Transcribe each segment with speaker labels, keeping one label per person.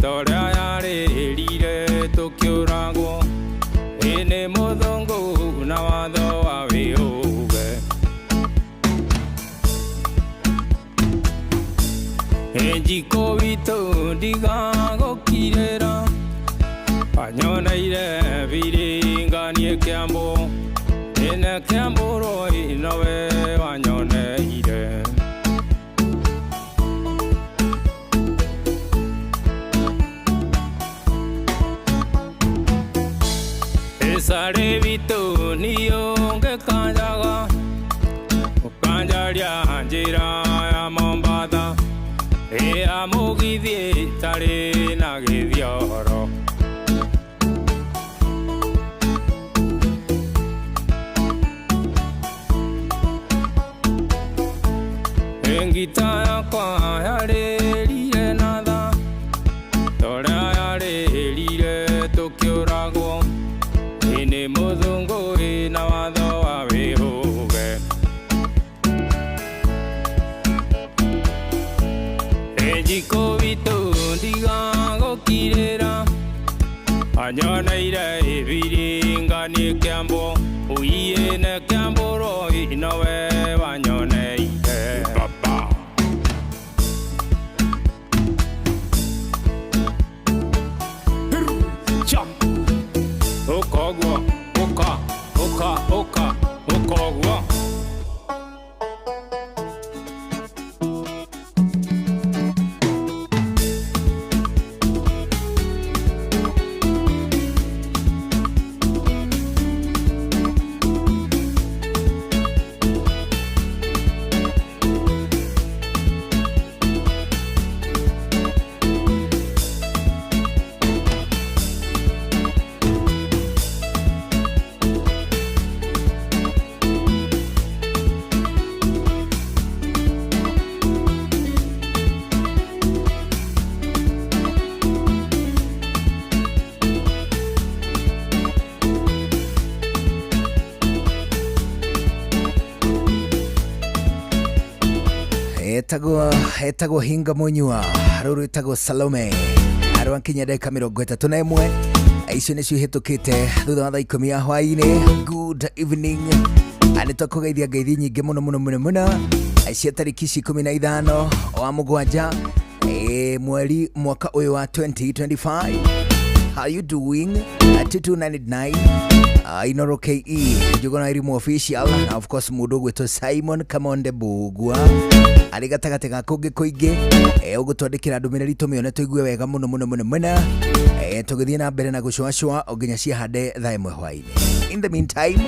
Speaker 1: Torĩa yarĩrire tũkĩũragwo ĩ nĩ mũthũngũ na watho wa wĩũge. Njikũ witũ ndigagũkirĩra anyoneire biringanie kĩambo ĩne kĩambũrwo nowe wanyoneire. Ĩcarĩ witũ niũngĩkanjaga ũkanjaria njĩra ya Mombatha ĩa mũgithi tarĩ na gĩthioro. Ngita yakwa yarĩrire na tha torĩa yarĩrire tũkĩũragwo nĩ mũthũngũ na watho wa wĩhũge. Njikũ witũ ndigagũkirĩra anyoneire ibiringanie kĩambo ũiĩ kĩambũrwo nowe wanyoneire. Baba. Cha. Ũkoguo, ũka, ũka, ũka, ũkoguo.
Speaker 2: Etagwo Hinga Munyua, rũrũ rwĩtagwo Salome, arwakinya ndagĩka 31 icio nĩcio ihĩtũkĩte thutha wa thaa 10 ya hwaĩ-inĩ. Good evening, nĩ twakũgeithia ngeithi nyingĩ mũno mũno mũno mũno cia tarĩki ici 15 wa mũgwanja, mweri mwaka ũyũ wa 2025. How you doing? 2299 Inoro KE Njuguna Irimu official na of course mũndũ ũgwĩtwo Simon Kamonde Mbugua arĩ gatagatĩ ga kũngĩ kũingĩ, ũgũtwandĩkĩra ndũmĩrĩri tũmĩone tũigue wega mũno mũno mũno mũno, tũgĩthiĩ na mbere na gũcũacũa o nginya ciahande thaa 1 hwaĩ-inĩ. In the meantime,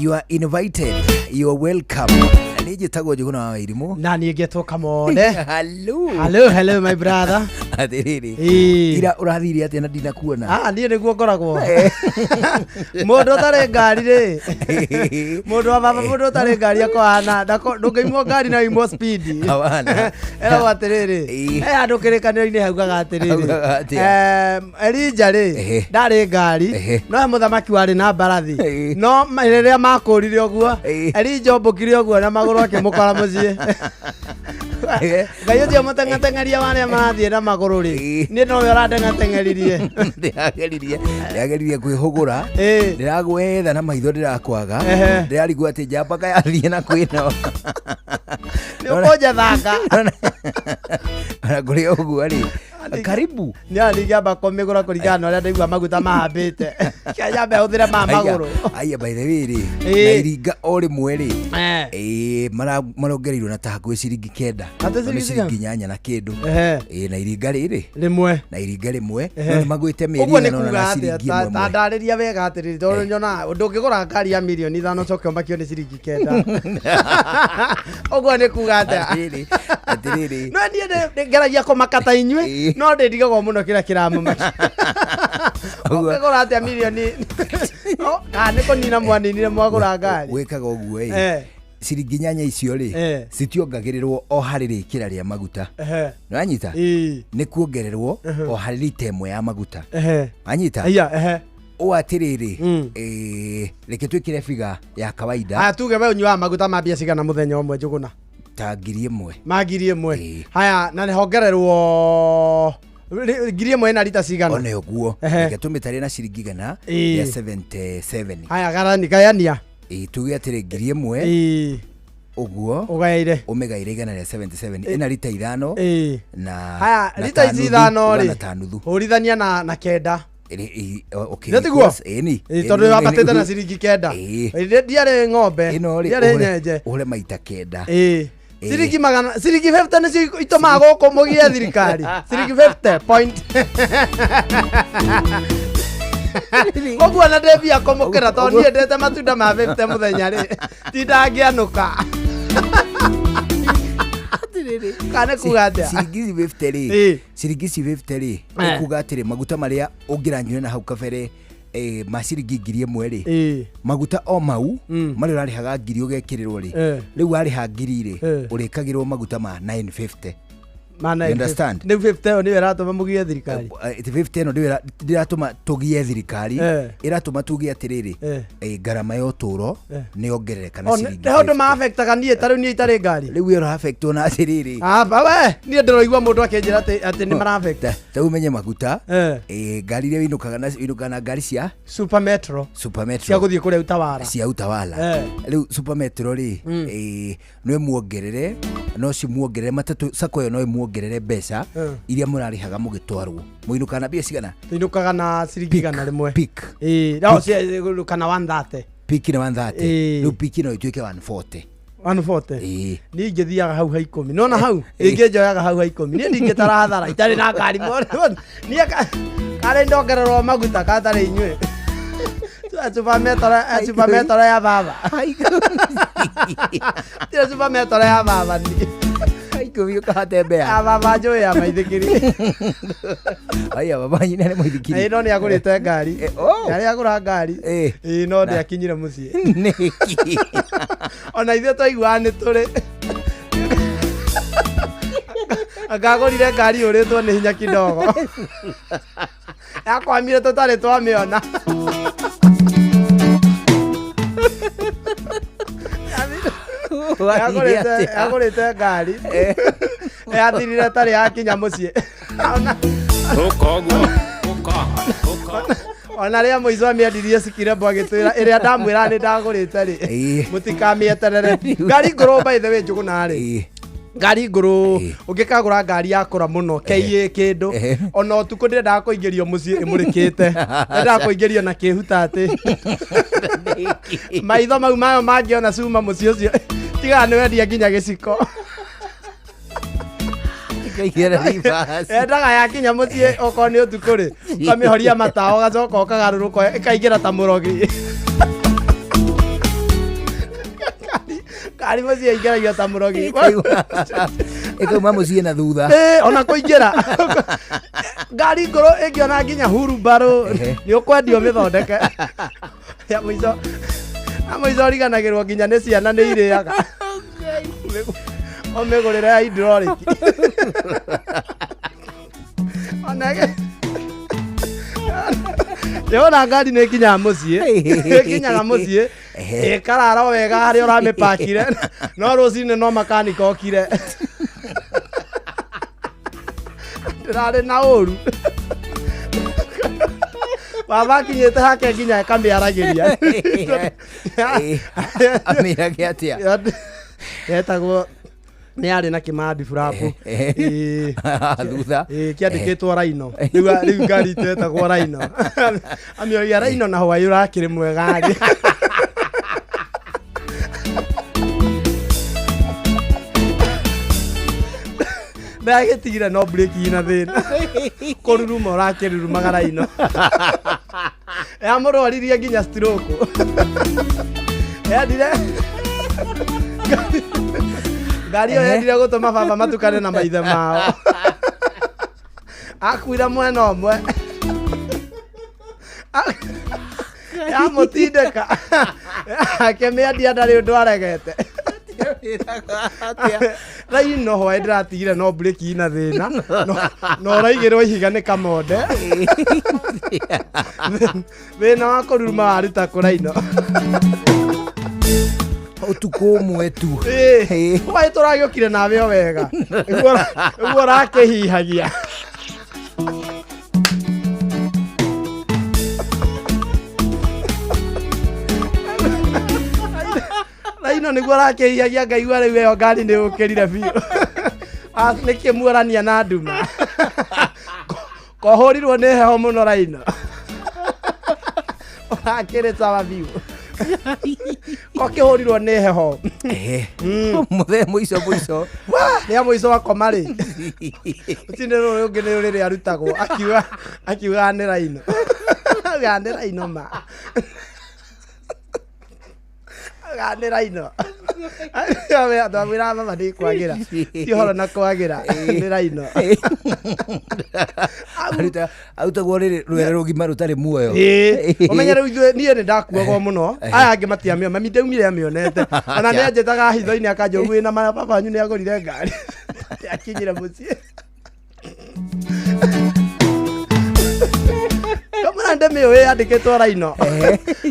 Speaker 2: you are invited, you are welcome. Niĩ njĩtagwo Njuguna wa Wairimu.
Speaker 3: Na niĩ ngetwo Kamonde.
Speaker 2: Hello.
Speaker 3: Hello, hello my brother.
Speaker 2: Atĩrĩrĩ,
Speaker 3: Ĩĩ.
Speaker 2: ira ũrathire atĩa na ndinakuona?
Speaker 3: Ah, niĩ nĩguo ngoragwo mũndũ ũtarĩ ngari rĩ, mũndũ wa baba, mũndũ ũtarĩ ngari akohana ndũngĩimwo ngari na imwo speed.
Speaker 2: Hawana.
Speaker 3: Eragwo atĩrĩrĩ,
Speaker 2: Ĩĩ.
Speaker 3: he handũ kĩrĩkanĩro-inĩ haugaga atĩrĩrĩ,
Speaker 2: Haugaga atĩa?
Speaker 3: Elija rĩ, ndarĩ ngari, no he mũthamaki warĩ na mbarathi, no rĩrĩa makũrire ũguo, Elija ombũkire ũguo na magũrũ akĩmũkora mũciĩ. Ngai ũcio mũteng'ateng'eria wa arĩa marathiĩ na magũrũ rĩ, niĩ nowe ũrandeng'ateng'eririe.
Speaker 2: Ndĩrageririe kwĩhũgũra, ndĩragwetha na maitho ndĩrakwaga, ndĩrarigwo atĩ njamba yathiĩ na kwĩno.
Speaker 3: Nĩ ũkũnjathanga.
Speaker 2: Ona kũrĩ ũguo rĩ, karibu.
Speaker 3: Nĩ arĩngĩamba kũmĩgũra kũringana na ũrĩa ndaigua maguta mahambĩte, nyambe hũthĩre ma magũrũ.
Speaker 2: Aya, by the way rĩ, na iringa o rĩmwe rĩ, marongereirwo na ta hakuhĩ ciringi 9.
Speaker 3: Atĩ
Speaker 2: Nĩ
Speaker 3: ciringi cigana?
Speaker 2: ciringi 8 na kĩndũ. Na iringa rĩrĩ
Speaker 3: rĩmwe,
Speaker 2: na iringa rĩmwe, no nĩ magwĩte mĩeri
Speaker 3: Ũguo nĩ
Speaker 2: ĩigana ũna
Speaker 3: kuga
Speaker 2: na
Speaker 3: atĩa?
Speaker 2: ciringi
Speaker 3: Ta
Speaker 2: ĩmwe
Speaker 3: ta
Speaker 2: ĩmwe.
Speaker 3: ndarĩria wega atĩrĩrĩ, tondũ nyonaga ndũngĩgũra ngari ya mirioni 5 ũcoke ũmakio nĩ ciringi 9, ũguo nĩ kuga atĩa?
Speaker 2: Atĩrĩrĩ, atĩrĩrĩ.
Speaker 3: No niĩ ngeragia kũmaka ta inyuĩ, no ndĩndigagwo mũno kĩrĩa kĩramũmakia. Ũngĩgũra atĩa mirioni? Oh, kana nĩ kũnina mwaninire mwagũra ngari?
Speaker 2: Gwĩkaga ũguo ĩ, ciringi 8 icio rĩ, citiongagĩrĩrwo o harĩ rĩkĩra rĩa maguta. Nĩwanyita? Nĩ kuongererwo o harĩ rita 1 ya maguta. Wanyita?
Speaker 3: Aya, ehe.
Speaker 2: Ũũ atĩrĩrĩ, reke twĩkĩre biga ya kawaida.
Speaker 3: Aya, tuge we ũnyuaga maguta ma mbia cigana mũthenya ũmwe, Njũgũna?
Speaker 2: Ta 1000.
Speaker 3: Ma 1000?
Speaker 2: Ĩĩ.
Speaker 3: Haya, na nĩ hongererwo 1000 ĩna rita cigana?
Speaker 2: One ũguo.
Speaker 3: Ehe.
Speaker 2: Reke tũmĩtare na ciringi igana
Speaker 3: Ĩĩ.
Speaker 2: rĩa 77.
Speaker 3: Haya, garani, gayania.
Speaker 2: Ĩĩ, tuge atĩrĩ 1000
Speaker 3: Ĩĩ.
Speaker 2: ũguo
Speaker 3: Ũgaĩre.
Speaker 2: ũmĩgaĩre 177, ĩna rita 5
Speaker 3: Ĩĩ.
Speaker 2: na
Speaker 3: Haya,
Speaker 2: na
Speaker 3: rita
Speaker 2: ta
Speaker 3: ici
Speaker 2: nuthu,
Speaker 3: ithano
Speaker 2: ũgana
Speaker 3: rĩ,
Speaker 2: ta nuthu.
Speaker 3: Hũrithania na 9.
Speaker 2: Okay,
Speaker 3: Nĩ tiguo?
Speaker 2: ĩni.
Speaker 3: Ĩĩ, tondũ wambatĩte na ciringi 9.
Speaker 2: Ĩĩ.
Speaker 3: Ĩĩ, ndiarĩ ng'ombe,
Speaker 2: Ĩno rĩ,
Speaker 3: ndiarĩ nyenje.
Speaker 2: ũhũre maita 9.
Speaker 3: Ĩĩ.
Speaker 2: Ĩĩ.
Speaker 3: Ciringi magana, ciringi 50 nĩcio itũmaga gũkũ mũgie thirikari. Ciringi 50 point. Koguo na ndĩ mbia kũmũkĩra tondũ niĩ ndĩte matunda ma 50 mũthenya rĩ, ti ndangĩanũka. Kana nĩ kuga atĩa?
Speaker 2: Ciringi ici 50 rĩ,
Speaker 3: Ĩĩ.
Speaker 2: ciringi ici 50 rĩ,
Speaker 3: Eh.
Speaker 2: nĩ kuga atĩrĩ maguta marĩa ũngĩranyuire na hau kabere ma ciringi 1000 rĩ,
Speaker 3: Ĩĩ.
Speaker 2: maguta o mau marĩa ũrarĩhaga ngiri ũgekĩrĩrwo rĩ,
Speaker 3: Eh.
Speaker 2: rĩu warĩha ngiri rĩ,
Speaker 3: Eh.
Speaker 2: ũrĩkagĩrwo maguta ma 950.
Speaker 3: Ma
Speaker 2: You understand?
Speaker 3: Rĩu 50 ĩyo nĩyo ĩratũma mũgie thirikari.
Speaker 2: 50 ĩno ndĩyo ndĩratũma tũgie thirikari,
Speaker 3: Eh.
Speaker 2: ĩratũma tuge atĩrĩrĩ,
Speaker 3: Eh.
Speaker 2: ngarama ya ũtũũro
Speaker 3: Eh.
Speaker 2: nĩ yongerereka na
Speaker 3: O,
Speaker 2: ciringi
Speaker 3: nĩ ũndũ
Speaker 2: 50.
Speaker 3: ma-affectaga niĩ, ta rĩu niĩ itarĩ ngari.
Speaker 2: Rĩu ĩyo ĩra-affectwo na atĩrĩrĩ,
Speaker 3: Ah, ba we, niĩ ndĩroigua mũndũ akĩnjĩra atĩ nĩ mara-affect.
Speaker 2: Ta ũmenye maguta,
Speaker 3: Eh.
Speaker 2: ngari iria wĩinũkaga nacio, wĩinũkaga na ngari cia
Speaker 3: Super Metro.
Speaker 2: Super Metro.
Speaker 3: Cia gũthiĩ kũrĩa Utawala.
Speaker 2: Cia Utawala.
Speaker 3: Eh.
Speaker 2: Rĩu Super Metro rĩ, no ĩmuongerere, no cimuongerere matatũ, sacco ĩyo no ĩmuongerere mbeca
Speaker 3: Eh.
Speaker 2: iria mũrarĩhaga mũgĩtwarwo. Mũinũkaga na mbia cigana?
Speaker 3: Tũinũkaga na ciringi 100.
Speaker 2: Peak.
Speaker 3: Ĩĩ, no, kana 130.
Speaker 2: Peak nĩ 130.
Speaker 3: Ĩĩ.
Speaker 2: Rĩu peak no ĩtuĩke 140.
Speaker 3: 140.
Speaker 2: Ĩĩ.
Speaker 3: Niĩ ingĩthiaga hau ha 10. Nona hau? Ingĩnjoyaga hau ha 10. Niĩ ndingĩtara hathara itarĩ na ngari. Niĩ karĩ ndongererwo maguta katarĩ inyuĩ. Super Metro, Super Metro ya baba. Tira Super Metro ya baba ni.
Speaker 2: 10 ũkahatembea.
Speaker 3: Ya baba njũĩ ya maithikiri.
Speaker 2: Aya, baba nyina nĩ mũithikiri.
Speaker 3: Ĩĩ, no nĩ agũrĩte ngari.
Speaker 2: Oh.
Speaker 3: Nĩ agũra ngari.
Speaker 2: Eh.
Speaker 3: Ĩĩ, no ndĩakinyire mũciĩ.
Speaker 2: Nĩkĩ?
Speaker 3: Ona ithuĩ twaiguaga nĩ tũrĩ. Angagũrire ngari yũrĩtwo nĩ hinya kidogo. Yakwamire tũtarĩ twamĩona. Yagũrĩte ngari. Yathirire tarĩ yakinya mũciĩ.
Speaker 1: Ũkoguo, ũka, ũka.
Speaker 3: Ona rĩa mũico amĩendirie cikirembo agĩtwĩra ĩrĩa ndamwĩra nĩ ndagũrĩte rĩ,
Speaker 2: Ĩĩ.
Speaker 3: mũtikamĩeterere. Ngari ngũrũ by the way Njũgũna rĩ,
Speaker 2: Ĩĩ.
Speaker 3: ngari ngũrũ
Speaker 2: Ĩĩ.
Speaker 3: ũngĩkagũra ngari yakũra mũno KA kĩndũ,
Speaker 2: Ehe.
Speaker 3: ona ũtukũ ndĩrendaga kũingĩrio mũciĩ ĩmũrĩkĩte, ndendaga kũingĩrio na kĩhuta atĩ maitho mau mayo mangĩona cuma mũciĩ ũcio tigaga nĩ wendia nginya gĩciko.
Speaker 2: Ĩkaingĩra reverse.
Speaker 3: Endaga yakinya mũciĩ okorwo nĩ ũtukũ rĩ, ũkamĩhoria matawa ũgacoka ũkagarũrũka ĩkaingĩra ta mũrogi. Ngari mũciĩ ĩingĩragio ta mũrogi.
Speaker 2: Ĩkauma mũciĩ na thutha.
Speaker 3: Ĩĩ, ona kũingĩra ngari ngũrũ ĩngĩona nginya hurumbarũ
Speaker 2: Ehe.
Speaker 3: nĩ ũkwendio mĩthondeke. Ya mũico, ya mũico ũriganagĩrwo nginya nĩ ciana nĩ irĩaga. Ũmĩgũrĩre ya hydraulic. Ona Ndĩrona ngari nĩ ĩkinyaga mũciĩ, ĩkinyaga mũciĩ
Speaker 2: Ehe.
Speaker 3: ĩkarara o wega harĩa ũramĩpakire, no rũcinĩ no makanika okire. Ndĩrarĩ na ũru. Baba akinyĩte hake nginya ĩkamĩaragĩria.
Speaker 2: Ĩĩ. Amĩrage atĩa?
Speaker 3: Yetagwo nĩ yarĩ na kĩmandi burabu.
Speaker 2: Ehe.
Speaker 3: Ĩĩ.
Speaker 2: Thutha.
Speaker 3: Ĩĩ, kĩandĩkĩtwo Rhino. Rĩu ngari itũ yetagwo Rhino. Amĩoria Rhino na hwaĩ ũrakĩrĩ mwega rĩ. Ndagĩtigire no breki ina thĩna. Kũruruma ũrakĩrurumaga Rhino. Yamũrwaririe nginya stroke. Yendire ngari ĩyo yendire gũtũma baba matukane na maithe mao. Akuire mwena ũmwe. Yamũtindĩka. Akĩmĩendia ndarĩ ũndũ aregete. Rhino hwaĩ ndĩratigire no breki ina thĩna. No ũraigĩrwo ihiga nĩ kamonde. Thĩna wa kũruruma waruta kũ Rhino?
Speaker 2: Ũtukũ ũmwe tu.
Speaker 3: Ĩĩ. Hwaĩ tũragĩũkire nawe o wega. Nĩguo ũrakĩhihagia. Raino nĩguo arakĩhihagia ngaigua rĩu ĩyo ngari nĩ ũkĩrire biũ. Ah, nĩkĩ muorania na nduma. Kohũrirwo nĩ heho mũno Raino. Ũrakĩrĩ sawa biũ. Kokĩhũrirwo nĩ heho.
Speaker 2: Ehe. Mũthee mũico mũico.
Speaker 3: Rĩa mũico wakoma rĩ. Ũtinde rũrũ ũngĩ nĩ rĩrĩa arutagwo akiuga akiuga nĩ Raino. Akiuga nĩ Raino ma. Akiuga nĩ Raino. Twamwĩra baba nĩ kwagĩra. Ti ũhoro na kwagĩra nĩ Raino.
Speaker 2: Arutagwo rĩrĩ rwere rũgima rũtarĩ muoyo.
Speaker 3: Ĩĩ. Ũmenye rĩu ithuĩ niĩ nĩ ndakuagwo mũno aya angĩ matiamĩo mami ndaumire amĩonete ona nĩ anjĩtaga hitho-inĩ akanjũria wĩna ma baba wanyu nĩ agũrire ngari akinyire mũciĩ kamũra ndĩmĩũĩ yandĩkĩtwo Raino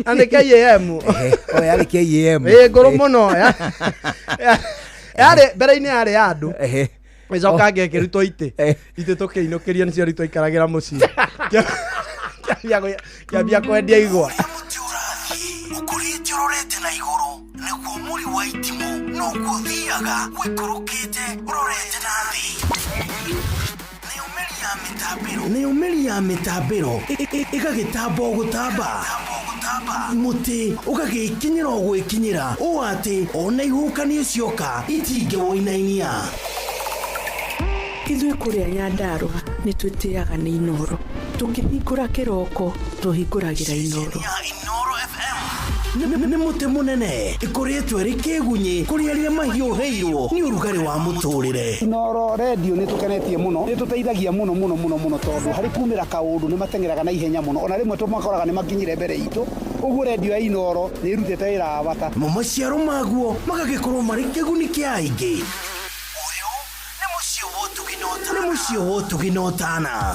Speaker 3: na nĩ KAM.
Speaker 2: Ehe, o yarĩ KAM.
Speaker 3: Ĩĩ ngũrũ mũno. Yarĩ mbere-inĩ yarĩ ya andũ.
Speaker 2: Ehe.
Speaker 3: Ĩcoka ngĩkĩrutwo itĩ.
Speaker 2: Eh.
Speaker 3: Itĩ tũkĩinũkĩrio nĩcio rĩu twaikaragĩra mũciĩ. Kĩambia kwendia igwa.
Speaker 4: Mũtĩ ũrathiĩ ũkũrĩte ũrorete na igũrũ nĩguo mũri wa itimũ noguo ũthiaga ũikũrũkĩte ũrorete na thĩ. Nayo mĩri ya mĩtambĩro ĩgagĩtamba o gũtamba, mũtĩ ũgagĩkinyĩra o gwĩkinyĩra ũũ atĩ ona ihuhũkanio cioka itingĩwũinainia.
Speaker 5: Ithuĩ kũrĩa Nyandarũa nĩ twĩtĩaga nĩ Inooro. Tũkĩhingũra kĩroko tũhingũragĩra Inooro.
Speaker 4: Ya Inooro FM nĩ mũtĩ mũnene ĩkũrĩtwo ĩrĩ kĩgunyĩ kũrĩ arĩa mahiũhĩirwo nĩ ũrugarĩ wa mũtũrĩre.
Speaker 6: Inooro redio nĩ tũkenetie mũno, nĩ tũteithagia mũno mũno mũno mũno tondũ harĩ kumĩra kaũndũ nĩ mateng'eraga na ihenya mũno, ona rĩmwe tũmakoraga nĩ makinyire mbere itũ, ũguo redio ya Inooro nĩ ĩrutĩte wĩra wa bata.
Speaker 4: Mo maciaro maguo magagĩkorwo marĩ kĩguni kĩa aingĩ. Ũyũ nĩ mũciĩ wa ũtugi na ũtana. Nĩ mũciĩ wa ũtugi na ũtana.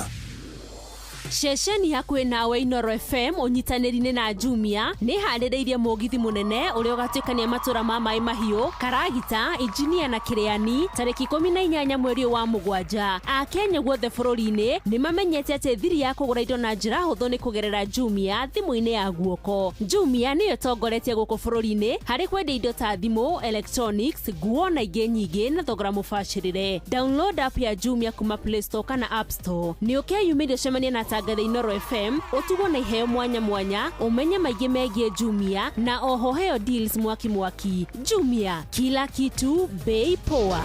Speaker 7: Ceceni hakuhĩ nawe Inooro FM ũnyitanĩri-inĩ na Jumia nĩ ĩharĩrĩirie mũgithi mũnene ũrĩa ũgatuĩkania matũra ma Maĩ Mahiũ, Karagita, Injinia na Kĩrĩani tarĩki 18 mweri ũyũ wa mũgwanja. Akenya guothe bũrũri-inĩ nĩ mamenyete atĩ thiri ya kũgũra indo na njĩra hũthũ nĩ kũgerera Jumia thimũ-inĩ ya guoko. Jumia nĩyo ĩtongoretie gũkũ bũrũri-inĩ harĩ kwendia indo ta thimũ, electronics, nguo na ingĩ nyingĩ na thogora mũbacĩrĩre. Download app ya Jumia kuma Play Store kana App Store. Nĩ ũkeyumĩria ũcemanie na atangathi Inooro FM, ũtugwo na iheo mwanya mwanya, ũmenye maingĩ megiĩ Jumia na oho heo deals mwaki mwaki. Jumia, kila kitu bei poa.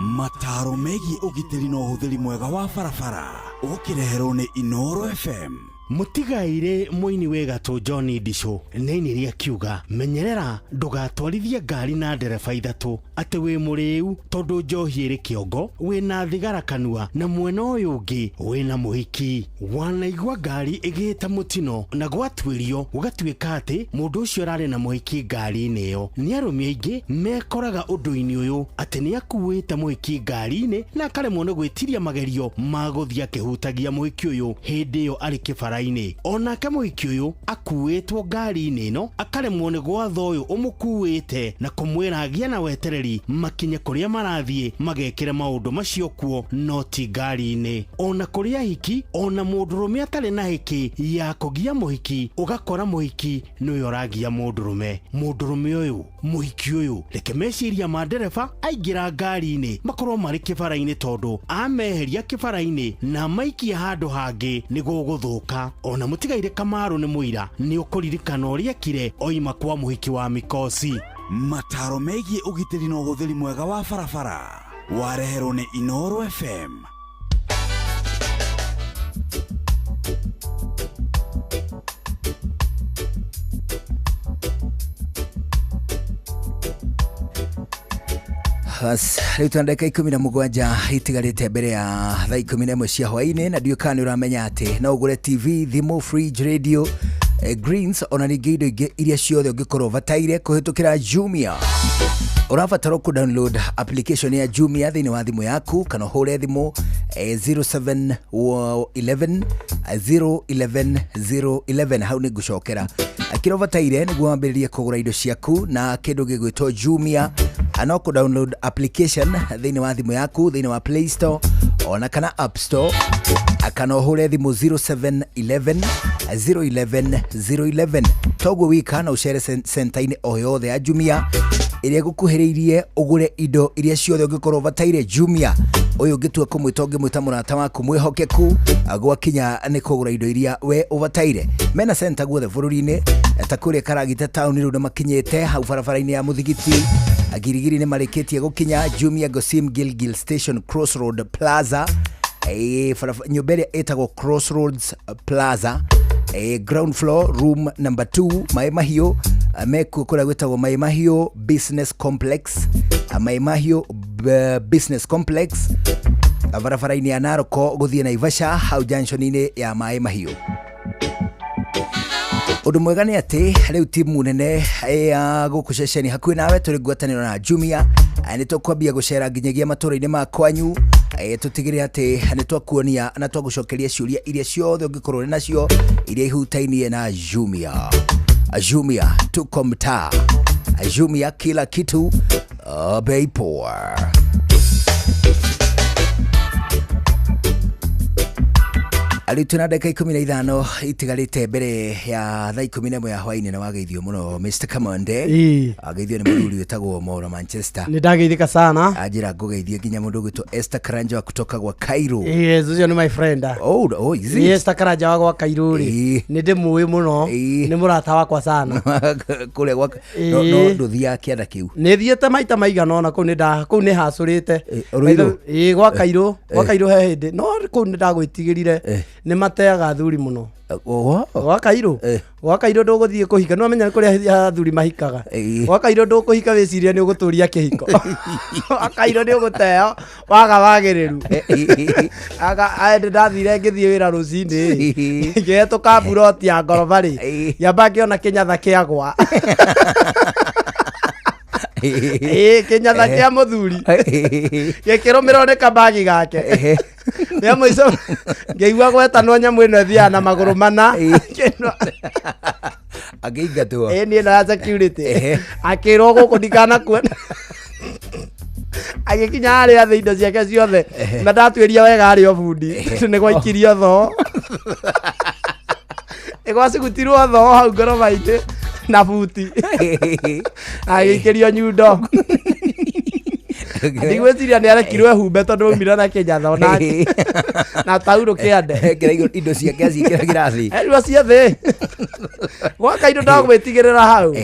Speaker 4: Mataro megiĩ ũgitĩri na ũhũthĩri mwega wa barabara ũkĩreherwo nĩ Inooro FM.
Speaker 8: Mũtigairĩ mũini wĩ gatũ John Ndicũ nĩainire akiuga menyerera ndũgatwarithie ngari na ndereba ithatũ atĩ wĩ mũrĩu tondũ njohi ĩrĩ kĩongo, wĩna thigara kanua na mwena ũyũ ũngĩ wĩna mũhiki. Wanaigua ngari ĩgĩta mũtino na gwatuĩrio gũgatuĩka atĩ mũndũ ũcio ararĩ na mũhiki ngari-inĩ ĩyo. Nĩ arũme aingĩ mekoraga ũndũ-inĩ ũyũ atĩ nĩ akuĩte mũhiki ngari-inĩ na akaremwo nĩ gwĩtiria magerio ma gũthiĩ akĩhutagia mũhiki ũyũ hĩndĩ ĩyo arĩ kĩbara-inĩ. Onake mũhiki ũyũ akuĩtwo ngari-inĩ ĩno akaremwo nĩ gwatha ũyũ ũmũkuĩte na kũmwĩra agĩe na wetereri makinye kũrĩa marathiĩ magekĩre maũndũ macio kuo no ti ngari-inĩ. Ona kũrĩ ahiki ona mũndũrũme atarĩ na hĩkĩ ya kũgia mũhiki ũgakora mũhiki nĩwe ũragia mũndũrũme. Mũndũrũme ũyũ mũhiki ũyũ reke meciria ma ndereba aingĩra ngari-inĩ makorwo marĩ kĩbara-inĩ tondũ ameheria kĩbara-inĩ na maikia handũ hangĩ nĩ gũgũthũka. Ona mũtigaire Kamaru nĩ mũira nĩ ũkũririkana ũrĩa ekire oima kwa mũhiki wa mikosi.
Speaker 4: Mataro megiĩ ũgitĩri na ũhũthĩri mwega wa barabara wareherwo nĩ Inooro FM.
Speaker 2: Bas, rĩu tuna ndagĩka 17 itigarĩte mbere ya thaa 11 cia hwaĩ-inĩ na ndiũĩ kana nĩ ũramenya atĩ no ũgũre TV, thimũ, fridge, radio, greens ona ningĩ indo ingĩ iria ciothe ũngĩkorwo ũbataire kũhĩtũkĩra Jumia. Ũrabatara kũ download application ya Jumia thĩinĩ wa thimũ yaku kana ũhũre thimũ 07 11 011 011 hau nĩ ngũcokera. Kĩrĩa ũbataire nĩguo wambĩrĩrie kũgũra indo ciaku na kĩndũ gĩgwĩtwo Jumia. No kũ download application thĩinĩ wa thimũ yaku thĩinĩ wa Play Store ona kana App Store, kana ũhũre thimũ 0711 011 011. Toguo wika na ũcere center-inĩ o yothe ya Jumia ĩrĩa ĩgũkuhĩrĩirie, ũgũre indo iria ciothe ũngĩkorwo ũbataire. Jumia ũyũ ũngĩtua kũmwĩta, ũngĩmwĩta mũrata waku mwĩhokeku gwakinya nĩ kũgũra indo iria we ũbataire. Mena center guothe bũrũri-inĩ, ta kũrĩa Karagita taũni rĩu nĩ makinyĩte hau barabara-inĩ ya Mũthigiti. Girigiri nĩ marĩkĩtie gũkinya Jumia Gosim Gilgil Station Crossroad Plaza. Nyũmba ĩrĩa ĩtagwo Crossroads Plaza, ground floor, room number 2, Maĩ Mahiũ. Mekuo kũrĩa gwĩtagwo Maĩ Mahiũ Business Complex. Maĩ Mahiũ Business Complex, barabara-inĩ ya Naroko gũthiĩ Naivasha, hau junction-inĩ ya Maĩ Mahiũ. Ũndũ mwega nĩ atĩ rĩu timu nene ya gũkũ ceceni hakuhĩ nawe tũrĩ ngwatanĩro na Jumia, nĩ tũkwambia gũcera nginyagia matũra-inĩ ma kwanyu, tũtigĩrĩre atĩ nĩ twakuonia na twagũcokeria ciũria iria ciothe ũngĩkorwo ũrĩ nacio iria ihutainie na Jumia. Jumia tuko mtaa, Jumia kila kitu, bei poa. Rĩu twĩna ndagĩka 15 itigarĩte mbere ya thaa 11 ya hwainĩ, na wageithio mũno Mr. Kamonde. Ageithio nĩ mũthuri wĩtagwo Moro Manchester.
Speaker 3: Nĩ ndageithĩka sana.
Speaker 2: Anjĩra ngũgeithie nginya mũndũ ũgwĩtwo Esther Karanja wa kutoka gwa Cairo.
Speaker 3: Yes, ũcio nĩ my friend.
Speaker 2: Oh, is it?
Speaker 3: Yes, Karanja wa gwa Cairo rĩ, nĩ ndĩmũĩ mũno. Nĩ mũrata wakwa sana.
Speaker 2: Kũrĩa gwa no ndũthiaga kĩanda kĩu?
Speaker 3: Nĩ thiĩte maita maigana ũna kũu, nĩ nda kũu nĩ hacũrĩte.
Speaker 2: Ruiru?
Speaker 3: Ĩĩ, gwa Cairo, gwa Cairo he hĩndĩ no kũu nĩ ndagwĩtigĩrire, nĩ mateaga athuri mũno.
Speaker 2: Oho.
Speaker 3: Gwa Cairo, gwa Cairo ndũgũthiĩ kũhika, nĩ wamenya nĩ kũrĩa athuri mahikaga. Gwa Cairo ndũkũhika wĩcirie nĩ ũgũtũria kĩhiko. Gwa Cairo nĩ ũgũteo waga wagĩrĩru. Aga ndĩ ndathire ngĩthiĩ wĩra rũcinĩ, ngĩhetũka mburoti ya ngoroba rĩ, ngĩamba ngĩona kĩnyatha kĩagwa. Ĩĩ, kĩnyatha kĩa mũthuri gĩkĩrũmĩrwo nĩ kabagi gake. Rĩa mũico ngĩigua gwetanwo nyamũ ĩno ĩthiaga na magũrũ mana.
Speaker 2: Akĩingatwo.
Speaker 3: Ĩĩ, niĩ ĩno ya security. Akĩrwo gũkũ ndikanakuona. Agĩkinya harĩa thĩ, indo ciake ciothe na ndatuĩria wega harĩ o bundi nĩ gwaikirio thoo, nĩ gwacugutirwo thoo hau ngoroba-inĩ na buti, agĩikĩrio nyundo. Ndigwĩciria nĩ arekirwo ehumbe tondũ aumire na kĩnyatha onake na taurũ kĩande.
Speaker 2: Ekĩra indo ciake aciĩkĩragĩra thĩ.
Speaker 3: Erirwo cie thĩ. Gwaka indo ndagwĩtigĩrĩra hau.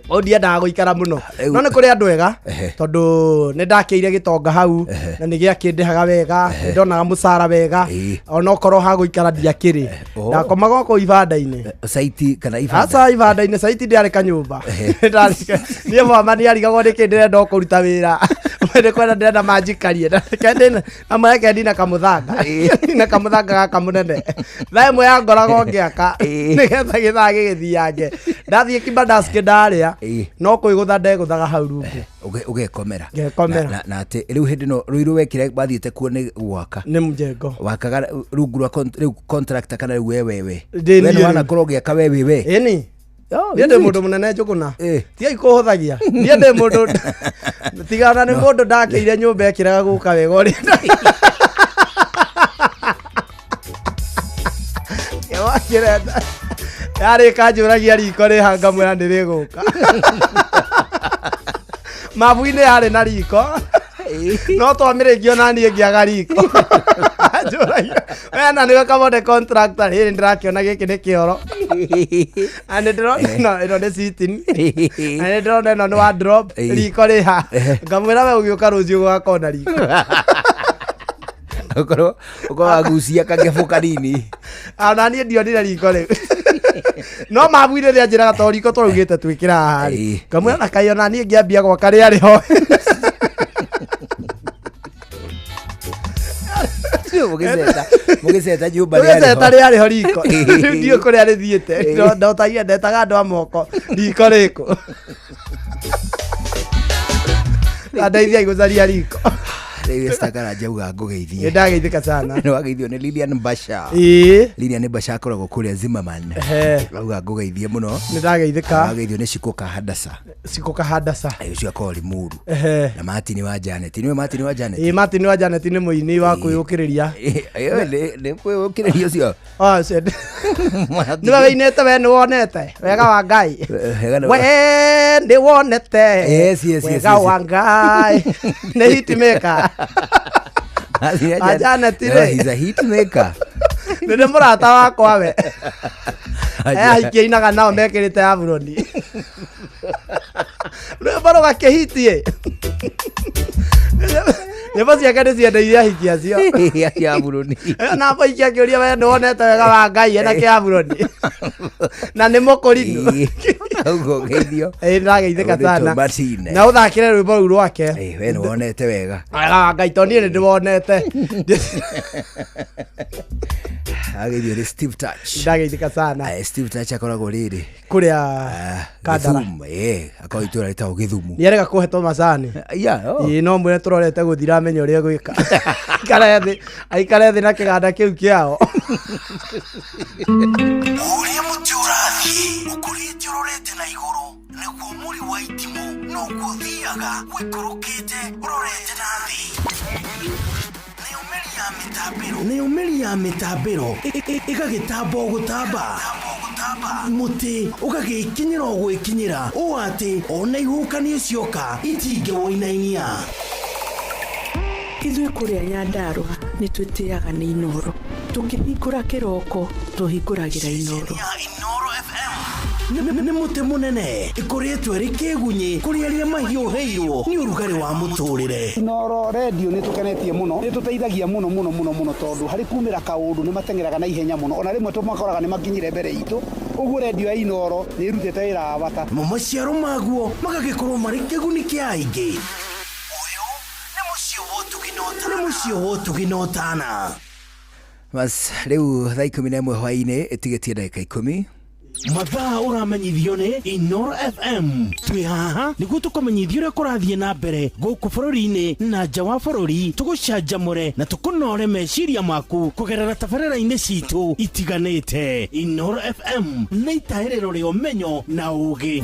Speaker 3: O ndiendaga gũikara mũno, no nĩ kũrĩ andũ ega, tondũ nĩ ndakĩire gĩtonga hau na nĩ gĩakĩndĩhaga wega, nĩ ndonaga mũcara wega, onokorwo ha gũikara ndiakĩrĩ. Ndakomaga o kũu ibanda-inĩ.
Speaker 2: Saiti kana ibanda?
Speaker 3: Aca, ibanda-inĩ. Saiti ndĩarĩ kanyũmba. Niĩ mama nĩ arigagwo nĩkĩ ndĩrenda o kũruta wĩra, nĩ kwenda ndĩrenda manjikarie. Amwe reke ndina kamũthanga, ndina kamũthanga gaka mũnene, thaa ĩmwe ya ngoragwo ngĩaka nĩgetha gĩthaa gĩgĩthiange. Ndathiĩ kibandaski ndarĩa, no kwĩgũtha ndegũthaga hau rungu.
Speaker 2: Ũgekomera.
Speaker 3: Ngekomera.
Speaker 2: Na atĩ rĩu hĩndĩ ĩno rũirũ wekire wathiĩte kuo nĩ gwaka?
Speaker 3: Nĩ mjengo.
Speaker 2: Wakaga rungu rwa rĩu contractor kana rĩu we wewe?
Speaker 3: Ndĩ
Speaker 2: We
Speaker 3: niĩ
Speaker 2: nĩ
Speaker 3: rĩu.
Speaker 2: wanakorwo ũgĩaka we wĩ we?
Speaker 3: Ĩni.
Speaker 2: Oh,
Speaker 3: Niĩ
Speaker 2: is
Speaker 3: ndĩ
Speaker 2: it?
Speaker 3: mũndũ mũnene njũgũna, tigai kũhũthagia. Niĩ ndĩ mũndũ tigana nĩ mũndũ ndakĩire nyũmba ĩkĩrega gũka wega ũrĩa wakĩrenda. Yarĩka njũragia riko rĩha, ngamwĩra nĩ rĩgũka. Mabu-inĩ yarĩ na riko, no twamĩrĩkio na niĩ ngĩaga riko. Njũragia wena nĩwe Kamonde contractor, rĩrĩ ndĩrakĩona gĩkĩ nĩ kĩoro, na nĩ ndĩrona ĩno nĩ sitting, na nĩ ndĩrona ĩno nĩ wardrobe, riko rĩha? Ngamwĩra we ũgĩũka rũciũ gũgakorwo na riko.
Speaker 2: Ũkorwo wagucia kangĩbũ kanini.
Speaker 3: Ona niĩ ndionire riko rĩu, no mabu-inĩ rĩa njĩraga to riko twaugĩte twĩkĩra haha rĩ, ngamwĩra na kaĩ ona niĩ ngĩambia gwaka rĩarĩ ho.
Speaker 2: Mũgĩceta nyũmba rĩarĩ
Speaker 3: Tũgĩceta
Speaker 2: ho.
Speaker 3: rĩarĩ ho riko, rĩu ndiũ kũrĩa rĩthiĩte. Ndotagia ndetaga andũ a moko, riko rĩkũ? Andeithiai gũcaria riko.
Speaker 2: Rĩu Esther Karanja auga ngũgeithie.
Speaker 3: Nĩ ndageithĩka sana.
Speaker 2: Nĩ wageithio nĩ Lilian Basha.
Speaker 3: Ĩĩ.
Speaker 2: Lilian Basha akoragwo kũrĩa Zimmerman.
Speaker 3: Ehe.
Speaker 2: Auga ngũgeithie mũno.
Speaker 3: Nĩ ndageithĩka.
Speaker 2: Wageithio nĩ Shiko Kahadasa.
Speaker 3: Shiko Kahadasa.
Speaker 2: Ũcio akoragwo Limuru.
Speaker 3: Ehe.
Speaker 2: Na Martin wa Janet. Nĩwe Martin wa Janet?
Speaker 3: Ĩĩ, Martin wa Janet nĩ mũini wa kwĩyũkĩrĩria.
Speaker 2: Nĩ kwĩyũkĩrĩria ũcio.
Speaker 3: Ah, ũcio nĩwe wĩinĩte we nĩ wonete wega wa Ngai. We nĩ wonete
Speaker 2: Yes,
Speaker 3: wega wa Ngai. Nĩ hit maker. Wa Janet
Speaker 2: No,
Speaker 3: rĩ.
Speaker 2: he's a hit maker.
Speaker 3: Nĩ mũrata wakwa we. Ahikia ainaga nao mekĩrĩte aburoni. Rwĩmbo rũgakĩhitie. Nyĩmbo ciake nĩ ciendeire ahiki acio.
Speaker 2: Acio aburoni.
Speaker 3: Na mũhiki akĩũria we nĩ wonete wega wa Ngai ena kĩaburoni. Na nĩ mũkũrinũ.
Speaker 2: Auga ũgeithio.
Speaker 3: Ĩĩ, nĩndageithĩka sana.
Speaker 2: Martin.
Speaker 3: Na ũthakĩre rwĩmbo rũu rwake.
Speaker 2: We nĩ wonete wega.
Speaker 3: Wega wa Ngai to niĩ nĩ ndĩwonete.
Speaker 2: Ageithio nĩ Steve Touch.
Speaker 3: Ndageithĩka sana.
Speaker 2: Steve Touch akoragwo rĩrĩ
Speaker 3: kũrĩa Kandara.
Speaker 2: Gĩthumo, ĩĩ, akoragwo itũũra rĩtagwo Gĩthumo.
Speaker 3: Nĩ arega kũhetwo macani.
Speaker 2: Yeah, oh.
Speaker 3: Ĩĩ, no mwĩre tũrorete gũthira amenye ũrĩa egwĩka. Aikare thĩ na kĩganda kĩu kĩao.
Speaker 4: Ũrĩa mũtĩ ũrathiĩ ũkũrĩte ũrorete na igũrũ nĩguo mũri wa itimũ noguo ũthiaga ũikũrũkĩte ũrorete na thĩ. Nayo mĩri ya mĩtambĩro ĩgagĩtamba o gũtamba, mũtĩ ũgagĩkinyĩra o gwĩkinyĩra ũũ atĩ ona ihuhũkanio cioka itingĩwũinainia.
Speaker 5: Ithuĩ kũrĩa Nyandarũa nĩ twĩtĩaga nĩ Inooro. Tũkĩhingũra kĩroko tũhingũragĩra Inooro.
Speaker 4: Nĩ mũtĩ mũnene ĩkoretwo ĩrĩ kĩgunyĩ kũrĩ arĩa mahiũhĩirwo nĩ ũrugarĩ wa mũtũrĩre.
Speaker 6: Inooro redio nĩ tũkenetie mũno, nĩ tũteithagia mũno mũno mũno mũno tondũ harĩ kumĩra kaũndũ nĩ mateng'eraga na ihenya mũno, ona rĩmwe tũmakoraga nĩ makinyire mbere itũ. Ũguo redio ya Inooro nĩ ĩrutĩte wĩra wa bata.
Speaker 4: Namo maciaro maguo magagĩkorwo marĩ kĩguni kĩa aingĩ. Nĩ mũciĩ wa ũtugi na ũtana.
Speaker 2: Bas, rĩu thaa 11 hwaĩ-inĩ ĩtigĩtie ndagĩka 10.
Speaker 8: Mathaa ũramenyithio nĩ Inooro FM. Twĩ haha nĩguo tũkũmenyithie ũrĩa kũrathiĩ na mbere gũkũ bũrũri-inĩ na nja wa bũrũri, tũgũcanjamũre na tũkũnore meciria maku kũgerera tabarĩra-inĩ citũ itiganĩte. Inooro FM nĩ itahĩrĩro rĩa ũmenyo na ũũgĩ.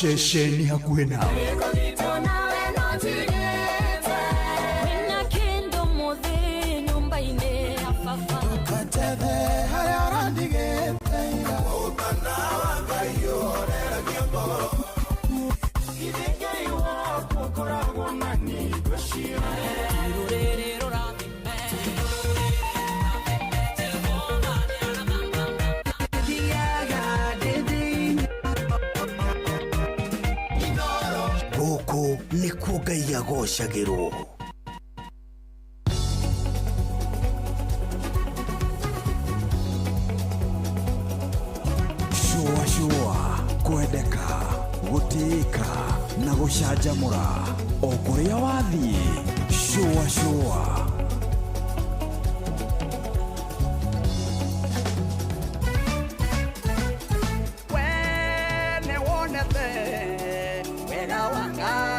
Speaker 9: Ceceni hakuhĩ nawe.
Speaker 4: Gũkũ nĩkuo Ngai agocagĩrwo.
Speaker 9: Shua shua, kwendeka, gũtĩĩka na gũcanjamũra o kũrĩa wathiĩ. Shua shua.
Speaker 3: Wega wa Ngai.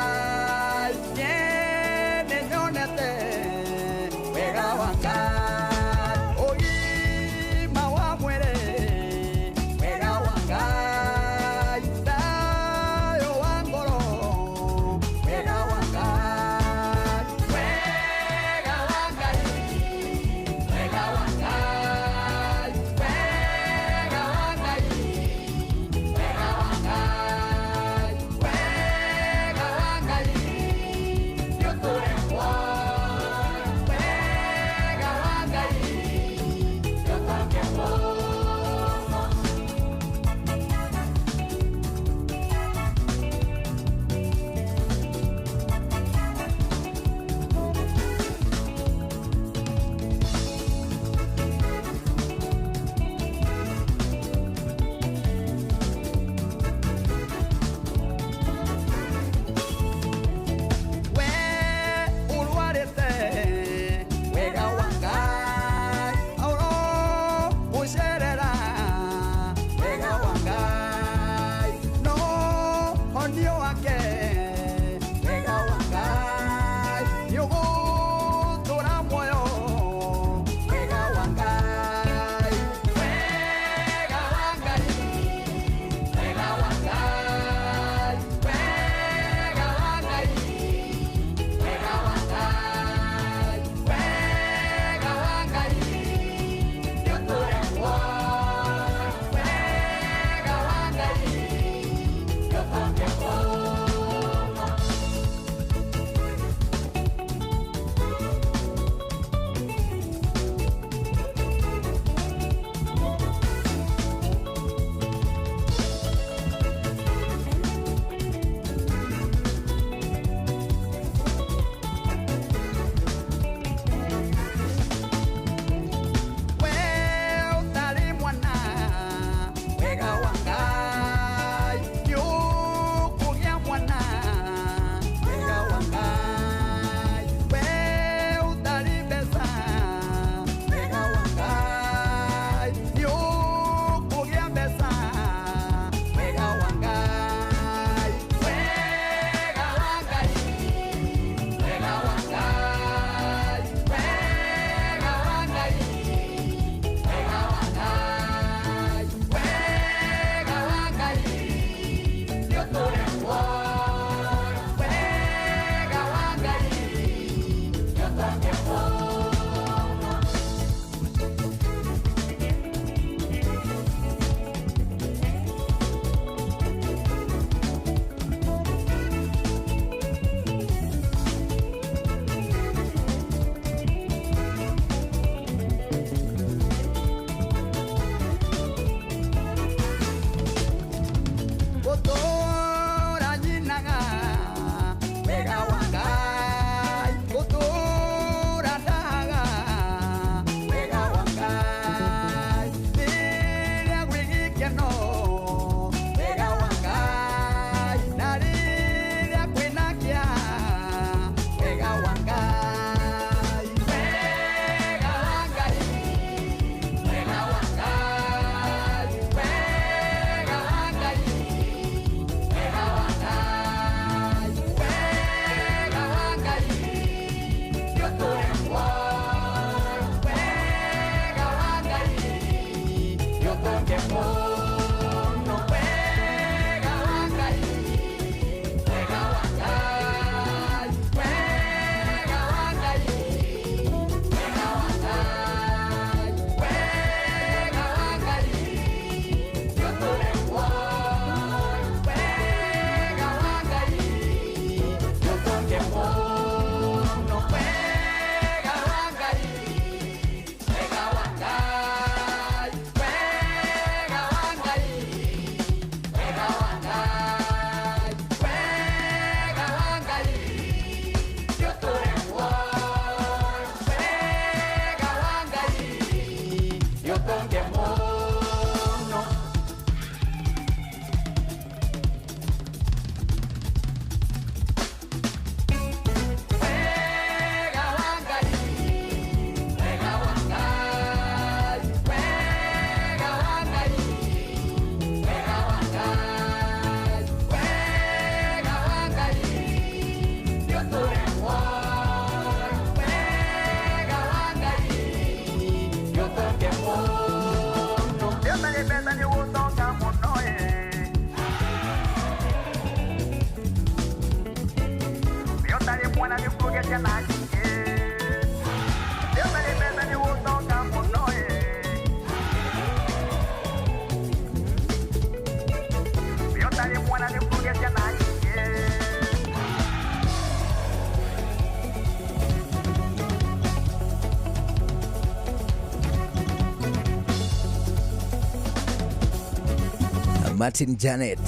Speaker 2: Martin Janet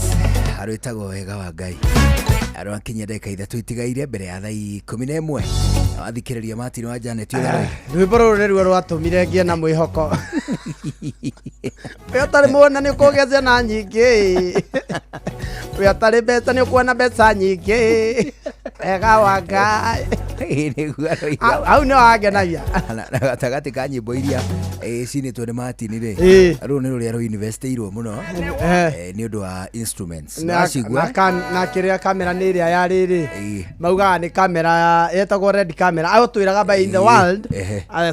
Speaker 2: arwĩtagwo wega wa Ngai arwakinyia ndagĩka ithatũ itigaire mbere ya thaa 11. Wathikĩrĩria Martin wa Janet ũrĩa aroiga.
Speaker 3: Rwĩmbo rũrũ nĩruo rwatũmire ngĩe na mwĩhoko. We ũtarĩ muona nĩ ũkũgĩa ciana nyingĩ, we ũtarĩ mbeca nĩ ũkuona mbeca nyingĩ, wega wa Ngai.
Speaker 2: Ĩĩ, nĩguo aroiga.
Speaker 3: Hau nĩ wangenagia.
Speaker 2: Na gatagatĩ ka nyĩmbo iria cinĩtwo nĩ Martin rĩ,
Speaker 3: Ĩĩ.
Speaker 2: rũrũ nĩ rũrĩa rũinvestĩirwo mũno nĩ ũndũ wa instruments. Wacigua?
Speaker 3: Na kĩrĩa kamera nĩ ĩrĩa ya rĩrĩ
Speaker 2: Ĩĩ.
Speaker 3: maugaga nĩ kamera yetagwo red camera agũtwĩraga by in the
Speaker 2: Ĩĩ.
Speaker 3: world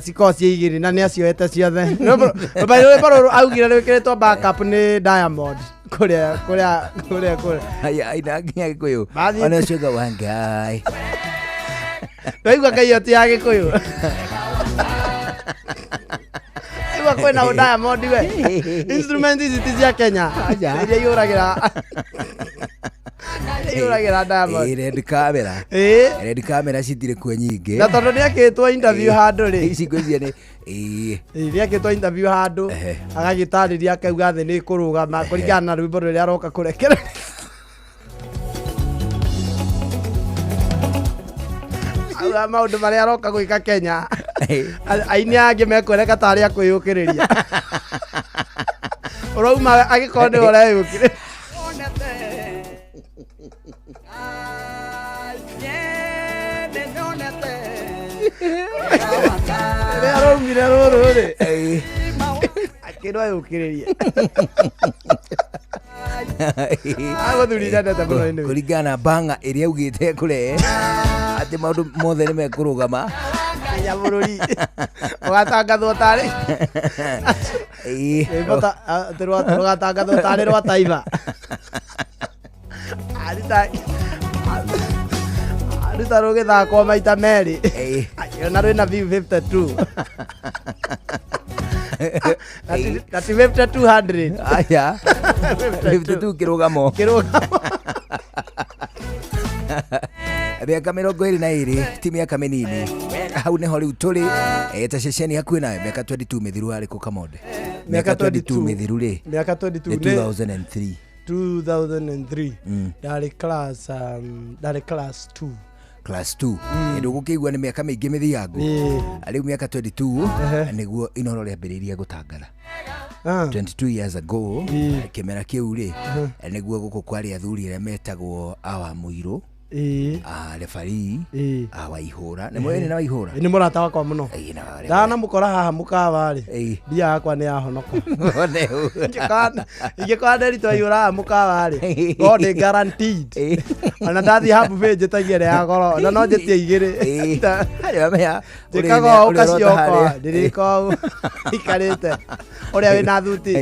Speaker 3: cikoragwo ciĩ igĩrĩ na nĩ acioete ciothe. Rwĩmbo rũrũ augire rwĩkĩrĩtwo backup nĩ Diamond kũrĩa kũrĩa kũrĩa kũrĩa.
Speaker 2: Aya, aina nginya Gĩkũyũ.
Speaker 3: Mathiĩ-
Speaker 2: Ona ũcio wa Ngai.
Speaker 3: Ndaigua Ngai ĩyo ti ya Gĩkũyũ. Igua kwĩna ũ Diamond we. Instrument ici ti cia Kenya.
Speaker 2: Aja.
Speaker 3: Iria ihũragĩra iria ihũragĩra Diamond.
Speaker 2: Ĩĩ, red camera.
Speaker 3: Ĩĩ.
Speaker 2: Red camera citirĩ kuo nyingĩ.
Speaker 3: Na tondũ nĩekĩtwo interview handũ rĩ.
Speaker 2: Ici ngwĩciria nĩ ĩĩ.
Speaker 3: Ĩĩ, nĩekĩtwo interview handũ agagĩtarĩria akauga thĩ nĩ kũrũgama kũringana na rwĩmbo rũrĩa aroka kũrekereria. Auga maũndũ marĩa aroka gwĩka Kenya aini angĩ mekuoneka tarĩ a kwĩyũkĩrĩria. Ũrauma agĩkorwo nĩwe ũreyũkĩrĩria. Rĩrĩa araumire rũrũ rĩ akĩrwo eyũkĩrĩrie. Agũthuri nyendete mũno anyway.
Speaker 2: Kũringana na banga ĩrĩa augĩte kũrehe atĩ maũndũ mothe nĩ mekũrũgama.
Speaker 3: Kenya bũrũri ũgatangathwo tarĩ
Speaker 2: Ĩĩ.
Speaker 3: rwĩmbo ta atĩ rũgatangathwo tarĩ rwa Taifa. Aruta aruta rũgĩthakwo maita merĩ akĩona rwĩna view 52 na ti 5200.
Speaker 2: Aya. 52 kĩrũgamo.
Speaker 3: Kĩrũgamo.
Speaker 2: Mĩaka 22 ti mĩaka mĩnini hau nĩho rĩu tũrĩ ta ceceni hakuhĩ nawe. Mĩaka 22 mĩthiru harĩ kũ Kamonde? Mĩaka 22 mĩthiru rĩ
Speaker 3: Mĩaka 22
Speaker 2: nĩ 2003.
Speaker 3: 2003 ndarĩ class ndarĩ class 2.
Speaker 2: Class 2 ĩndũ gũkĩigua nĩ mĩaka mĩingĩ mĩthiangu. Rĩu mĩaka 22 nĩguo Inoro rĩambĩrĩirie gũtangatha. 22 years ago kĩmera kĩu rĩ nĩguo gũkũ kwarĩ athuri arĩa metagwo awa mũirũ, refarii Waihũra nĩ mũĩ na Waihũra.
Speaker 3: Nĩ mũrata wakwa mũno.
Speaker 2: Ĩĩ, na
Speaker 3: Ndanamũkora haha mũkawa rĩ mbia yakwa nĩ yahonoka. Ingĩkorwo nderitwo aihũra haha mũkawa rĩ korwo ndĩ guaranteed ona ndathiĩ habu bĩ njĩtagia ĩrĩa ya goro ona no njĩtie igĩrĩ. Njĩkaga ũũ ũgaciokoa ndĩrĩka ũũ ikarĩte ũrĩa wĩna thuti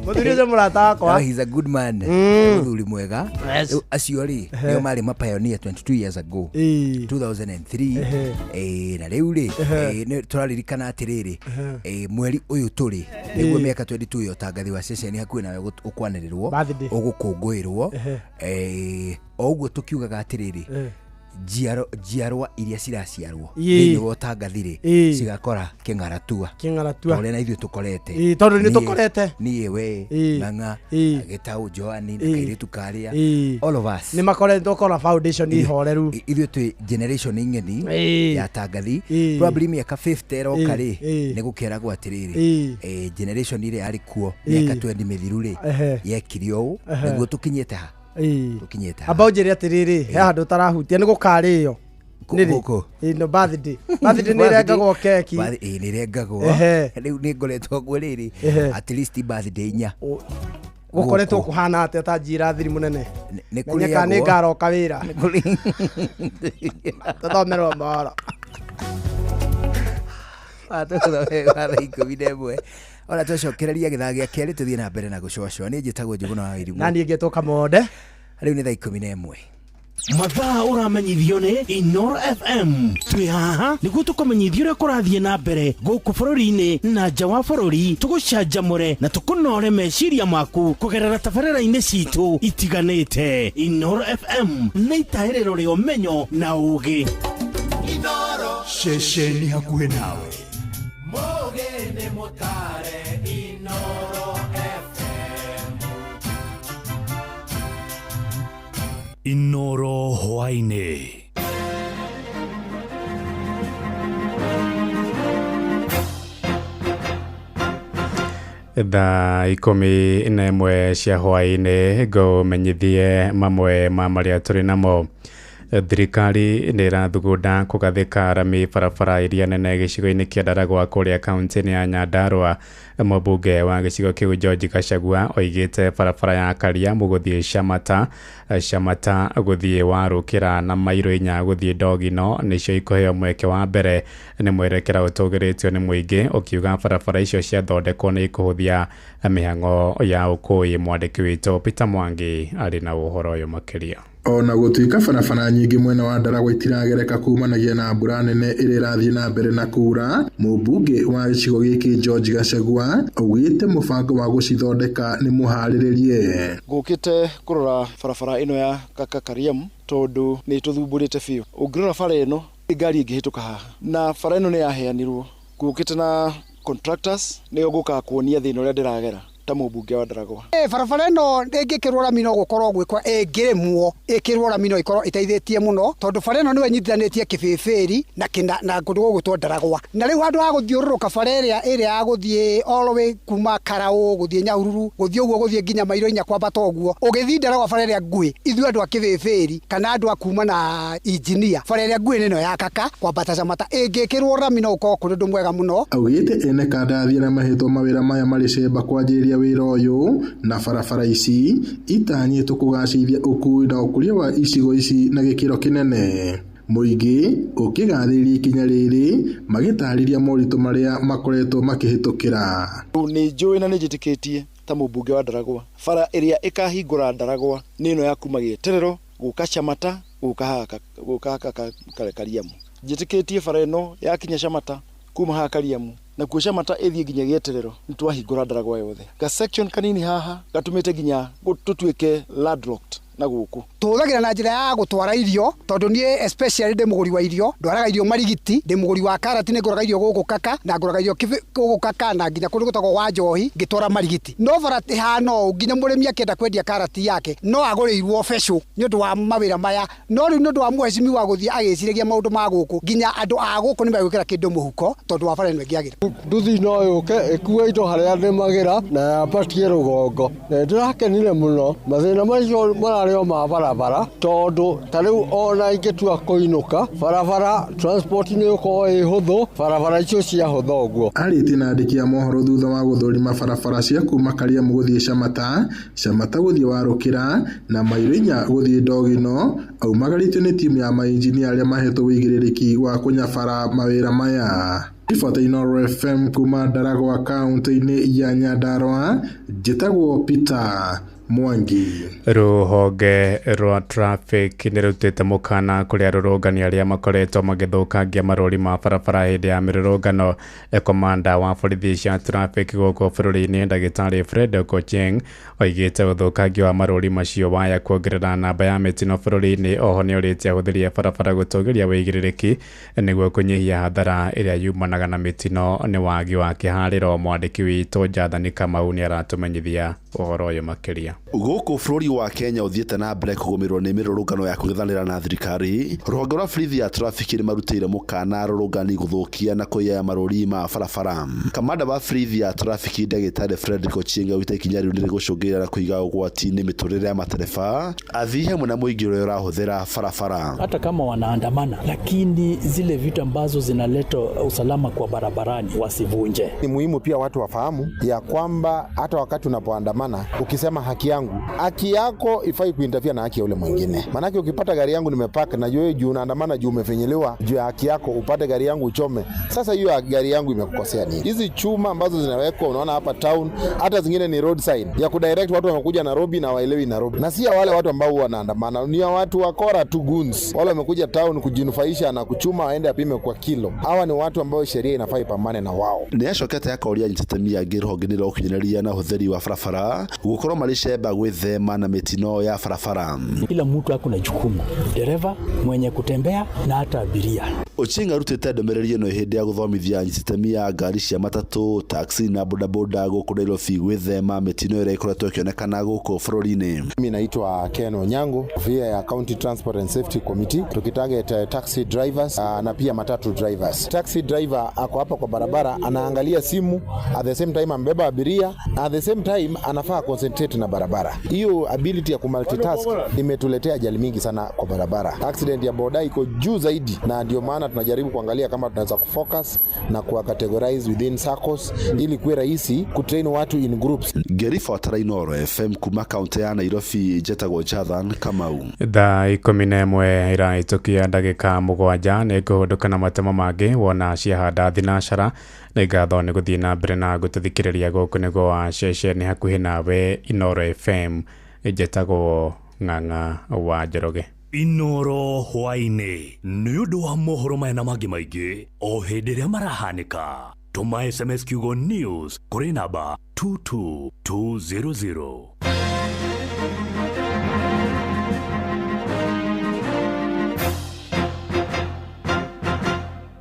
Speaker 3: mũthuri ũcio mũrata wakwa.
Speaker 2: Oh, he's a good man. Mũthuri mwega.
Speaker 3: Yes.
Speaker 2: Rĩu acio rĩ nĩo marĩ mapioneer 22 years ago 2003. Na rĩu rĩ nĩ tũraririkana atĩrĩrĩ mweri ũyũ tũrĩ nĩguo mĩaka 22 ya ũtangathi wa ceceni hakuhĩ nawe ũkwanĩrĩrwo
Speaker 3: Birthday.
Speaker 2: ũgũkũngũĩrwo. O ũguo tũkiugaga atĩrĩrĩ njiarwa iria ciraciarwo thĩinĩ wa ũtangathi rĩ cigakora kĩng'aratua
Speaker 3: Kĩng'aratua.
Speaker 2: ũrĩa na ithuĩ tũkorete.
Speaker 3: Ĩĩ, tondũ nĩ tũkorete.
Speaker 2: Niĩ we Ng'ang'a Gĩtaũ Joani na kairĩtu karĩa all of us
Speaker 3: Nĩ makoretwo kora foundation ihoreru.
Speaker 2: Ithuĩ twĩ generation ng'eni ya tangathi. Probably mĩaka 50 ĩroka rĩ nĩ gũkeragwo atĩrĩrĩ generation ĩrĩa yarĩ kuo mĩaka 20 mĩthiru rĩ yekire ũũ nĩguo tũkinyĩte ha tũkinyĩte ha.
Speaker 3: Amba ũnjĩre atĩrĩrĩ he handũ ũtarahutia nĩ gũkarĩo. Nĩ rĩ?
Speaker 2: Gũkũ.
Speaker 3: Ĩĩ, no birthday. Birthday nĩ ĩrengagwo keki.
Speaker 2: Ĩĩ, nĩ ĩrengagwo. Rĩu nĩ ngoretwo guo rĩrĩ at least birthday inya.
Speaker 3: Gũkoretwo
Speaker 2: Gũkũ.
Speaker 3: kũhana atĩa ta njira thiri mũnene
Speaker 2: Nĩ
Speaker 3: menye kana nĩ
Speaker 2: kũrĩagwo.
Speaker 3: ngaroka wĩra tũthomerwo mohoro.
Speaker 2: Thaa 11 ona twacokereria gĩthaa gĩa kerĩ tũthiĩ na mbere na gũcũacũa. Niĩ njĩtagwo Njũgũna wa Irimũ
Speaker 3: Na niĩ ngetwo Kamonde.
Speaker 2: Rĩu nĩ thaa 11.
Speaker 8: Mathaa ũramenyithio nĩ Inoro FM. Twĩ haha nĩguo tũkũmenyithia ũrĩa kũrathiĩ na mbere gũkũ bũrũri-inĩ na nja wa bũrũri, tũgũcanjamũre na tũkũnore meciria maku kũgerera tabarĩra-inĩ citũ itiganĩte. Inoro FM nĩ itahĩrĩro rĩa ũmenyo na ũũgĩ.
Speaker 9: Ceceni hakuhĩ nawe.
Speaker 1: Mũgĩ nĩ mũtare Inoro FM.
Speaker 9: Inoro hwaĩ-inĩ.
Speaker 10: Thaa 11 cia hwaĩ-inĩ, ngũmenyithie mamwe ma marĩa tũrĩ namo. Thirikari nĩ ĩrathugunda kũgathĩka rami barabara iria nene gĩcigo-inĩ kĩa Ndaragwa kũrĩa kaunti-inĩ ya Nyandarua. Mũmbunge wa gĩcigo kĩu George Gachagua oigĩte barabara ya Kariamu gũthiĩ Shamata, Shamata gũthiĩ Warũkĩra na mairo 4 gũthiĩ Ndogino nĩcio ikũheo mweke wa mbere. Nĩ mwerekera ũtũgĩrĩtio nĩ mũingĩ, ũkiuga barabara icio ciathondekwo nĩ ikũhũthia mĩhang'o ya ũkũĩ. Mwandĩki witũ Peter Mwangi arĩ na ũhoro ũyũ makĩria.
Speaker 11: Ona gũtuĩka barabara nyingĩ mwena wa Ndaragwa itiragereka kumanagia na mbura nene ĩrĩa ĩrathiĩ na mbere na kuura, mũmbunge wa gĩcigo gĩkĩ George Gachagua augĩte mũbango wa gũcithondeka nĩ mũharĩrĩrie.
Speaker 12: Ngũkĩte kũrora barabara ĩno ya Kaka Kariamu tondũ nĩ tũthumbũrĩte biũ. Ũngĩrora bara ĩno ngari ĩngĩhĩtũka haha, na bara ĩno nĩ yaheanirwo. Ngũkĩte na contractors nĩo ngũkaga kuonia thĩna ũrĩa ndĩragera ta mũmbunge wa Ndaragwa.
Speaker 6: Barabara ĩno ĩngĩkĩrwo rami no gũkorwo gwĩkwo, ĩngĩrĩmwo ĩkĩrwo rami no ĩkorwo ĩteithĩtie mũno, tondũ bara ĩno nĩyo ĩnyitithanĩtie Kĩbĩbĩri na na kũndũ gũgwĩtwo Ndaragwa. Na rĩu handũ ha gũthiũrũrũka bara ĩrĩa ya gũthiĩ all the way kuma Karaũ gũthiĩ Nyahururu gũthiĩ ũguo gũthiĩ nginya mairo 4 kwambata ũguo ũgĩthiĩ Ndaragwa, bara ĩrĩa nguhĩ ithuĩ andũ a Kĩbĩbĩri kana andũ a kuma na injinia, bara ĩrĩa nguhĩ nĩ ĩno ya Kaka kwambata Shamata, ĩngĩkĩrwo rami no ũkorwo kũrĩ ũndũ mwega mũno.
Speaker 11: Augĩte ene kandarathi arĩa mahetwo mawĩra maya marĩ cemba kwanjĩrĩria wĩra ũyũ na barabara ici itanyĩtwo kũgacĩrithia ũkui na ũkũria wa icigo ici na gĩkĩro kĩnene. Mũingĩ ũkĩgathĩrĩria ikinya rĩrĩ magĩtarĩria moritũ marĩa makoretwo makĩhĩtũkĩra.
Speaker 12: Nĩ njũĩ na nĩ njĩtĩkĩtie ta mũmbunge wa Ndaragwa, bara ĩrĩa ĩkahingũra Ndaragwa nĩ ĩno ya kuma Gĩeterero gũka Shamata gũka haha Kariamu. Njĩtĩkĩtie bara ĩno yakinya Shamata kuma haha Kariamu na kuo Shamata ĩthiĩ nginya Gĩeterero nĩ twahingũra Ndaragwa yothe. Ga section kanini haha gatũmĩte nginya tũtuĩke landlocked na gũkũ.
Speaker 6: Tũhũthagĩra na njĩra ya gũtwara irio, tondũ niĩ especially ndĩ mũgũri wa irio, ndwaraga irio Marigiti, ndĩ mũgũri wa karati, nĩ ngũraga irio gũkũ Kaka na ngũraga irio gũkũ Kaka na nginya kũndũ gwĩtagwo wa Njohi ngĩtwara Marigiti. No bara ĩhana ũũ nginya mũrĩmi akĩenda kwendia karati yake no agũrĩirwo becũ nĩ ũndũ wa mawĩra maya, no rĩu nĩ ũndũ wa mheshimiwa gũthiĩ agĩciragia maũndũ ma gũkũ nginya andũ a gũkũ nĩ megwĩkĩra kĩndũ mũhuko tondũ wa bara ĩno ĩngĩagĩra.
Speaker 13: Nduthi no yũke ĩkue indo harĩa ndĩmagĩra na yambatie rũgongo. Na nĩndĩrakenire mũno mathĩna macio mararĩ ma barabara, tondũ ta rĩu ona ingĩtua kũinũka barabara transport nĩ ĩgũkorwo ĩ hũthũ, barabara icio ciahũtha ũguo.
Speaker 11: Arĩtie na andĩki a mohoro thutha wa gũthũrima barabara cia kuma Kariamu gũthiĩ Shamata, Shamata gũthiĩ Warũkĩra na mairo 4 gũthiĩ Ndogino, aumagarĩtio nĩ timu ya mainjinia arĩa mahetwo ũigĩrĩrĩki wa kũnyabara mawĩra maya. Riboti Inoro FM kuma Ndaragwa kaunti-inĩ ya Nyandarua, njĩtagwo Peter Mwangi.
Speaker 10: Rũhonge rwa traffic nĩ rũrutĩte mũkana kũrĩ arũrũngani arĩa makoretwo magĩthũkangia marũri ma barabara hĩndĩ ya mĩrũrũngano. Komanda wa borithi cia traffic gũkũ bũrũri-inĩ ndagĩtarĩ Fred Okocheng oigĩte ũthũkangia wa marũri macio waya kuongerera namba ya mĩtino bũrũri-inĩ. Oho nĩ orĩtie ahũthĩri a barabara gũtũgĩria wĩigĩrĩrĩki nĩguo kũnyihia hathara ĩrĩa yumanaga na mĩtino nĩ wagi wa kĩharĩro. Mwandĩki witũ Jathani Kamau nĩ aratũmenyithia ũhoro ũyũ makĩria.
Speaker 14: Gũkũ bũrũri wa Kenya ũthiĩte na mbere kũgũmĩrwo nĩ mĩrũrũngano ya kũng'ethanĩra na thirikari, rũhonge rwa borithi ya traffic nĩ marutĩire mũkana arũrũngani gũthũkia na kũiya marũri ma barabara. Kamanda wa borithi ya traffic ndagĩtarĩ Fredrick Ochieng augĩte ikinya rĩu nĩrĩgũcũngĩrĩria na kũiga ũgwati-inĩ mĩtũrĩre ya matereba, athii hamwe na mũingĩ ũrĩa ũrahũthĩra barabara.
Speaker 15: Hata kama wanaandamana, lakini zile vitu ambazo zinaleta usalama kwa barabarani wasivunje.
Speaker 16: Ni muhimu pia watu wafahamu ya kwamba hata wakati unapoandamana ukisema haki haki yangu. Haki yako ifai kuinterfere na haki ya ule mwingine, maanake ukipata gari yangu nimepaka na wewe juu unaandamana juu umefinyiliwa juu ya haki yako, upate gari yangu uchome. Sasa hiyo gari yangu imekukosea nini? Hizi chuma ambazo zinawekwa unaona hapa town, hata zingine ni road sign ya kudirect watu wamekuja Nairobi na waelewi Nairobi, na si ya wale watu ambao wanaandamana, ni ya watu wakora tu, goons wale wamekuja town kujinufaisha na kuchuma, waende apime kwa kilo. Hawa ni watu ambao sheria inafaa ipambane na wao.
Speaker 14: Nĩ acokete akoria anyititemi angĩ rũhonge-inĩ rwa ũkinyanĩria na ũhũthĩri wa barabara gũkorwo marĩ cemba gwĩthema na mĩtino ya barabara.
Speaker 15: Kila mtu ako na jukumu, dereva, mwenye kutembea na hata abiria.
Speaker 14: Ochieng arutĩte ndũmĩrĩri ĩno hĩndĩ ya gũthomithia anyititemi a ngari cia matatũ, taxi na bodaboda gũkũ Nairobi gwĩthema mĩtino ĩrĩa ĩkoretwo ĩkĩonekana gũkũ bũrũri-inĩ.
Speaker 16: Mimi naitwa Ken Onyango, via ya County Transport and Safety Committee, tukitarget taxi drivers na pia matatu drivers. Taxi driver ako hapa kwa barabara anaangalia simu, at the same time ambeba abiria, at the same time anafaa concentrate na barabara. Hiyo ability ya kumultitask imetuletea ajali mingi sana kwa barabara. Accident ya boda iko juu zaidi, na ndio maana tunajaribu kuangalia kama tunaweza kufocus na kuwa categorize within circles ili kuwe rahisi kutrain watu in groups.
Speaker 14: Ngĩribotera Inooro FM kuma kaunti ya Nairobi, njetagwo Jathan Kamau.
Speaker 10: Thaa 11 ĩrahĩtũkia ndagĩka 7 nĩ ngũhũndũka na matemo mangĩ wona ciahanda thinacara. Nĩ ngatho nĩ gũthiĩ na mbere na gũtũthikĩrĩria gũkũ nĩguo wa ceceni hakuhĩ nawe Inooro FM. Njetagwo Ng'ang'a wa Njoroge.
Speaker 9: Inooro hwaĩ-inĩ nĩ ũndũ wa mohoro maya na mangĩ maingĩ o hĩndĩ ĩrĩa marahanĩka. Tũma SMS kiugo news kũrĩ namba 22200.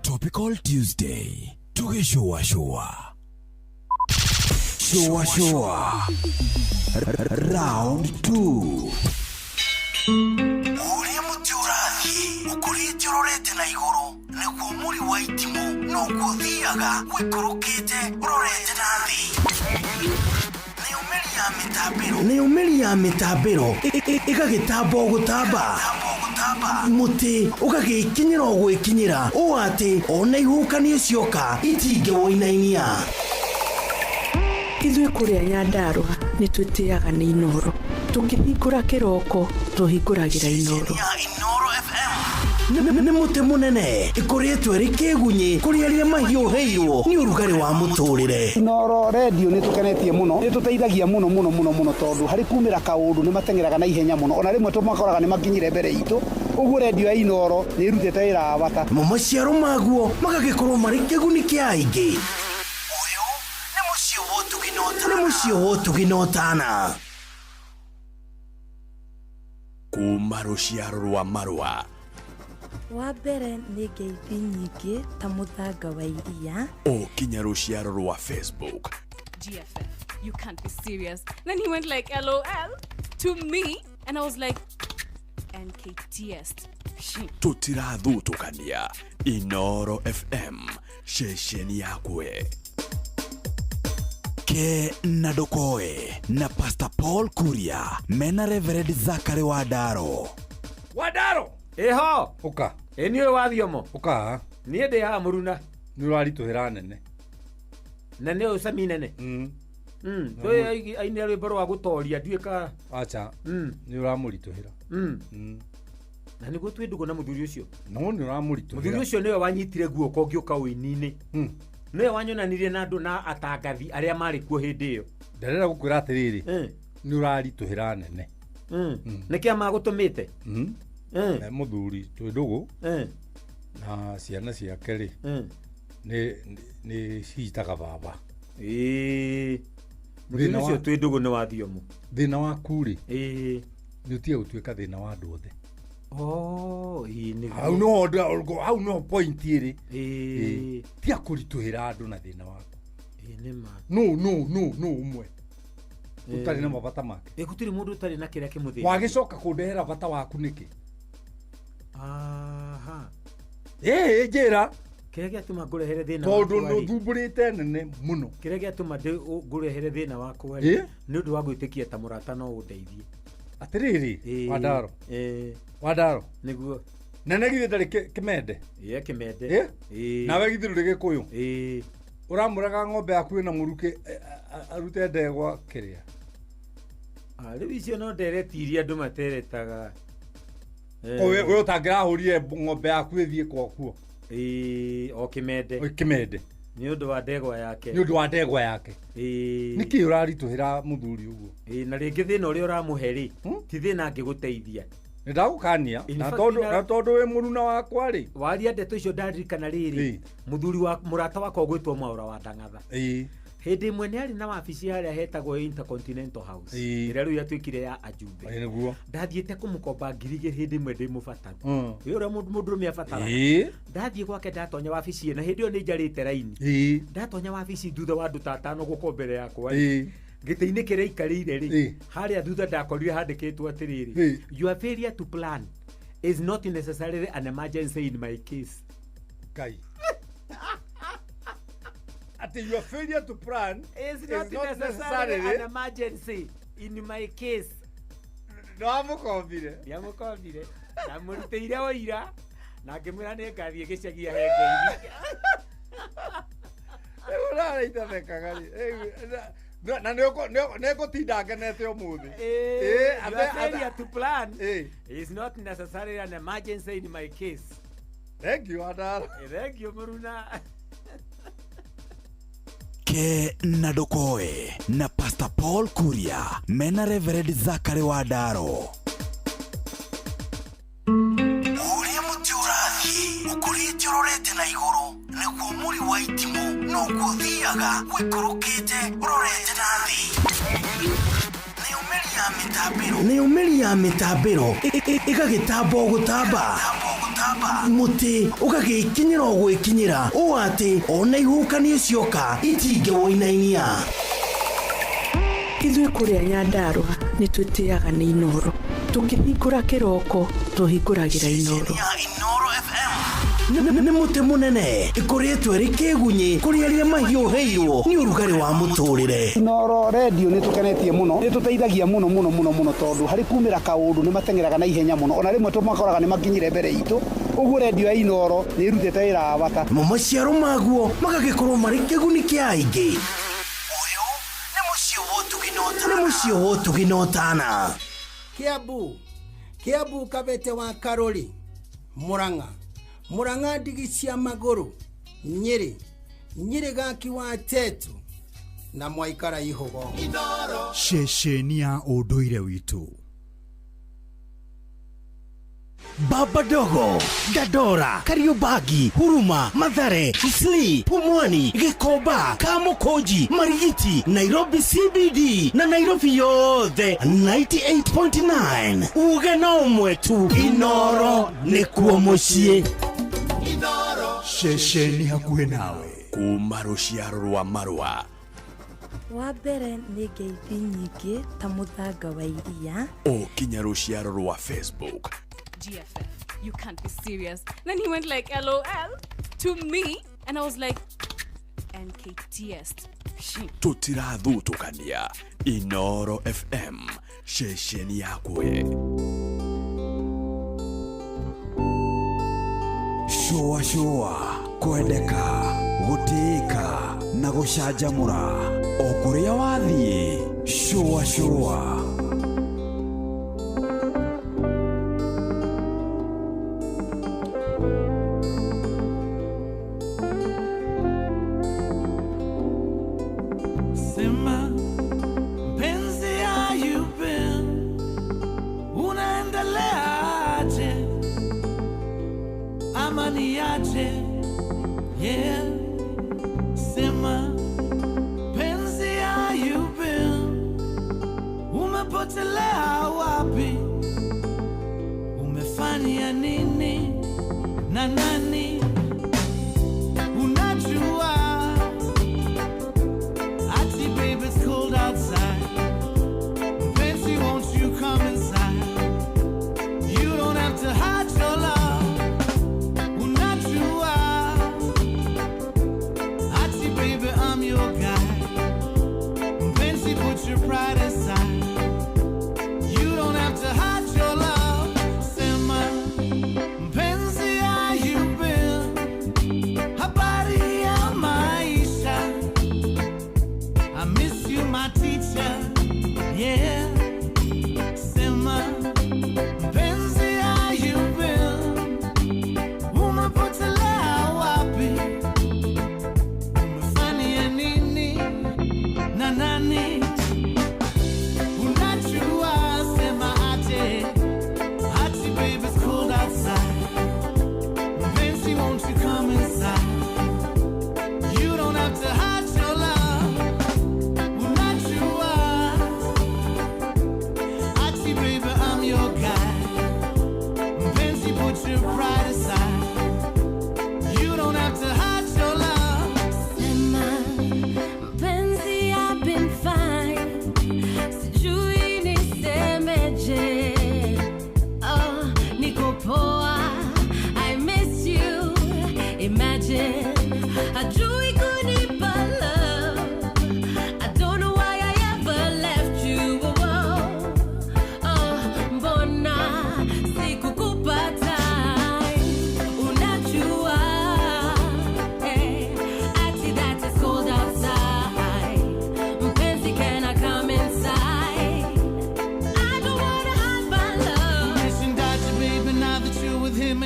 Speaker 4: Topical Tuesday tugĩcũacũa cũacũa round 2. Ũrĩa mũtĩ ũrathiĩ ũkũrĩte ũrorete na igũrũ nĩguo mũri wa itimũ noguo ũthiaga ũikũrũkĩte ũrorete na thĩ. Nĩyo mĩri ya mĩtambĩro ĩgagĩtamba o gũtamba, mũtĩ ũgagĩkinyĩra o gwĩkinyĩra ũũ atĩ ona ihuhũkanio cioka itingĩwũinainia.
Speaker 5: Ithuĩ kũrĩa Nyandarũa nĩ twĩtĩaga nĩ Inooro. Tũkĩhingũra kĩroko tũhingũragĩra Inooro.
Speaker 4: Nĩ mũtĩ mũnene ĩkũrĩtwo ĩrĩ kĩgunyĩ kũrĩ arĩa mahiũhĩirwo nĩ ũrugarĩ wa mũtũrĩre.
Speaker 6: Inooro radio nĩ tũkenetie mũno, nĩ tũteithagia mũno mũno mũno mũno tondũ harĩ kumĩra kaũndũ nĩ mateng'eraga na ihenya mũno, ona rĩmwe tũmakoraga nĩ makinyire mbere itũ. Ũguo radio ya Inooro nĩ ĩrutĩte wĩra wa bata.
Speaker 4: Mo maciaro maguo magagĩkorwo marĩ kĩguni kĩa aingĩ. Ũyũ nĩ mũciĩ wa ũtugi na ũtana.
Speaker 9: Kuma rũciaro rwa marũa
Speaker 17: wa mbere nĩ ngeithi nyingĩ ta mũthanga wa iria
Speaker 9: o kinya rũciaro rwa Facebook.
Speaker 18: GFF, you can't be serious. Then he went like LOL to me and I was like NKTS.
Speaker 9: Tũtirathutũkania. Inooro FM, ceceni yakwe.
Speaker 4: Ke na Ndokoe na Pastor Paul Kuria mena Reverend Zachary Wadaro.
Speaker 19: Wadaro Eho
Speaker 20: uka
Speaker 19: ĩ nĩ ũyũ wathiomo
Speaker 20: uka
Speaker 19: niĩ ndĩ haha mũruna.
Speaker 20: Nĩ ũraritũhĩra nene
Speaker 19: na nĩ ũyũ cami nene. Ũyũ ainire rwĩmbo rwa gũtoria nduĩka
Speaker 20: acha. Nĩ ũramũritũhĩra.
Speaker 19: Na nĩguo twĩ ndũgũ na mũthuri ũcio.
Speaker 20: No nĩ ũramũritũhĩra.
Speaker 19: Mũthuri ũcio nĩwe wanyitire guoko ngĩũka ũini-inĩ. Nĩwe wanyonanirie na andũ na atangathi arĩa marĩ kuo hĩndĩ ĩyo.
Speaker 20: Ndarenda gũkwĩra atĩrĩrĩ, nĩ ũraritũhĩra nene.
Speaker 19: Nĩkĩa magũtũmĩte?
Speaker 20: Na mũthuri twĩ ndũgũ na ciana ciake rĩ nĩ citaga baba.
Speaker 19: Mũthuri ũcio twĩ ndũgũ nĩ wathiomo.
Speaker 20: Thĩna waku rĩ nĩ ũtige gũtuĩka thĩna wa andũ othe. Hau noho hau noho point ĩrĩ. Tiga kũritũhĩra andũ na thĩna waku. No no no no ũmwe ũtarĩ na mabata make.
Speaker 19: Gũtirĩ mũndũ ũtarĩ na kĩrĩa kĩmũthĩnagia.
Speaker 20: Wagĩcoka kũndehera bata waku nĩkĩ?
Speaker 19: Aha.
Speaker 20: Njĩra
Speaker 19: kĩrĩa gĩatũma ngũrehere thĩna wakwa
Speaker 20: tondũ nĩ ũthumbũrĩte nene mũno.
Speaker 19: Kĩrĩa gĩatũma ngũrehere thĩna wakwa rĩ nĩ ũndũ wa gwĩtĩkia ta mũrata no ũndeithie.
Speaker 20: Atĩrĩrĩ Wadaro. Wadaro
Speaker 19: nĩguo
Speaker 20: nene githĩ ndarĩ kĩmende.
Speaker 19: Ĩĩ kĩmende.
Speaker 20: Nawe githĩ ndũrĩ Gĩkũyũ. Ũramũraga ng'ombe yaku ĩna mũrukĩ arute ndegwa kĩrĩa.
Speaker 19: Rĩu icio no ndereti iria andũ materetaga.
Speaker 20: We ũtangĩrahũrire ng'ombe yaku ĩthiĩ kwakuo.
Speaker 19: Ĩĩ, o kĩmende.
Speaker 20: O kĩmende.
Speaker 19: Nĩ ũndũ wa ndegwa yake.
Speaker 20: Nĩ ũndũ wa ndegwa yake.
Speaker 19: Ĩĩ.
Speaker 20: Nĩkĩ ũraritũhĩra mũthuri ũguo?
Speaker 19: Ĩĩ, na rĩngĩ thĩna ũrĩa ũramũhe rĩ, ti thĩna angĩgũteithia.
Speaker 20: Nĩ ndagũkania
Speaker 19: In
Speaker 20: na
Speaker 19: fact,
Speaker 20: tondũ na tondũ wĩ mũruna wakwa rĩ.
Speaker 19: Waria ndeto icio ndaririkana rĩrĩ, mũthuri wa mũrata wakwa ũgwĩtwo Mwaũra wa Ndang'atha.
Speaker 20: Ĩĩ.
Speaker 19: Hĩndĩ ĩmwe nĩ arĩ na wabici harĩa hetagwo Intercontinental House ĩrĩa rĩu yatuĩkire ya ajumbe.
Speaker 20: Ĩĩ nĩguo.
Speaker 19: Ndathiĩte kũmũkomba 2,000 hĩndĩ ĩmwe ndĩ mũbataru. Wĩ ũrĩa mũndũrũme abataraga.
Speaker 20: Ĩĩ.
Speaker 19: Ndathiĩ gwake ndatonya wabici na hĩndĩ ĩyo nĩ njarĩte raini.
Speaker 20: Ĩĩ.
Speaker 19: Ndatonya wabici thutha wa andũ ta atano gũka mbere yakwa.
Speaker 20: Ĩĩ.
Speaker 19: Gĩtĩ-inĩ kĩrĩa aikarĩire rĩ, harĩa thutha ndakorire handĩkĩtwo atĩrĩrĩ, your failure to plan is not necessarily an emergency in my case.
Speaker 20: Ngai. Ati your failure to plan
Speaker 19: is not necessarily an emergency in my case.
Speaker 20: Ndamũkombire.
Speaker 19: Ndiamũkombire. Ndamũrutĩire ũira na ngĩmwĩra nĩ ngathiĩ gĩcagi ahe ngeithi.
Speaker 20: Rĩu ũrarĩithethekaga rĩ. Na nĩ ngũtinda ngenete ũmũthĩ.
Speaker 19: Your failure to plan is not necessarily an emergency in my case.
Speaker 20: Thank you, Adara.
Speaker 19: Thank you, Muruna.
Speaker 4: Ke na ndũkoe na Pastor Paul Kuria mena Reverend Zachary Wandaro. Ũrĩa mũtĩ ũrathiĩ ũkũrĩte ũrorete na igũrũ nĩguo mũri wa itimũ noguo ũthiaga ũikũrũkĩte ũrorete na thĩ. Nayo mĩri ya mĩtambĩro ĩgagĩtamba o gũtamba, mũtĩ ũgagĩkinyĩra o gwĩkinyĩra ũũ atĩ ona ihuhũkanio cioka itingĩwũinainia.
Speaker 5: Ithuĩ kũrĩa Nyandarũa nĩ twĩtĩaga nĩ Inooro. Tũkĩhingũra kĩroko tũhingũragĩra Inooro.
Speaker 4: Nĩ mũtĩ mũnene ĩkũrĩtwo ĩrĩ kĩgunyĩ kũrĩ arĩa mahiũhĩirwo nĩ ũrugarĩ wa mũtũrĩre.
Speaker 6: Inooro redio nĩ tũkenetie mũno, nĩ tũteithagia mũno mũno mũno mũno tondũ harĩ kumĩra kaũndũ nĩ mateng'eraga na ihenya mũno, ona rĩmwe tũmakoraga nĩ makinyire mbere itũ. Ũguo redio ya Inooro nĩ ĩrutĩte wĩra wa bata.
Speaker 4: Mo maciaro maguo magagĩkorwo marĩ kĩguni kĩa aingĩ. Ũyũ nĩ mũciĩ wa ũtugi na ũtana.
Speaker 21: Kiambu, Kiambu Kabete wa Karori, Murang'a, Murang'a ndigi cia magũrũ, Nyĩrĩ, Nyĩrĩ gaki wa Tetu na Mwaikara Ihogo.
Speaker 1: Ceceni ya ũndũire witũ.
Speaker 4: Baba Dogo, Dandora, Kariobangi, Huruma, Mathare, Isli, Pumwani, Gikomba, Kamukunji, Marigiti, Nairobi CBD na Nairobi yothe 98.9. Uge na ũmwe tu, Inooro nĩkuo mũciĩ.
Speaker 1: Ceceni hakuhĩ nawe.
Speaker 9: Kuma rũciaro rwa marũa
Speaker 17: Wa mbere nĩ ngeithi nyingĩ ta mũthanga wa iria.
Speaker 9: O kinya rũciaro rwa Facebook.
Speaker 18: GFF, you can't be serious. Then he went like LOL to me, and I was like, NKTS.
Speaker 9: Tũtirathutũkania. Inooro FM, ceceni yakwe.
Speaker 1: Shũa shũa, kwendeka, gũtĩĩka na gũcanjamũra o kũrĩa wathiĩ. Shũa shũa.
Speaker 22: Sema mpenzi, how you been? Unaendeleaje? Ama niache? Yeah. Sema mpenzi, how you been? Umepotelea wapi? Umefanya nini na nani? Unajua ati babe, it's cold outside. Fancy, won't you come inside? You don't have to hide your love. Unajua ati baby, I'm your guy. Fancy, put your pride aside. You don't have to hide your love. Sema mpenzi, how you been?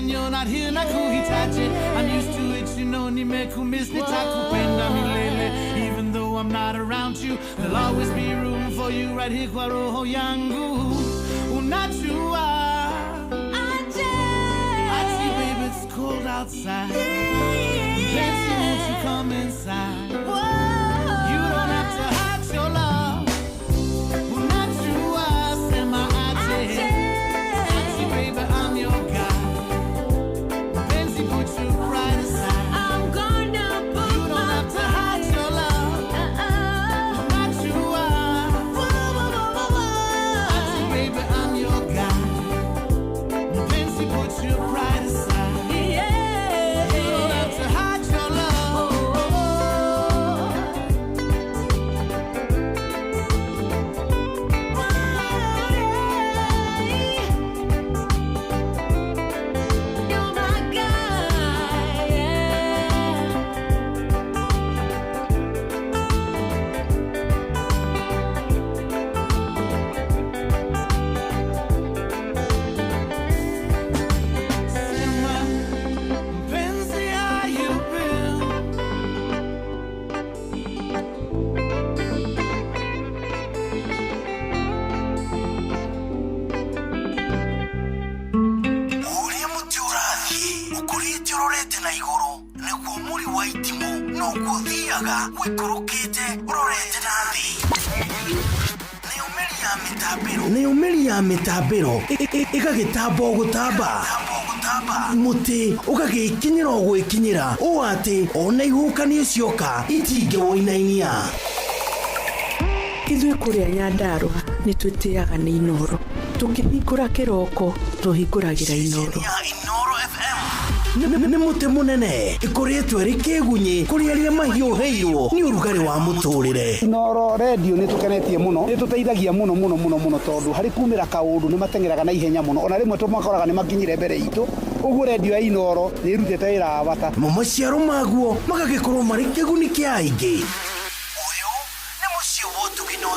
Speaker 22: when you're not here nakuhitaji. I'm used to it, you know, nimekumiss, nitakupenda milele. Even though I'm not around you, there'll always be room for you right here kwa roho yangu. Unajua Ati babe, it's cold outside. Fancy, won't you come inside? You don't have to hide your love. Unajua, sema aje. Ati baby, I'm your guy. Fancy, put your pride aside.
Speaker 3: I'm gonna put
Speaker 22: You don't have to hide your love. Unajua, Ati baby, I'm your guy. Fancy, put your pride aside.
Speaker 3: Yeah.
Speaker 22: You don't have to hide your love.
Speaker 3: You're my guy, yeah.
Speaker 22: Sema, mpenzi, how you been?
Speaker 4: Ũrĩa mũtĩ ũrathiĩ ũkũrĩte ũrorete na igũrũ nĩguo mũri wa itimũ noguo ũthiaga ũikũrũkĩte ũrorete na thĩ. Nayo mĩri ya mĩtambĩro ĩgagĩtamba o gũtamba, mũtĩ ũgagĩkinyĩra o gwĩkinyĩra ũũ atĩ ona ihuhũkanio cioka itingĩwũinainia.
Speaker 5: Ithuĩ kũrĩa Nyandarũa nĩ twĩtĩaga nĩ Inooro. Tũkĩhingũra kĩroko tũhingũragĩra Inooro.
Speaker 4: Nĩ mũtĩ mũnene ĩkũrĩtwo ĩrĩ kĩgunyĩ kũrĩ arĩa mahiũhĩirwo nĩ ũrugarĩ wa mũtũrĩre.
Speaker 6: Inooro redio nĩ tũkenetie mũno, nĩ tũteithagia mũno mũno mũno mũno tondũ harĩ kumĩra kaũndũ nĩ mateng'eraga na ihenya mũno, ona rĩmwe tũmakoraga nĩ makinyire mbere itũ. Ũguo redio ya Inooro nĩ ĩrutĩte wĩra wa bata.
Speaker 4: Namo maciaro maguo magagĩkorwo marĩ kĩguni kĩa aingĩ.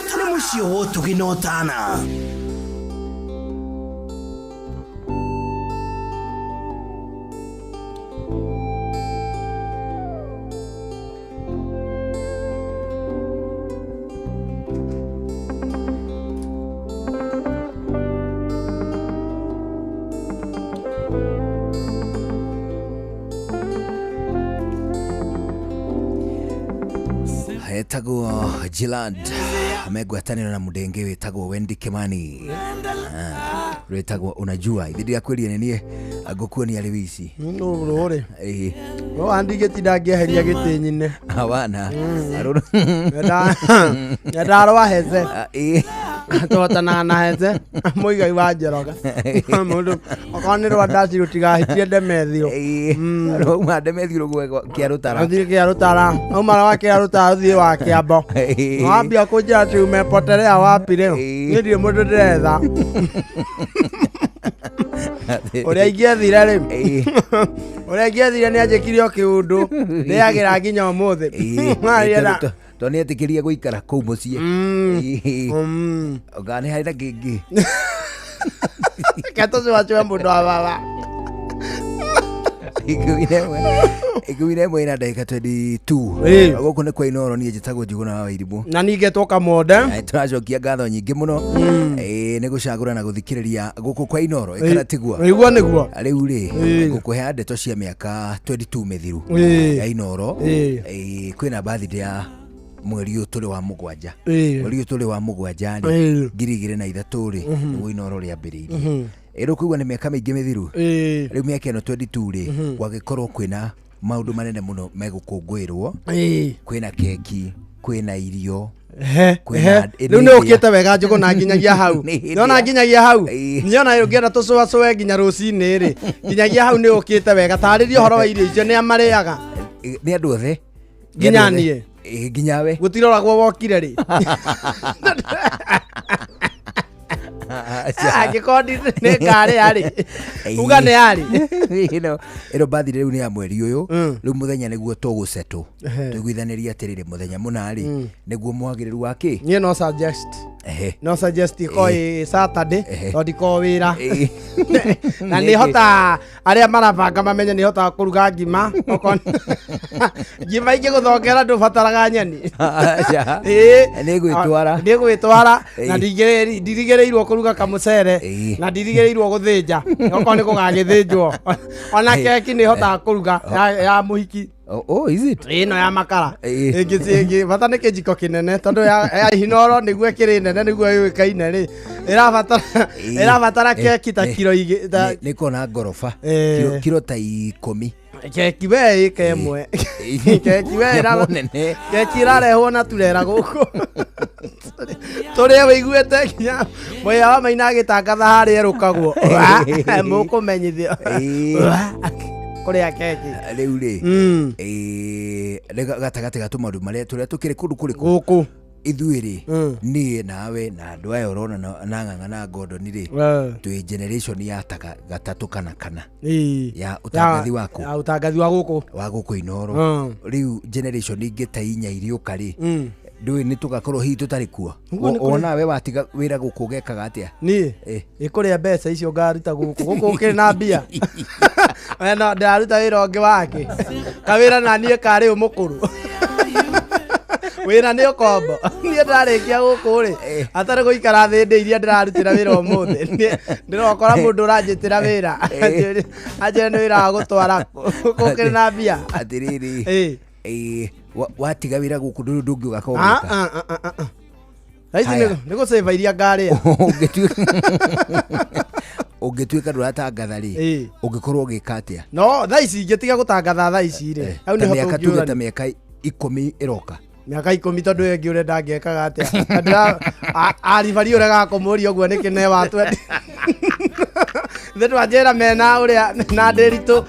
Speaker 4: Nĩ mũciĩ wa ũtugi na ũtana.
Speaker 2: Etagwo Gilad megwatanĩro na mũndenge wĩtagwo Wendy Kimani. Rwĩtagwo unajua ithi ndirakwĩria nĩ niĩ ngũkuonia rĩu ici.
Speaker 7: Rũrĩ
Speaker 2: Ĩĩ.
Speaker 7: no andigĩti ndangĩeheria gĩtĩ nyine.
Speaker 2: Hawana.
Speaker 7: Nyandarũa heze.
Speaker 2: Ĩĩ.
Speaker 7: Tũhotanaga na heze mũigai wa Njoroge. Mũndũ okorwo nĩ rwa ndaci rũtigahitie Ndemethio.
Speaker 2: Rauma Ndemethio rũgwe kĩa rũtara.
Speaker 7: Ũthiĩ kĩa rũtara auma wa kĩa rũtara ũthiĩ wa kĩambo. Wambia kũnjĩra atĩ umepotelea wapi rĩu, niĩ ndirĩ mũndũ ndĩretha. Ũrĩa ingĩethire rĩ, ũrĩa ingĩethire nĩ anjĩkire o kĩũndũ ndĩagĩra nginya ũmũthĩ. Marĩera-
Speaker 2: To nĩ etĩkĩrie gũikara kũu mũciĩ. Oga nĩ harĩ na kĩngĩ.
Speaker 7: Reke tũcũacũe mũndũ wa baba.
Speaker 2: 11 ina ndagĩka 22. Gũkũ nĩ kwa Inooro, niĩ njĩtagwo Njuguna wa Wairimũ.
Speaker 7: Na ningetwo Kamonde.
Speaker 2: Tũracokia ngatho nyingĩ mũno nĩ gũcagũra na gũthikĩrĩria gũkũ kwa Inooro ĩkara tiguo.
Speaker 7: Ĩguo nĩguo.
Speaker 2: Rĩu rĩ, ngũkũhe ndeto cia mĩaka 22 mĩthiru ya Inooro. Kwĩna birthday ya mweri ũyũ tũrĩ wa mũgwanja. Mweri ũyũ tũrĩ wa mũgwanja rĩ, 2003 rĩ, nĩguo Inooro rĩambĩrĩirie. Ĩrĩ ũkũigua nĩ mĩaka mĩingĩ mĩthiru. Rĩu mĩaka ĩno 22 rĩ, gwagĩkorwo kwĩna maũndũ manene mũno megũkũngũĩrwo. Kwĩna keki, kwĩna irio, kwĩna
Speaker 7: Rĩu nĩ ũkĩte wega Njũgũna nginyagia hau. Nĩwona nginyagia hau, nĩona ũngĩenda tũcũacũe nginya rũcinĩ rĩ, nginyagia hau nĩ ũkĩte wega. Tarĩria ũhoro wa irio icio, nĩ a marĩaga?
Speaker 2: Nĩ andũ othe.
Speaker 7: Nginya niĩ?
Speaker 2: Nginya we.
Speaker 7: Gũtiroragwo wokire rĩ. Angĩkorwo nĩ ngarĩa rĩ, uga nĩ arĩ.
Speaker 2: Ĩno bathi rĩu nĩ ya mweri ũyũ, rĩu mũthenya nĩguo tũgũcetwo tũiguithanĩrie atĩrĩrĩ mũthenya mũna rĩ, nĩguo mwagĩrĩru wa kĩ.
Speaker 7: Niĩ no suggest. No suggest ĩkorwo ĩ Saturday tondũ ndikoragwo wĩra na nĩ hotaga arĩa marabanga mamenye nĩ hotaga kũruga ngima. Ngima ingĩgũthongera ndũbataraga nyeni.
Speaker 2: Aca.
Speaker 7: Ĩĩ.
Speaker 2: Nĩ gwĩtwara.
Speaker 7: Nĩ gwĩtwara na
Speaker 2: Ĩĩ.
Speaker 7: ndirigĩrĩirwo kũruga kamũcere na ndirigĩrĩirwo gũthĩnja okorwo nĩ gũgagĩthĩnjwo, ona keki nĩ hotaga kũruga ya mũhiki.
Speaker 2: Oh, is it?
Speaker 7: Ĩno ya makara.
Speaker 2: Ĩĩ.
Speaker 7: Ĩngĩ bata nĩ kĩnjiko kĩnene tondũ ya inoro nĩguo ĩkĩrĩ nene nĩguo yũĩkaine rĩ, ĩrabatara keki ta kiro
Speaker 2: Nĩ kona ngoroba. Kiro ta 10.
Speaker 7: Keki we ĩka ĩmwe keki we
Speaker 2: Nyamũ nene.
Speaker 7: Keki ĩrarehwo na turera gũkũ tũrĩe wĩiguĩte nginya mũhĩa wa maina agĩtangatha harĩa ĩrũkagwo mũkũmenyithio kũrĩa keki.
Speaker 2: Rĩu rĩ, nĩ gatagatĩ ga tũmaũndũ marĩa tũrĩa tũkĩrĩ kũndũ kũrĩkũ
Speaker 7: gũkũ
Speaker 2: ithuĩ rĩ, niĩ nawe na andũ aya ũrona na ng'ang'a na ngondoni rĩ, twĩ generation ya ta gatatũ kana kana ya ũtangathi waku.
Speaker 7: Ya ũtangathi wa gũkũ.
Speaker 2: Wa gũkũ Inoro. Rĩu generation ingĩ ta inya iriũka rĩ, ndũĩ nĩ tũgakorwo hihi tũtarĩ kuo.
Speaker 7: Ũguo nĩ kũrĩ-
Speaker 2: Onawe watiga wĩra gũkũ ũgekaga atĩa?
Speaker 7: Niĩ ĩkũrĩa mbeca icio ngaruta gũkũ gũkũ ũkĩrĩ na mbia. We no ndĩraruta wĩra ũngĩ wake kawĩra na niĩ karĩ mũkũrũ wĩra nĩ ũkombo. Niĩ ndarĩkia gũkũ rĩ, atarĩ gũikara thĩ ndĩ iria ndĩrarutĩra wĩra ũmũthĩ. Niĩ ndĩrokora mũndũ ũranjĩtĩra wĩra anjĩre nĩ wĩra wa gũtwara gũkũ ũkĩrĩ na mbia.
Speaker 2: Atĩrĩrĩ, watiga wĩra gũkũ ndũrĩ ũndũ ũngĩ ũgakorwo
Speaker 7: Ah,
Speaker 2: ũgĩka?
Speaker 7: ah, ah, ah, ah. Thaa ici
Speaker 2: Haya.
Speaker 7: nĩ gũcĩba iria ngarĩa.
Speaker 2: Ũngĩtuĩka ndũratangatha rĩ, ũngĩkorwo ũgĩka atĩa?
Speaker 7: No thaa ici ingĩtiga gũtangatha thaa ici rĩ, hau
Speaker 2: Ta
Speaker 7: nĩho
Speaker 2: mĩaka tuge ta
Speaker 7: tũngiũrania.
Speaker 2: mĩaka 10 ĩroka.
Speaker 7: Mĩaka 10 tondũ ĩyo ĩngĩ ũrenda ngekaga atĩa? Aribari ũregaga kũmũria ũguo nĩkĩ ne watwe ithe twanjĩra mena ũrĩa na ndĩritũ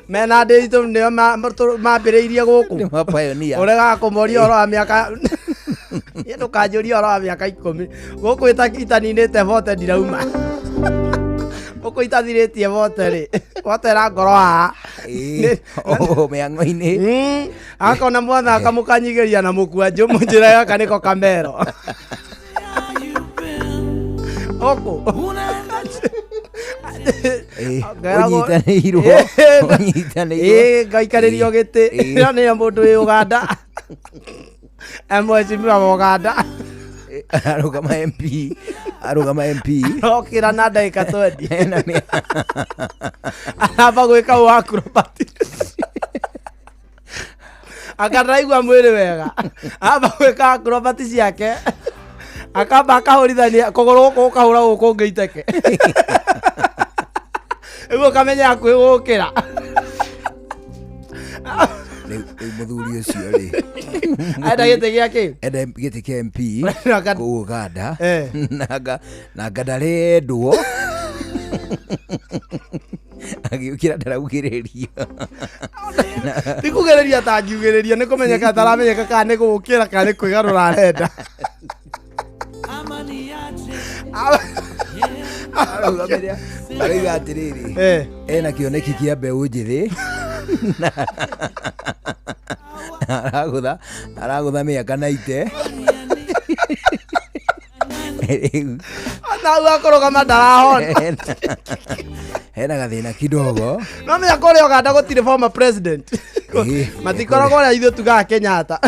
Speaker 7: mena ndĩritũ nĩo mambĩrĩirie gũkũ.
Speaker 2: Mapioneer.
Speaker 7: Ũregaga kũmũria ũhoro wa mĩaka, niĩ ndũkanjũrie ũhoro wa mĩaka 10 gũkũ itaninĩte bote ndirauma gũkũ itathirĩtie bote rĩ wotera ngoro haha.
Speaker 2: Mĩang'o-inĩ.
Speaker 7: Akona mwana akamũkanyigĩria na mũkwanjũ mũnjĩra gaka nĩko kamero ũkũ.
Speaker 2: Ũnyitanĩirwo ũnyitanĩirwo.
Speaker 7: Ĩĩ, ngaikarĩrio gĩtĩ ĩyo nĩyo mũndũ wĩ Ũganda, mheshimiwa wa Ũganda.
Speaker 2: Arũgama MP, arũgama MP.
Speaker 7: Okĩra na ndagĩka 20 aramba gwĩka ũ acrobatic anga ndaraigua mwĩrĩ wega, amba gwĩka acrobatic ciake, akamba akahũrithania kũgũrũ gũkũ gũkahũra gũkũ ũngĩ iteke nĩguo ũkamenya hakuhĩ gũkĩra.
Speaker 2: Rĩu mũthuri ũcio rĩ,
Speaker 7: Enda gĩtĩ gĩa kĩ?
Speaker 2: Enda gĩtĩ kĩa MP kũu Ũganda nanga ndarendwo agĩũkĩra ndaraugĩrĩrio.
Speaker 7: Ti kugĩrĩria atangiugĩrĩria nĩ kũmenyeka ataramenyeka kana nĩ gũkĩra kana nĩ kwĩgarũra arenda.
Speaker 2: Arauga atĩrĩrĩ, ena kĩoneki kĩa mbeũ njĩthĩ, aragũtha mĩaka naite rĩu.
Speaker 7: Nau akũrũgama ndarahona.
Speaker 2: Hena gathĩna kidogo.
Speaker 7: No menya kũrĩa Ũganda gũtirĩ former president matikoragwo ũrĩa ithuĩ tugaga Kenyatta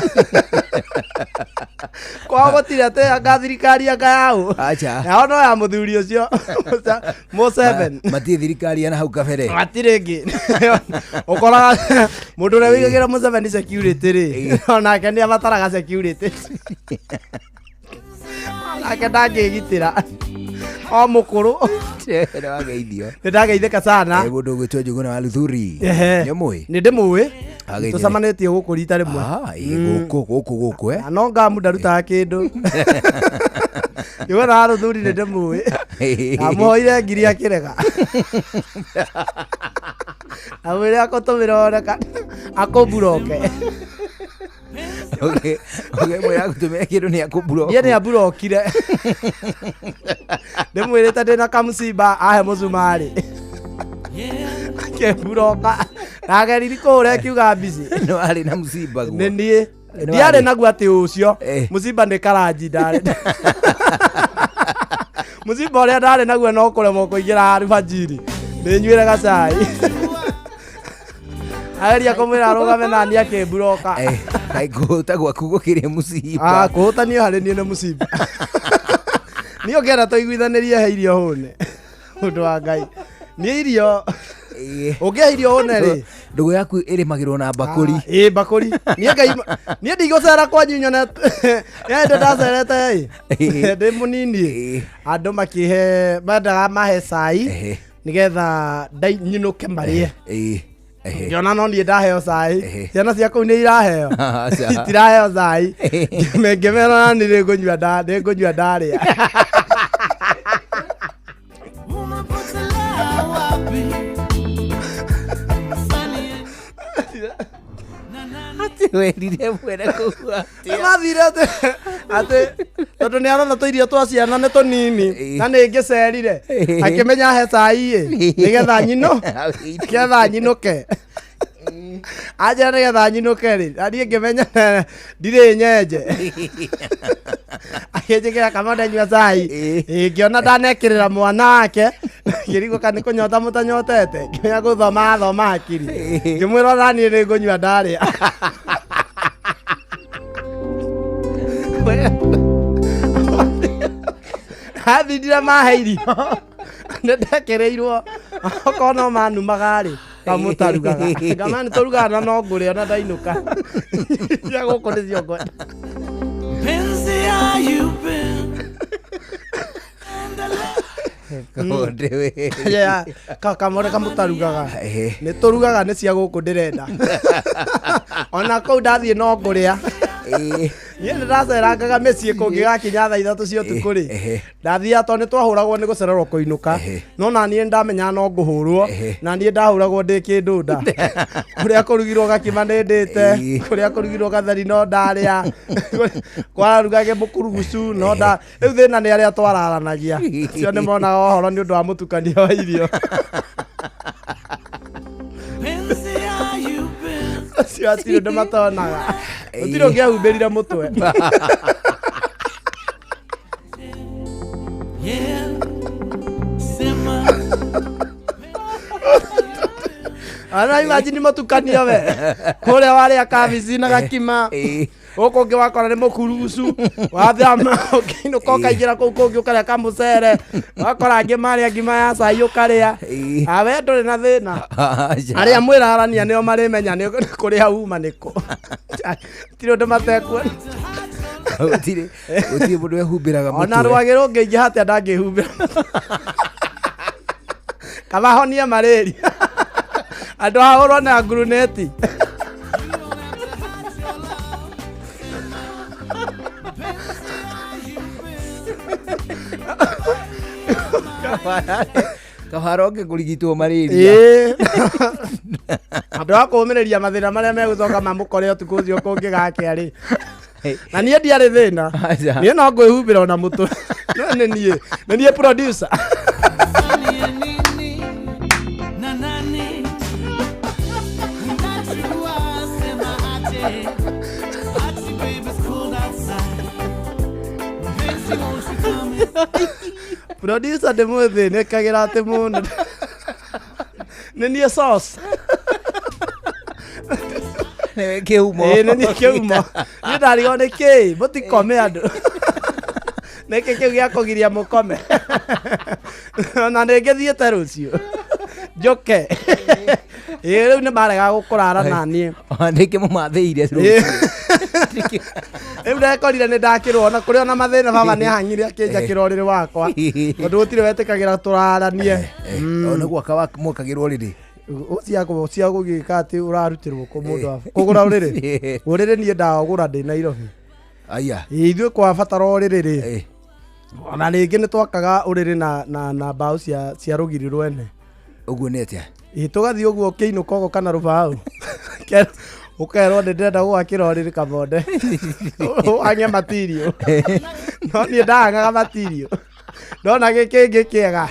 Speaker 7: kwao gũtirĩ atĩ anga thirikari anga yaũ.
Speaker 2: Acha.
Speaker 7: Yao no ya mũthuri ũcio Museveni.
Speaker 2: Matirĩ thirikari ya na hau kabere.
Speaker 7: Matirĩ ĩngĩ. Ũkoraga mũndũ ũrĩa wĩigagĩra Museveni security rĩ, onake nĩ abataraga security, onake ndangĩgitĩra o mũkũrũ.
Speaker 2: Nĩ wageithio.
Speaker 7: Nĩ ndageithĩka sana.
Speaker 2: Mũndũ ũgwĩtwo Njuguna wa Luthuri.
Speaker 7: Ehe.
Speaker 2: Nĩ ũmũĩ?
Speaker 7: Nĩ ndĩmũĩ.
Speaker 2: Ageithio.
Speaker 7: Tũcemanĩtie gũkũ rita rĩmwe.
Speaker 2: Ĩĩ, gũkũ gũkũ gũkũ.
Speaker 7: Na no ngamu ndarutaga kĩndũ. Njuguna wa Luthuri nĩ ndĩmũĩ. Ndamũhoire ngiri akĩrega. Amwĩre akũtũmĩra one akũmburoke.
Speaker 2: Ũkĩmwĩra gũtũmĩra kĩndũ nĩ akũmburoka.
Speaker 7: Niĩ nĩ amburokire. Ndĩmwĩrĩte ndĩna kamũcimba ahe mũcumarĩ. Akĩmburoka. Ndageririe kũhũra ĩkiuga mbici.
Speaker 2: No arĩ na mũcimba guo.
Speaker 7: Nĩ niĩ. Ndiarĩ naguo atĩ ũcio mũcimba nĩ karanji ndarĩ. Mũcimba ũrĩa ndarĩ naguo no kũremwo kũingĩra alfajiri nĩnyuĩre gacai. Ageria kũmwĩra arũgame nani akĩmburoka.
Speaker 2: Kaĩ kũhũta gwaku gũkĩrĩ mũcimba?
Speaker 7: Ah, kũhũta niĩ harĩ niĩ nĩ mũcimba. Niĩ ũngĩenda tũiguithanĩrie he irio hũne. Ũndũ wa Ngai. Niĩ irio ũngĩhe irio hũne rĩ.
Speaker 2: Ndũgũ yaku ĩrĩmagĩrwo na mbakũri.
Speaker 7: Ĩ mbakũri. Niĩ Ngai niĩ ndigũcera kwanyu nyone niĩ ndacerete ĩ ndĩ mũnini. Andũ makĩhe mendaga mahe cai nĩgetha nyinũke marĩe. Ngĩona no niĩ ndaheo cai. Ciana cia kũu nĩ iraheo.
Speaker 2: Aca.
Speaker 7: Itiraheo cai. Ngĩmera na niĩ nĩngũnyua ndarĩa.
Speaker 2: Atĩ werire mwene kũu atĩa?
Speaker 7: Mathire atĩ tondũ nĩ arona tũirio twa ciana nĩ tũnini na nĩ ngĩcerire akĩmenya he cai ĩ nĩgetha nyinũ nĩgetha nyinũke anjĩra nĩgetha nyinũke rĩ na niĩ ngĩmenya ndirĩ nyenje akĩnjĩkĩra kamande nyua cai. Ĩ, ngĩona ndanekĩrĩra mwana wake ngĩrigwo kana nĩ kũnyota mũtanyotete ngĩmenya gũthoma athoma hakiri ngĩmwĩra ona niĩ nĩ ngũnyua ndarĩa. Athindire mahe irio nĩ ndekĩrĩirwo okorwo no manumaga rĩ kamũtarugaga ngama nĩ tũrugaga na no ngũrĩa ona ndainũka cia gũkũ nĩcio ngwenda.
Speaker 22: Penzi, how you been?
Speaker 2: Konde we.
Speaker 7: Yeah, kamore kamũtarugaga nĩ tũrugaga nĩ cia gũkũ ndĩrenda ona kũu ndathiĩ no ngũrĩa. Niĩ nĩ ndacerangaga mĩciĩ kũngĩgakinya thaa 3 cia ũtukũ rĩ ndathiaga tondũ nĩ twahũragwo nĩ gũcererwo kũinũka no na niĩ ndamenya no ngũhũrwo na niĩ ndahũragwo ndĩ kĩndũ nda kũrĩa kũrugirwo gakima nĩ ndĩte kũrĩa kũrugirwo gatheri no ndarĩa kwararugage mũkurugucu no nda rĩu thĩna nĩ arĩa twararanagia cio nĩ monaga ũhoro nĩ ũndũ wa mũtukanio wa irio.
Speaker 22: Penzi, how you been?
Speaker 7: Acio hatirĩ ũndũ matonaga gũtirĩ ũngĩahumbĩrire mũtwe.
Speaker 22: Yeah. Sema.
Speaker 7: Ana imagine mũtukanio we kũrĩa warĩa kabici na gakima gũkũ ũngĩ wakora nĩ mũkurugucu wathama ũkĩinũka ũkaingĩra kũu kũngĩ ũkarĩa kamũcere wakora angĩ marĩa ngima ya cai ũkarĩa awe ndũrĩ na thĩna. Arĩa mwĩrarania nĩo marĩmenya nĩ kũrĩa uma nĩkũ tirĩ ũndũ matekuona.
Speaker 2: Gũtirĩ mũndũ wehumbĩraga
Speaker 7: ona
Speaker 2: mũtwe.
Speaker 7: rwagĩ rũngĩingĩha atĩa ndangĩhumbĩra kaba honie malaria andũ ahũrwo na nguruneti.
Speaker 2: Kabara oke kũrigitwo malaria.
Speaker 7: Ĩĩ. Andũ a kũũmĩrĩria mathĩna marĩa megũcoka mamũkore ũtukũ ũcio kũngĩgakĩa rĩ na niĩ ndiarĩ thĩna niĩ no ngwĩhumbĩra ona mũtwe no nĩ niĩ producer.
Speaker 22: Na nani? Unajua sema aje. Ati baby, it's cold outside. Penzi, won't you come in?
Speaker 7: Producer ndĩmũthĩnĩkagĩra atĩ mũno nĩ niĩ sauce.
Speaker 2: Nĩwe kĩhumo.
Speaker 7: Ĩĩ, nĩ niĩ kĩhumo. Niĩ ndarigwo nĩ kĩĩ mũtikome andũ nĩkĩ kĩu gĩa kũgiria mũkome ona nĩngĩthiĩte rũciũ njoke. Ĩĩ rĩu nĩ marega gũkũrara na niĩ.
Speaker 2: Nĩkĩ mũmathĩire
Speaker 7: rũciũ? Rĩu ndekorire nĩ ndakĩrwo ona kũrĩ ona mathĩna baba nĩ ahang'ire akĩnjakĩra ũrĩrĩ wakwa tondũ gũtirĩ wetĩkagĩra tũraranie.
Speaker 2: Ona gwaka mwakagĩrwo ũrĩrĩ?
Speaker 7: Cia gũgĩka atĩ ũrarutĩrwo kũ mũndũ wa kũgũra ũrĩrĩ ũrĩrĩ niĩ ndagũra ndĩ Nairobi.
Speaker 2: Aya.
Speaker 7: Ithuĩ kwabatara ũrĩrĩ rĩ ona rĩngĩ nĩ twakaga ũrĩrĩ na mbaũ cia rũgiri rwene.
Speaker 2: Ũguo nĩ atĩa?
Speaker 7: Ĩ tũgathiĩ ũguo ũkĩinũka ũguo kana rũbaũ ũkerwo nĩ ndĩrenda gwakĩra ũrĩrĩ kamonde ũhang'e matirio no niĩ ndahang'aga matirio ndona gĩkĩngĩ kĩega.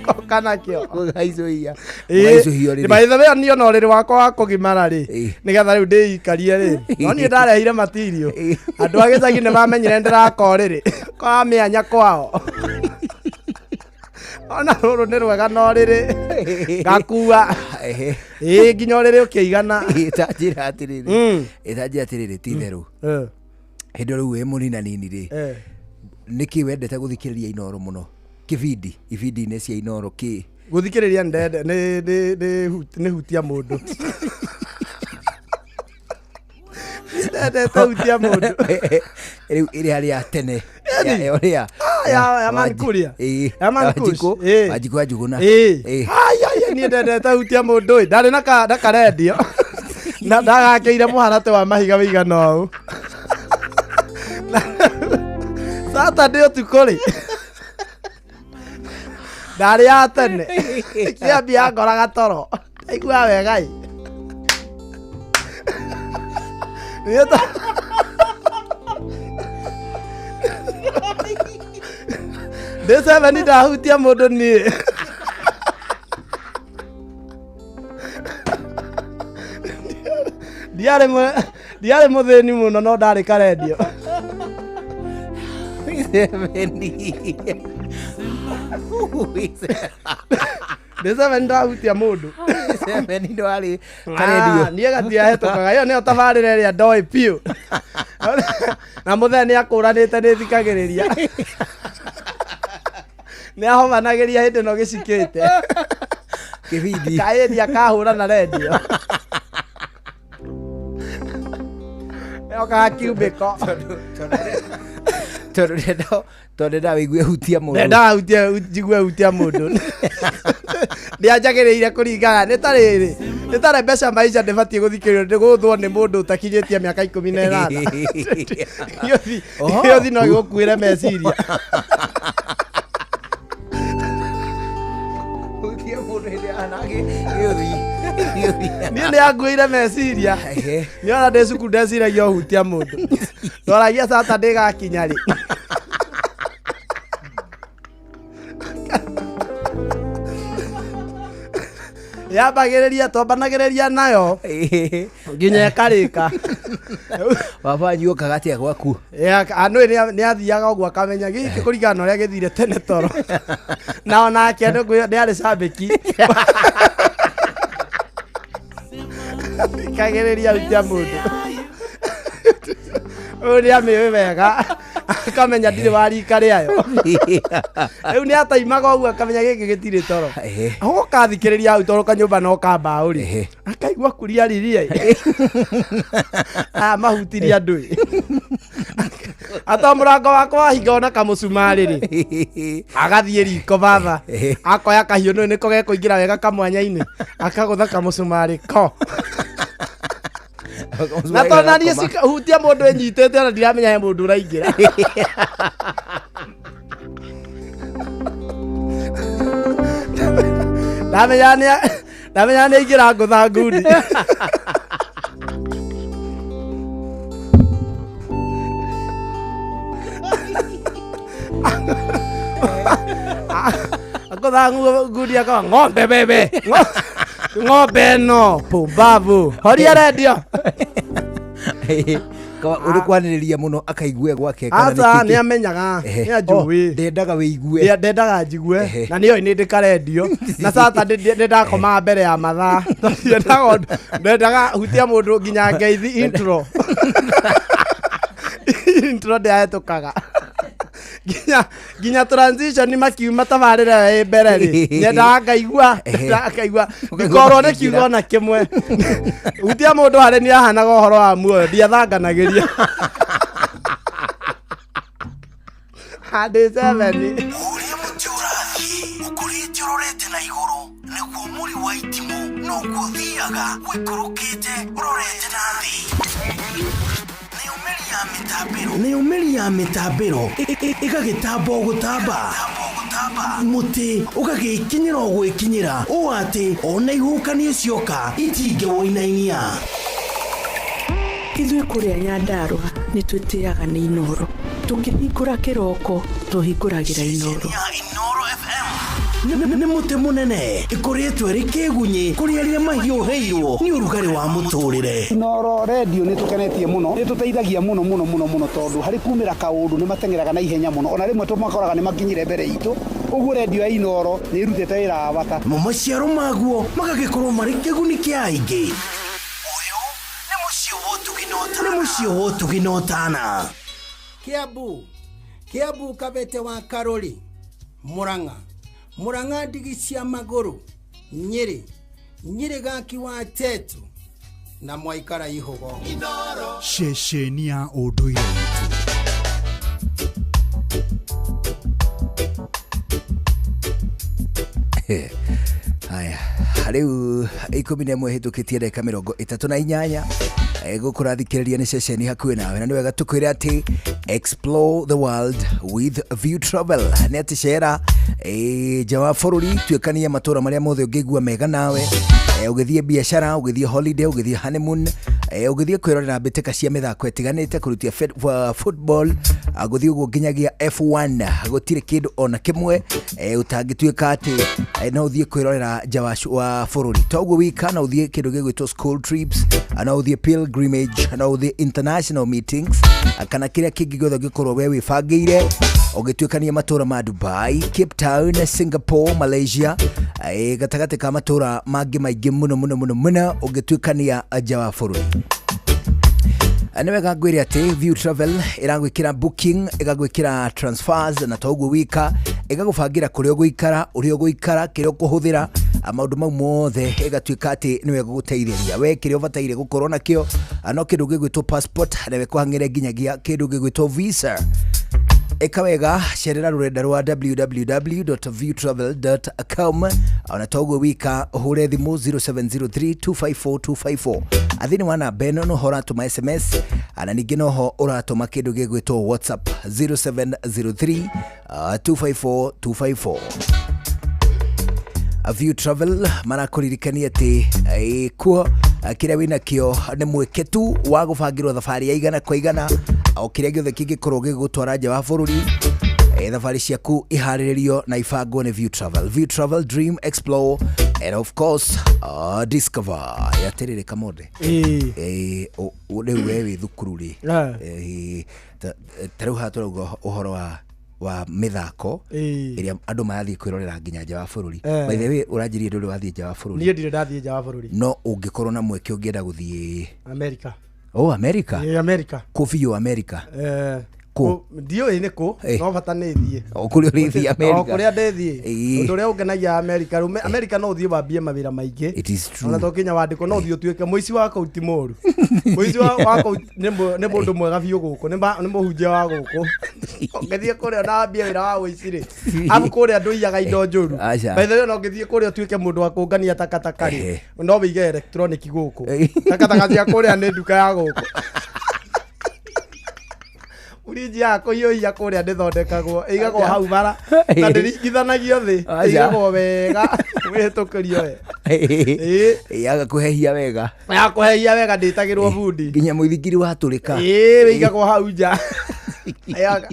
Speaker 7: Ngoka nakĩo.
Speaker 2: Mũgaicũhia. Mũgaicũhia ũrĩrĩ.
Speaker 7: By the way niĩ ona ũrĩrĩ wakwa wa kũgimara rĩ nĩgetha rĩu ndĩikarie rĩ no niĩ ndarehire matirio andũ a gĩcagi nĩ mamenyire ndĩraka ũrĩrĩ kwa mĩanya kwao ona rũrũ nĩ rwega na ũrĩrĩ ngakua ĩĩ nginya ũrĩrĩ ũkĩigana.
Speaker 2: Ĩtanjĩra atĩrĩrĩ, ĩtanjĩra atĩrĩrĩ, ti itherũ hĩndĩ rĩu wĩ mũninanini rĩ, nĩkĩ wendete gũthikĩrĩria Inoro mũno, kĩbindi ibindi-inĩ cia Inoro kĩ?
Speaker 7: Gũthikĩrĩria ndende nĩ hutia mũndũ, ndendete hutia mũndũ.
Speaker 2: Rĩu ĩrĩa rĩa tene ya ũrĩa
Speaker 7: ya Man Kuria. Ya Man Kush.
Speaker 2: Wanjikũ Wanjikũ wa Njuguna.
Speaker 7: Ĩĩ. Ai, ai, niĩ ndendete hutia mũndũ ĩ ndarĩ na karendio na ndagakĩire mũharatĩ wa mahiga wĩigana ũũ Saturday ũtukũ rĩ ndarĩ ya tene kĩambia ngoraga toro ndaiguaga wega ĩ. Niĩ ndĩ seven ndahutia mũndũ niĩ ndiarĩ mũthĩni mũno no ndarĩ karendio. Ndĩ seven ndahutia mũndũ.
Speaker 2: Seven ndwarĩ karendio.
Speaker 7: Ah, niĩ gatiahĩtũkaga ĩyo nĩyo tabarĩra ĩrĩa ndoĩ biũ na mũthee nĩ akũranĩte nĩ thikagĩrĩria nĩ ahobanagĩria hĩndĩ ĩno gĩcikĩte
Speaker 2: kĩbindi
Speaker 7: kaĩni akahũra na rendio yokaga kiumbĩko.
Speaker 2: Tondũ ndenda wĩigue hutia mũndũ.
Speaker 7: Ndendaga hutie njigue hutia mũndũ ndĩanjagĩrĩire kũringana nĩ ta rĩrĩ nĩ tarĩ mbeca maica ndĩbatiĩ gũthikĩrĩrio nĩ gũthwo nĩ mũndũ ũtakinyĩtie mĩaka 18. Gĩũthi no gĩgũkuĩre meciria.
Speaker 2: Hutia mũndũ hĩndĩ anage gĩũthi.
Speaker 7: Niĩ nĩ anguĩire meciria nĩ ona ndĩ cukuru ndeciragia ũhutia mũndũ ndoragia Saturday gakinya rĩ. Yambagĩrĩria twambanagĩrĩria nayo nginya ĩkarĩka.
Speaker 2: Baba wanyu okaga atĩa gwaku?
Speaker 7: Anũĩ nĩ athiaga ũguo akamenya gĩkĩ kũringana na ũrĩa gĩthire tene toro na onake nĩ arĩ cambĩki thikagĩrĩria hutia mũndũ ũyũ nĩ amĩũĩ wega akamenya ndirĩ wa rika rĩayo rĩu nĩ ataimaga ũguo akamenya gĩkĩ gĩtirĩ toro ũgathikĩrĩria hau toro kanyũmba no ka mbaũ rĩ akaigua kuria riria aya mahutirie andũ ĩ ata mũrango wakwa wahinga ona kamũcumarĩ rĩ agathiĩ riko batha akoya kahiũ nĩ nĩko gekũingĩra wega kamwanya-inĩ akagũtha kamũcumarĩ ko na tondũ na niĩ hutia mũndũ ĩnyitĩte ona ndiramenya he mũndũ ũraingĩra. Ndamenya nĩ aingĩra ngũtha ngundi. Ngũtha ngundi akawa ng'ombe bebe ng'ombe ĩno pumbavu horia rendio.
Speaker 2: Ũrĩ kwanĩrĩria mũno akaigue gwake kana
Speaker 7: Aca
Speaker 2: nĩkĩ?
Speaker 7: nĩ amenyaga
Speaker 2: Ehe.
Speaker 7: nĩ anjũĩ.
Speaker 2: Oh, ndendaga wĩigue.
Speaker 7: Ndendaga njigue na nĩoĩ nĩ ndĩ karendio na Saturday nĩ ndakomaga mbere ya mathaa tondũ ndendaga hutia mũndũ nginya ngeithi intro intro ndĩahĩtũkaga nginya transition makiuma tabarĩra ĩyo ĩ mbere rĩ nyendaga ngaigua nyendaga ngaigua ndikorwo nĩ kiugo ona kĩmwe hutia mũndũ harĩ niĩ ahanaga ũhoro wa muoyo ndiathanganagĩria handĩ seven.
Speaker 4: Ũrĩa mũtĩ ũrathiĩ ũkũrĩte ũrorete na igũrũ nĩguo mũri wa itimũ noguo ũthiaga ũikũrũkĩte ũrorete na thĩ. Nayo mĩri ya mĩtambĩro ĩgagĩtamba o gũtamba mũtĩ ũgagĩkinyĩra o gwĩkinyĩra ũũ atĩ ona ihuhũkanio cioka itingĩwũinainia.
Speaker 5: Ithuĩ kũrĩa Nyandarũa nĩ twĩtĩaga nĩ Inoro tũkĩhingũra kĩroko tũhingũragĩra Inoro.
Speaker 4: Inoro FM. Nĩ mũtĩ mũnene ĩkoretwo ĩrĩ kĩgunyĩ kũrĩ arĩa mahiũhĩirwo nĩ ũrugarĩ wa mũtũrĩre.
Speaker 6: Inooro redio nĩ tũkenetie mũno, nĩ tũteithagia mũno mũno mũno mũno tondũ harĩ kumĩra kaũndũ nĩ mateng'eraga na ihenya mũno, ona rĩmwe tũmakoraga nĩ makinyire mbere itũ, ũguo redio ya Inooro nĩ ĩrutĩte wĩra wa bata.
Speaker 4: Namo maciaro maguo magagĩkorwo marĩ kĩguni kĩa aingĩ. Ũyũ nĩ mũciĩ wa ũtugi na ũtana.
Speaker 21: Kiambu Kiambu Kabete wa Karori, Murang'a Murang'a ndigi cia magũrũ, Nyĩrĩ Nyĩrĩ gaki wa Tetu na Mwaikara Ihũgo.
Speaker 1: Ceceni ya ũndũire witũ.
Speaker 2: Haya, rĩu 11 hĩtũkĩtie ndagĩka 38. Gũkũ rathikĩrĩria nĩ ceceni hakuhĩ nawe, na nĩ wega tũkwĩre atĩ explore the world with View Travel. Nĩ atĩ cera nja wa bũrũri, tuĩkania matũra marĩa mothe ũngĩigua mega nawe, ũgĩthiĩ biacara, ũgĩthiĩ holiday, ũgĩthiĩ honeymoon, ũgĩthiĩ kwĩrorera mbĩtĩka cia mĩthako ĩtiganĩte, kũrutia football, gũthiĩ ũguo nginyagia F1. Gũtirĩ kĩndũ ona kĩmwe ũtangĩtuĩka atĩ no ũthiĩ kwĩrorera nja wa bũrũri. Toguo wika, no ũthiĩ kĩndũ gĩgwĩtwo school trips, no ũthiĩ pilgrimage, no ũthiĩ international meetings, kana kĩrĩa kĩngĩ gĩothe ũngĩkorwo we wĩbangĩire, ũgĩtuĩkania matũra ma Dubai, Cape Town, Singapore, Malaysia, gatagatĩ ka matũra mangĩ maingĩ mũno mũno mũno mũno ũngĩtuĩkania nja wa bũrũri. Nĩ wega ngwĩre atĩ View Travel ĩragwĩkĩra booking, ĩgagwĩkĩra transfers, na toguo wika ĩgagũbangĩra kũrĩa ũgũikara, ũrĩa ũgũikara, kĩrĩa ũkũhũthĩra, maũndũ mau mothe ĩgatuĩka atĩ nĩwe gũgũteithĩria we kĩrĩa ũbataire gũkorwo nakĩo, no kĩndũ gĩgwĩtwo passport, nawe kũhang'ĩre nginyagia kĩndũ gĩgwĩtwo visa. Ĩka wega, cerera rũrenda rwa www.viewtravel.com, ona toguo wika ũhũre thimũ 0703 254 254. Thĩinĩ wa namba ĩno noho ũratũma SMS, na ningĩ noho ũratũma kĩndũ gĩgwĩtwo WhatsApp 0703 254 254. View Travel marakũririkania atĩ kuo kĩrĩa wĩnakĩo nĩ mweke tu wa gũbangĩrwo thabarĩ ya igana kwa igana, o kĩrĩa gĩothe kĩngĩkorwo gĩgũtwara nja wa bũrũri. Thabarĩ ciaku iharĩrĩrio na ibangwo nĩ View Travel. View Travel, dream, explore and of course discover. Yatĩrĩrĩ Kamonde, rĩu we wĩ thukuru rĩ, ta rĩu haha tũrauga ũhoro wa mĩthako ĩrĩa andũ marathiĩ kwĩrorera nginya nja wa bũrũri. By the way, ũranjirie ndũrĩ wathiĩ nja wa bũrũri?
Speaker 7: Niĩ ndirĩ ndathiĩ nja wa bũrũri.
Speaker 2: No ũngĩkorwo na mweke ũngĩenda gũthiĩ?
Speaker 7: America.
Speaker 2: Oh, America.
Speaker 7: Ĩ, America.
Speaker 2: Kũ biũ America? Kũ?
Speaker 7: Ndiũĩ nĩ kũ, no bata nĩ thiĩ.
Speaker 2: O kũrĩa ũrĩthiĩ America.
Speaker 7: O kũrĩa ndĩthiĩ. Ũndũ ũrĩa ũngenagia America, rĩu America no ũthiĩ wambie mawĩra maingĩ.
Speaker 2: It is true.
Speaker 7: Ona to nginya wandĩkwo, no ũthiĩ ũtuĩke mũici wa kũu ti mũru. Mũici wa kũu nĩ mũndũ mwega biũ gũkũ, nĩ mũhunjia wa gũkũ. Ũngĩthiĩ kũrĩa na wambie wĩra wa ũici rĩ, amu kũrĩa ndũiyaga indo njũru.
Speaker 2: Aca.
Speaker 7: By the way, no ũngĩthiĩ kũrĩa ũtuĩke mũndũ wa kũngania takataka rĩ, no wĩige electronic gũkũ. Takataka cia kũrĩa nĩ nduka ya gũkũ. Urinji ya kũhiũhia kũrĩa ndĩthondekagwo, ĩigagwo hau bara na ndĩringithanagio thĩ,
Speaker 2: Aca.
Speaker 7: ĩigagwo wega wĩhĩtũkĩrio we.
Speaker 2: Yaga kũhehia wega.
Speaker 7: Ya kũhehia wega ndĩtagĩrwo bundi.
Speaker 2: Nginya mũithikiri watũrĩka.
Speaker 7: Ĩĩ, wĩigagwo hau nja. Yaga.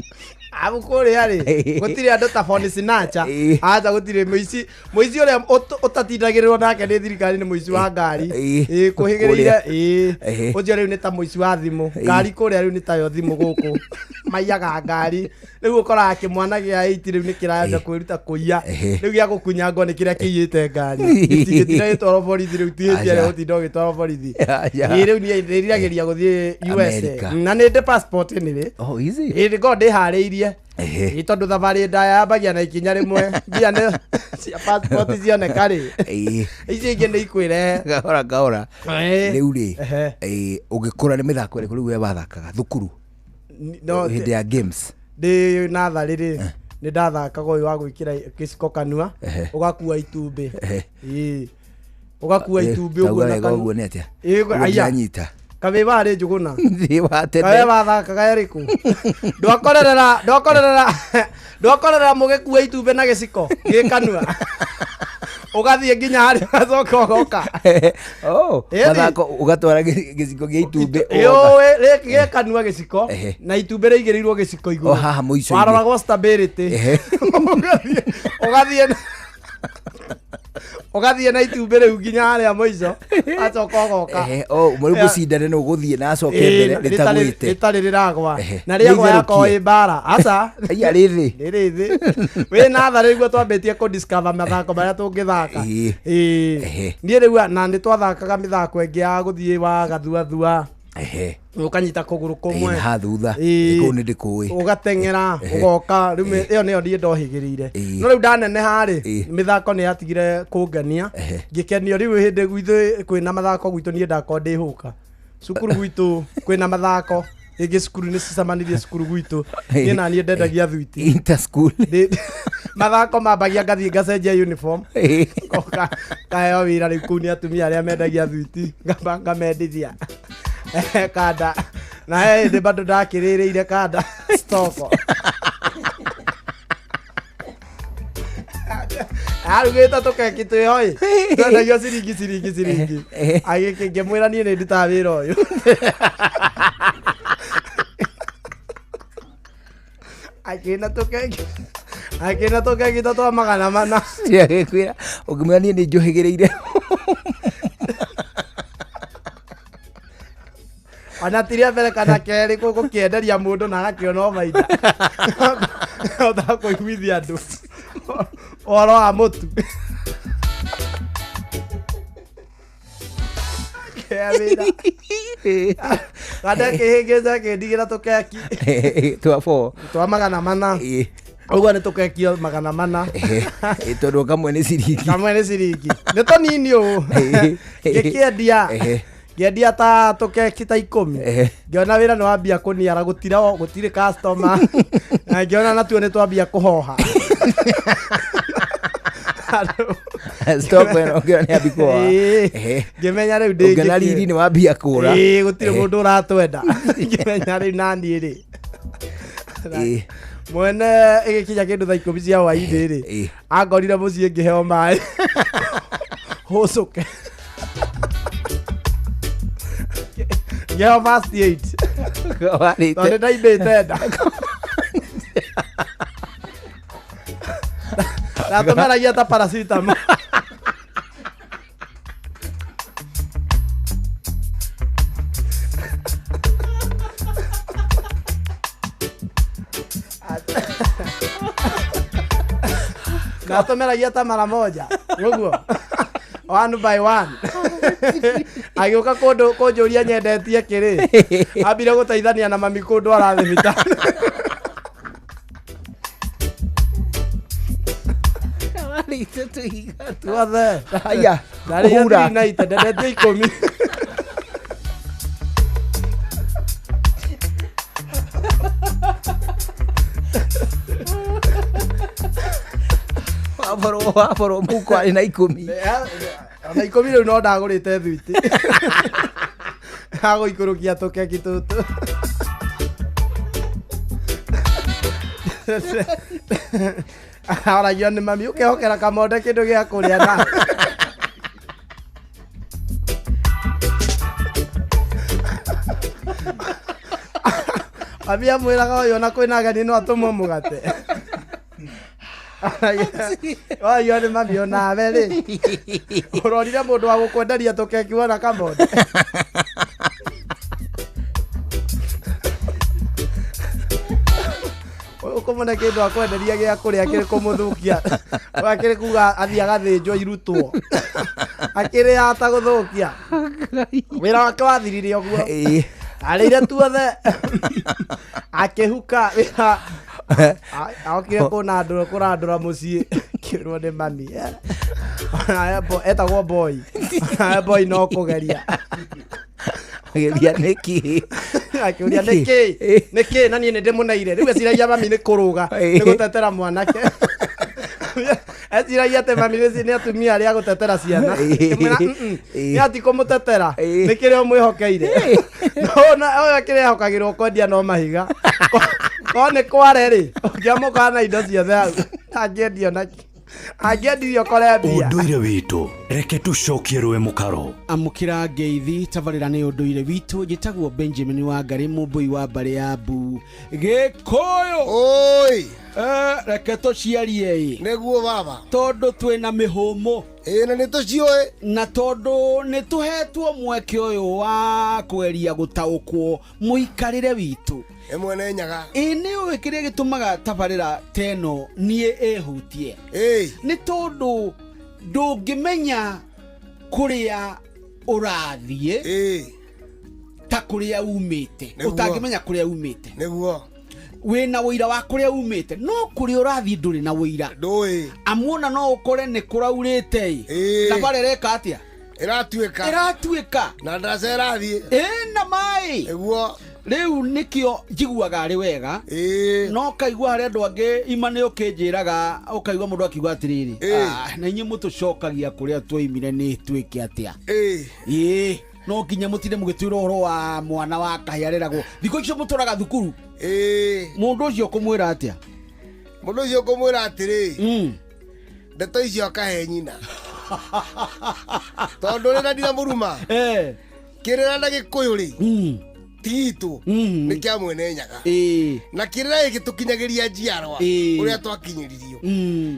Speaker 7: Amu kũrĩa rĩ, gũtirĩ andũ ta phone snatcher. Aca gũtirĩ mũici, mũici ũrĩa ũtatindagĩrĩrwo nake nĩ thirikari nĩ mũici wa ngari. Ĩĩ, kũhĩgĩrĩire, ĩĩ. Ũcio rĩu nĩ ta mũici wa thimũ. Ngari kũrĩa rĩu nĩ tayo thimũ gũkũ. Maiyaga ngari. Rĩu ũkoraga kĩmwana gĩa 8 rĩu nĩ kĩranja kwĩruta kũiya. Rĩu gĩa gũkunyangwo nĩ kĩrĩa kĩiyĩte ngari. Gĩtingĩtinda gĩtwarwo borithi rĩu ti hĩndĩ ĩrĩa gũtinda ũgĩtwarwo borithi.
Speaker 2: Aca.
Speaker 7: Ĩĩ, rĩu niĩ ndĩriragĩria gũthiĩ USA.
Speaker 2: America.
Speaker 7: Na nĩ ndĩ passport nĩ rĩ.
Speaker 2: Oh, is it?
Speaker 7: Ĩĩ, ngorwo ndĩharĩirie. Ĩĩ, tondũ thabarĩ ndaya yambagia na ikinya rĩmwe. Mbia nĩ cia passport cioneka rĩ. Icio ingĩ nĩ ikwĩrehe.
Speaker 2: Gahora gahora. Rĩu rĩ, ũgĩkũra nĩ mĩthako ĩrĩkũ rĩu we wathakaga thukuru?
Speaker 7: No,
Speaker 2: Hĩndĩ ya games.
Speaker 7: Ndĩ natharĩ rĩ, nĩ ndathakaga ũyũ wa gwĩkĩra gĩciko kanua, ũgakua itumbĩ. Ĩĩ. Ũgakua itumbĩ ũguo
Speaker 2: Tauga
Speaker 7: na
Speaker 2: wega
Speaker 7: kanua.
Speaker 2: ũguo nĩ atĩa?
Speaker 7: Ĩĩ,
Speaker 2: Ũguo
Speaker 7: aya.
Speaker 2: ndĩranyita.
Speaker 7: Kamĩ warĩ njũgũna.
Speaker 2: Thiĩ wa tene.
Speaker 7: Kawe wathakaga ĩrĩkũ? Ndwakorerera mũgĩkua itumbĩ na gĩciko gĩ kanua. Ũgathiĩ nginya harĩa ũgacoka ũgoka.
Speaker 2: Oh,
Speaker 7: Ĩni.
Speaker 2: mathako ũgatwara gĩciko gĩa itumbĩ ũgoka.
Speaker 7: Ĩũĩ gĩ kanua gĩciko na itumbĩ rĩigĩrĩirwo gĩciko igũrũ.
Speaker 2: O haha mũico-inĩ.
Speaker 7: Waroragwo stability. Ũgathiĩ Ũgathiĩ na itumbĩ rĩu nginya harĩa mũico acoka ũgoka.
Speaker 2: Ehe, oh, rĩu mũcindane nũ ũgũthiĩ na acoke mbere rĩtagwĩte.
Speaker 7: Rĩtarĩ rĩragwa.
Speaker 2: Ehe.
Speaker 7: Na rĩagwa
Speaker 2: Nĩ
Speaker 7: yakorwo
Speaker 2: itherũkie.
Speaker 7: ĩ mbara aca.
Speaker 2: Aya, rĩ thĩ.
Speaker 7: Rĩrĩ thĩ wĩ natharĩ nĩguo twambĩtie kũ discover mathako marĩa tũngĩthaka.
Speaker 2: Ĩĩ.
Speaker 7: Ĩĩ. Niĩ rĩu na nĩ twathakaga mĩthako ĩngĩ ya gũthiĩ wa gathuathua.
Speaker 2: Ehe.
Speaker 7: Ũkanyita kũgũrũ kũmwe.
Speaker 2: Ĩĩ, na haha thutha.
Speaker 7: Ĩĩ.
Speaker 2: Ĩĩ, kũu nĩ ndĩkũĩ.
Speaker 7: Ũgateng'era
Speaker 2: Ehe.
Speaker 7: ũgoka rĩu ĩyo nĩyo niĩ ndohĩgĩrĩire.
Speaker 2: Ĩĩ.
Speaker 7: No rĩu ndaneneha rĩ, mĩthako nĩ yatigire kũngenia. Ngĩkenio rĩu hĩndĩ gwitũ kwĩna mathako gwitũ niĩ ndakorwo ndĩ hũka. Cukuru gwitũ kwĩna mathako rĩngĩ cukuru nĩ cicemanirie cukuru gwitũ niĩ na niĩ ndendagia thwiti.
Speaker 2: Inter school.
Speaker 7: Mathako mambagia ngathiĩ ngacenjia uniform. Ngoka kaheo wĩra rĩu kũu nĩ atumia arĩa mendagia thwiti ngamba ngamendithia kanda na he hĩndĩ bado ndakĩrĩrĩire kanda stoko arugĩte tũkeki twĩho ĩ twendagio ciringi ciringi ciringi agĩkĩngĩmwĩra niĩ nĩ ndutaga wĩra ũyũ akĩna tũkeki akĩna tũkeki ta twa 400.
Speaker 2: Agĩkwĩra ũngĩmwĩra niĩ nĩ njũhĩgĩrĩire.
Speaker 7: Ona ti rĩa mbere kana kerĩ gũkĩenderia mũndũ na agakĩona o baida ota kũiguithia andũ ũhoro wa mũtu. Kĩheo wĩra kanda kĩhĩngĩca kĩndigĩra tũkeki
Speaker 2: twa four.
Speaker 7: Twa 400. Ũguo nĩ tũkekio 400.
Speaker 2: Ĩĩ, tondũ kamwe nĩ ciringi.
Speaker 7: Kamwe nĩ ciringi nĩ tũnini ũũ. Ngĩkĩendia ngĩendia ta tũkeki ta 10 ngĩona wĩra nĩ wambia kũniara gũtirĩ customer na ngĩona natuo nĩ twambia kũhoha.
Speaker 2: Stop ĩno ũngĩona nĩ ambia kũhoha.
Speaker 7: Ĩĩ. Ngĩmenya rĩu ndĩngĩkĩ-
Speaker 2: Ũngĩona riri nĩ wambia kũra.
Speaker 7: Ĩĩ, gũtirĩ mũndũ ũratwenda. Ngĩmenya rĩu naniĩ rĩ mwene ĩgĩkinya kĩndũ thaa 10 cia hwainĩ rĩ angorire mũciĩ ngĩheo maĩ hũcũke ngĩheo first aid tondũ nĩ ndaimbĩte nda natũmeragia ta paracetamol. Natũmeragia ta mara moja ũguo one by one agĩũka kũndũ kũnjũria nyendetie kĩrĩ ambire gũteithania na mami kũndwara thibitarĩ.
Speaker 2: Warĩte tũhiga
Speaker 7: tuothe.
Speaker 2: Haya,
Speaker 7: Ndarĩire
Speaker 2: kũhura.
Speaker 7: 390 ndendetie 10.
Speaker 2: Waborwo mũhuko warĩ na 10.
Speaker 7: Ona 10 rĩu no ndagũrĩte thwiti agũikũrũkia tũkeki tũtũ. Aragio nĩ mami ũkehokera kamonde kĩndũ gĩa kũrĩa na mami amwĩraga ũyũ ona kwĩna ageni no atũmwo mũgate. Ũyũ nĩ mami onawe rĩ ũrorire mũndũ wa gũkwenderia tũkeki wona kamonde. Ũkũmũne kĩndũ akwenderia gĩa kũrĩa kĩrĩ kũmũthũkia akĩrĩ kuga athiĩ agathĩnjwo irutwo akĩrĩ ata gũthũkia wĩra wake wathirire ũguo arĩire tuothe akĩhuka wĩra okire kũnandũra kũrandũra mũciĩ kĩrwo nĩ mami. Etagwo boy. Onawe boy no kũgeria.
Speaker 2: Geria nĩkĩ?
Speaker 7: Akĩũria nĩkĩ nĩkĩ na niĩ nĩ ndĩmũneire rĩu eciragia mami nĩ kũrũga nĩ gũtetera mwanake eciragia atĩ mami nĩ atumia arĩa agũtetera ciana. Ngĩmwĩra, nĩ ati kũmũtetera nĩ kĩrĩa ũmwĩhokeire ũyũ akĩrĩa ehokagĩrwo kwendia no mahiga ko nĩ kware rĩ ũngĩamũkana na indo ciothe hau angĩendio nakĩ angĩendirio kore mbia.
Speaker 9: Ũndũire witũ Reke tũcokie rũĩ mũkaro.
Speaker 7: Amũkĩra ngeithi tabarĩra nĩ ũndũire witũ. Njĩtagwo Benjamin wa Ngarĩ, mũmbũi wa mbarĩ ya Mbu Gĩkũyũ.
Speaker 8: Oi.
Speaker 7: Reke tũciarie ĩ.
Speaker 8: Nĩguo baba.
Speaker 7: Tondũ twĩna mĩhũmũ.
Speaker 8: Ĩ na nĩ tũciũĩ.
Speaker 7: Na tondũ nĩ tũhetwo mweke ũyũ wa kweria gũtaũkwo mũikarĩre witũ.
Speaker 8: Ĩmwe nĩ nyaga.
Speaker 7: Ĩ nĩ ũĩ kĩrĩa gĩtũmaga tabarĩra ta ĩno niĩ ĩhutie? Nĩ tondũ ndũngĩmenya kũrĩa ũrathiĩ ta kũrĩa umĩte.
Speaker 8: Nĩguo.
Speaker 7: Ũtangĩmenya kũrĩa umĩte.
Speaker 8: Nĩguo.
Speaker 7: Wĩna ũira wa kũrĩa umĩte, no kũrĩa ũrathiĩ ndũrĩ na ũira.
Speaker 8: Ndũĩ.
Speaker 7: Amuona no ũkore nĩ kũraurĩte ĩ. Na bara ĩreka atĩa?
Speaker 8: Ĩratuĩka.
Speaker 7: Ĩratuĩka.
Speaker 8: Na ndaraca ĩrathiĩ.
Speaker 7: Ĩ na maĩ.
Speaker 8: Nĩguo.
Speaker 7: Rĩu nĩkĩo njiguaga arĩ wega. No kaigua harĩ andũ angĩ ima nĩ ũkĩnjĩraga, ũkaigua mũndũ akiuga atĩrĩrĩ, na inyuĩ mũtũcokagia kũrĩa twoimire nĩ twĩke atĩa? Ĩ no nginya mũtinde mũgĩtwĩra ũhoro wa mwana wa kahĩ areragwo thikũ icio mũtũraga thukuru. Mũndũ ũcio ũkũmwĩra atĩa?
Speaker 8: Mũndũ ũcio ũkũmwĩra atĩrĩ, ndeto icio akahe nyina. Tondũ rĩrĩa ndina mũruma, kĩrĩra na gĩkũyũ rĩ, ti gitũ, nĩ kĩa mwene nyaga. Na kĩrĩra gĩkĩ tũkinyagĩria njiarwa ũrĩa twakinyĩririo.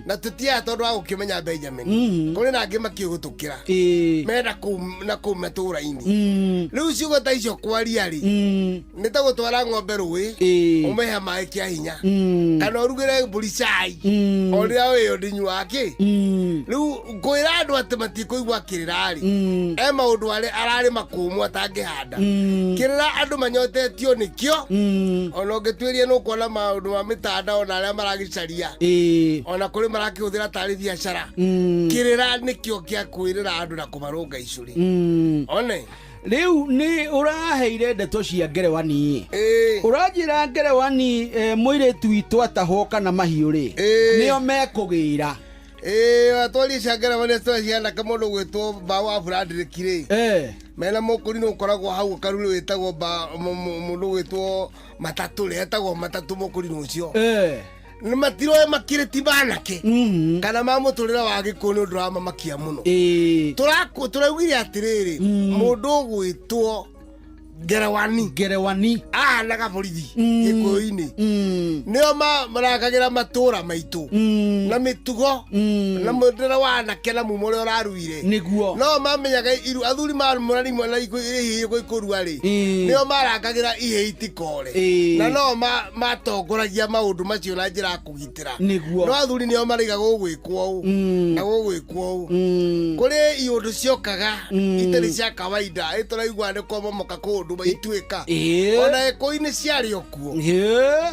Speaker 8: Na tũtiaga tondũ wa gũkĩmenya Benjamin. Kũrĩ na angĩ makĩũĩ gũtũkĩra. Mena kũu na kũu matũũra-inĩ. Rĩu ciugo ta icio kwaria rĩ, nĩ ta gũtwara ng'ombe rũĩ, ũmĩhe maĩ kĩa hinya. Kana ũrugĩre mbũri cai, o rĩrĩa wĩyo ndĩnyuaga kĩ. Rĩu ngwĩra andũ atĩ matikũigua kĩrĩra rĩ, e maũndũ arĩa ararĩ makũmũ atangĩhanda. Kĩrĩra andũ manyotetio nĩkĩo, ona ũngĩtuĩria nĩ ũkuona maũndũ ma mĩtandao na arĩa maragĩcaria, ona kũrĩ marakĩhũthĩra tarĩ biacara. Kĩrĩra nĩkĩo kĩa kwĩrĩra andũ na kũmarũnga icũrĩ. One.
Speaker 7: Rĩu nĩ ũraheire ndeto cia ngerewani. Ũranjĩra ngerewani, mũirĩtu witũ atahwo kana mahiũ rĩ, nĩo mekũgĩra.
Speaker 8: Atwari cia ngerewani atwari cia anake mũndũ ũgwĩtwo Mbaũ wa Frederick rĩ. Mena mũkũrinũ ũkoragwo hau karurĩ wĩtagwo mũndũ ũgwĩtwo Matatũ rĩ, etagwo Matatũ mũkũrinũ ũcio. Nĩ matiroe makĩrĩ ti manake. Kana ma mũtũrĩre wa Gĩkũyũ nĩ ũndũ wa mamakia mũno. Tũraugire atĩrĩrĩ, mũndũ ũgwĩtwo Ngerewani.
Speaker 7: Ngerewani.
Speaker 8: Ahanaga borithi Gĩkũyũ-inĩ. Nĩo marakagĩra matũra maitũ. Na mĩtugo. Na mũtũrĩre wa anake na mumo ũrĩa ũraruire.
Speaker 7: Nĩguo.
Speaker 8: No mamenyaga iru athuri marũmũra rĩmwe na ihĩĩ gũikũrua rĩ. Nĩo marakagĩra ihĩĩ itikore. Na no matongoragia maũndũ macio na njĩra ya kũgitĩra.
Speaker 7: Nĩguo.
Speaker 8: No athuri nĩo maraiga gũgwĩkwo ũũ. Na gũgwĩkwo ũũ. Kũrĩ iũndũ ciokaga itarĩ cia kawaida, ĩ tũraigua nĩ kũmomoka kũndũ maituĩka. Ona Gĩkũyũ-inĩ ciarĩ o kuo.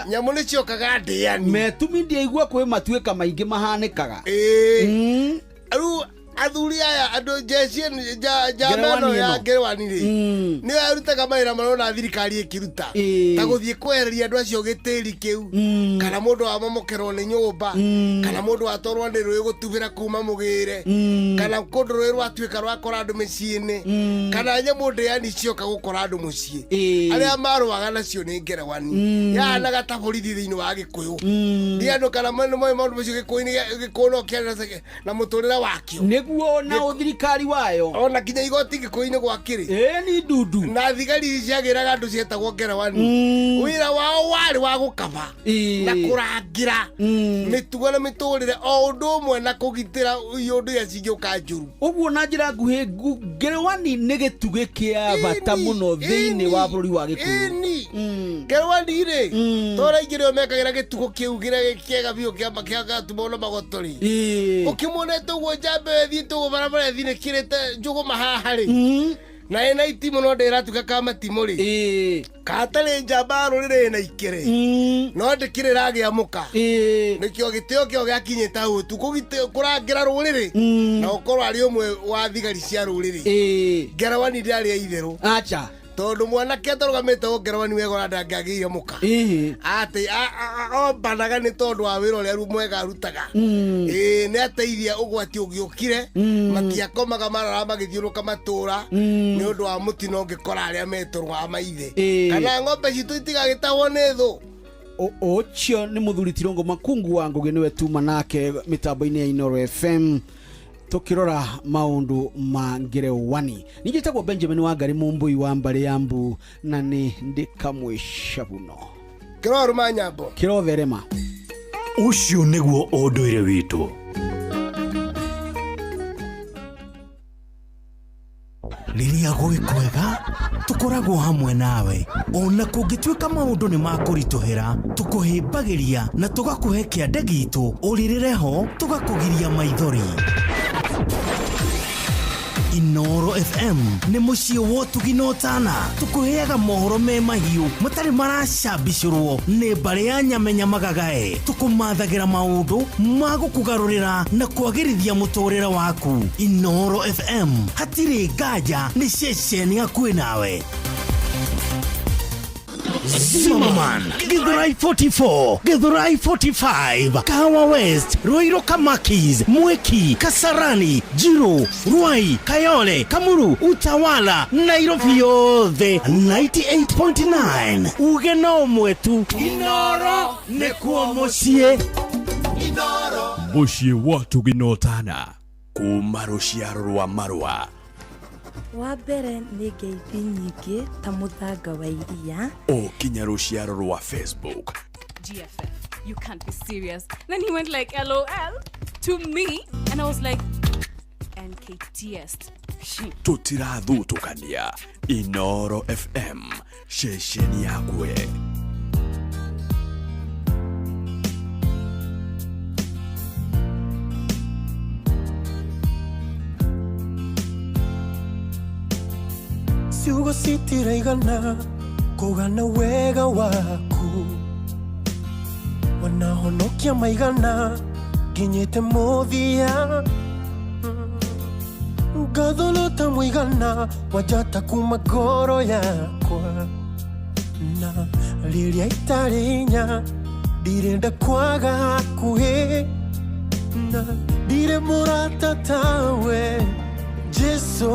Speaker 8: Nyamũ nĩ ciokaga ndĩani.
Speaker 7: Metumi ndiaigua kwĩ matuĩka maingĩ mahanĩkaga.
Speaker 8: Rĩu athuri aya andũ jeshi njama ĩno ya
Speaker 7: Ngerewani ĩno.
Speaker 8: ngerewani rĩ, nĩyo yarutaga mawĩra marona thirikari ĩkĩruta. Ta gũthiĩ kwehereria andũ acio gĩtĩri kĩu, kana mũndũ wamomokerwo nĩ nyũmba, kana mũndũ watwarwo nĩ rũĩ gũtubĩra kuma mũgĩre, kana kũndũ rũĩ rwatuĩka rwakora andũ mĩciĩ-inĩ, kana nyamũ ndĩani cioka gũkora andũ mũciĩ. Arĩa marũaga nacio nĩ ngerewani. Yahanaga ta borithi thĩinĩ wa Gĩkũyũ. Ndi andũ kana nĩ moĩ maũndũ macio Gĩkũyũ-inĩ, Gĩkũyũ no kĩarĩ na mũtũrĩre wakĩo.
Speaker 7: Nĩguo na ũthirikari wayo.
Speaker 8: Ona kinya igoti Gĩkũyũ-inĩ gwakĩrĩ.
Speaker 7: Nĩ ndundu.
Speaker 8: Na thigari ciagĩraga andũ cietagwo ngerewani. Wĩra wao warĩ wa gũkaba na kũrangĩra mĩtugo na mĩtũrĩre o ũndũ ũmwe na kũgitĩra iũndũ iria cingĩũka njũru.
Speaker 7: Ũguo na njĩra nguhĩ, ngerewani nĩ gĩtugĩ kĩa bata mũno thĩinĩ wa bũrũri wa Gĩkũyũ.
Speaker 8: Ngerewani rĩ, tondũ aingĩ nĩo mekagĩra gĩtugo kĩu kĩrĩa kĩega biũ kĩa gatuma na magoto rĩ. Ũkĩmuonete ũguo njamba ĩyo ĩthiĩte ũguo barabara ĩthinĩkĩrĩte njũgũma haha rĩ. Na ĩna itimũ no ndĩratuĩka ka matimũ rĩ. Katarĩ njamba ya rũrĩrĩ ĩna ikĩrĩ. No ndĩkĩrĩ ĩragĩa mũka. Nĩkĩo gĩtĩo kĩo gĩakinyĩte hau tu kũrangĩra rũrĩrĩ. Na gũkorwo arĩ ũmwe wa thigari cia rũrĩrĩ. Ngerewani ndĩarĩ ya itherũ.
Speaker 7: Acha.
Speaker 8: Tondũ mwanake atarũgamĩte ũguo ngerewani wega ona ndangĩagĩire mũka. Atĩ, ombanaga nĩ tondũ wa wĩra ũrĩa mwega arutaga. Nĩ ateithia ũgwati ũngĩũkire, matiakomaga marara magĩthiũrũrũka matũra, nĩ ũndũ wa mũtino ũngĩkora arĩa metũrũ wa maithe. Kana ng'ombe citũ itigagĩtahwo nĩ thũ.
Speaker 7: Ũcio nĩ mũthuri Tirũngũ Makungu wa Ngũgĩ, nĩwe tuma nake mĩtambo-inĩ ya Inooro FM.
Speaker 12: Tukirora maundu ma ngerewani. Nijitagwo Benjamin Wangari Mumbui wa mbari ya mbu na ni ndikamwishabuno.
Speaker 8: Kiroruma nyambo.
Speaker 12: Kirotherema.
Speaker 9: Ucio niguo unduire witu.
Speaker 4: Rĩrĩa gwĩ kwega tũkoragwo hamwe nawe ona kũngĩtuĩka maũndũ nĩ makũritũhĩra tũkũhĩmbagĩria na tũgakũhe kĩande gitũ ũrĩrĩre ho tũgakũgiria maithori. Inoro FM nĩ mũciĩ wa ũtugi na ũtana tũkũheaga mohoro me mahiũ matarĩ maracambicũrwo nĩ mbarĩ ya nyamenya magagae tũkũmathagĩra maũndũ ma gũkũgarũrĩra na kwagĩrithia mũtũrĩre waku. Inoro FM hatirĩ nganja nĩ ceceni hakuhĩ nawe. Zimmerman, Githurai 44, Githurai 45, Kahawa West, Ruiru Kamakis, Mwiki, Kasarani, Jiru, Ruai, Kayole, Kamuru, Utawala, Nairobi yothe 98.9. Uge no mwetu. Inoro nĩkuo mũciĩ.
Speaker 9: Inoro mũciĩ wa ũtugi na ũtana kuma rũciaro rwa marũa.
Speaker 17: Wa mbere nĩ ngeithi nyingĩ ta mũthanga wa iria
Speaker 9: o kinya rũciaro rwa Facebook.
Speaker 18: GFF, you can't be serious. Then he went like LOL to me and I was like NKTS.
Speaker 9: Tutirathutũkania. Inoro FM ceceni yakwe.
Speaker 13: Ciugo citiraigana kũgana wega waku wanahonokia maigana nginyĩte mũthia ngathũrũta mũigana wanjata kuma ngoro yakwa na rĩrĩa itarĩ hinya ndirenda kwaga hakuhĩ na ndirĩ mũrata tawe Jesu.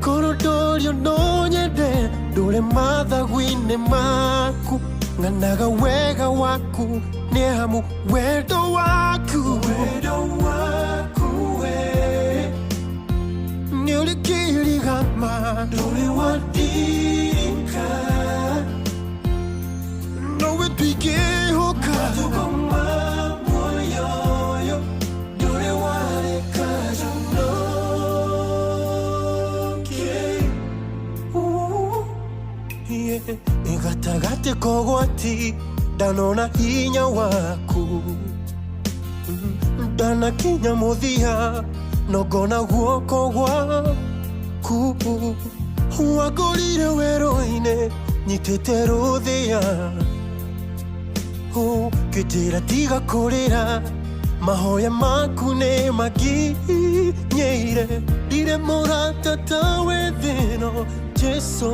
Speaker 13: Korwo ndorio no nyende ndũre mathagu-inĩ maku ng'anaga wega waku nĩ hamu wendo waku we nĩ ũrĩ kĩrigama ndũrĩ wandirika nowe twingĩhũka matukũ ma muoyo ũyũ ndũrĩ wareka gatagatĩ kogwati ndanona hinya waku ndanakinya mũthia no ngona guoko gwaku wangũrire werũ-inĩ nyitĩte rũthĩa ũkĩnjĩra tiga kũrĩra mahoya maku nĩ makinyĩire ndirĩ mũrata tawe thĩ-ĩno Jesu.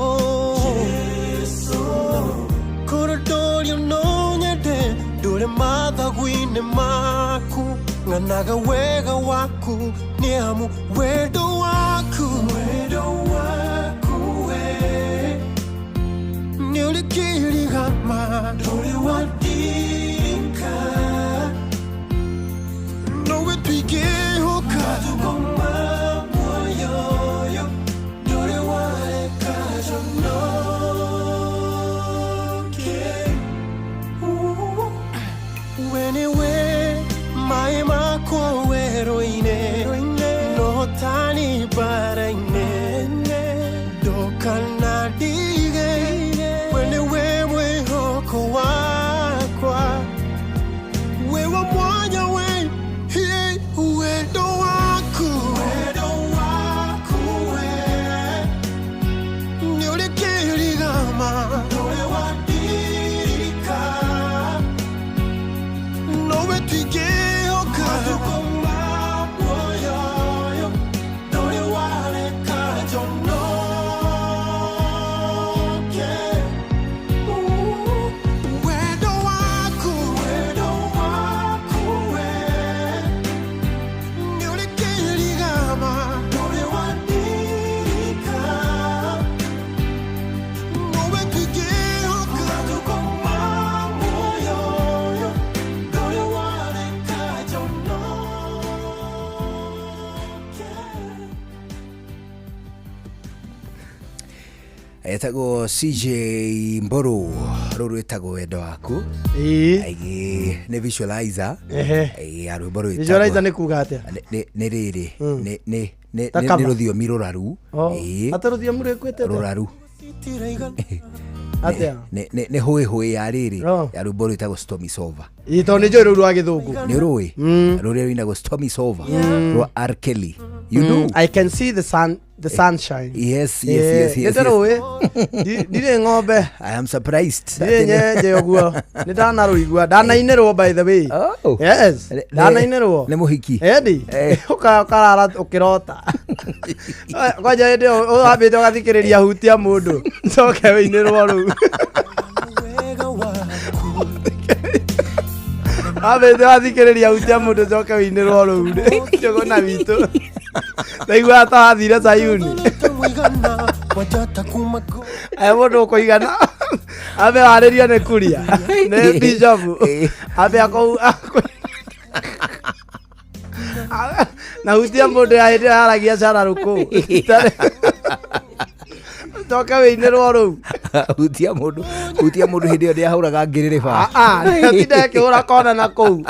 Speaker 13: Korwo ndorio no nyende ndũre mathagu-inĩ maku ng'anaga wega waku nĩ hamu wendo waku we nĩ ũrĩ kĩrigama ndũrĩ wandirika nowe twingĩhũka matukũ ma muoyo ũyũ ndũrĩ wareka njonoke. We nĩwe maĩ makwa werũ-inĩ no hotani mbara-inĩ ndũkanandige we nĩwe mwĩhoko wakwa.
Speaker 2: Etagwo CJ Mburu, rũrũ rwĩtagwo wendo waku. Ĩĩ, nĩ visualizer.
Speaker 7: Ehe.
Speaker 2: Ĩĩ, ya rwĩmbo rwĩtagwo-
Speaker 7: Visualizer nĩ kuga atĩa?
Speaker 2: Nĩ rĩrĩ,
Speaker 7: Ta
Speaker 2: nĩ
Speaker 7: cover.
Speaker 2: rũthiomi rũraru.
Speaker 7: Oh,
Speaker 2: Ĩĩ,
Speaker 7: atĩ rũthiomi rwĩkwĩte atĩa?
Speaker 2: rũraru.
Speaker 7: Atĩa?
Speaker 2: Nĩ hũĩhũĩ ya rĩrĩ
Speaker 7: Oh.
Speaker 2: ya rwĩmbo rwĩtagwo Storm is Over.
Speaker 7: Ĩĩ, tondũ nĩ njũĩ rũu rwa gĩthũngũ.
Speaker 2: Nĩ rũĩ rũrĩa rũinagwo Storm is Over rwa R Kelly. You do?
Speaker 7: I can see the sun, the sunshine.
Speaker 2: Yes, yes, yes, yes,
Speaker 7: Nĩ rũĩ. Ndirĩ ng'ombe.
Speaker 2: I am surprised.
Speaker 7: Ndirĩ nyenje ũguo. Nĩ ndanarũigua. Ndanainĩrwo by the way.
Speaker 2: Oh.
Speaker 7: Yes. Ndanainĩrwo.
Speaker 2: Nĩ mũhiki.
Speaker 7: Endi. Ũkarara ũkĩrota. Kwanja hĩndĩ ĩyo wambĩte ũgathikĩrĩria hutia mũndũ. Coke wĩinĩrwo rũu. Wambĩte wathikĩrĩria hutia mũndũ coke wĩinĩrwo rũu. Njũgũna witũ. Ndaiguaga ta wathire Sayuni. Aya mũndũ ũkũigana ambe warĩrio nĩ kuria nĩ bishop ambe akou na hutia mũndũ ya hĩndĩ ĩyo yaragia cara rũkũ coke wĩinĩrwo rũu.
Speaker 2: Hutia mũndũ, hutia mũndũ hĩndĩ ĩyo ndĩahũraga ngĩrĩrĩba.
Speaker 7: Tinda ĩkĩhũra kona na kũu.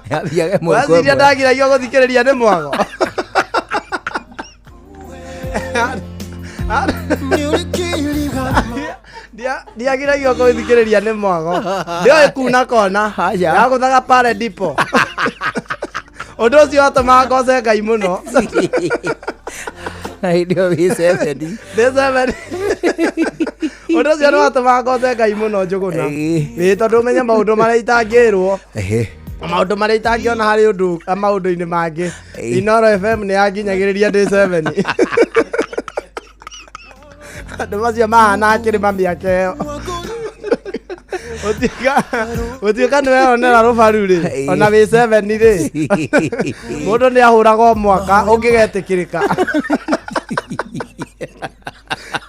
Speaker 2: Yathiaga ĩmwe kwa
Speaker 7: Waciria
Speaker 2: ĩmwe.
Speaker 7: ndagiragio gũthikĩrĩria nĩ mwago. Ndiagiragio gũthikĩrĩria nĩ mwago. Ndioĩ kuna kona yagũthaga pale ndipo. Ũndũ ũcio watũmaga ngoce Ngai mũno.
Speaker 2: Na hĩndĩ ĩyo wĩ seven.
Speaker 7: Ndĩ seven. Ũndũ ũcio nĩ watũmaga ngoce Ngai mũno Njũgũna. Ĩĩ, tondũ ũmenye maũndũ marĩa itangĩrwo.
Speaker 2: Ehe.
Speaker 7: Maũndũ marĩa itangĩona harĩ ũndũ maũndũ-inĩ mangĩ. Inoro FM nĩ yanginyagĩrĩria ndĩ seven. Andũ macio mahana akĩrĩma mĩaka ĩyo. Gũtuĩka nĩ weyonera rũbaru rĩ, ona wĩ seven rĩ, mũndũ nĩ ahũraga o mwaka ũngĩgetĩkĩrĩka.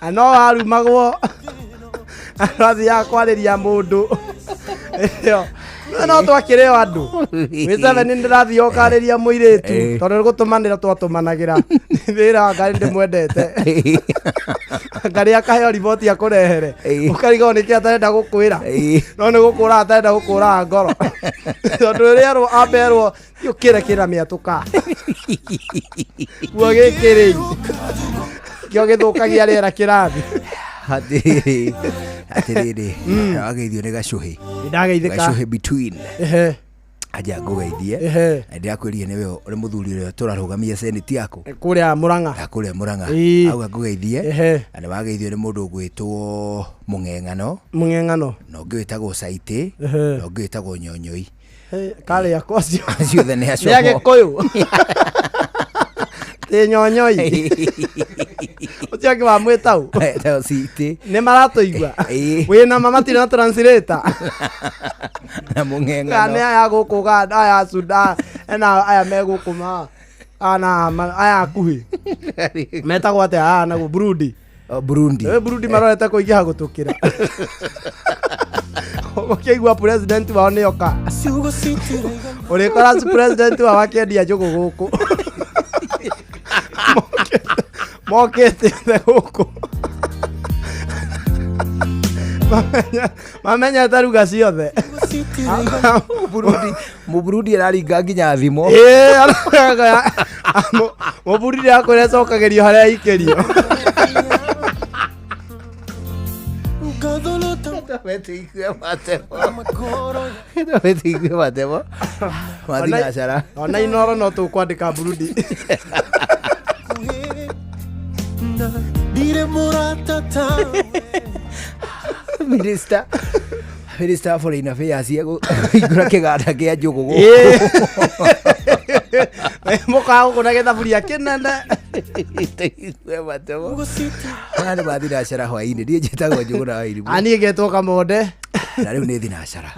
Speaker 7: Na no warumagwo athiaga kwarĩria mũndũ. Ĩyo. No twakĩrĩ o andũ. Wĩ seven nĩ ndĩrathiĩ ũkarĩria mũirĩtu tondũ nĩ gũtũmanĩra twatũmanagĩra. Wĩra wa Ngai ndĩmwendete. Ngarĩ akaheo riboti akũrehere. Ũkarigwo nĩkĩ atarenda gũkwĩra. No nĩ gũkũra atarenda gũkũraga ngoro. Tondũ rĩrĩa erwo amberwo ũkĩre kĩra mĩatũka. Guo gĩkĩ rĩ. Kĩo gĩthũkagia rĩera kĩrathi.
Speaker 2: Atĩrĩrĩ, atĩrĩrĩ, wageithio nĩ gacũhĩ.
Speaker 7: Ndageithĩka.
Speaker 2: Gacũhĩ between.
Speaker 7: Ehe.
Speaker 2: Anja ngũgeithie.
Speaker 7: Ehe.
Speaker 2: Na ndĩrakwĩrire nĩwe ũrĩ mũthuri ũrĩa tũrarũgamia senate yaku.
Speaker 7: Kũrĩa Mũrang'a.
Speaker 2: Kũrĩa Mũrang'a.
Speaker 7: Ĩĩ.
Speaker 2: Auga ngũgeithie.
Speaker 7: Ehe.
Speaker 2: Na nĩ wageithio nĩ mũndũ ũgwĩtwo Mũng'eng'ano.
Speaker 7: Mũng'eng'ano.
Speaker 2: Na ũngĩ wĩtagwo Saitĩ.
Speaker 7: Ehe.
Speaker 2: Na ũngĩ wĩtagwo Nyonyoi.
Speaker 7: Karĩ akwa acio.
Speaker 2: Acio othe nĩ acio.
Speaker 7: Nĩ Agĩkũyũ. Tĩ Nyonyoi. Ũcio ũngĩ wamwĩta ũ?
Speaker 2: Etagwo Saitĩ.
Speaker 7: Nĩ maratũigua. Wĩna ma matirĩ na translator.
Speaker 2: Na Mũng'eng'ano.
Speaker 7: Kana nĩ aya gũkũ Uganda, aya Sudan, ena aya me gũkũ ma ana aya akuhĩ. Metagwo atĩa aya naguo Burundi.
Speaker 2: Oh, Burundi.
Speaker 7: Burundi marorete kũingĩha gũtũkĩra. Ũkĩigua president wao nĩ oka. Ũrĩkora president wao akĩendia njũgũ gũkũ. Mokĩte othe gũkũ. Mamenyete ruga ciothe.
Speaker 2: Mũburundi, Mũburundi araringa nginya thimo.
Speaker 7: Ĩĩ, Mũburundi akwĩra ĩcokagĩrio harĩa ĩikĩrio.
Speaker 2: Tũigue matemo. Ma thinacara.
Speaker 7: Ona Inoro no tũkwandĩka Burundi.
Speaker 13: Ndirĩ mũrata tawe.
Speaker 2: Minister Minister of Foreign Affairs ekũhingũra kĩganda kĩa njũgũ gũkũ.
Speaker 7: Mũkaga gũkũ na gĩthaburia kĩnene.
Speaker 2: Tũigue matemo. Maya nĩ ma thinacara hwaĩ-inĩ. Niĩ njĩtagwo Njũgũna wa Irimũ.
Speaker 7: Niĩ ngetwo Kamonde.
Speaker 2: Na rĩu nĩ thinacara.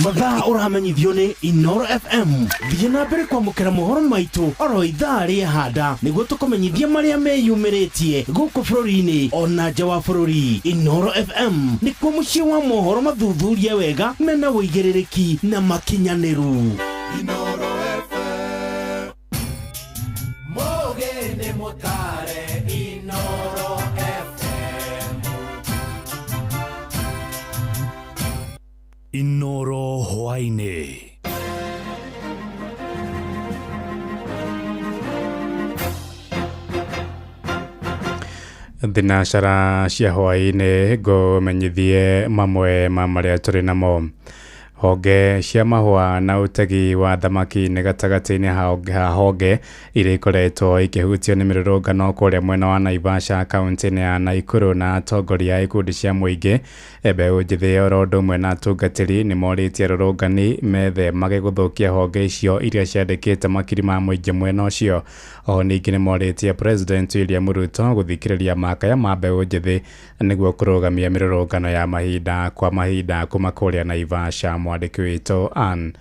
Speaker 4: Mathaa ũramenyithio nĩ Inoro FM. Thiĩ na mbere kwamũkĩra mohoro maitũ oro ithaa rĩahanda nĩguo tũkũmenyithie marĩa meyumĩrĩtie gũkũ bũrũri-inĩ ona nja wa bũrũri. Inoro FM nĩkuo mũciĩ wa mohoro mathuthurie wega mena ũigĩrĩrĩki na makinyanĩru.
Speaker 22: Mũgĩ nĩ mũtare Inoro FM.
Speaker 9: Inoro hwaĩ-inĩ.
Speaker 10: Thinacara cia hwaĩ-inĩ ngũmenyithie mamwe ma marĩa tũrĩ namo. Honge cia mahũa na ũtegi wa thamaki nĩ gatagatĩ-inĩ ha honge iria ikoretwo ikĩhutio nĩ mĩrũrũngano kũrĩa mwena wa Naivasha kaunti-inĩ ya Nakuru na atongoria a ikundi cia mũingĩ, mbeũ njĩthĩ oro ũndũ ũmwe na atungatĩri nĩ morĩtie arũrũngani methemage gũthũkia honge icio iria ciandĩkĩte makiri ma mũingĩ mwena ũcio. Oho ningĩ nĩ morĩtie President William Ruto gũthikĩrĩria makaya ma mbeũ njĩthĩ nĩguo kũrũgamia mĩrũrũngano ya mahinda kwa mahinda kuma kũrĩa Naivasha. Mwandĩki witũ Ann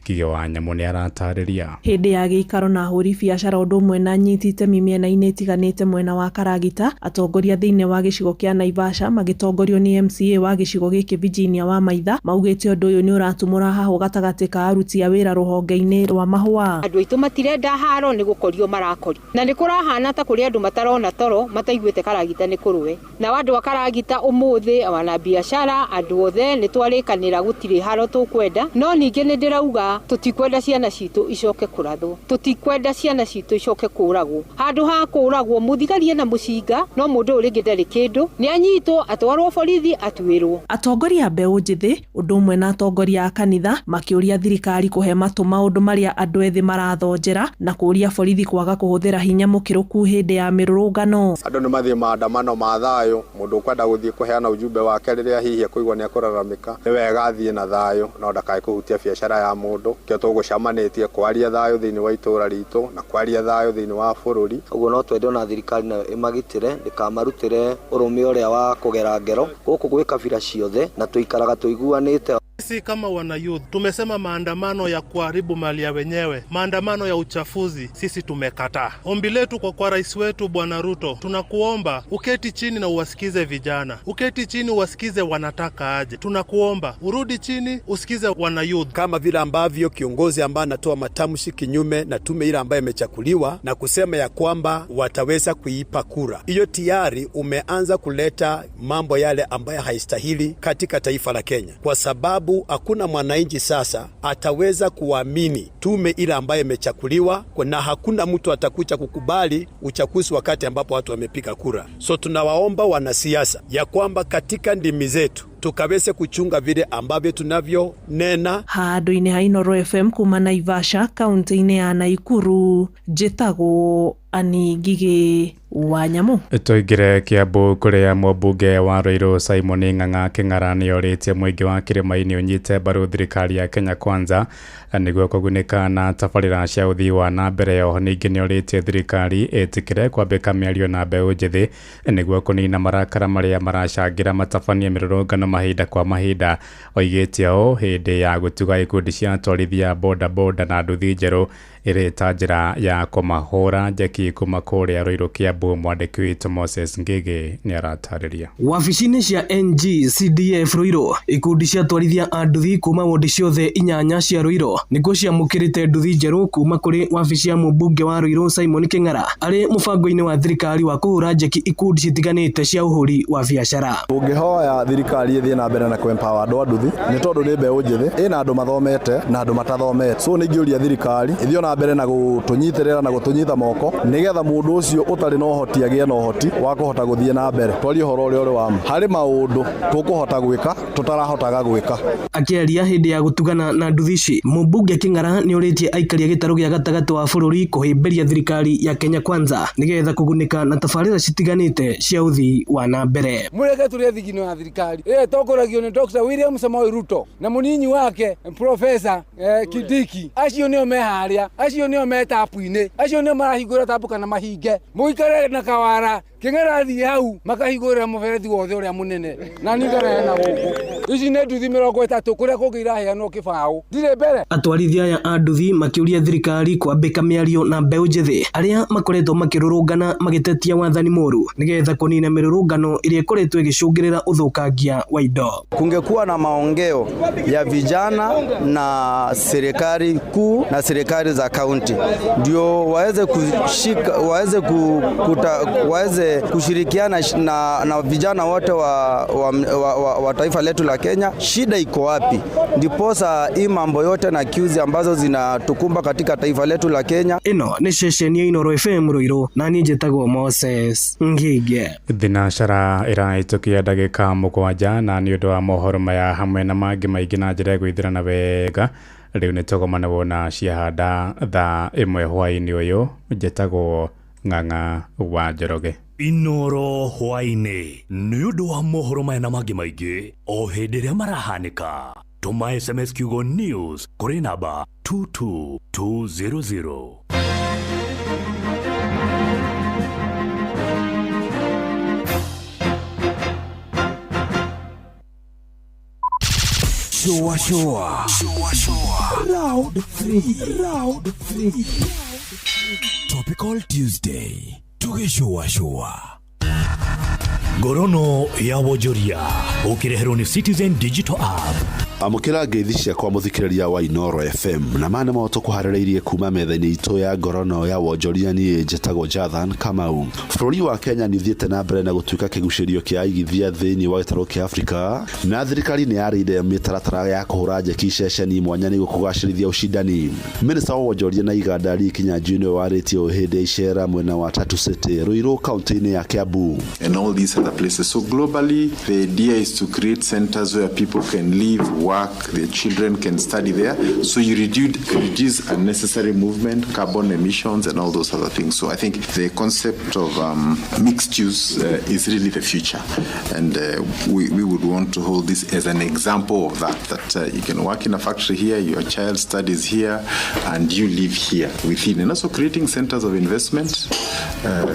Speaker 10: Ngigĩ wa Nyamũ nĩ aratarĩria.
Speaker 11: Hĩndĩ ya gĩikaro na ahũri biacara ũndũ ũmwe na anyiti itemi mĩena-inĩ ĩtiganĩte mwena wa Karagita, atongoria thĩinĩ wa gĩcigo kĩa Naivasha magĩtongorio nĩ MCA wa gĩcigo gĩkĩ Virginia Wamaitha maugĩte ũndũ ũyũ nĩ ũratumũra hahũ gatagatĩ ka aruti a wĩra rũhonge-inĩ rwa mahũa.
Speaker 15: Andũ aitũ matirenda haro nĩ gũkorio marakorio, na nĩ kũrahana ta kũrĩ andũ matarona toro mataiguĩte Karagita nĩ kũrũe. Nao andũ a Karagita ũmũthĩ wana biacara andũ othe nĩ twarĩkanĩra gũtirĩ haro tũkwenda, no ningĩ nĩ ndĩrauga tũtikwenda ciana citũ icoke kũrathwo, tũtikwenda ciana citũ icoke kũragwo. Handũ ha kũragwo mũthigari na mũcinga, no mũndũ ũyũ rĩngĩ ndarĩ kĩndũ, nĩ anyitwo atwarwo borithi atuĩrwo.
Speaker 11: Atongoria a mbeũ njĩthĩ ũndũ ũmwe na atongoria a kanitha makĩũria thirikari kũhe matũ maũndũ marĩa andũ ethĩ marathonjera na kũũria borithi kwaga kũhũthĩra hinya mũkĩrũku hĩndĩ ya mĩrũrũngano.
Speaker 23: Andũ nĩ mathiĩ maandamano ma thayũ, mũndũ ũkwenda gũthiĩ kũheana ujumbe wake rĩrĩa hihi ekũigua nĩ ekũraramĩka, nĩ wega athiĩ na thayũ no ndakae kũhutia biacara ya mũndũ. Kĩo tũgũcamanĩtie kwaria thayũ thĩinĩ wa itũũra ritũ na kwaria thayũ thĩinĩ wa bũrũri.
Speaker 24: Ũguo no twende ona thirikari nayo ĩmagitĩre ndĩkamarutĩre ũrũme ũrĩa wa kũgera ngero gũkũ gwĩ kabira ciothe na tũikaraga tũiguanĩte.
Speaker 25: Sisi kama wana youth tumesema maandamano ya kuharibu mali ya wenyewe, maandamano ya uchafuzi, sisi tumekataa. Ombi letu kwa rais wetu Bwana Ruto, tunakuomba uketi chini na uwasikize vijana, uketi chini uwasikize wanataka aje. Tunakuomba urudi chini usikize wana youth.
Speaker 26: Kama vile ambavyo kiongozi ambaye anatoa matamshi kinyume na tume ile ambayo imechaguliwa na kusema ya kwamba wataweza kuipa kura, hiyo tayari umeanza kuleta mambo yale ambayo haistahili katika taifa la Kenya, kwa sababu hakuna mwananchi sasa ataweza kuamini tume ile ambayo imechaguliwa, na hakuna mtu atakuja kukubali uchaguzi wakati ambapo watu wamepiga kura. So tunawaomba wanasiasa ya kwamba katika ndimi zetu tukaweze kuchunga vile ambavyo tunavyonena.
Speaker 11: Handũ-inĩ ha Inooro FM kuma Naivasha kaunti-inĩ ya Nakuru, njĩtagwo Ann Ngigĩ wa Nyamũ.
Speaker 10: Tũingĩre Kiambu kũrĩa mũmbunge wa Ruiru Simon Ng'ang'a Kĩng'ara nĩorĩtie mũingĩ wa Kĩrĩma-inĩ ũnyite mbaru thirikari ya Kenya Kwanza nĩguo kũgunĩka na tabarĩra cia ũthii wa na mbere. Oho ningĩ nĩorĩtie thirikari ĩtĩkĩre kwambĩka mĩario na mbeũ njĩthĩ nĩguo kũnina marakara marĩa maracangĩra matabania mĩrũrũngano mahinda kwa mahinda. Oigĩte ũũ hĩndĩ ya gũtuga ikundi cia atwarithia boda boda na nduthi njerũ ĩrĩ ta njĩra ya kũmahũra njeki kuma kũrĩa Ruiru Kiambu. Mwandĩki witũ Moses Ngĩgĩ nĩ aratarĩria.
Speaker 27: Wabici-inĩ cia NG CDF Ruiru, ikundi cia atwarithia a nduthi kuma wondi ciothe inyanya cia Ruiru nĩkuo ciamũkĩrĩte nduthi njerũ kuma kũrĩ wabici ya mũmbunge wa Ruiru Simon Kĩng'ara arĩ mũbango-inĩ wa thirikari wa kũhũra njeki ikundi citiganĩte cia ũhũri wa biacara.
Speaker 28: Tũngĩhoya thirikari ĩthiĩ na mbere na kũ-empower andũ a nduthi nĩ tondũ nĩ mbeũ njĩthĩ, ĩna andũ mathomete na andũ matathomete, so nĩ ingĩũria thirikari ĩthiĩ na mbere na gũtũnyitĩrĩra na gũtũnyita moko nĩgetha mũndũ ũcio ũtarĩ na ũhoti agĩe na ũhoti wa kũhota gũthiĩ na mbere. Twarie ũhoro ũrĩa ũrĩ wa ma, harĩ maũndũ tũkũhota gwĩka tũtarahotaga gwĩka.
Speaker 27: Akĩaria hĩndĩ ya gũtugana na nduthi ici, mũmbunge Kĩng'ara nĩorĩtie aikari a gĩtarũ gĩa gatagatĩ wa bũrũri kũhĩmbĩria thirikari ya Kenya Kwanza nĩgetha kũgunĩka na tabarĩra citiganĩte cia ũthii wa na mbere.
Speaker 29: Mũreke tũrĩe thigino ya thirikari ĩrĩa ĩtongoragio nĩ Dr. William Samoei Ruto na mũninyi wake Professor Kindiki. Acio nĩo me harĩa, acio nĩo me tapu-inĩ, acio nĩo marahingũra tapu kana mahinge. Mũikare na kawara Kĩng'ara athiĩ hau makahingũrĩra mũberethi wothe ũrĩa mũnene na niĩ ngarehe gũkũ. Ici nĩ nduthi 30 kũrĩa kũngĩ iraheanwo kĩbaũ. Ndirĩ mbere.
Speaker 27: Atwarithia aya a nduthi makĩũria thirikari kwambĩka mĩario na mbeũ njĩthĩ arĩa makoretwo makĩrũrũngana magĩtetia wathani mũru nĩgetha kũnina mĩrũrũngano ĩrĩa ĩkoretwo ĩgĩcũngĩrĩra ũthũkangia wa indo.
Speaker 24: Kungekuwa na maongeo ya vijana na serikali kuu na serikali za kaunti ndio waweze kushika, waweze waweze kushirikiana na vijana wote wa taifa letu la Kenya. Shida iko wapi? Ndiposa hii mambo yote na kiuzi ambazo zinatukumba katika taifa letu la Kenya.
Speaker 27: Ĩno nĩ ceceni ya Inooro FM Ruiru na niĩ njĩtagwo Moses Ngige.
Speaker 10: Thinacara ĩrahĩtũkia ndagĩka 7 na nĩ ũndũ wa mohoro maya hamwe na mangĩ maingĩ na njĩra ya gwĩthirana wega rĩu nĩ tũgomanagwo na ciahanda thaa 1 hwaĩ-inĩ ũyũ. Njĩtagwo Ng'ang'a wa Njoroge.
Speaker 9: Inooro hwaĩ-inĩ nĩ ũndũ wa mohoro maya na mangĩ maingĩ o hĩndĩ ĩrĩa marahanĩka. Tũma SMS kiugo news kũrĩ namba 22200.
Speaker 13: Shua shua. Shua shua. Round 3. Round 3. Topical Tuesday. Tugishua shua.
Speaker 9: Ngorono ya wonjoria ũkĩreherwo nĩ Citizen Digital App.
Speaker 1: Amũkĩra ngeithi ciakwa mũthikĩrĩria wa Inooro FM na mana nĩmo tũkũharĩrĩirie kuma metha-inĩ itũ ya ngorono ya wonjoria. Niĩ njĩtagwo Jathan Kamau. Bũrũri wa Kenya nĩ ũthiĩte na mbere na gũtuĩka kĩgucĩrio kĩa aigithia thĩinĩ wa gĩtarũ kĩa Afrika, na thirikari nĩ yarĩire mĩtaratara ya kũhũra njeki ceceni mwanya nĩguo kũgacĩrithia ũcindani. Minista wa wonjoria na iganda Lee Kinyanjui nĩwe warĩtie ũũ hĩndĩ ya icera mwena wa Tatu City, Ruiru, kaunti-inĩ ya Kiambu.
Speaker 3: And all these other places. So globally, the idea is to create centers where people can live, work, their children can study there. So you reduce unnecessary movement, carbon emissions, and all those other things. So I think the concept of mixed use is really the future. And we would want to hold this as an example of that you can work in a factory here, your child studies here, and you live here within. And also creating centers of investment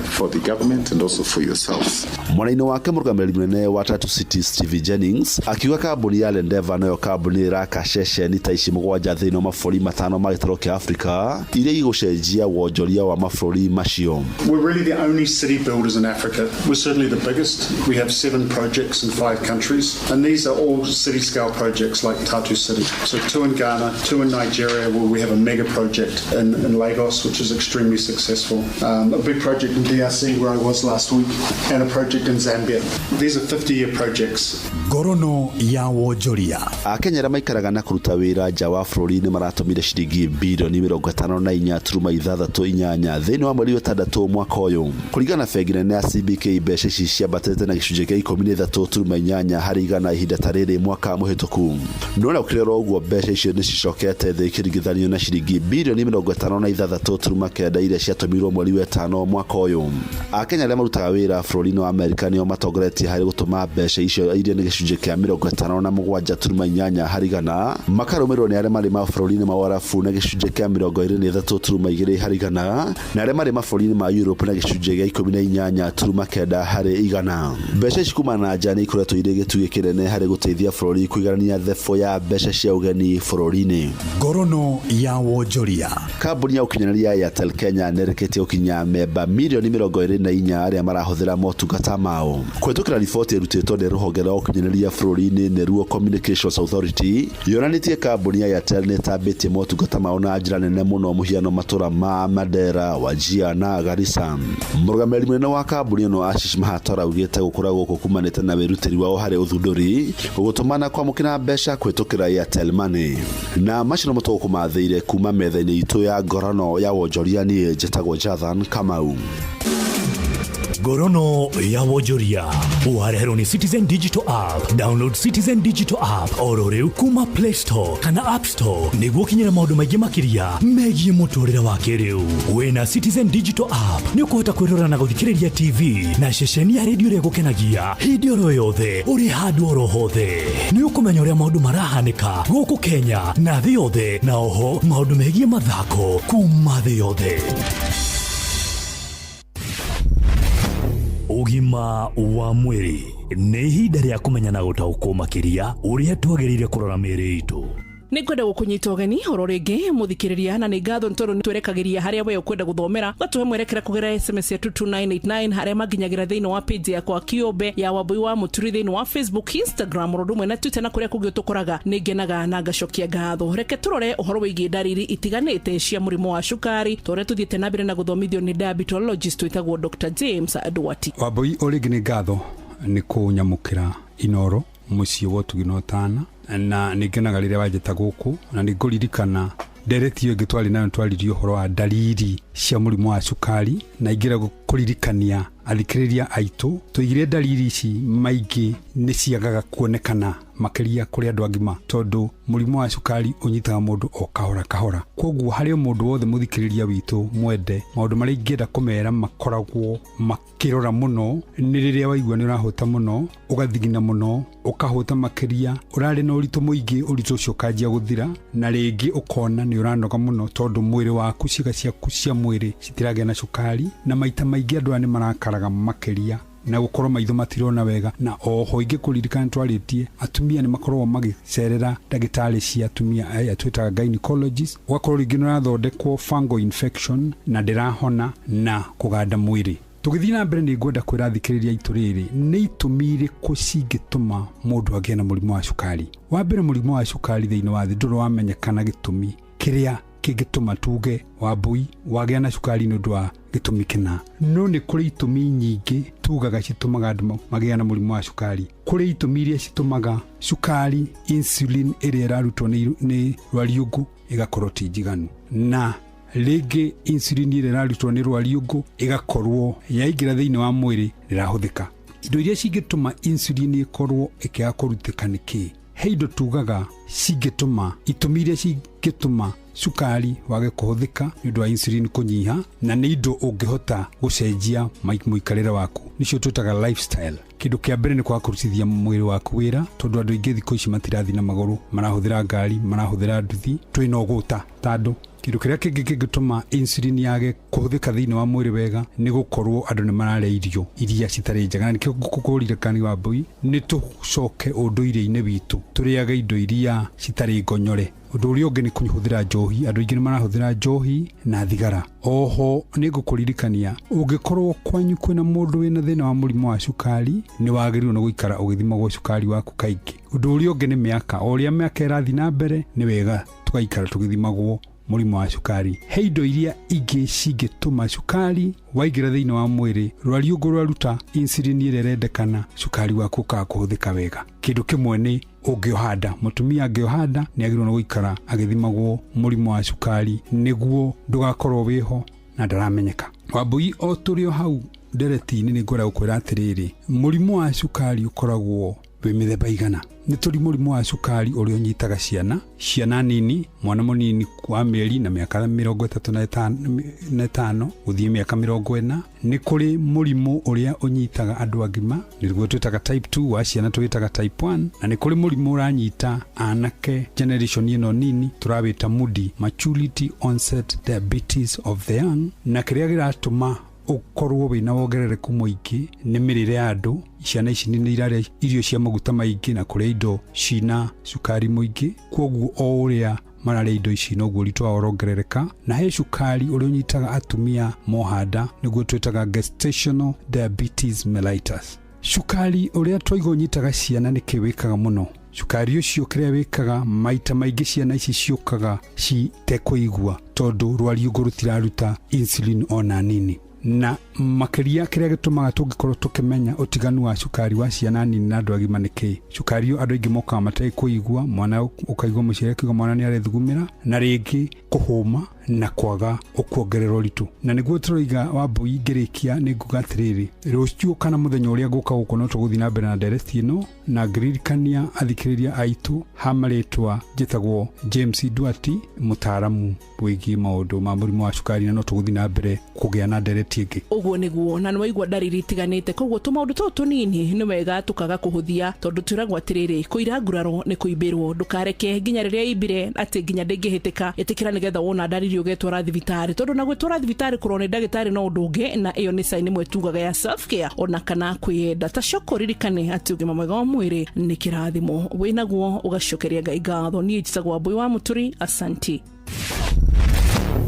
Speaker 3: for the government and also for yourselves.
Speaker 1: Mwena-inĩ wake mũrũgamĩrĩri mũnene wa Tatu City Steve Jennings akiuga kambuni ya Lendeva nayo kambuni ĩraka ceceni ta ici 7 thĩinĩ wa mabũrũri 5 ma gĩtarũ kĩa Afrika iria igũcenjia wonjoria wa mabũrũri macio.
Speaker 5: We're really the only city builders in Africa. We're certainly the biggest. We have 7 projects in 5 countries, and these are all city scale projects like Tatu City. So 2 in Ghana, 2 in Nigeria, where we have a mega project in Lagos, which is extremely successful. A big project in DRC, where I was last week, and a project in Zambia. These are 50-year projects.
Speaker 13: Ngorono ya wonjoria.
Speaker 1: Akenya arĩa maikaraga na kũruta wĩra nja wa bũrũri nĩ maratũmire ciringi bilioni 54.68 thĩinĩ wa mweri wa 6 mwaka ũyũ. Kũringana na bengi nene ya CBK, mbeca ici ciambatĩte na gĩcunjĩ kĩa 13.8 harĩ igana ihinda ta rĩrĩ mwaka mũhĩtũku. No na gũkĩrĩ ũguo, mbeca icio nĩ cicokete thĩ ikĩringithanio na ciringi bilioni 56.9 iria ciatũmirwo mweri wa 5 mwaka ũyũ. Akenya arĩa marutaga wĩra bũrũri-inĩ wa Amerika nĩo matongoretie harĩ gũtũma mbeca icio iria nĩ gĩcunjĩ kĩa 57.8 harĩ igana, makarũmĩrĩrwo nĩ arĩa marĩ mabũrũri-inĩ ma Ũarabu na gĩcunjĩ kĩa 23.2 harĩ igana, na arĩa marĩ mabũrũri-inĩ ma Europe na gĩcunjĩ gĩa 18.9 harĩ igana. Mbeca ici kumana na nja nĩ ikoretwo irĩ gĩtugĩ kĩnene harĩ gũteithia bũrũri kũiganania thebũ ya mbeca cia ũgeni bũrũri-inĩ.
Speaker 13: Ngorono ya wonjoria.
Speaker 1: Kambuni ya ũkinyanĩria Airtel Kenya nĩĩrĩkĩtie gũkinyia memba milioni 24 arĩa marahũthĩra motungata mao. Kũhetũkĩra riboti ĩrutĩtwo nĩ rũhonge rwa ũkinyanĩria bũrũri-inĩ nĩruo Communications Authority, yonanĩtie kambuni ya Airtel nĩ ĩtambĩtie motungata mao na njĩra nene mũno mũhiano matũra ma Mandera, Wajir na Garissa. Mũrũgamĩrĩri mũnene wa kambuni ĩno Ashish Mahatora augĩte gũkũra gũkũ kumanĩte na wĩrutĩri wao harĩ ũthundũri, gũtũma na kwamũkĩra mbeca kũhetũkĩra Airtel Money. Na macio nĩmo tũgũkũmathĩire kuma metha-inĩ itũ ya ngorono ya wonjoria. Niĩ njĩtagwo Jathan Kamau.
Speaker 9: Ngorono ya wonjoria ũwareherwo nĩ Citizen Digital App. Download Citizen Digital App oro rĩu kuma Play Store kana App Store nĩguo ũkinyĩre maũndũ maingĩ makĩria megiĩ mũtũrĩre wa kĩrĩu. Wĩna Citizen Digital App nĩ ũkũhota kwĩrora na gũthikĩrĩria TV na ceceni ya redio ĩrĩa ĩgũkenagia hĩndĩ oro yothe ũrĩ handũ oro hothe. Nĩ ũkũmenya ũrĩa maũndũ marahanĩka gũkũ Kenya na thĩ yothe, na oho maũndũ megiĩ mathako kuma thĩ yothe. Ũgima wa mwĩrĩ nĩ ihinda rĩa kũmenya na gũtaũkwo makĩria ũrĩa twagĩrĩire kũrora mĩĩrĩ itũ.
Speaker 11: Nĩ ngwenda gũkũnyita ũgeni oro rĩngĩ mũthikĩrĩria, na nĩ ngatho nĩ tondũ nĩ twerekagĩria harĩa we ũkwenda gũthomera, ũgatũhe mwerekera kũgerera SMS ya 22989 harĩa manginyagĩra thĩinĩ wa page yakwa kĩũmbe ya Wambui wa Mũturi thĩinĩ wa Facebook, Instagram oro ũndũ ũmwe na Twitter na kũrĩa kũngĩ ũtũkoraga. Nĩ ngenaga na ngacokia ngatho. Reke tũrore ũhoro wĩgiĩ ndariri itiganĩte cia mũrimũ wa cukari tũrĩa tũthiĩte na mbere na gũthomithio nĩ diabetologist wĩtagwo Dr. James Duarte.
Speaker 6: Wambui, o rĩngĩ nĩ ngatho nĩ kũnyamũkĩra Inoro mũciĩ wa ũtugi na ũtana, na nĩ ngenaga rĩrĩa wanjĩta gũkũ, na nĩ ngũririkana ndereti ĩyo ĩngĩ twarĩ nayo, twaririe ũhoro wa ndariri cia mũrimũ wa cukari, na ingĩra kũririkania athikĩrĩria aitũ tũigire ndariri ici maingĩ nĩ ciagaga kuonekana makĩria kũrĩ andũ agima, tondũ mũrimũ wa cukari ũnyitaga mũndũ o kahora kahora. Koguo harĩ o mũndũ wothe mũthikĩrĩria witũ mwende, maũndũ marĩa ingĩenda kũmera makoragwo makĩrora mũno nĩ rĩrĩa waigua nĩ ũrahũta mũno, ũgathigina mũno, ũkahũta makĩria, ũrarĩ na ũritũ mũingĩ, ũritũ ũcio ũkanjia gũthira, na rĩngĩ ũkona nĩ ũranoga mũno tondũ mwĩrĩ waku, ciĩga ciaku cia mwĩrĩ citiragĩa na cukari, na maita maingĩ andũ aya nĩ marakaraga makĩria na gũkorwo maitho matirona wega. Na oho ingĩkũririkana twarĩtie atumia nĩ makoragwo magĩcerera ndagĩtarĩ cia atumia aya twĩtaga gynecologist, ũgakorwo rĩngĩ nĩ ũrathondekwo fungal infection na ndĩrahona na kũganda mwĩrĩ. Tũgĩthiĩ na mbere nĩ ngwenda kwĩra athikĩrĩria aitũ rĩrĩ, nĩ itũmi irĩkũ cingĩtũma mũndũ agĩe na mũrimũ wa cukari? Wa mbere, mũrimũ wa cukari thĩinĩ wa thĩ ndũrĩ wamenyekana gĩtũmi kĩrĩa kĩngĩtũma tuge Wambui wagĩa na cukari nĩ ũndũ wa gĩtũmi kĩna, no nĩ kũrĩ itũmi nyingĩ tugaga citũmaga andũ magĩa na mũrimũ wa cukari. Kũrĩ itũmi iria citũmaga cukari, insulin ĩrĩa ĩrarutwo nĩ rwariũngũ ĩgakorwo ti njiganu, na rĩngĩ insulin ĩrĩa ĩrarutwo nĩ rwariũngũ ĩgakorwo yaingĩra thĩinĩ wa mwĩrĩ ndĩrahũthĩka. Indo iria cingĩtũma insulin ĩkorwo ĩkĩaga kũrutĩka nĩ kĩĩ? He indo tugaga cingĩtũma, itũmi iria cingĩtũma cukari wage kũhũthĩka nĩ ũndũ wa insulin kũnyiha, na nĩ indo ũngĩhota gũcenjia mũikarĩre waku, nĩcio twĩtaga lifestyle. Kĩndũ kĩa mbere nĩ kwaga kũrutithia mwĩrĩ waku wĩra, tondũ andũ aingĩ thikũ ici matirathiĩ na magũrũ, marahũthĩra ngari, marahũthĩra nduthi, twĩna ũgũta ta andũ. Kĩndũ kĩrĩa kĩngĩ kĩngĩtũma insulin yage kũhũthĩka thĩinĩ wa mwĩrĩ wega nĩ gũkorwo andũ nĩ mararĩa irio iria citarĩ njega, na nĩkĩo ngũkũririkania Wambui nĩ tũcoke ũndũire-inĩ witũ tũrĩage indo iria citarĩ ngonyore. Ũndũ ũrĩa ũngĩ nĩ kũhũthĩra njohi, andũ aingĩ nĩ marahũthĩra njohi na thigara. Oho nĩ ngũkũririkania ũngĩkorwo kwanyu kwĩna mũndũ wĩna thĩna wa mũrimũ wa cukari, nĩ wagĩrĩirwo nĩ gũikara ũgĩthimagwo cukari waku kaingĩ. Ũndũ ũrĩa ũngĩ nĩ mĩaka, o ũrĩa mĩaka ĩrathiĩ na mbere nĩ wega tũgaikara tũgĩthimagwo mũrimũ wa cukari. He indo iria ingĩ cingĩtũma cukari waingĩra thĩinĩ wa mwĩrĩ, rwariũngũ rwaruta insulin ĩrĩa ĩrendekana, cukari waku ũkaga kũhũthĩka wega. Kĩndũ kĩmwe nĩ ũngĩoha nda, mũtumia angĩoha nda nĩ agĩrĩirwo nĩ gũikara agĩthimagwo mũrimũ wa cukari nĩguo ndũgakorwo wĩho na ndaramenyeka. Wambui, o tũrĩ o hau ndereti-inĩ nĩ ngwenda gũkwĩra atĩrĩrĩ, mũrimũ wa cukari ũkoragwo wĩ mĩthemba igana. Nĩ tũrĩ mũrimũ wa cukari ũrĩa ũnyitaga ciana nini, mwana mũnini wa mĩeri na mĩaka 35 gũthiĩ mĩaka 40. Nĩ kũrĩ mũrimũ ũrĩa ũnyitaga andũ agima, nĩguo twĩtaga type 2, wa ciana tũwĩtaga type 1, na nĩ kũrĩ mũrimũ ũranyita anake generation ĩno nini tũrawĩta MUDI, maturity onset diabetes of the young, na kĩrĩa kĩratũma ũkorwo wĩna wongerereku mũingĩ nĩ mĩrĩre ya andũ. Ciana ici nĩ irarĩa irio cia maguta maingĩ na kũrĩa indo cina cukari mũingĩ, kwoguo o ũrĩa mararĩa indo ici noguo ũritũ wao ũrongerereka. Na he cukari ũrĩa ũnyitaga atumia moha nda, nĩguo twĩtaga gestational diabetes mellitus. Cukari ũrĩa twaigua ũnyitaga ciana nĩkĩ wĩkaga mũno? Cukari ũcio kĩrĩa wĩkaga maita maingĩ ciana ici ciũkaga citekũigua, tondũ rwariũngũ rũtiraruta insulin ona nini. Na makĩria kĩrĩa gĩtũmaga tũngĩkorwo tũkĩmenya ũtiganu wa cukari wa ciana nini na andũ agima nĩ kĩĩ? Cukari ũyũ andũ aingĩ mokaga matarĩ kũigua, mwana ũkaigua mũciari akiuga mwana nĩ arethugumĩra, na rĩngĩ kũhũma na kwaga ũkuongerera ũritũ. Na nĩguo tũroiga Wambui, ngĩrĩkia nĩ nguga atĩrĩrĩ, rũciũ kana mũthenya ũrĩa ngũka gũkũ no tũgũthiĩ na mbere na ndereti ĩno, na ngĩririkania athikĩrĩria aitũ ha marĩtwa njĩtagwo James Duarte, mũtaaramu wĩgiĩ maũndũ ma mũrimũ wa cukari, na no tũgũthiĩ na mbere kũgĩa na ndereti ĩngĩ.
Speaker 11: Ũguo nĩguo, na nĩ waigua ndariri itiganĩte, koguo tũmaũndũ tũtũ tũnini nĩ wega tũkaga kũhũthia, tondũ twĩragwo atĩrĩrĩ, kũira nguraro nĩ kũimbĩrwo. Ndũkareke nginya rĩrĩa imbire atĩ nginya ndĩngĩhĩtĩka, ĩtĩkĩra nĩgetha wona ndariri Ũthiĩ ũgetwara thibitarĩ, tondũ na gwĩtwara thibitarĩ kũrorwo nĩ ndagĩtarĩ no ũndũ ũngĩ, na ĩyo nĩ sign ĩmwe tugaga ya self care ona kana kwĩyenda. Ta coka ũririkane atĩ ũgima mwega wa mwĩrĩ nĩ kĩrathimo, wĩnaguo ũgacokeria Ngai ngatho. Niĩ njĩtagwo Wambui wa Mũturi, asanti.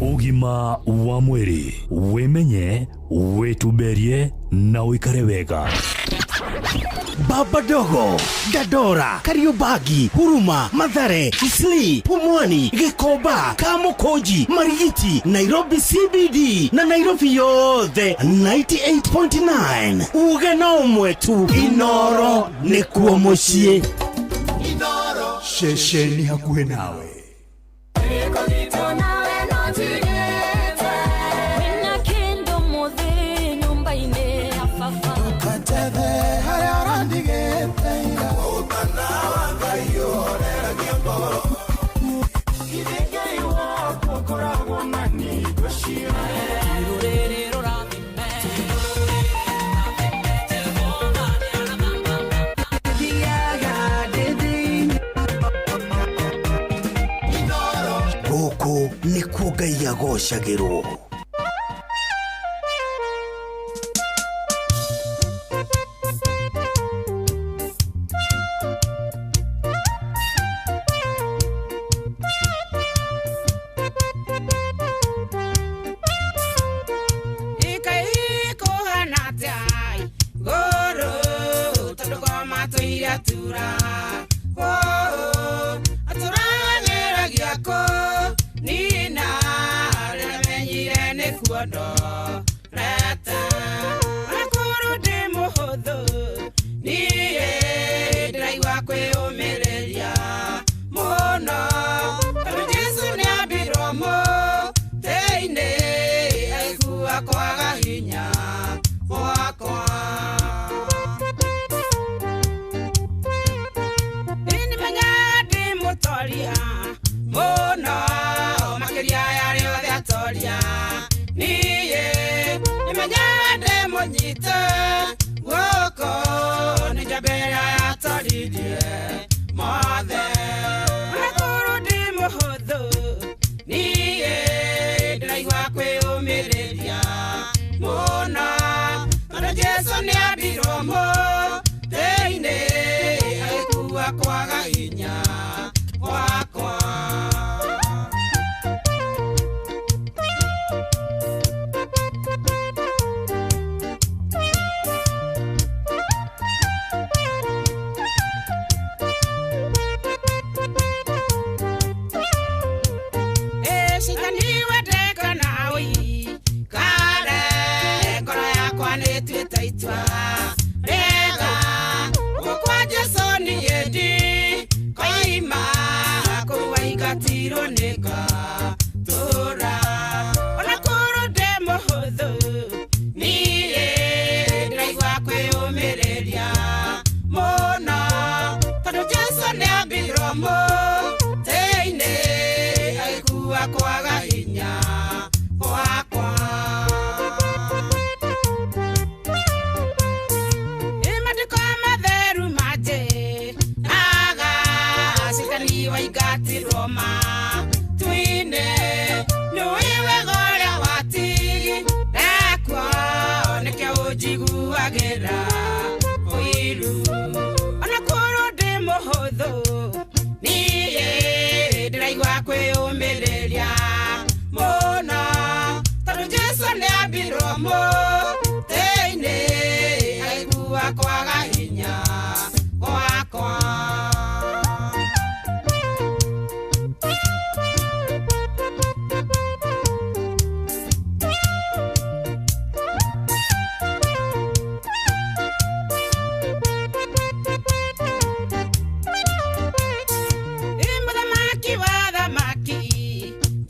Speaker 9: Ũgima wa mwĩrĩ, wĩmenye, wĩtumberie na ũikare wega.
Speaker 4: Baba Dogo, Dandora, Kariobangi, Huruma, Mathare, Isli, Pumwani, Gikomba, Kamukunji, Marigiti, Nairobi CBD na Nairobi yothe 98.9. Uge no ũmwe tu, Inoro nĩkuo mũciĩ.
Speaker 13: Ceceni hakuhĩ nawe.
Speaker 4: Gũkũ nĩkuo Ngai agocagĩrwo.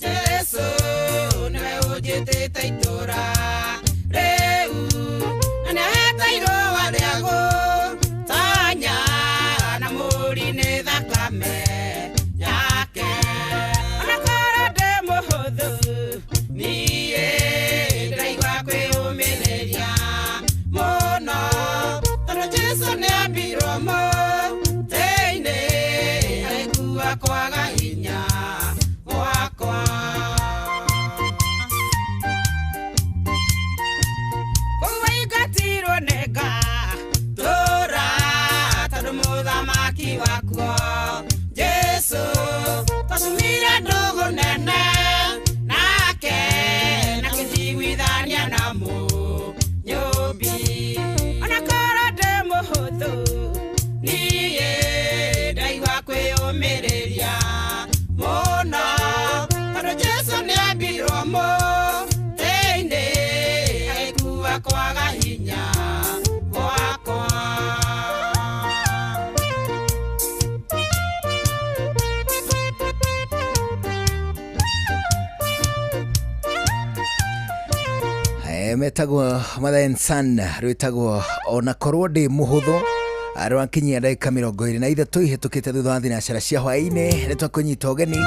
Speaker 22: Jesu, niwe unjĩtĩte itũra. Kwaga hinya gwakwa.
Speaker 2: Metagwo Mother and Son, rwĩtagwo ona korwo ndĩ mũhũthũ, rwakinyia ndagĩka 23 ihĩtũkĩte thutha wa thinacara cia hwaĩ-inĩ. Nĩ twakũnyita ũgeni.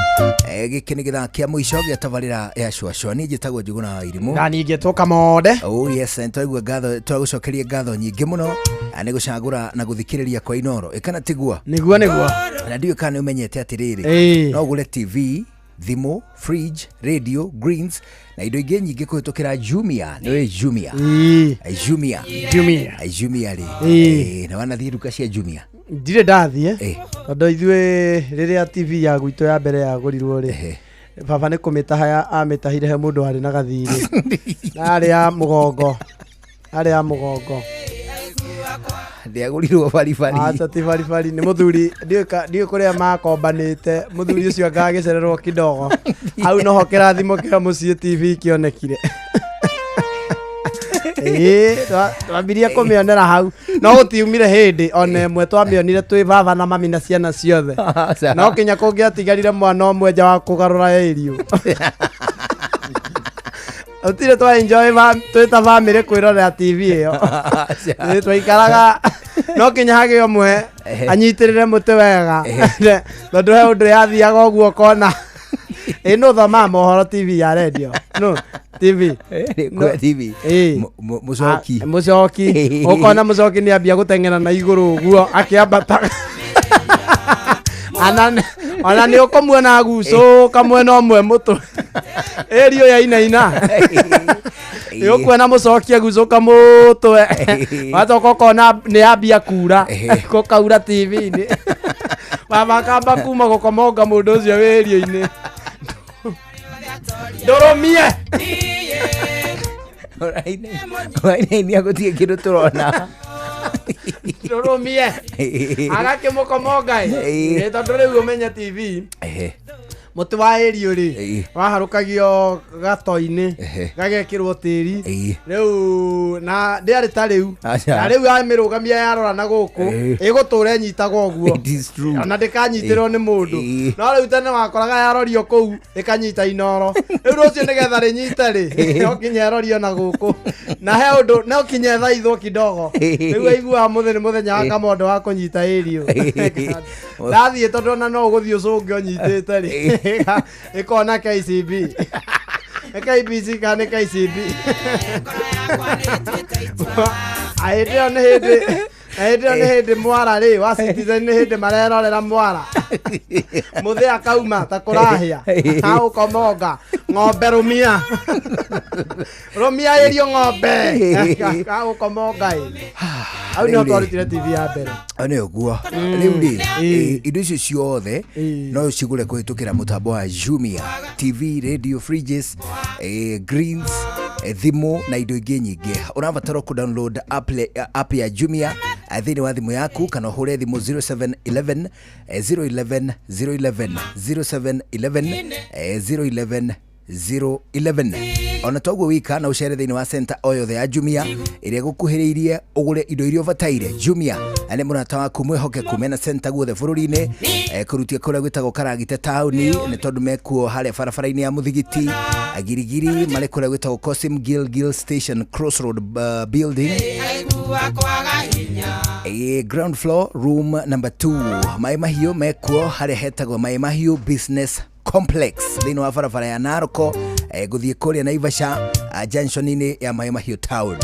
Speaker 2: Gĩkĩ nĩ gĩthaa kĩa mũico gĩa tabarĩra ya cũacũa. Niĩ njĩtagwo Njuguna wa Irimũ
Speaker 7: Na ningĩ tũkamode.
Speaker 2: Oh yes, nĩ twaigua ngatho, twagũcokeria ngatho nyingĩ mũno nĩ gũcagũra na gũthikĩrĩria kwa Inoro. Ĩkana tiguo?
Speaker 7: Nĩguo nĩguo.
Speaker 2: Na ndiũĩ kana nĩ ũmenyete atĩrĩrĩ, no ũgũre TV, thimũ, fridge, radio, greens na indo ingĩ nyingĩ kũhĩtũkĩra Jumia. Nĩ Jumia? Jumia.
Speaker 7: Jumia.
Speaker 2: Jumia rĩ, na wanathiĩ nduka cia Jumia?
Speaker 7: Ndirĩ ndathiĩ tondũ ithuĩ rĩrĩa TV ya gwitũ ya mbere yagũrirwo rĩ, baba nĩ kũmĩtaha amĩtahire he mũndũ warĩ na gathirĩ na arĩ ya mũgongo, arĩ ya mũgongo.
Speaker 2: Ndĩagũrirwo baribari?
Speaker 7: Aca, ti baribari, nĩ mũthuri, ndiũĩ kũrĩa makombanĩte. Mũthuri ũcio anga agĩcererwo kidogo hau noho kĩrathimo kĩa mũciĩ TV kĩonekire. Ĩĩ, twambirie kũmĩonera hau, no gũtiumire hĩndĩ ona ĩmwe twamĩonire twĩ baba na mami na ciana ciothe. No kinya kũngĩatigarire mwana ũmwe nja wa kũgarũra ĩriũ, ũtirĩ twa enjoy twĩ ta bamĩrĩ kwĩrorera TV ĩyo. Ĩĩ, twaikaraga no kinya hagĩe ũmwe anyitĩrĩre mũtĩ wega, tondũ he ũndũ yathiaga ũguo ũkona ĩ nũ thomaga mohoro TV ya redio no TV.
Speaker 2: Kwa TV. Mũcoki.
Speaker 7: Ah, mũcoki, ũkona mũcoki nĩ ambia gũteng'era na igũrũ ũguo akĩambata, ona nĩ ũkũmuona agucũka mwena ũmwe mũtwe ĩrio ya inaina. Nĩ ũkuona mũcoki agucũka mũtwe, wacoka ũkona nĩ ambia kura, gũkaura TV-inĩ, baba akamba kuma gũkomonga mũndũ ũcio wĩrio-inĩ ndũrũmie.
Speaker 2: Ũrainainia gũtirĩ kĩndũ tũrona.
Speaker 7: Ndũrũmie, agakĩmũkomonga ĩ, tondũ rĩu ũmenye TV mũtĩ wa ĩriũ rĩ waharũkagio gato-inĩ gagekĩrwo tĩri rĩu na ndĩarĩ ta rĩu.
Speaker 2: Aca.
Speaker 7: Na rĩu yamĩrũgamia yarora na gũkũ ĩgũtũra ĩnyitagwo ũguo.
Speaker 2: It is true.
Speaker 7: Ona ndĩkanyitĩrwo nĩ mũndũ. No rĩu tene wakoraga yarorio kũu ĩkanyita Inoro. Rĩu rũciũ nĩgetha rĩnyite rĩ, no kinya ĩrorio na gũkũ na he ũndũ no kinya ĩthaithwo kidogo. Rĩu aiguaga mũthĩ nĩ mũthenya wa kamondo wa kũnyita ĩriũ ndathiĩ, tondũ ona no ũgũthiĩ ũcũnge ũnyitĩte rĩ, ĩkona KCB, nĩ KBC kana nĩ KCB. Hĩndĩ ĩyo nĩ hĩndĩ, hĩndĩ ĩyo nĩ hĩndĩ mwara rĩ wa Citizen, nĩ hĩndĩ marerorera mwara mũthĩ akauma ta kũrahĩa agũkomonga ng'ombe, rũmia rũmia ĩrio ng'ombe agũkomonga ĩ. Hau nĩho twarutire TV ya mbere.
Speaker 2: Nĩ ũguo. Rĩu rĩ, indo icio ciothe no ũcigũre kũhĩtũkĩra mũtambo wa Jumia: TV, radio, fridges, greens, thimũ na indo ingĩ nyingĩ. Ũrabatara kũ download app ya Jumia thĩinĩ wa thimũ yaku kana ũhũre thimũ 0711 011 011, 0711 011 011. Ona toguo wika na ũcere thĩinĩ wa center o yothe ya Jumia ĩrĩa ĩgũkuhĩrĩirie ũgũre indo iria ũbataire. Jumia nĩ mũrata waku mwĩhokeku. Mena center guothe bũrũri-inĩ, kũrutia kũrĩa gwĩtagwo Karagita taũni, nĩ tondũ mekuo harĩa barabara-inĩ ya Mũthigiti Girigiri, marĩ kũrĩa gwĩtagwo Cosim Gilgil Station Crossroad building, ground floor, room number 2. Maĩ Mahiũ mekuo harĩa hetagwo Maĩ Mahiũ Business Complex thĩinĩ wa barabara ya Naroko, gũthiĩ kũrĩa Naivasha, junction-inĩ ya Maĩ Mahiũ town.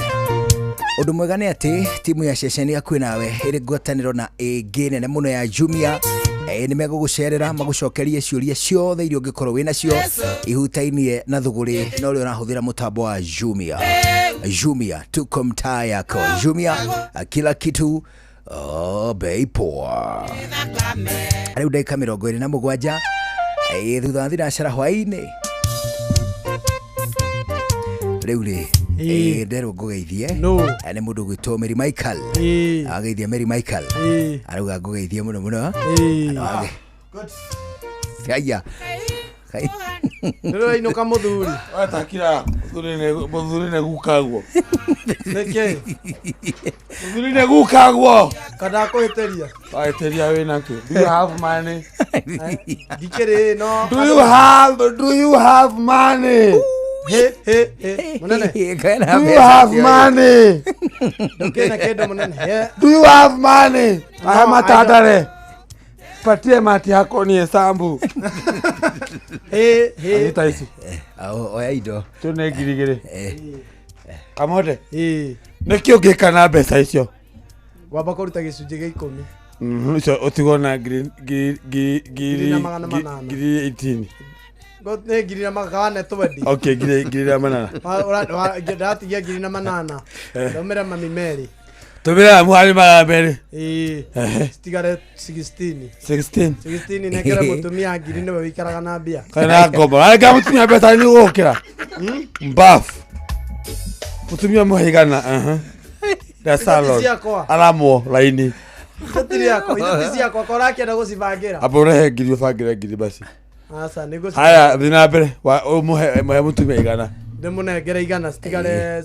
Speaker 2: Ũndũ mwega nĩ atĩ timu ya ceceni hakuhĩ nawe ĩrĩ ngwatanĩro na ĩngĩ nene mũno ya Jumia, nĩ megũgũcerera magũcokerie ciũria ciothe iria ũngĩkorwo wĩ nacio ihutainie na thũgũrĩ na ũrĩa ũrahũthĩra mũtambo wa Jumia. Jumia, tuko mtaa yako. Jumia, kila kitu, oh, bei poa. Rĩu ndagĩka 27 thutha wa thinacara hwaĩ-inĩ. Rĩu rĩ, nderwo ngũgeithie nĩ mũndũ ũgwĩtwo Mary Michael. Ageithia Mary Michael, arauga ngũgeithie mũno mũno. Aya.
Speaker 7: Ndĩrainũka mũthuri.
Speaker 8: Watakira muthuri nĩ gukagwo.
Speaker 7: Nĩkĩ?
Speaker 8: Muthuri nĩ gukagwo.
Speaker 7: Kana kũhĩtĩria.
Speaker 8: Wahĩtĩria wĩna kĩ? Do you have money?
Speaker 7: Ndikĩrĩ no.
Speaker 8: Do you have money?
Speaker 7: He he he. Mũnene.
Speaker 8: Do you have money?
Speaker 7: Ndũkĩna kĩndũ mũnene. He.
Speaker 8: Do you have money? Aya
Speaker 7: No, I
Speaker 8: matandare. Patie mati yako ni hesabu.
Speaker 7: He he.
Speaker 8: Anyita ici.
Speaker 2: Oya indo.
Speaker 8: Tu nĩ 2,000. Kamode.
Speaker 7: Ĩĩ.
Speaker 8: Nĩkĩ ũngĩka na mbeca icio?
Speaker 7: Wamba kũruta gĩcunjĩ gĩa 10.
Speaker 8: Icio ũtigwo na ngiri ngiri ngiri
Speaker 7: Ngiri na magana manana.
Speaker 8: ngiri 18.
Speaker 7: Nĩ ngiri na magana twendi.
Speaker 8: Okay, ngiri na manana.
Speaker 7: Ndatigia ngiri na manana. Ndũmĩre mami Mary.
Speaker 8: Tũmĩra muhari magana merĩ.
Speaker 7: Ĩĩ.
Speaker 8: Ehe.
Speaker 7: Citigare 16.
Speaker 8: 16.
Speaker 7: 16 nengere mũtumia ngiri nĩwe wĩikaraga na mbia.
Speaker 8: Kana ngombo. Areka mũtumia mbeca nĩ gũkĩra. Mbafu. Mũtumia mũhe igana. Aha. Da salon.
Speaker 7: ciakwa.
Speaker 8: Aramwo laini.
Speaker 7: Icio ti ciakwa, icio ti ciakwa, korwo akĩenda gũcibangĩra.
Speaker 8: Amba ũrehe ngiri ũbangĩre ngiri basi.
Speaker 7: Aca, nĩ ngũci-
Speaker 8: Haya, thiĩ na mbere. Wa- Ũmũhe mũhe mũtumia 100.
Speaker 7: Ndĩmũnengere 100 citigare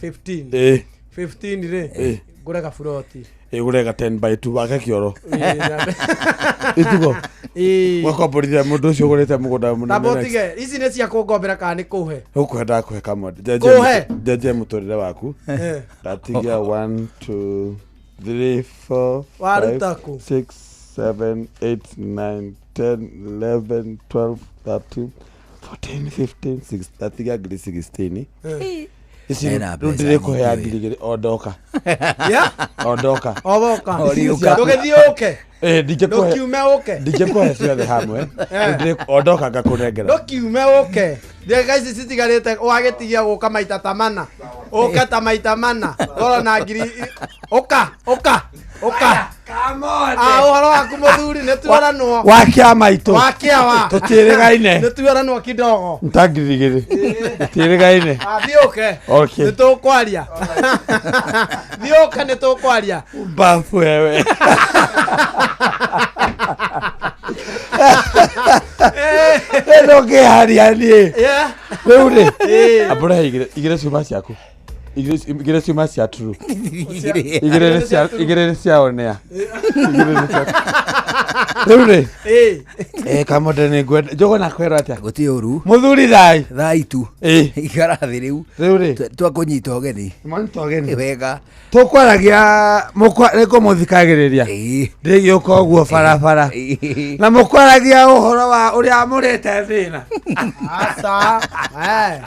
Speaker 7: 15.
Speaker 8: Ĩĩ.
Speaker 7: 15 rĩ,
Speaker 8: Ĩĩ.
Speaker 7: ngũre gaburoti.
Speaker 8: Ĩĩ ũrega 10 by 2 wake kĩoro.
Speaker 7: Ĩĩ, nyambe-
Speaker 8: Itugo.
Speaker 7: Ĩĩ.
Speaker 8: Wakomborithia mũndũ ũcio ũgũrĩte mũgũnda mũnene.
Speaker 7: Tamba
Speaker 8: next.
Speaker 7: ũtige, ici nĩ cia kũngombera kana nĩ kũhe?
Speaker 8: Gũkũhe ndakũhe kamwe.
Speaker 7: Kũhe?
Speaker 8: Njenjie mũtũrĩre waku.
Speaker 7: Eh.
Speaker 8: Ndatigia 1 2 3 4
Speaker 7: Waruta
Speaker 8: 5
Speaker 7: kũ?
Speaker 8: 6 7 8 9 10 11 12 13 14 15 16 ndatigia ngiri 16.
Speaker 7: Eh.
Speaker 8: Ici
Speaker 2: Ena
Speaker 8: rĩu
Speaker 2: mbeca
Speaker 8: ndĩrĩkũhea
Speaker 2: nyingĩ
Speaker 8: 2,000 o ndoka.
Speaker 7: Yeah?
Speaker 8: O ndoka.
Speaker 7: O woka.
Speaker 8: Ũriũka.
Speaker 7: Ndũgĩthiĩ ũke.
Speaker 8: Ĩĩ, ndingĩkũhe
Speaker 7: Ndũkiume ũke.
Speaker 8: ndingĩkũhe ciothe hamwe.
Speaker 7: Eh.
Speaker 8: O ndoka ngakũnengera.
Speaker 7: Ndũkiume ũke. Ndĩga ici citigarĩte wagĩtigia gũka maita ta mana. Ũke ta maita mana. Ngorwo na ngiri ũka ũka ũka. Ah, ũhoro waku mũthuri nĩ tuoranwo.
Speaker 8: Wa kĩama itũ.
Speaker 7: Wa kĩama.
Speaker 8: Tũtiĩrĩgaine.
Speaker 7: Nĩ tuoranwo kidogo.
Speaker 8: Nta 2,000. Tũtiĩrĩgaine.
Speaker 7: Ah, thiĩ ũke.
Speaker 8: Okay.
Speaker 7: Nĩ tũkwaria. Thiĩ ũke nĩ tũkwaria.
Speaker 8: Mbafu wewe. Ĩno ngĩharia niĩ.
Speaker 7: Yeah.
Speaker 8: Rĩu rĩ,
Speaker 7: Ĩĩ.
Speaker 8: ambũrehe igĩrĩ ciuma ciaku. Igĩrĩ ciuma cia true. Igĩrĩ nĩ cia igĩrĩ nĩ cia onea. Igĩrĩ nĩ cia. Rĩu rĩ,
Speaker 7: Ĩĩ.
Speaker 8: eh kamode nĩ ngwenda. Njogo na kwĩrwo atĩa?
Speaker 2: Gũtirĩ ũru.
Speaker 8: Mũthuri thai.
Speaker 2: Thai tu.
Speaker 8: Ĩĩ.
Speaker 2: Ikara thĩ rĩu.
Speaker 8: Rĩu rĩ.
Speaker 2: Twakũnyita ũgeni.
Speaker 8: Mwanyita ũgeni.
Speaker 2: Wega.
Speaker 8: Tũkwaragia nĩngũmũthikagĩrĩria ndĩgĩũka ũguo barabara na mũkwaragia ũhoro wa ũrĩa mũrĩte thĩna.
Speaker 7: Aca. Eh.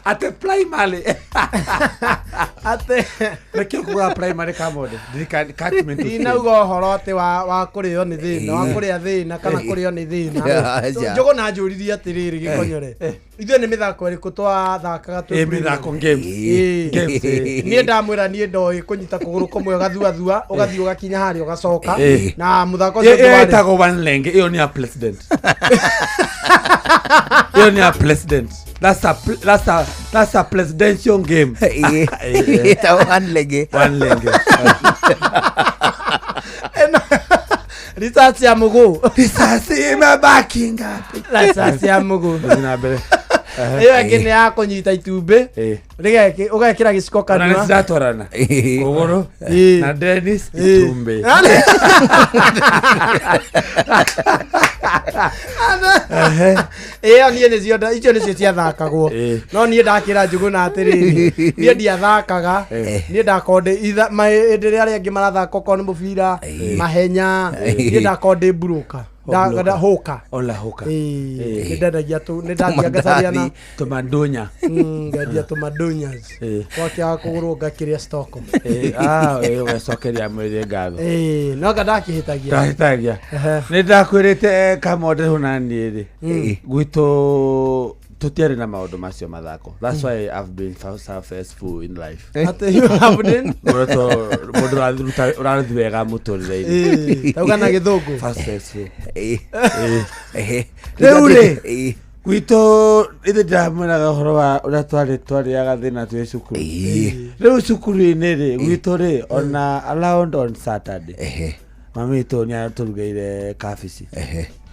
Speaker 8: Atĩ primary.
Speaker 7: Atĩ.
Speaker 8: Nĩkĩo kugaga primary kamode. Ndirikani catchment.
Speaker 7: Ndinauga ũhoro atĩ wa kũrĩo nĩ thĩna, wa kũrĩa thĩna kana kũrĩo nĩ thĩna.
Speaker 2: Aca.
Speaker 7: Njogo na njũririe atĩrĩrĩ gĩkonyore. Ithuĩ nĩ mĩthako ĩrĩkũ twathakaga twĩ
Speaker 8: Ĩ, mĩthako games.
Speaker 7: Ĩ.
Speaker 8: Games, ĩ.
Speaker 7: Niĩ ndamwĩra niĩ ndoĩ kũnyita kũgũrũ kũmwe ũgathuathua ũgathiĩ ũgakinya harĩa ũgacoka
Speaker 8: Ĩ.
Speaker 7: na mũthako ũcio
Speaker 8: Ĩ-
Speaker 7: ũngĩ
Speaker 8: ĩyo
Speaker 7: warĩ-
Speaker 8: ĩtagwo one lenge ĩyo nĩ ya president. Ĩyo nĩ ya president. That's a presidential game.
Speaker 2: Ĩtagwo one lenge.
Speaker 8: One lenge.
Speaker 7: Risasi ya mguu.
Speaker 8: Risasi imebaki ngapi?
Speaker 7: Risasi ya mguu.
Speaker 8: Thiĩ na mbere.
Speaker 7: Ĩyo ĩngĩ nĩ ya kũnyita itumbĩ ũgekĩra gĩciko
Speaker 8: Ona nĩ
Speaker 7: kanua.
Speaker 8: ciratwarana. Kũgũrũ
Speaker 7: Ĩ.
Speaker 8: na Dennis
Speaker 7: Ĩ.
Speaker 8: itumbĩ. Ehe.
Speaker 7: Ĩyo niĩ nĩcio icio nĩcio ciathakagwo no niĩ ndakĩra Njũgũna atĩrĩrĩ niĩ ndiathakaga niĩ ndakorwo ndĩ hĩndĩ ĩrĩa arĩa angĩ marathaka okorwo nĩ mũbira mahenya niĩ ndakorwo ndĩ mburũka hũka.
Speaker 8: Ola hũka.
Speaker 7: Ĩĩ, nĩ ndendagia tu nĩ ndathiaga ngacaria na
Speaker 8: Tũmandunya.
Speaker 7: Ngendia tũmandunyas gwakĩaga kũgũrwo ngakĩrĩa stoko.
Speaker 8: Ĩ, ah, ĩ, ũgacokeria mwĩrĩ ngatho.
Speaker 7: Ĩĩ, no anga ndakĩhĩtagia.
Speaker 8: Ndahĩtagia. Nĩ ndakwĩrĩte kamode hũna niĩ rĩ gwitũ tũtiarĩ na maũndũ macio mathako. That's why I've been so successful in life.
Speaker 7: Atĩ you have been?
Speaker 8: Ngoretwo mũndũ ũraruthi wega mũtũrĩre-inĩ.
Speaker 7: Ĩĩ, tauga na gĩthũngũ.
Speaker 8: Successful.
Speaker 2: Ĩĩ.
Speaker 8: Rĩu rĩ gwitũ ithe ndĩramwĩraga ũhoro wa ũrĩa twarĩ twarĩaga thĩna twĩ cukuru. Rĩu cukuru-inĩ rĩ gwitũ rĩ ona around on Saturday mami witũ nĩ atũrugĩire kabici.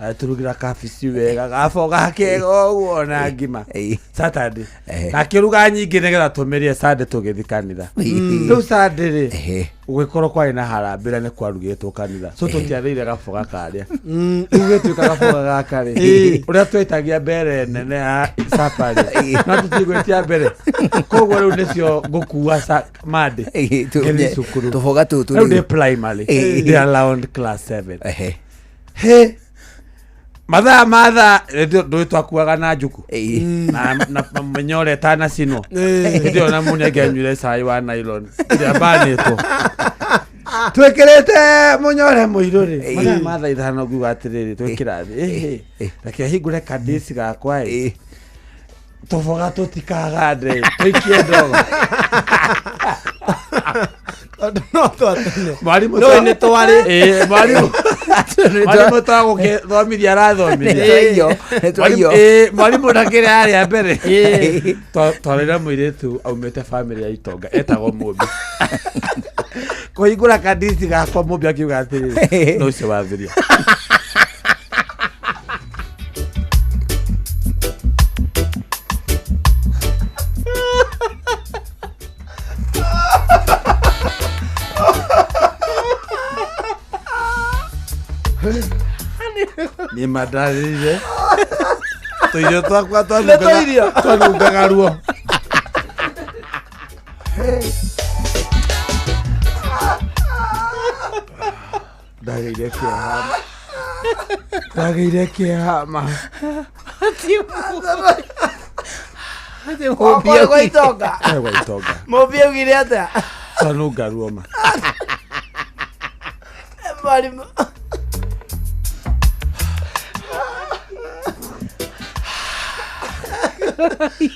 Speaker 8: Agĩtũrugĩra kabici wega gaboga kega ũguo na ngima Saturday na akĩruga nyingĩ nĩgetha tũmĩrĩe Sunday tũgĩthiĩ kanitha. Rĩu Sunday rĩ, gũgĩkorwo kwarĩ na harambee na nĩ kwarugĩtwo kanitha, so tũtiarĩire gaboga karĩa. Rĩu gĩtuĩka gaboga gaka rĩ, ũrĩa twetagia mbere nene ya safari no tũtigwĩtia mbere, koguo rĩu nĩcio ngũkua Monday ngĩthiĩ cukuru.
Speaker 2: Tũboga tũtũ.
Speaker 8: Rĩu ndĩ primary, ndĩ around class 7. He mathaa mathaa ndũĩ twakuaga na njuku na mũnyore ĩtanacinwo. Hĩndĩ ĩyo na mũni angĩanyuire cai wa nylon ĩrĩa mbanĩtwo twĩkĩrĩte mũnyore mũirũ rĩ, mathaa ma thaa 5 ngiuga atĩrĩrĩ, twĩ kĩrathi, ĩhĩ, reke hingũre kandĩci gakwa ĩ, tũboga tũtikagande, tũikie ndogo.
Speaker 7: Tondũ no twatene.
Speaker 8: Mwarimũ.
Speaker 7: No nĩ twarĩ.
Speaker 8: Ĩĩ, mwarimũ twagũkĩthomithia arathomithia.
Speaker 2: Nĩ twaiyo, nĩ twaiyo.
Speaker 8: Ĩĩ, mwarimũ ndakĩrĩ harĩa mbere. Twarĩra mũirĩtu aumĩte bamĩrĩ ya itonga etagwo Mũmbi. Kũhingũra kandici gakwa, Mũmbi akiuga atĩrĩrĩ, no ũcio wathuria. Nĩ mandarĩrire tũirio twakwa.
Speaker 7: Nĩ tũirio.
Speaker 8: Twanungaga ruo. Ndagĩire kĩeha, ndagĩire kĩeha ma.
Speaker 7: Okorwo gwa itonga.
Speaker 8: Kwarĩ gwa itonga.
Speaker 7: Mũmbi augire atĩa?
Speaker 8: Twanunga ruo ma.
Speaker 7: Mwarimũ.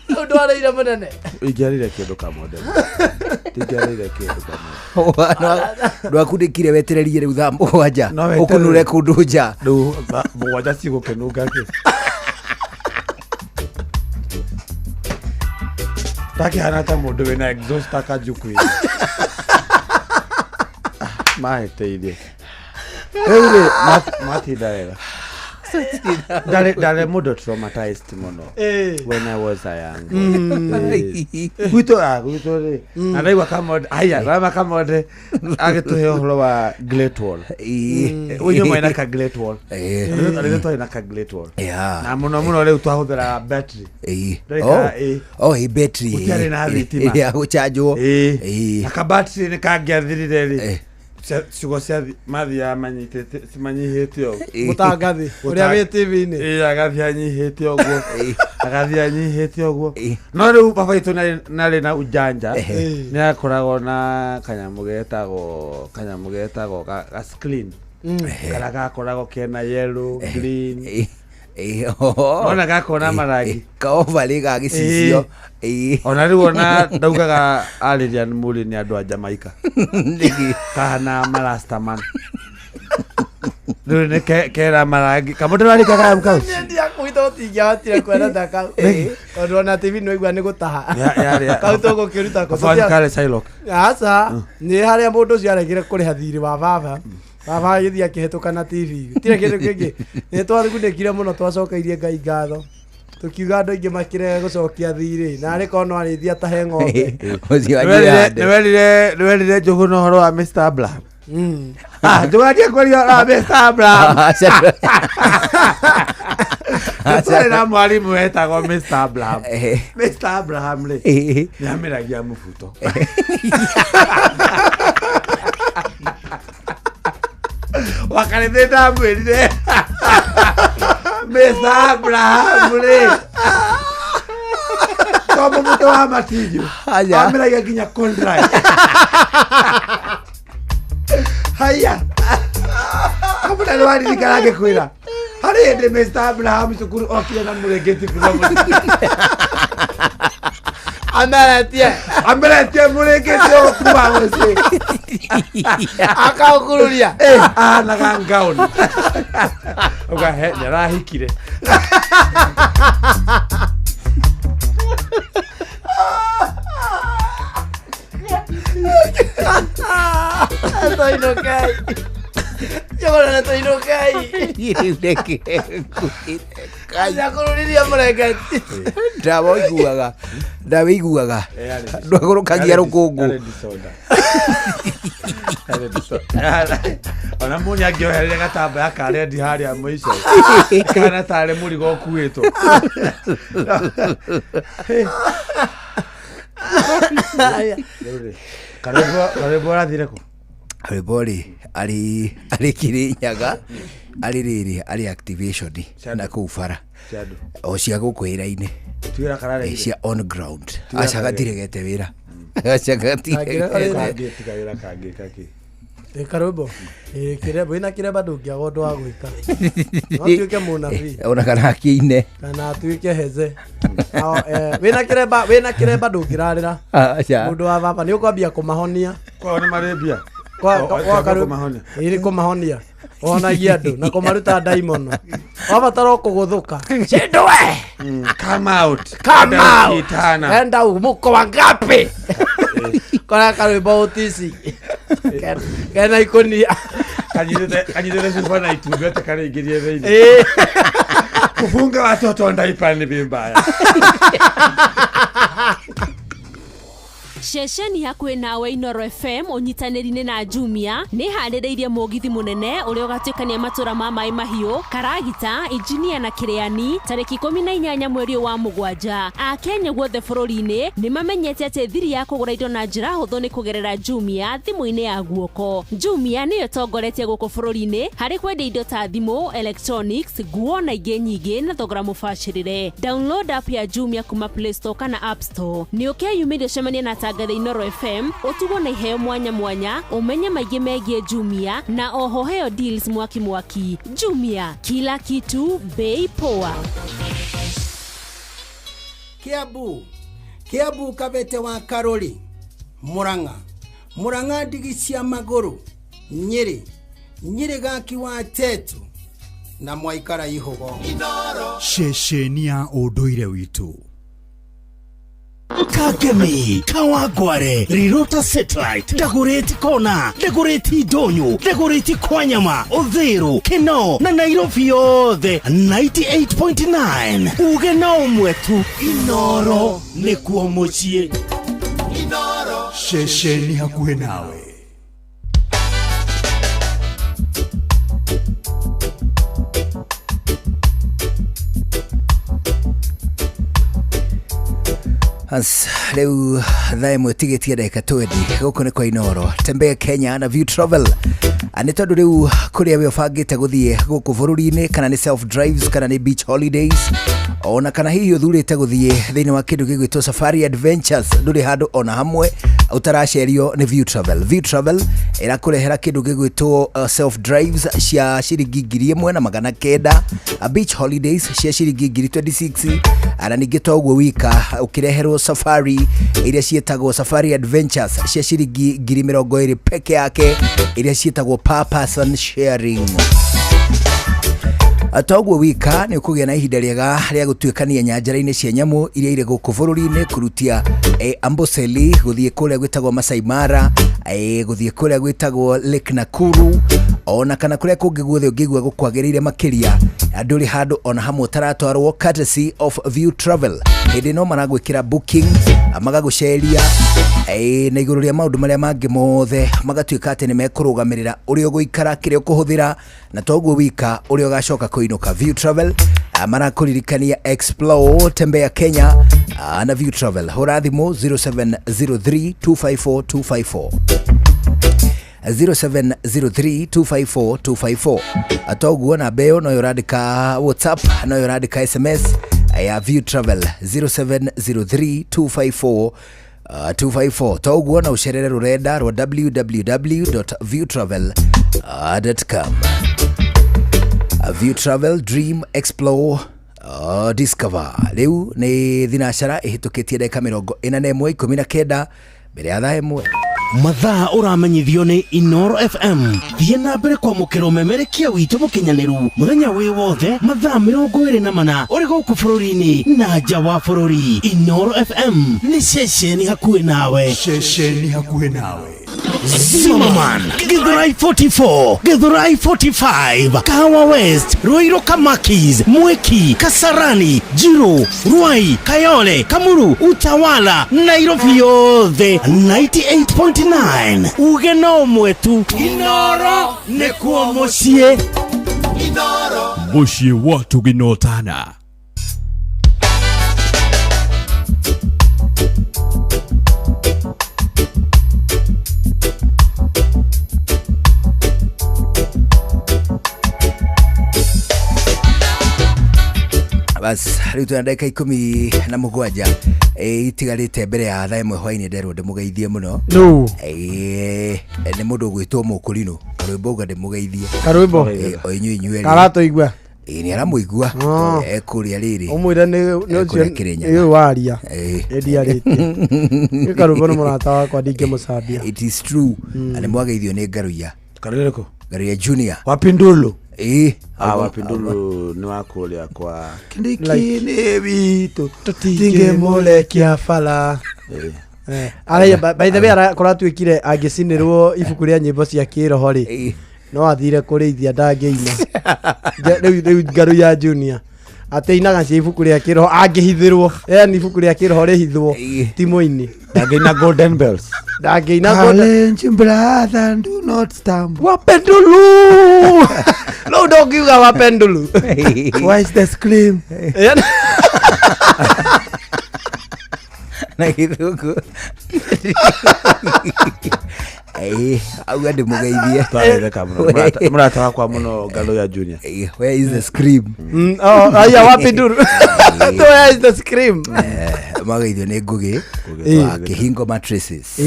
Speaker 7: Rĩu ndwarĩire mũnene.
Speaker 8: Ingĩarĩire kĩndũ kamode, ingĩarĩire kĩndũ kamode.
Speaker 2: Ndwakundĩkire wetererie rĩu thaa 7
Speaker 8: No weterere.
Speaker 2: Ũkunũre kũndũ nja.
Speaker 8: Rĩu 7 cigũkĩnunga kĩ? Ndakĩhana ta mũndũ wĩna exhaust akanjuku-inĩ mahĩtĩirie. Rĩu rĩ, matinda wega. Ndarĩ mũndũ traumatized mũno when I was a young boy. Gwitũ gwitũ rĩ, na ndaigua Kamode, haya rama Kamode agĩtũhe ũhoro wa Great Wall. Ũnyue maĩ na ka Great Wall. Rĩrĩa twarĩ na ka Great Wall na mũno mũno rĩu twahũthĩraga battery. Ndagĩka, ĩĩ.
Speaker 2: Oh, ĩ battery.
Speaker 8: Gũtiarĩ na thitima.
Speaker 2: Ya gũchanjwo.
Speaker 8: Ĩĩ. Na kabattery nĩ kangĩathirire rĩ, ciugo cia mathiaga manyitĩte manyihĩte ũguo.
Speaker 7: Mũtangathi ũrĩa wĩ TV-inĩ.
Speaker 8: Ĩĩ, agathiĩ anyihĩte ũguo, agathiĩ anyihĩte ũguo. No rĩu baba witũ nĩarĩ na ujanja, nĩ akoragwo na kanyamũ getagwo ga screen karĩa gakoragwo kena yellow, green. Nona gakona marangi.
Speaker 2: Kaobarĩ ga gĩcicio.
Speaker 8: Ona rĩu ona ndaugaga arĩria mũrĩ nĩ andũ a Jamaica.
Speaker 2: Nĩkĩ?
Speaker 8: Kahana marastaman rĩu nĩ kera marangi kamũndũ rarika kau kau.
Speaker 7: Gwitũ ũtingĩahotire kuona ta kau tondũ ona TV nĩ waigua nĩ gũtaha. Kau tũgũkĩruta kũ?
Speaker 8: Kabani kare Shylock.
Speaker 7: Aca, nĩ harĩa mũndũ ũcio aregire kũrĩha thirĩ wa baba. Baba agĩthiĩ akĩhĩtũka na TV. Gũtirĩ kĩndũ kĩngĩ. Nĩ twagunĩkire mũno, twacokeirie Ngai ngatho. Tũkiuga andũ aingĩ makĩrega gũcokia thirĩ na arĩ korwo no arĩthiĩ atahe ng'ombe.
Speaker 2: Ũcio anjĩra
Speaker 8: Nĩwerire nĩwerire Njũgũna ũhoro wa Mr. Abraham. Ah, Njũgũna ndiekwaria ũhoro wa Mr. Abraham. Twarĩ na mwarimũ wetagwo Mr. Abraham. Mr. Abraham rĩ, nĩ ameragia mũbuto. Wakarĩthĩ ndamwĩrire Mr. Abraham rĩ, to mũbuto wa matinju.
Speaker 2: Aya.
Speaker 8: Ameragia nginya kondrai. Haya, kamũta nĩ waririkana ngĩkwĩra harĩ hĩndĩ Mr. Abraham cukuru okire na mũrĩngĩti kuma mũciĩ.
Speaker 7: Ameretie.
Speaker 8: Ameretie mũrĩngĩti o kuma mũciĩ.
Speaker 7: Akaũkururia.
Speaker 8: Ahanaga ngaũni uga he nĩ arahikire.
Speaker 7: Toinũkei. Njogora tũinũkei.
Speaker 2: Rĩu reke
Speaker 7: Njakũrũrĩria mũrengeti.
Speaker 2: Ndawa ũiguaga. Ndawa iguaga. Ndwagũrũkagia rũkũngũ.
Speaker 8: Ona mũnya angĩoherere gatambaya ka rendi harĩa mũico kana tarĩ mũrigo ũkuĩtwo. Karwĩmbo ũrathire kũ?
Speaker 2: Rwĩmbo rĩ arĩ Kĩrĩnyaga, arĩ rĩrĩ arĩ activation na kũu bara
Speaker 8: Cia andũ.
Speaker 2: O cia gũkũ wĩra-inĩ.
Speaker 8: Tuĩra kararegire.
Speaker 2: Cia on ground.
Speaker 8: Tuĩra
Speaker 2: Aca
Speaker 8: kararegire.
Speaker 2: gatiregete wĩra, aca gatiregete.
Speaker 8: Kangĩ tiga wĩra kangĩ kangĩ.
Speaker 7: Ĩ karwĩmbo. Ĩ kĩremba wĩna kĩremba ndũngĩaga ũndũ wa gwĩka. No atuĩke mũnabii.
Speaker 2: Ona kana akĩine.
Speaker 7: Kana atuĩke heze. Ao, wĩna kĩremba ndũngĩrarĩra.
Speaker 2: Aca.
Speaker 7: Mũndũ wa baba nĩ ũkwambia kũmahonia.
Speaker 8: Kwao nĩ marĩ mbia.
Speaker 7: Kwa
Speaker 8: O
Speaker 7: karwĩmbo.
Speaker 8: kũmahonia.
Speaker 7: Ĩ nĩ kũmahonia. Ũhonagia andũ na kũmaruta ndaimono. Wabatara o kũgũthũka. Shindwe!
Speaker 8: Come out.
Speaker 7: Come
Speaker 8: Enda
Speaker 7: out.
Speaker 8: ũkĩtana.
Speaker 7: Enda muko wangapi? Kora karwĩmbo ũtici. Kena ikũnia.
Speaker 8: Kanyitĩte cuba na itumbĩ atĩ karĩingĩrie thĩinĩ.
Speaker 7: Ĩ.
Speaker 8: Kufunga watoto ndaipa ni vibaya.
Speaker 12: Ceceni hakuhĩ nawe Inoro FM ũnyitanĩri-inĩ na Jumia nĩ harĩrĩirie mũgithi mũnene ũrĩa ũgatuĩkania matũra ma Maĩ Mahiũ, Karagita, Injinia na Kĩrĩani tarĩki 18 mweri ũyũ wa mũgwanja. Akenya guothe bũrũri-inĩ nĩ mamenyete atĩ thiri ya kũgũra indo na njĩra hũthũ nĩ kũgerera Jumia thimũ-inĩ ya guoko. Jumia nĩyo ĩtongoretie gũkũ bũrũri-inĩ harĩ kwendia indo ta thimũ, electronics, nguo na ingĩ nyingĩ na thogora mũbacĩrĩre. Download app ya Jumia kuma Play Store kana App Store. Nĩ ũkeyumĩria ũcemanie na atangathi Inoro FM, ũtugwo na iheo mwanya mwanya, ũmenye maingĩ megiĩ Jumia na oho heo deals mwaki mwaki. Jumia, kila kitu bei poa.
Speaker 14: Kiambu, Kiambu, Kabete wa Karori, Murang'a, Murang'a, ndigi cia magũrũ, Nyĩrĩ, Nyĩrĩ, gaki wa Tetu na mwaikara ihũgo.
Speaker 13: Ceceni ya ũndũire witũ.
Speaker 4: Kangemi, Kawangware, Rirota Satellite, Dagoretti Kona, Dagoretti Ndonyo, Dagoretti Kwanyama, Uthiru, Kinoo na Nairobi yothe 98.9. Uge na ũmwe tu, Inoro nĩkuo mũciĩ.
Speaker 13: Ceceni hakuhĩ nawe.
Speaker 2: Hans, rĩu thaa 1 tigĩtie ndagĩka 20. Gũkũ nĩ kwa Inoro Tembea Kenya na View Travel. Nĩ tondũ rĩu kũrĩa we ũbangĩte gũthiĩ gũkũ bũrũri-inĩ, kana nĩ self drives, kana nĩ beach holidays, ona kana hihi ũthurĩte gũthiĩ thĩinĩ wa kĩndũ gĩgwĩtwo Safari Adventures, ndũrĩ handũ ona hamwe ũtaracerio nĩ View Travel. View Travel ĩrakũrehera kĩndũ gĩgwĩtwo self drives cia ciringi 1900, beach holidays cia ciringi 26,000, na ningĩ to ũguo wika, ũkĩreherwo safari iria ciĩtagwo Safari Adventures cia ciringi 20,000 peke yake, iria ciĩtagwo per person sharing. Toguo wika nĩ ũkũgĩa na ihinda rĩega rĩa gũtuĩkania nyanjara-inĩ cia nyamũ iria irĩ gũkũ bũrũri-inĩ, kũrutia Amboseli, gũthiĩ kũrĩa gwĩtagwo Masai Mara, gũthiĩ kũrĩa gwĩtagwo Lake Nakuru, ona kana kũrĩa kũngĩ guothe ũngĩigua gũkwagĩrĩire makĩria. Ndũrĩ handũ ona hamwe ũtaratwarwo courtesy of View Travel. Hĩndĩ no maragwĩkĩra booking, magagũceria, na igũrũ rĩa maũndũ marĩa mangĩ mothe magatuĩka atĩ nĩ mekũrũgamĩrĩra ũrĩa ũgũikara, kĩrĩa ũkũhũthĩra, na toguo wika ũrĩa ũgacoka kũinũka. View Travel marakũririkania explore, tembea Kenya na View Travel. Hũra thimũ 0703 254 254, 0703 254 254. Toguo namba ĩyo noyo ũrandĩka WhatsApp, noyo ũrandĩka SMS ya View Travel, 0703 254 254. Toguo na ũcerere rũrenda rwa www.viewtravel.com. View Travel, dream, explore, discover. Rĩu nĩ thinacara ĩhĩtũkĩtie ndagĩka 41, 19 mbere ya thaa 1.
Speaker 4: Mathaa ũramenyithio nĩ Inoro FM. Thiĩ na mbere kwamũkĩra ũmemerekia witũ mũkinyanĩru mũthenya wĩ wothe mathaa 24 ũrĩ gũkũ bũrũri-inĩ na nja wa bũrũri. Inoro FM nĩ ceceni hakuhĩ nawe.
Speaker 13: Ceceni hakuhĩ nawe.
Speaker 4: Zimmerman, Githurai 44, Githurai 45, Kahawa West, Ruiru Kamakis, Mwiki, Kasarani, Jiro, Ruai, Kayole, Kamuru, Utawala, Nairobi yothe 98.9. Uge no mwetu. Inoro nĩkuo mũciĩ.
Speaker 9: Mũciĩ wa Tũginotana.
Speaker 2: Bas rĩu twĩna ndagĩka 17 itigarĩte mbere ya thaa 1 hwainĩ nderwo ndĩmũgeithie mũno.
Speaker 7: Nũ?
Speaker 2: Nĩ mũndũ ũgwĩtwo Mũkũrinũ karwĩmbo uga ndĩmũgeithie.
Speaker 7: Karwĩmbo?
Speaker 2: O inyuĩ inyuerĩ.
Speaker 7: Karatũigua?
Speaker 2: Ĩ, nĩ aramũigua. Ekũrĩa rĩrĩ.
Speaker 7: Ũmwĩre nĩ ũcio
Speaker 2: Ekũrĩa Kĩrĩnyaga.
Speaker 7: nĩ ũyũ waria. Ĩndiarĩtie. Nĩ karwĩmbo nĩ mũrata wakwa ndingĩmũcambia.
Speaker 2: It is true. Na nĩ mwageithio nĩ Ngaruiya.
Speaker 8: Karĩrĩkũ?
Speaker 2: Ngaruiya Junior.
Speaker 8: Wapindulu.
Speaker 2: Ĩ.
Speaker 8: Ah, Wapindulu nĩ wa kũrĩa kwa
Speaker 7: Like-
Speaker 8: Kindiki nĩ witũ
Speaker 7: Tũtingĩmũrekia bara. Araiya, by the way, kũratuĩkire angĩcinĩrwo ibuku rĩa nyĩmbo cia kĩroho rĩ, no athire kũrĩithia ndangĩina. Rĩu Ngaruiya Junior atĩ ainaga cia ibuku rĩa kĩroho angĩhithĩrwo, yani ibuku rĩa kĩroho rĩhithwo ti mũini.
Speaker 8: Ndangĩina Golden Bells.
Speaker 7: Ndangĩina Golden
Speaker 8: Challenge brother, do not stumble.
Speaker 7: Wapendulu. Rĩu ndũngiuga wapendulu.
Speaker 8: Why is the scream?
Speaker 2: Na gĩthũngũ. Auga ndĩmũgeithie.
Speaker 8: Twageithĩka mũno. Mũrata wakwa mũno Ngaruiya Junior.
Speaker 2: Where is the scream?
Speaker 7: Oh, aya wapinduru. Where is the scream?
Speaker 2: Mageithio nĩ Ngũgĩ wa Kĩhingo Mattresses.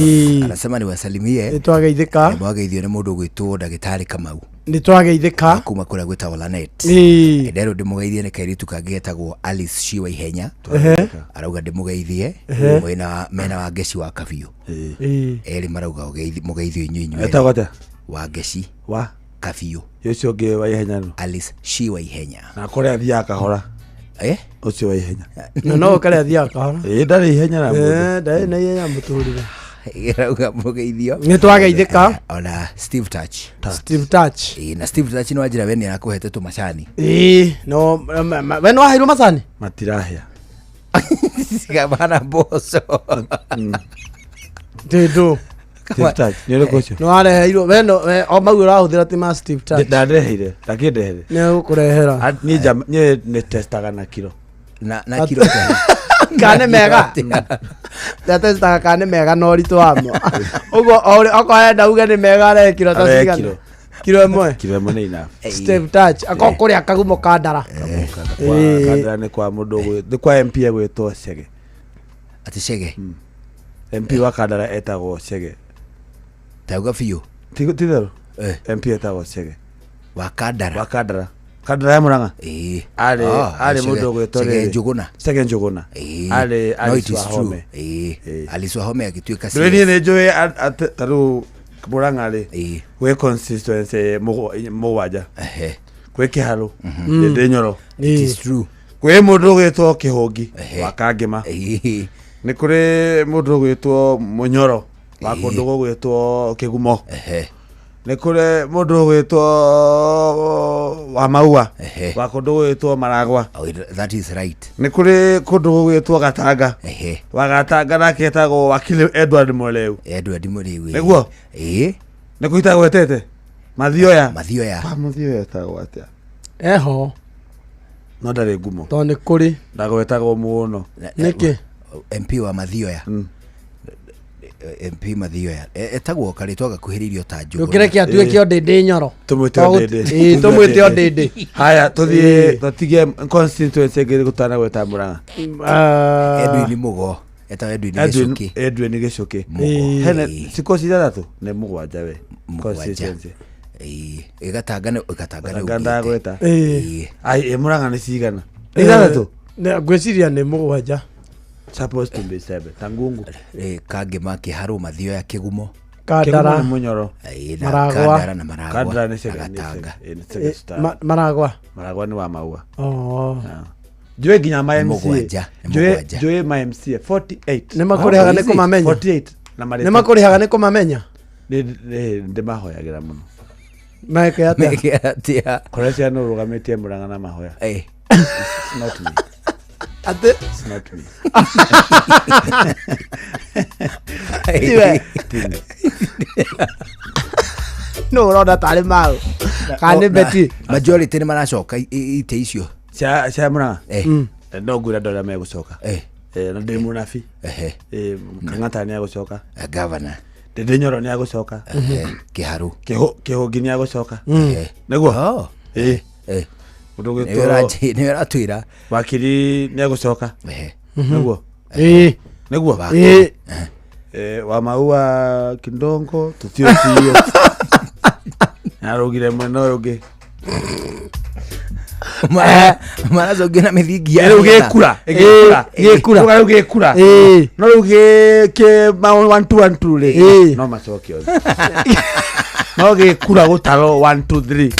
Speaker 2: Anasema niwasalimie.
Speaker 7: Nĩ twageithĩka.
Speaker 2: Mwageithio nĩ mũndũ ũgwĩtwo ndagĩtarĩ Kamau.
Speaker 7: Nĩ twageithĩka.
Speaker 2: Kuma kũrĩa gwĩtagwo Lanet. Nderwo ndĩmũgeithie nĩ kairĩtu kangĩ getagwo Alice Shiwa Ihenya. Arauga ndĩmũgeithie. Mwena mena wa Ngeci wa Kabiũ. Erĩ marauga mũgeithio inyuĩ inyuĩ.
Speaker 8: Etagwo atĩa?
Speaker 2: Wa Ngeci.
Speaker 8: Wa?
Speaker 2: Kabiũ.
Speaker 8: Ũcio ũngĩ wa ihenya nũ?
Speaker 2: Alice Shiwa Ihenya.
Speaker 8: Na kũrĩa athiaga kahora. Ũcio wa ihenya.
Speaker 7: Na no ũkarĩa athiaga kahora.
Speaker 8: Ĩ, ndarĩ ihenya na mũndũ.
Speaker 7: Ndarĩ na ihenya mũtũrĩre.
Speaker 2: Arauga mũgeithio.
Speaker 7: Nĩ twageithĩka.
Speaker 2: Ona Steve Touch.
Speaker 7: Steve Touch.
Speaker 2: Na Steve Touch nĩ wanjĩra we nĩ arakũhete tũmacani.
Speaker 7: Ĩ, no we nĩ waheirwo macani?
Speaker 8: Matirahĩa.
Speaker 2: Gabana mboco.
Speaker 7: Ndĩndũ.
Speaker 8: Steve Touch, nĩ ũrĩkũ ũcio?
Speaker 7: Nĩ wareheirwo we no o mau ũrahũthĩra ti ma Steve Touch.
Speaker 8: Ndandeheire, ndakĩndehere.
Speaker 7: Nĩ egũkũrehera.
Speaker 8: Niĩ nĩ testaga na kiro.
Speaker 2: Na kiro atĩa?
Speaker 7: Kana nĩ mega. Ndatestaga kana nĩ mega na ũritũ wamo. Ũguo okorwo arenda uge nĩ mega arehe kiro ta cigana? Kiro ĩmwe.
Speaker 8: Kiro ĩmwe nĩ enough.
Speaker 7: Steve Touch akorwo kũrĩa kagumo ka ndara.
Speaker 8: Kandara nĩ kwa mũndũ nĩ kwa MP egwĩtwo Chege.
Speaker 2: Atĩ Chege?
Speaker 8: MP wa Kandara etagwo Chege.
Speaker 2: Tauga biũ.
Speaker 8: Ti therũ? MP etagwo Chege.
Speaker 2: Wa Kandara.
Speaker 8: Wa Kandara. Kandara ya Murang'a. Arĩ arĩ mũndũ ũgwĩtwo
Speaker 2: Chege Njũgũna.
Speaker 8: Chege Njũgũna. Arĩ
Speaker 2: No, it
Speaker 8: Alice
Speaker 2: is true.
Speaker 8: Wahome.
Speaker 2: Alice Wahome agĩtuĩka
Speaker 8: Ndũĩ niĩ nĩ njũĩ atĩ ta rĩu Murang'a rĩ gwĩ constituency mũgwanja. Gwĩ Kĩharũ, Ndĩndĩ Nyoro.
Speaker 2: It is true.
Speaker 8: Gwĩ mũndũ ũgwĩtwo Kĩhũngi wa Kangĩma. Nĩ kũrĩ mũndũ ũgwĩtwo Mũnyoro wa kũndũ gũgwĩtwo Kĩgumo. Nĩ kũrĩ mũndũ ũgwĩtwo wa Maua wa kũndũ gũgwĩtwo Maragwa.
Speaker 2: That is right.
Speaker 8: Nĩ kũrĩ kũndũ gũgwĩtwo Gatanga. Wa Gatanga nake etagwo Wakili Edward Mũreu.
Speaker 2: Edward Mũreu.
Speaker 8: Nĩguo? Nĩ kũ itagwetete? Mathioya.
Speaker 2: Mathioya.
Speaker 8: Kwa Mathioya etagwo atĩa?
Speaker 7: Eho.
Speaker 8: No ndarĩ ngumo.
Speaker 7: Tondũ nĩ kũrĩ.
Speaker 8: Ndagwetagwo mũno.
Speaker 7: Nĩkĩ?
Speaker 2: MP wa Mathioya. MP Mathioya. Etagwo karĩtwa gakuhĩrĩirio ta Njũgũna.
Speaker 7: Ndũkĩreke atuĩke Ondĩndĩ Nyoro.
Speaker 8: Tũmwĩte Ondĩndĩ.
Speaker 7: Ĩ, tũmwĩte Ondĩndĩ.
Speaker 8: Haya, tũthiĩ tũtige constituency ĩngĩ gũtanagweta Murang'a.
Speaker 2: Edwin Mũgo. Etagwo Edwin Gĩcũkĩ.
Speaker 8: Edwin Gĩcũkĩ.
Speaker 2: Mũgo.
Speaker 8: Hena ciko ithathatũ nĩ mũgwanja we. Constituency.
Speaker 2: Gatanga nĩ Gatanga nĩ
Speaker 8: Gatanga ndagweta.
Speaker 7: Ĩ.
Speaker 8: Ai, Murang'a nĩ cigana? Ithathatũ?
Speaker 7: Ngwĩciria nĩ mũgwanja.
Speaker 8: Supposed to be seven. Tangungu.
Speaker 2: Kangĩma Kĩharũ Mathioya Kĩgumo.
Speaker 7: Kandara.
Speaker 8: Kĩgumo nĩ Mũnyoro.
Speaker 2: Na
Speaker 7: Maragwa.
Speaker 2: Kandara na Maragwa
Speaker 8: Kandara nĩ
Speaker 2: na
Speaker 8: Gatanga.
Speaker 2: Gatanga.
Speaker 7: Maragwa.
Speaker 8: Maragwa nĩ wa Maua.
Speaker 7: Oh.
Speaker 8: Njũĩ nginya ma MCA.
Speaker 2: Mũgwanja, nĩ
Speaker 8: Njũĩ
Speaker 2: mũgwanja.
Speaker 8: njũĩ ma MCA 48.
Speaker 7: Nĩ makũrĩhaga nĩ kũmamenya?
Speaker 8: 48 na marĩtwa.
Speaker 7: Nĩ makũrĩhaga nĩ kũmamenya?
Speaker 8: Ndĩmahoyagĩra mũno.
Speaker 7: Meke atĩa?
Speaker 2: Meke atĩa?
Speaker 8: Korecia nĩ ũrũgamĩtie Murang'a na mahoya. It's not me.
Speaker 7: Atĩ?
Speaker 8: It's not me.
Speaker 7: Tiwe.
Speaker 8: Ti me.
Speaker 7: Nũ ũrona tarĩ mau? Kana nĩ Beti?
Speaker 2: Majority nĩ maracoka itĩ icio.
Speaker 8: Cia Murang'a?
Speaker 2: Eh.
Speaker 8: No ngwĩra andũ arĩa megũcoka. Na ndĩ mũnabi. Kang'ata nĩ agũcoka.
Speaker 2: Governor.
Speaker 8: Ndĩndĩ Nyoro nĩ agũcoka.
Speaker 2: Kĩharu.
Speaker 8: Kĩhũngi nĩ agũcoka. Nĩguo? Mũndũ ũgwĩtwo
Speaker 2: Nĩwe ũratwĩra.
Speaker 8: Wakiri nĩ agũcoka. Nĩguo? Nĩguo? Wa Maua Kindongo tũtiũĩ biũ. Arũgire mwena ũyũ ũngĩ.
Speaker 2: Maracokia na mĩthingi ya
Speaker 8: Rĩu
Speaker 2: rĩera.
Speaker 8: gĩkura, gĩkura,
Speaker 7: Gĩkura.
Speaker 8: Rĩu rĩu gĩkura. No rĩu gĩ ma 1 2 1 2 rĩ. No macoke othe. No gĩkura gũtarwo 1 2 3.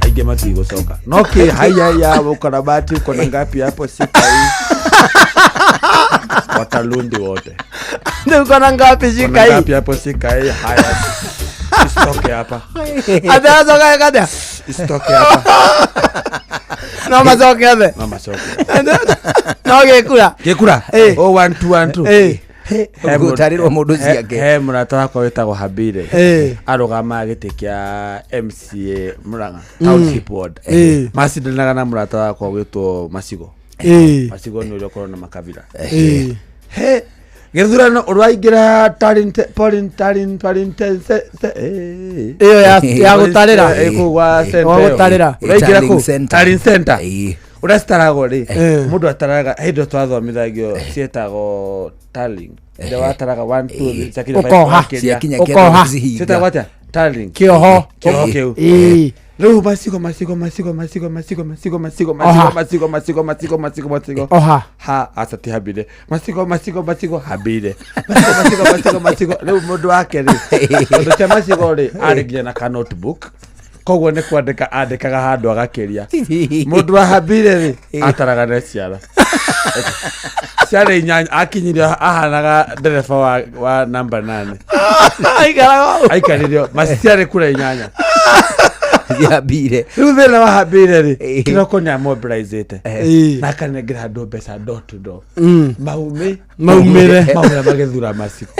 Speaker 8: Aingĩ matigũcoka. No kĩ haya ya ukarabati uko na ngapi hapo sika hii. Watalundi wote.
Speaker 7: Nĩ uko na ngapi
Speaker 8: Uko na
Speaker 7: shika hii?
Speaker 8: ngapi hapo sika hii haya. Isitoke hapa.
Speaker 7: Atĩ acoka ĩkatia?
Speaker 8: Isitoke hapa.
Speaker 7: No macoke othe?
Speaker 8: No macoke.
Speaker 7: No gĩkura?
Speaker 8: Gĩkura? Oh 1 2 1 2.
Speaker 2: Gũtarĩrwo mũndũ ciake.
Speaker 8: He mũrata wakwa wĩtagwo Habire arũgamaga gĩtĩ kĩa MCA Murang'a Township Ward. Macindanaga na mũrata wakwa wĩtwo Macigo. Macigo nĩ ũrĩa ũkoragwo na makabira. He gĩthurano ũraingĩra
Speaker 7: Ĩyo ya gũtarĩra.
Speaker 8: kũu gwa center
Speaker 7: Wa
Speaker 8: ĩyo.
Speaker 7: gũtarĩra.
Speaker 8: Ũraingĩra
Speaker 2: Tallying
Speaker 8: kũu
Speaker 2: center.
Speaker 8: tallying center ũrĩa citaragwo rĩ mũndũ ataraga hĩndĩ ĩyo twathomithagio ciĩtagwo tallying ĩrĩa wataraga 1 2 3 ciakinya five,
Speaker 7: Ũkoha.
Speaker 8: ũgakĩria.
Speaker 2: Ciakinya
Speaker 7: Ũkoha.
Speaker 2: kĩndũ gũcihinga.
Speaker 8: Ciĩtagwo atĩa tallying
Speaker 7: Kĩoho.
Speaker 8: kĩoho kĩu rĩu macigo macigo macigo macigo macigo macigo macigo
Speaker 7: Oha.
Speaker 8: macigo macigo macigo macigo macigo macigo
Speaker 7: Oha.
Speaker 8: ha aca ti habire macigo macigo macigo habire macigo macigo macigo macigo rĩu mũndũ wake rĩ tondũ cia macigo rĩ arĩ nginya na ka notebook koguo nĩ kwandĩka andĩkaga handũ agakĩria mũndũ wa habire rĩ ataraga na ciara ciarĩ inyanya akinyire ahanaga ndereba wa namba 8
Speaker 7: Aikaraga ũũ.
Speaker 8: aikarire maciarĩ kura inyanya
Speaker 2: Ciambire.
Speaker 8: rĩu thĩna wa hambire rĩ kĩroko nĩ amobilizĩte na akanengera andũ mbeca door to door maumĩ
Speaker 7: Maumĩre.
Speaker 8: maumĩre magĩthura macigo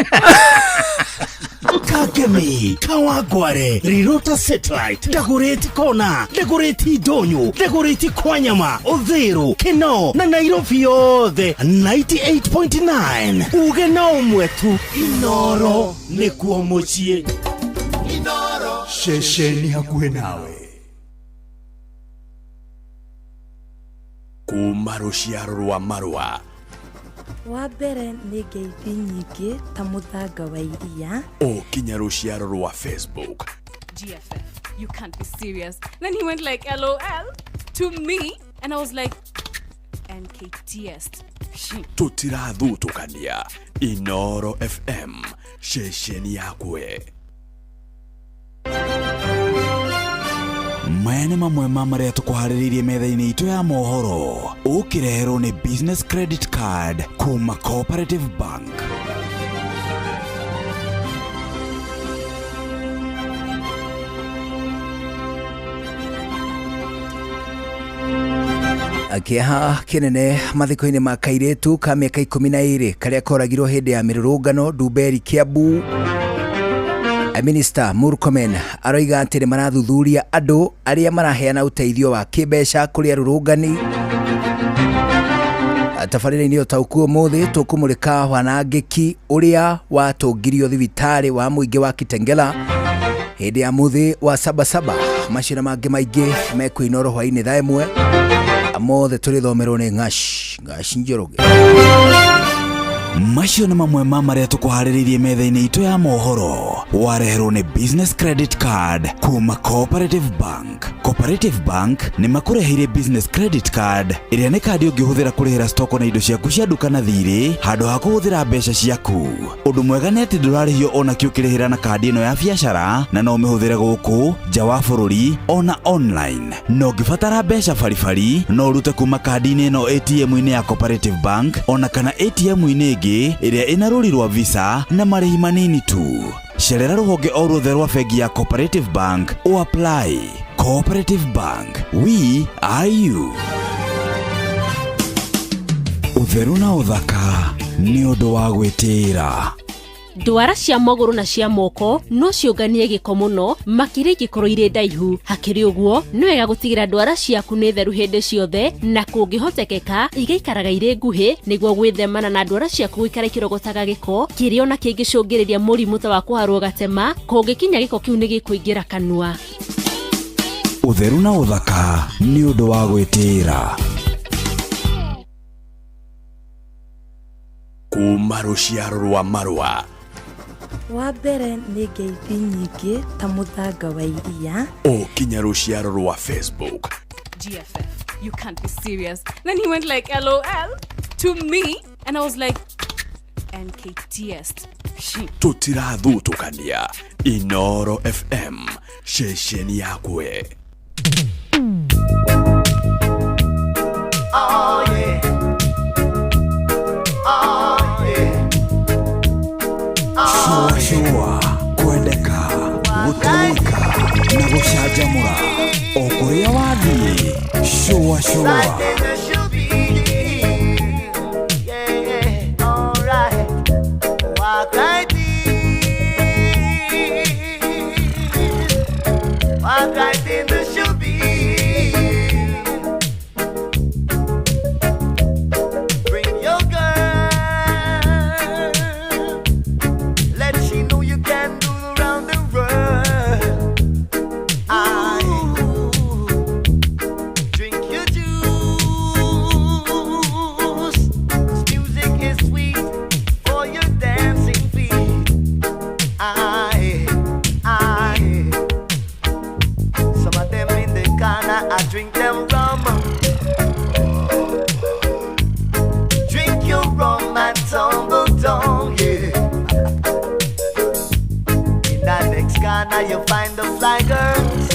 Speaker 4: Kakemi, Kawangware, Rirota Satellite, Dagoretti Kona, Dagoretti Ndonyo, Dagoretti Kwanyama, Uthiru, Kinoo na Nairobi yothe 98.9. Uge na ũmwe tu, Inoro nĩkuo mũciĩ.
Speaker 13: Ceceni hakuhĩ nawe kuma rũciaro rwa marũa
Speaker 15: Wa mbere nĩ ngeithi nyingĩ ta mũthanga wa iria.
Speaker 13: ũkinya rũciaro rwa Facebook
Speaker 16: GFF, you can't be serious. Then he went like, LOL to me. And I was like, NKTS.
Speaker 13: Tũtirathutũkania. Inoro FM, ceceni yakwe.
Speaker 17: Maya nĩ mamwe ma marĩa tũkũharĩrĩirie metha-inĩ itũ ya mohoro ũkĩreherwo nĩ business credit card kuma Cooperative Bank.
Speaker 2: Kĩeha kĩnene mathiko-inĩ ma kairĩtu ka mĩaka 12 karĩa koragirwo hĩndĩ ya mĩrũrũngano Ndumberi Kiambu. Minister Murkomen aroiga atĩ nĩ marathuthuria andũ arĩa maraheana ũteithio wa kĩmbeca kũrĩ arũrũngani. Tabarĩra-inĩ ũtaũku ũmũthĩ tũkũmũrĩka wanangĩki ũrĩa watũngirio thibitarĩ wa mũingĩ wa Kitengela hĩndĩ ya mũthĩ wa Sabasaba. Macio na mangĩ maingĩ mekũinoro hwaĩ-inĩ thaa 1 mothe tũrĩthomerwo nĩ Ng'ash Ng'ash Njoroge.
Speaker 17: Macio nĩ mamwe ma marĩa tũkũharĩrĩirie metha-inĩ itũ ya mohoro. Wareherwo nĩ Business Credit Card kuma Cooperative Bank. Cooperative Bank nĩ makũreheire Business Credit Card ĩrĩa nĩ kandi ũngĩhũthĩra kũrĩhĩra stoko na indo ciaku cia nduka na thirĩ handũ ha kũhũthĩra mbeca ciaku. Ũndũ mwega nĩ atĩ ndũrarĩhio ona kĩ ũkĩrĩhĩra na kandi ĩno ya biacara na no ũmĩhũthĩre gũkũ nja wa bũrũri ona online. Na ũngĩbatara mbeca baribari no ũrute kuma kandi-inĩ ĩno ATM-inĩ ya Cooperative Bank ona kana ATM-inĩ ĩngĩ ĩrĩa ĩna rũri rwa Visa na marĩhi manini tu. Cerera rũhonge o ruothe rwa bengi ya Cooperative Bank o apply. Cooperative Bank, we are you. Ũtheru na ũthaka nĩ ũndũ wa gwĩtĩĩra.
Speaker 12: Ndwara cia magũrũ na cia moko no ciũnganie gĩko mũno makĩria ingĩkorwo irĩ ndaihu. Hakĩrĩ ũguo, nĩ wega gũtigĩra ndwara ciaku nĩ theru hĩndĩ ciothe na kũngĩhotekeka igaikaraga irĩ nguhĩ nĩguo gwĩthemana na ndwara ciaku gũikara ikĩrogotaga gĩko kĩrĩa ona kĩngĩcũngĩrĩria mũrimũ ta wa kũharwo gatema kũngĩkinya gĩko kĩu nĩ gĩkũingĩra kanua.
Speaker 17: Ũtheru na ũthaka nĩ ũndũ wa gwĩtĩĩra.
Speaker 13: Kuma rũciaro rwa marũa.
Speaker 15: Wa mbere nĩ ngeithi nyingĩ ta mũthanga wa iria.
Speaker 13: O kinya rũciaro rwa Facebook.
Speaker 16: GFF, you can't be serious. Then he went like, LOL to me. And I was like, NKTS.
Speaker 13: Tũtirathutũkania. Inoro FM, ceceni yakwe.
Speaker 22: Oh yeah. Oh yeah.
Speaker 17: Shua shua, kwendeka, gũtũĩka na gũcanjamũra o kũrĩa wathiĩ. Shua shua.
Speaker 22: Walk right in. Walk right in the shoe beat. Bring your girl. Let she know you can do around the world. I drink your juice. 'Cause music is sweet for your dancing feet. I some of them in the corner, I drink them rum. Drink your rum and tumble down, yeah. In that next corner, you find the fly girls.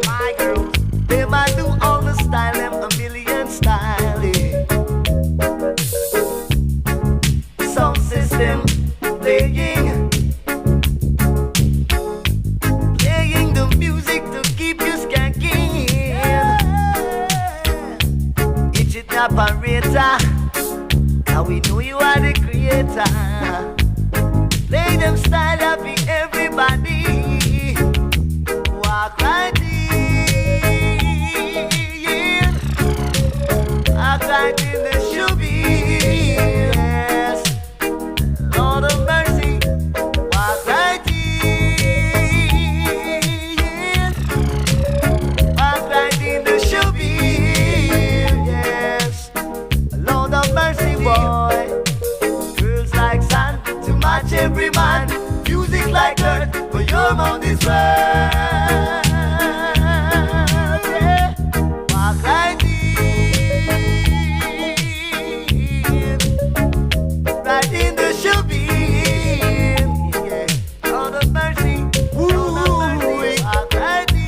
Speaker 22: My girls, they might do all the style, them a million style, yeah. Sound system playing, playing the music to keep you skanking. Itch it operator, now we know you are the creator. Play them style happy everybody. Walk right in, walk right in the shoe. Yes. Lord of mercy, walk right in, walk right in the shoe. Yes, Lord of mercy, boy. Girls like sand to match every man. Music like earth, but your mouth is worth. Yeah. Walk right in, right in the shoe. Yeah. Lord of mercy, Lord of mercy, walk right in,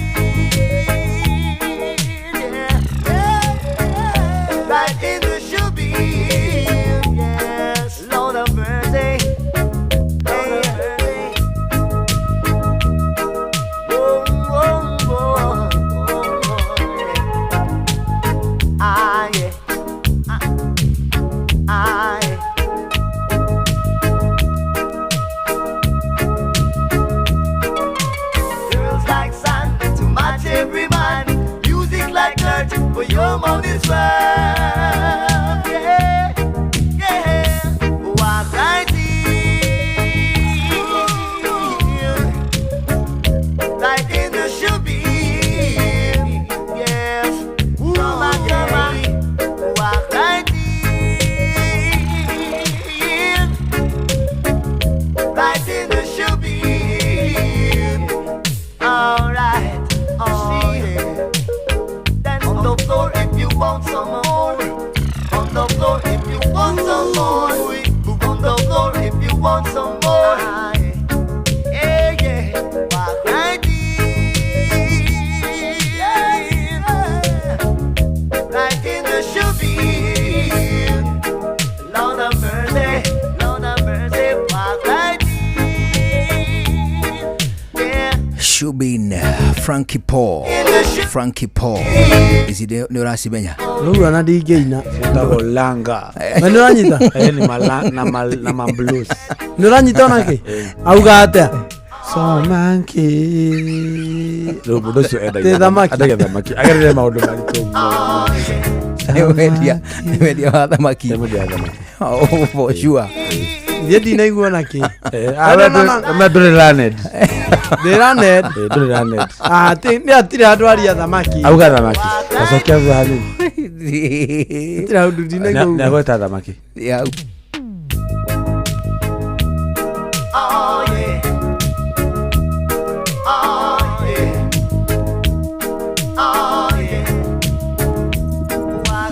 Speaker 22: yeah. Yeah. Right in the shoe. Yes, Lord of mercy. Lord of mercy. Oh, oh.
Speaker 2: Shubin, Frankie Paul, Frankie Paul. Ici nĩ ũracimenya?
Speaker 7: Rĩu ona ndingĩina.
Speaker 8: Ciĩtagwo langa.
Speaker 7: Na nĩ ũranyita?
Speaker 8: Eh, nĩ mala na mal na ma blues.
Speaker 7: Nĩ ũranyita ona kĩ? Auga atĩa?
Speaker 8: Somanki. Rĩu mũndũ ũcio endagia
Speaker 7: Tĩ thamaki.
Speaker 8: Endagia thamaki. Agereire maũndũ maritũ mũno.
Speaker 2: Nĩ wendia, nĩ wendia wa thamaki.
Speaker 8: Nĩ mwendia wa thamaki.
Speaker 2: Oh, for sure.
Speaker 7: Niĩ ndinaigua ona kĩ.
Speaker 8: Ah, we ndũrĩ learned.
Speaker 7: Ndĩ learned.
Speaker 8: Eh, ndũrĩ learned.
Speaker 7: Ah, nĩ hatirĩ handũ aria thamaki.
Speaker 8: Auga thamaki. Acokia thutha hanini.
Speaker 7: Hatirĩ handũ ndinaigua.
Speaker 8: Nĩ agweta thamaki.
Speaker 2: Yeah.
Speaker 22: Oh yeah. Oh yeah. Oh yeah.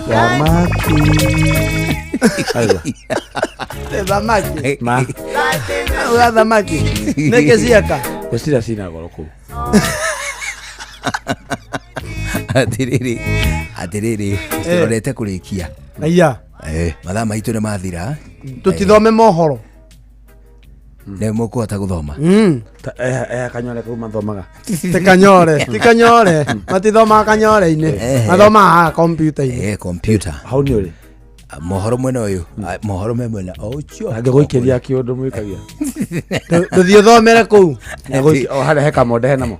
Speaker 8: Thamaki. Aiwa.
Speaker 7: Tĩ thamaki.
Speaker 8: Ma.
Speaker 7: Auga thamaki. Nĩkĩ cieka?
Speaker 8: Gũcira cina goro kũu.
Speaker 2: Atirĩrĩ, atirĩrĩ, tũrorete kũrĩkia.
Speaker 7: Aya.
Speaker 2: Eh, mathaa maitũ nĩ mathira.
Speaker 7: Tũtithome mohoro.
Speaker 2: Nĩ mũkũhota gũthoma.
Speaker 8: Eh, kanyore kau mathomaga.
Speaker 7: Ti kanyore, ti kanyore. Matithomaga kanyore-inĩ.
Speaker 2: Eh.
Speaker 7: Mathomaga haha kompiuta-inĩ.
Speaker 2: Eh, kompiuta.
Speaker 8: Hau nĩ ũrĩ.
Speaker 2: Mohoro mwena ũyũ, ah, mohoro me mwena ũcio.
Speaker 8: Angĩgũikĩria kĩũndũ mwĩkagia.
Speaker 7: Tũthiĩ ũthomere kũu.
Speaker 8: O harĩa he kamonde henamo.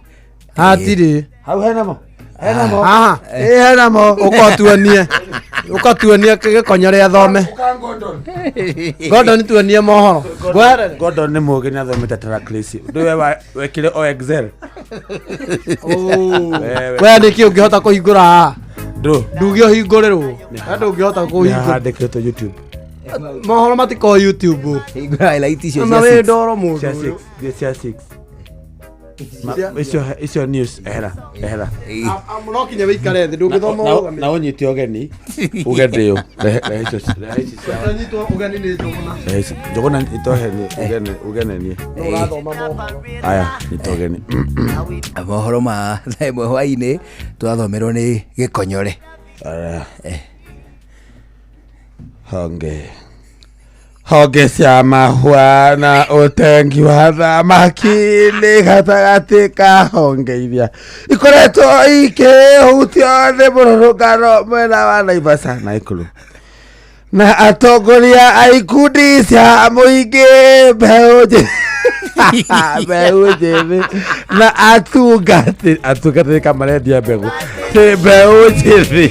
Speaker 7: Hatirĩ.
Speaker 8: Hau henamo. Henamo.
Speaker 7: Haha.
Speaker 8: Ĩ henamo.
Speaker 7: Ũka tuonie. Ũka tuonie gĩkonyore athome. Gordon tuonie mohoro. Ngweherere.
Speaker 8: Gordon nĩ mũũgĩ nĩ athomete tarakilishi. Ndũĩ we wekire o Excel. Wewe.
Speaker 7: We nĩkĩ ũngĩhota kũhingũra haha?
Speaker 8: Ndũ.
Speaker 7: Nduge ũhingũrĩrwo. We ndũngĩhota kũhingũra.
Speaker 8: Nĩhandĩkĩtwo YouTube.
Speaker 7: Mohoro matikoragwo YouTube.
Speaker 2: Hingũra highlight icio
Speaker 7: Na
Speaker 2: cia
Speaker 7: wĩ
Speaker 2: six.
Speaker 7: ndoro mũndũ
Speaker 8: Cia
Speaker 7: ũyũ.
Speaker 8: six. Thiĩ cia six. Icio icio news ehera ehera.
Speaker 7: No kinya wĩikare thĩ ndũngĩthoma ũrũgamĩte.
Speaker 8: Na ũnyite ũgeni. Uge ndĩũ. Rehe rehe icio rehe ici cia.
Speaker 7: Ũranyitwo ũgeni nĩ Njũgũna.
Speaker 8: Rehe ici. Njũgũna itohe ni ugene ugene niĩ.
Speaker 7: No ũrathoma mohoro.
Speaker 8: Aya nyita ũgeni.
Speaker 2: Mohoro ma thaa ĩmwe hwainĩ twathomerwo nĩ gĩkonyore.
Speaker 8: Aya. Honge. Honge cia mahũa na ũtengi wa thamaki nĩ gatagatĩ ka honge iria ikoretwo ikĩhutio nĩ mũrũrũngano mwena wa Naivasha na Nakuru na atongoria a ikundi cia mũingĩ mbeũ njĩthĩ mbeũ njĩthĩ na atungatĩri atungatĩri kamarendia mbegũ ti mbeũ njĩthĩ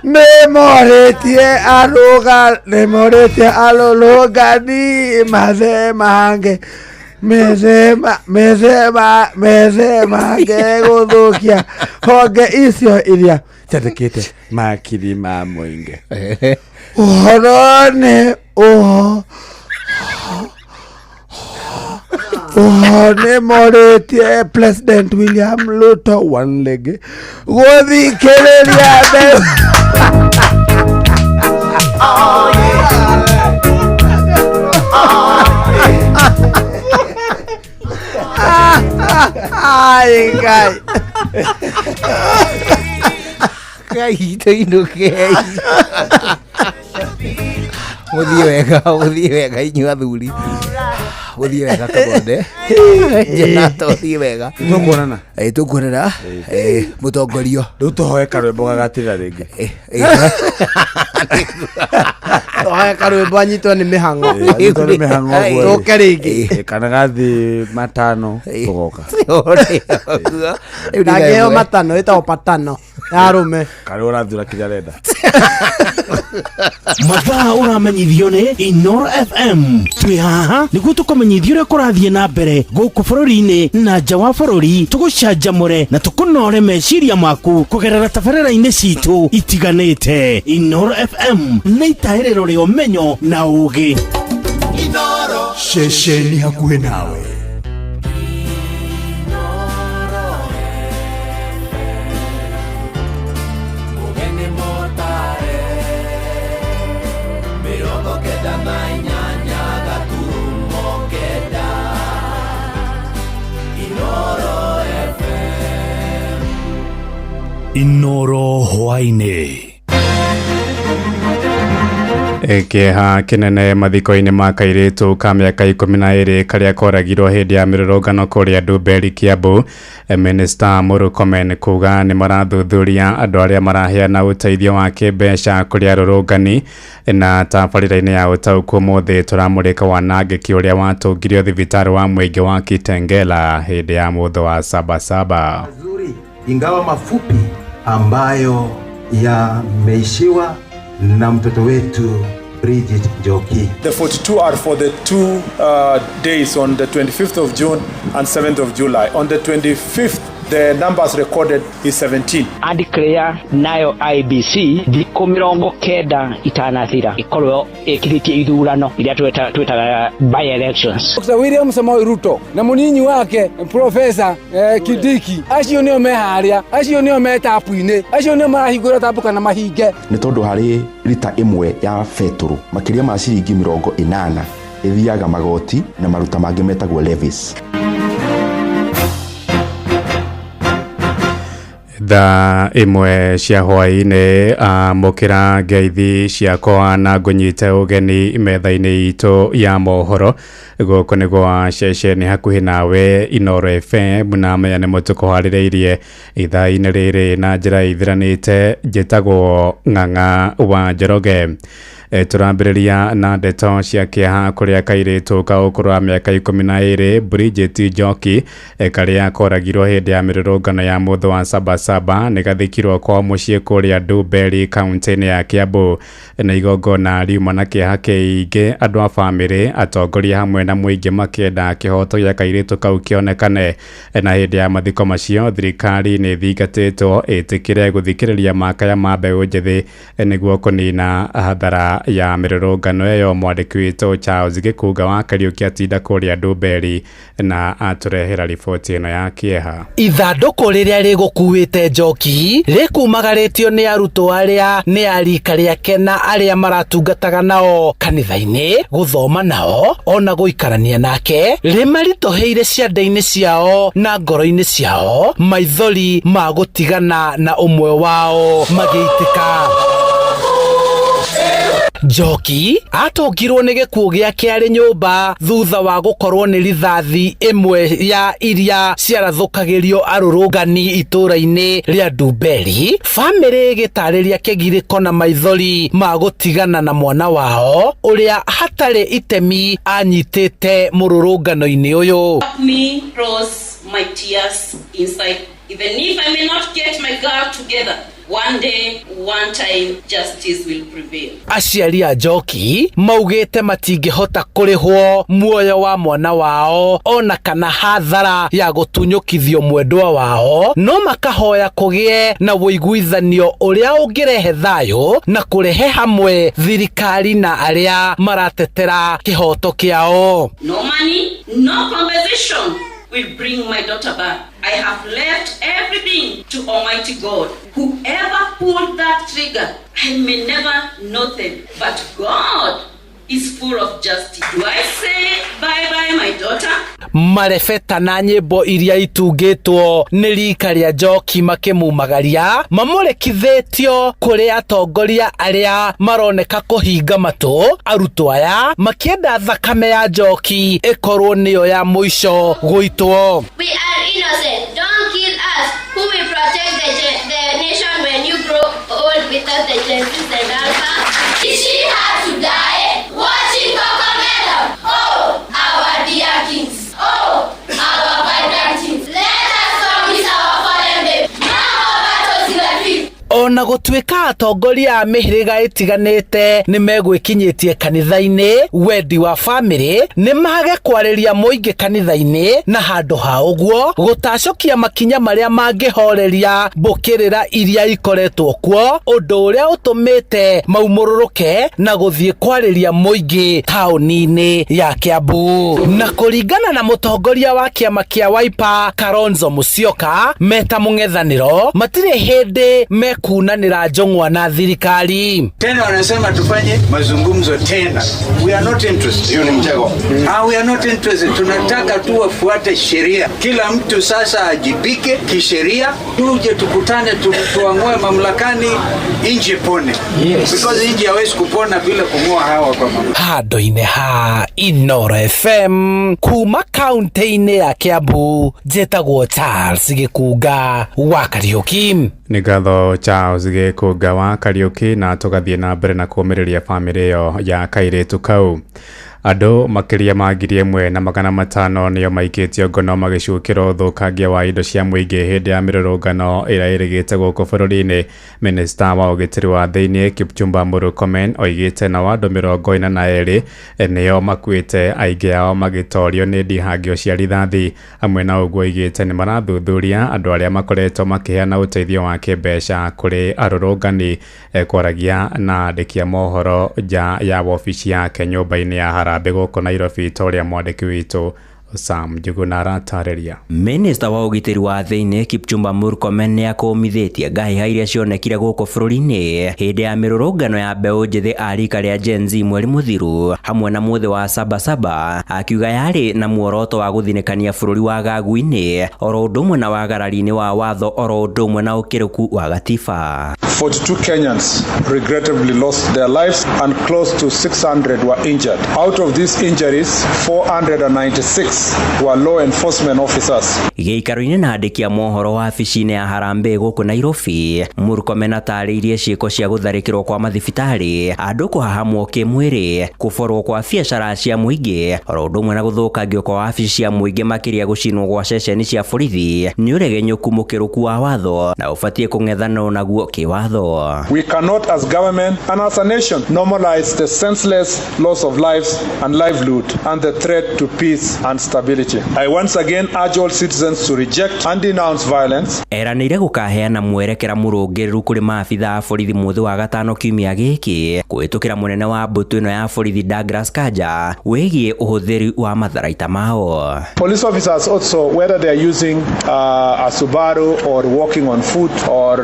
Speaker 8: nĩ morĩtie arũga nĩ morĩtie arũrũngani mathemange methema methema methemange gũthũkia honge icio iria ciandĩkĩte makiri ma mũingĩ ũhoro nĩ ũho ũhoro nĩ morĩtie President William Ruto one leg gũthikĩrĩria mbeũ
Speaker 22: Oh yeah. Oh
Speaker 7: Ai Ngai.
Speaker 2: Ngai tũinũkei. Mũthiĩ wega, mũthiĩ wega inyuĩ athuri. Mũthiĩ wega Kabonde. Jonathan ũthiĩ wega.
Speaker 8: Tũkuonana.
Speaker 2: Eh, tũkuonana. Eh, mũtongorio.
Speaker 8: Rĩu tũhoe karwĩmbo gagatira rĩngĩ.
Speaker 7: Tũhoe karwĩmbo anyitwo nĩ mĩhang'o.
Speaker 8: Anyitwo nĩ mĩhang'o ũguo.
Speaker 7: Tũke rĩngĩ.
Speaker 8: Eh, kana gathiĩ matano tũgoka.
Speaker 7: Ndangĩheo matano ĩtagwo patano ya arũme.
Speaker 8: Karĩ ũrathura kĩrĩa arenda.
Speaker 4: Mathaa ũramenyithio nĩ Inoro FM. Twĩ haha nĩguo tũkũmenyithia ũrĩa kũrathiĩ na mbere gũkũ bũrũri-inĩ na nja wa bũrũri, tũgũcanjamũre na tũkũnore meciria maku kũgerera tabarĩra-inĩ citũ itiganĩte. Inoro FM nĩ itahĩrĩro rĩa ũmenyo na ũũgĩ.
Speaker 9: Ceceni hakuhĩ nawe.
Speaker 22: Ũgeni mũtare 98 gaturumo 9 Inoro FM.
Speaker 9: Inoro hwainĩ.
Speaker 10: Kĩeha kĩnene mathiko-inĩ ma kairĩtu ka mĩaka 12 karĩa koragirwo hĩndĩ ya mĩrũrũngano kũrĩa Ndumberi Kiambu. Minista Murkomen kuga nĩ marathuthuria andũ arĩa maraheana ũteithio wa kĩmbeca kũrĩ arũrũngani. Na tabarĩra-inĩ ya ũtaũku ũmũthĩ tũramũrĩka wanangĩki ũrĩa watũngirio thibitarĩ wa mũingĩ wa Kitengela hĩndĩ ya mũthũ wa Sabasaba.
Speaker 18: Mazuri ingawa mafupi ambayo yameishiwa na mtoto wetu Bridget Njoki.
Speaker 19: The 42 are for the 2 days on the 25th of June and 7th of July. On the 25th, the numbers recorded is 17.
Speaker 20: Andeclare nayo IBC thikũ 90 itanathira ikorwo ĩkithĩtie ithurano iria twĩtaga by elections.
Speaker 21: Dr. William Samoei Ruto na mũnyinyi wake Profesa Kindiki acio nĩo me harĩa, acio nĩo me tapu-inĩ, acio nĩo marahingũra tapu kana mahinge.
Speaker 22: Nĩ tondũ harĩ rita ĩmwe ya betũrũ makĩria ma ciringi 80 ĩthiaga magoti na maruta mangĩ metagwo levies.
Speaker 10: Thaa 1 cia hwaĩ-inĩ amũkĩra ngeithi ciakwa na ngũnyite ũgeni metha-inĩ itũ ya mohoro. Gũkũ nĩ gwa ceceni hakuhĩ nawe Inooro FM, na maya nĩmo tũkũharĩrĩirie ithaa-inĩ rĩrĩ na njĩra ithiranĩte. Njĩtagwo Ng'ang'a wa Njoroge. Tũrambĩrĩria na ndeto cia kĩeha kũrĩa kairĩtu ka ũkũrũ wa mĩaka 12 Bridget Njoki karĩa koragirwo hĩndĩ ya mĩrũrũngano ya mũthũ wa Sabasaba nĩ gathikirwo kwa mũciĩ kũrĩa Ndumberi kaunti-inĩ ya Kiambu. Na igongona riuma na kĩeha kĩingĩ, andũ a bamĩrĩ, atongoria hamwe na mũingĩ makĩenda kĩhoto gĩa kairĩtu kau kĩonekane. Na hĩndĩ ya mathiko macio thirikari nĩ ĩthingatĩtwo ĩtĩkĩre gũthikĩrĩria makaya ma mbeũ njĩthĩ nĩguo kũnina hathara ya mĩrũrũngano ĩyo. Mwandĩki witũ Charles Gĩkunga wa Kariũki atinda kũrĩa Ndumberi na atũrehera riboti ĩno ya kĩeha.
Speaker 23: Ithandũkũ rĩrĩa rĩgũkuĩte Njoki rĩkumagarĩtio nĩ arutwo arĩa nĩ a rika rĩake na arĩa maratungataga nao kanitha-inĩ, gũthoma nao ona gũikarania nake, rĩmaritũhĩire ciande-inĩ ciao na ngoro-inĩ ciao, maithori ma gũtigana na ũmwe wao magĩitĩka. Njoki atũngirwo nĩ gĩkuũ gĩake arĩ nyũmba thutha wa gũkorwo nĩ rithathi ĩmwe ya iria ciarathũkagĩrio arũrũngani itũũra-inĩ rĩa Ndumberi. Bamĩrĩ ĩgĩtarĩria kĩgirĩko na maithori ma gũtigana na mwana wao ũrĩa hatarĩ itemi anyitĩte mũrũrũngano-inĩ ũyũ.
Speaker 24: Me rose my tears inside. Even if I may not get my girl together, one day, one time, justice will prevail.
Speaker 23: Aciari a Njoki maugĩte matingĩhota kũrĩhwo muoyo wa mwana wao ona kana hathara ya gũtunyũkithio mwendwa wao, no makahoya kũgĩe na ũiguithanio ũrĩa ũngĩrehe thayũ na kũrehe hamwe thirikari na arĩa maratetera kĩhoto kĩao.
Speaker 24: No money, no compensation will bring my daughter back. I have left everything to Almighty God. Whoever pulled that trigger, I may never know them, but God is full of justice. Do I say bye-bye, my daughter?
Speaker 23: Marebeta na nyĩmbo iria itungĩtwo nĩ rika rĩa Njoki makĩmumagaria mamũrekithĩtio kũrĩ atongoria arĩa maroneka kũhinga matũ, arutwo aya makĩenda thakame ya Njoki ĩkorwo nĩyo ya mũico gũitwo.
Speaker 25: We are innocent. Don't kill us. Who will protect the nation when you grow old without the Gen Zs and Alpha? Did she have to die? Watching Cocomelon. Oh, our dear kings. Oh, our vibrant kings. Let us promise our fallen babe. No more battles in the field.
Speaker 23: Ona gũtuĩka atongoria a mĩhĩrĩga ĩtiganĩte nĩ megwĩkinyĩtie kanitha-inĩ, wendi wa bamĩrĩ nĩ mage kwarĩria mũingĩ kanitha-inĩ, na handũ ha ũguo gũtacũkia makinya marĩa mangĩhoreria mbũkĩrĩra iria ikoretwo kuo, ũndũ ũrĩa ũtũmĩte maumũrũrũke na gũthiĩ kwarĩria mũingĩ taũni-inĩ ya Kiambu. Na kũringana na mũtongoria wa kĩama kĩa Wiper Kalonzo Musyoka, meta mũng'ethanĩro matirĩ hĩndĩ mekuna Kuonanĩra njong'wa na thirikari.
Speaker 1: Tena wanasema tufanye mazungumzo tena. We are not interested. Hiyo ni mtego. Ah, we are not interested. Tunataka tu wafuate sheria. Kila mtu sasa ajibike kisheria, tuje tukutane tuang'oe mamlakani, nchi pone.
Speaker 23: Yes.
Speaker 1: Because nchi hawezi kupona bila kung'oa hawa kwa mamlaka.
Speaker 23: Handũ-inĩ ha Inoro FM kuma kaunti-inĩ ya Kiambu, njĩtagwo Charles Gĩkunga wa Kariũki.
Speaker 10: Nĩ ngatho Charles Gĩkũnga wa Kariũki, na tũgathiĩ na mbere na kũũmĩrĩria bamĩrĩ ĩyo ya kairĩtu kau. Andũ makĩria ma 1500 nĩo maikĩtio ngono magĩcukĩrwo ũthũkangia wa indo cia mũingĩ hĩndĩ ya mĩrũrũngano ĩrĩa ĩrĩgĩte gũkũ bũrũri-inĩ. Minista wa ũgitĩri wa thĩinĩ Kipchumba Murkomen oigĩte nao andũ 42 nĩo makuĩte, aingĩ ao magĩtorio nĩ ndihangio cia rithathi. Hamwe na ũguo oigĩte nĩ marathuthuria andũ arĩa makoretwo makĩheana ũteithio wa kĩmbeca kũrĩ arũrũngani. Kwaragia na andĩki a mohoro nja ya wobici yake nyũmba-inĩ ya Harambee gũkũ Nairobi, ta ũrĩa mwandĩki witũ Sam Njuguna aratarĩria.
Speaker 3: Minista wa ũgitĩri wa thĩinĩ Kipchumba Murkomen nĩ akũmithĩtie ngahĩha iria cionekire gũkũ bũrũri-inĩ hĩndĩ ya mĩrũrũngano ya mbeũ njĩthĩ a rika rĩa Gen Z mweri mũthiru hamwe na mũthĩ wa Sabasaba, akiuga yarĩ na muoroto wa gũthinĩkania bũrũri wa gagu-inĩ oro ũndũ ũmwe na wagarari-inĩ wa watho oro ũndũ ũmwe na ũkĩrũku wa gatiba.
Speaker 19: 42 Kenyans regrettably lost their lives and close to 600 were injured. Out of these injuries, 496 were law enforcement officers.
Speaker 3: Gĩikaro-inĩ na andĩki a mohoro wabici-inĩ ya Harambee gũkũ Nairobi, Murkomen atarĩirie ciĩko cia gũtharĩkĩrwo kwa mathibitarĩ, andũ kũhahamwo kĩmwĩrĩ, kũborwo kwa biacara cia mũingĩ oro ũndũ ũmwe na gũthũkangio kwa wabici cia mũingĩ, makĩria gũcinwo gwa ceceni cia borithi nĩ ũregenyũku mũkĩrũku wa watho na ũbatiĩ kũng'ethanwo naguo kĩwatho.
Speaker 19: We cannot as government and as a nation normalize the senseless loss of lives and livelihood and the threat to peace and stability. I once again urge all citizens to reject and denounce violence.
Speaker 3: Eranĩire gũkaheana mwerekera mũrũngĩrĩru kũrĩ maabitha a borithi mũthĩ wa gatano kiumia gĩkĩ kũhĩtũkĩra mũnene wa mbũtũ ĩno ya borithi Douglas Kanja wĩgiĩ ũhũthĩri wa matharaita mao.
Speaker 19: Police officers also, whether they are using a Subaru or walking on foot or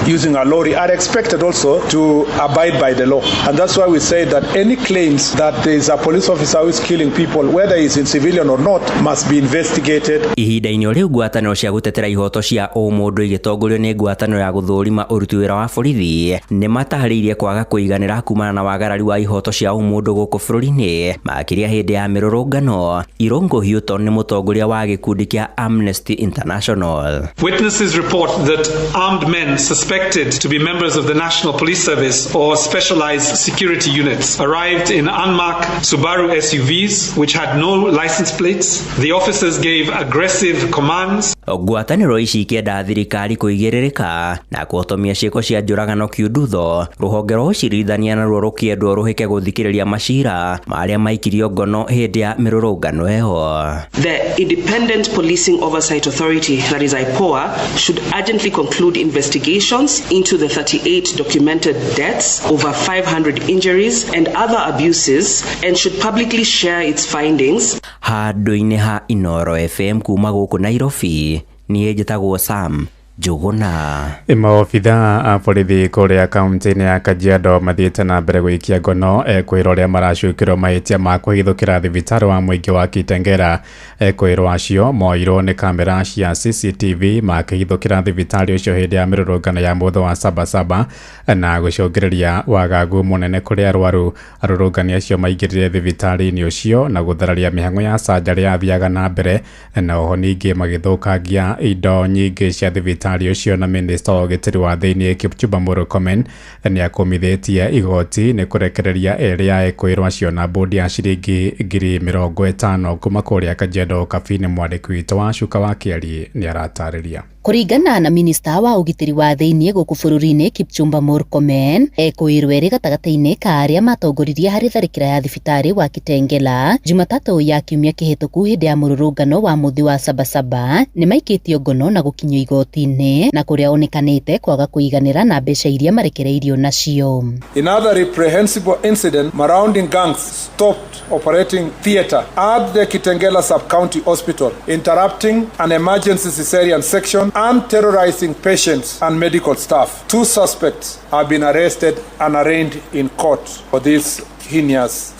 Speaker 19: using a lorry, are expected also to abide by the law. And that's why we say that any claims that there is a police officer who is killing people, whether he's in civilian or not, must be investigated.
Speaker 3: Ihinda-inĩ o rĩu ngwatanĩro cia gũtetera ihoto cia ũmũndũ igĩtongorio nĩ ngwatanĩro ya gũthũrima ũruti wĩra wa borithi nĩ matarĩirie kwaga kũiganĩra kumana na wagarari wa ihoto cia ũmũndũ gũkũ bũrũri-inĩ makĩria hĩndĩ ya mĩrũrũngano. Irũngũ Houghton nĩ mũtongoria wa gĩkundi kĩa Amnesty International.
Speaker 5: Witnesses report that armed men suspected to be members of the National Police Service or specialized security units arrived in unmarked Subaru SUVs which had no license plates. The officers gave aggressive commands.
Speaker 3: Ngwatanĩro ici ikĩenda thirikari kũigĩrĩrĩka na kũhotomia ciĩko cia njũragano kiundutho, rũhonge rwa ũcirithania naruo rũkĩendwo rũhĩke gũthikĩrĩria macira marĩa maikirio ngono hĩndĩ ya mĩrũrũngano ĩyo.
Speaker 6: The Independent Policing Oversight Authority, that is IPOA, should urgently conclude investigations into the 38 documented deaths, over 500 injuries and other abuses, and should publicly share its findings.
Speaker 3: Handũ-inĩ ha Inoro FM kuma gũkũ Nairobi, niĩ njĩtagwo Sam Njuguna.
Speaker 10: Maobitha a borithi kũrĩa kaunti-inĩ ya Kajiado mathiĩte na mbere gũikia ngono kwĩrwo ũrĩa maracukĩrwo mahĩtia ma kũhithũkĩra thibitarĩ wa mũingĩ wa Kitengela. Kwĩrwo acio moirwo nĩ kamera cia CCTV makĩhithũkĩra thibitarĩ ũcio hĩndĩ ya mĩrũrũngano ya mũthĩ wa Sabasaba na gũcũngĩrĩria wagagu mũnene kũrĩ arwaru. Arũrũngani acio maingĩrire thibitarĩ-inĩ ũcio na gũthararia mĩhang'o ya canjarĩ yathiaga na mbere, na oho ningĩ magĩthũkangia indo nyingĩ cia thibitarĩ ũcio. Na minista wa ũgitĩri wa thĩinĩ Kipchumba Murkomen nĩ akũmithĩtie igoti nĩ kũrekereria erĩ a ekũĩrwo acio na bũndi ya ciringi 50,000 kuma kũrĩa Kajiado. Kabini mwandĩki witũ wa Cuka wa Kĩari nĩ aratarĩria.
Speaker 11: Kũringana na minista wa ũgitĩri wa thĩinĩ gũkũ bũrũri-inĩ Kipchumba Murkomen, ekũĩrwo erĩ gatagatĩ-inĩ ka arĩa matongoririe harĩ tharĩkĩra ya thibitarĩ wa Kitengela Jumatatũ ya kiumia kĩhĩtũku hĩndĩ ya mũrũrũngano wa mũthĩ wa Sabasaba nĩ maikĩtio ngono na gũkinyio igoti-inĩ na kũrĩa onekanĩte kwaga kũiganĩra na mbeca iria marekereirio nacio.
Speaker 19: In other reprehensible incident, marauding gangs stopped operating theater at the Kitengela Sub-County Hospital, interrupting an emergency cesarean section and terrorizing patients and medical staff. Two suspects have been arrested and arraigned in court for this heinous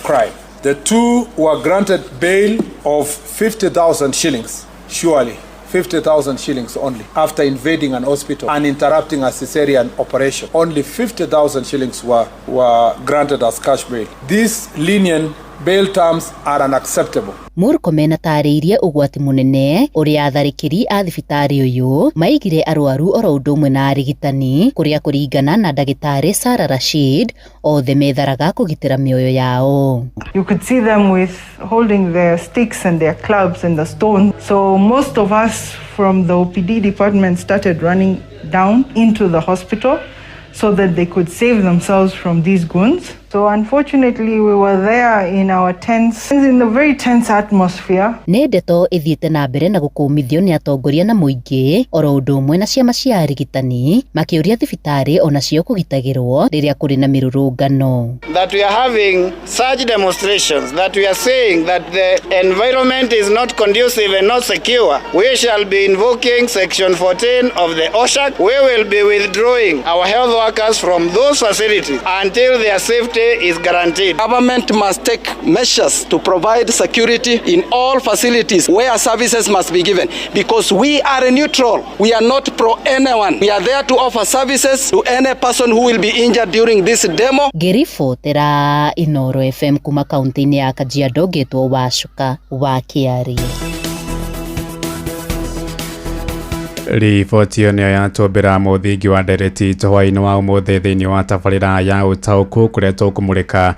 Speaker 19: crime. The two were granted bail of 50,000 shillings, surely 50,000 shillings only, after invading an hospital and interrupting a cesarean operation. Only 50,000 shillings were granted as cash bail. These lenient bail terms are unacceptable.
Speaker 11: Murkomen atarĩirie ũgwati mũnene ũrĩa atharĩkĩri a thibitarĩ ũyũ maigire arwaru oro ũndũ ũmwe na arigitani kũrĩa kũringana na ndagĩtarĩ Sarah Rashid othe metharaga kũgitĩra mĩoyo yao.
Speaker 12: You could see them with holding their sticks and their clubs and the stones. So most of us from the OPD department started running down into the hospital so that they could save themselves from these goons. So unfortunately, we were there in our tents, in a very tense atmosphere.
Speaker 11: Nĩ ndeto ĩthiĩte na mbere na gũkũmithio nĩ atongoria na mũingĩ oro ũndũ ũmwe na ciama cia arigitani makĩũria thibitarĩ onacio kũgitagĩrwo rĩrĩa kũrĩ na mĩrũrũngano.
Speaker 13: That we are having such demonstrations, that we are saying that the environment is not conducive and not secure, we shall be invoking Section 14 of the OSHAC. We will be withdrawing our health workers from those facilities until their safety is guaranteed.
Speaker 14: Government must take measures to provide security in all facilities where services must be given, because we are neutral. We are not pro anyone. We are there to offer services to any person who will be injured during this demo.
Speaker 11: Ngĩribotera Inooro FM kuma kaunti-inĩ ya Kajiado ngĩtwo Wacuka wa Kĩari.
Speaker 10: Riboti ĩyo nĩyo yatũmbĩra mũthingi wa ndereti itũ hwaĩ-inĩ wa ũmũthĩ thĩinĩ wa tabarĩra ya ũtaũku kũrĩa tũkũmũrĩka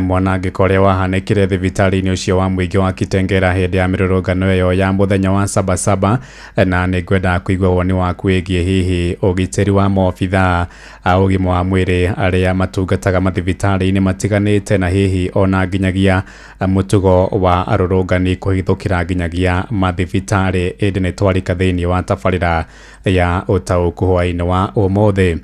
Speaker 10: mwanangĩko ũrĩa wahanĩkire thibitarĩ-inĩ ũcio wa mũingĩ wa Kitengela hĩndĩ ya mĩrũrũngano ĩyo ya mũthenya wa Sabasaba, na nĩngwenda kũigua woni waku wĩgiĩ hihi ũgitĩri wa maobithaa a ũgima wa mwĩrĩ arĩa matungataga mathibitarĩ-inĩ matiganĩte, na hihi ona nginyagia mũtugo wa arũrũngani kũhithũkĩra nginyagia mathibitarĩ. Ĩndĩ nĩ twarika thĩinĩ wa tabarĩra ya ũtaũku hwaĩ-inĩ wa ũmũthĩ.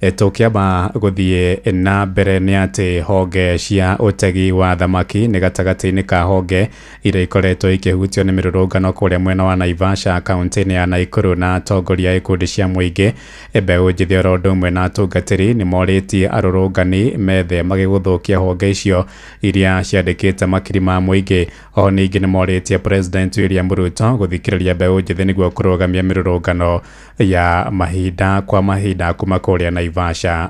Speaker 10: Tũkĩamba gũthiĩ na mbere nĩ atĩ honge cia ũtegi wa thamaki nĩ gatagatĩ-inĩ ka honge iria ikoretwo ikĩhutio nĩ mĩrũrũngano kũrĩa mwena wa Naivasha kaunti-inĩ ya Nakuru, na atongoria a ikundi cia mũingĩ, mbeũ njĩthĩ oro ũndũ ũmwe na atungatĩri nĩ morĩtie arũrũngani methe magĩgũthũkia honge icio iria ciandĩkĩte makiri ma mũingĩ. Oho ningĩ nĩ morĩtie President William Ruto gũthikĩrĩria mbeũ njĩthĩ nĩguo kũrũgamia mĩrũrũngano ya mahinda kwa mahinda kuma kũrĩa Naivasha.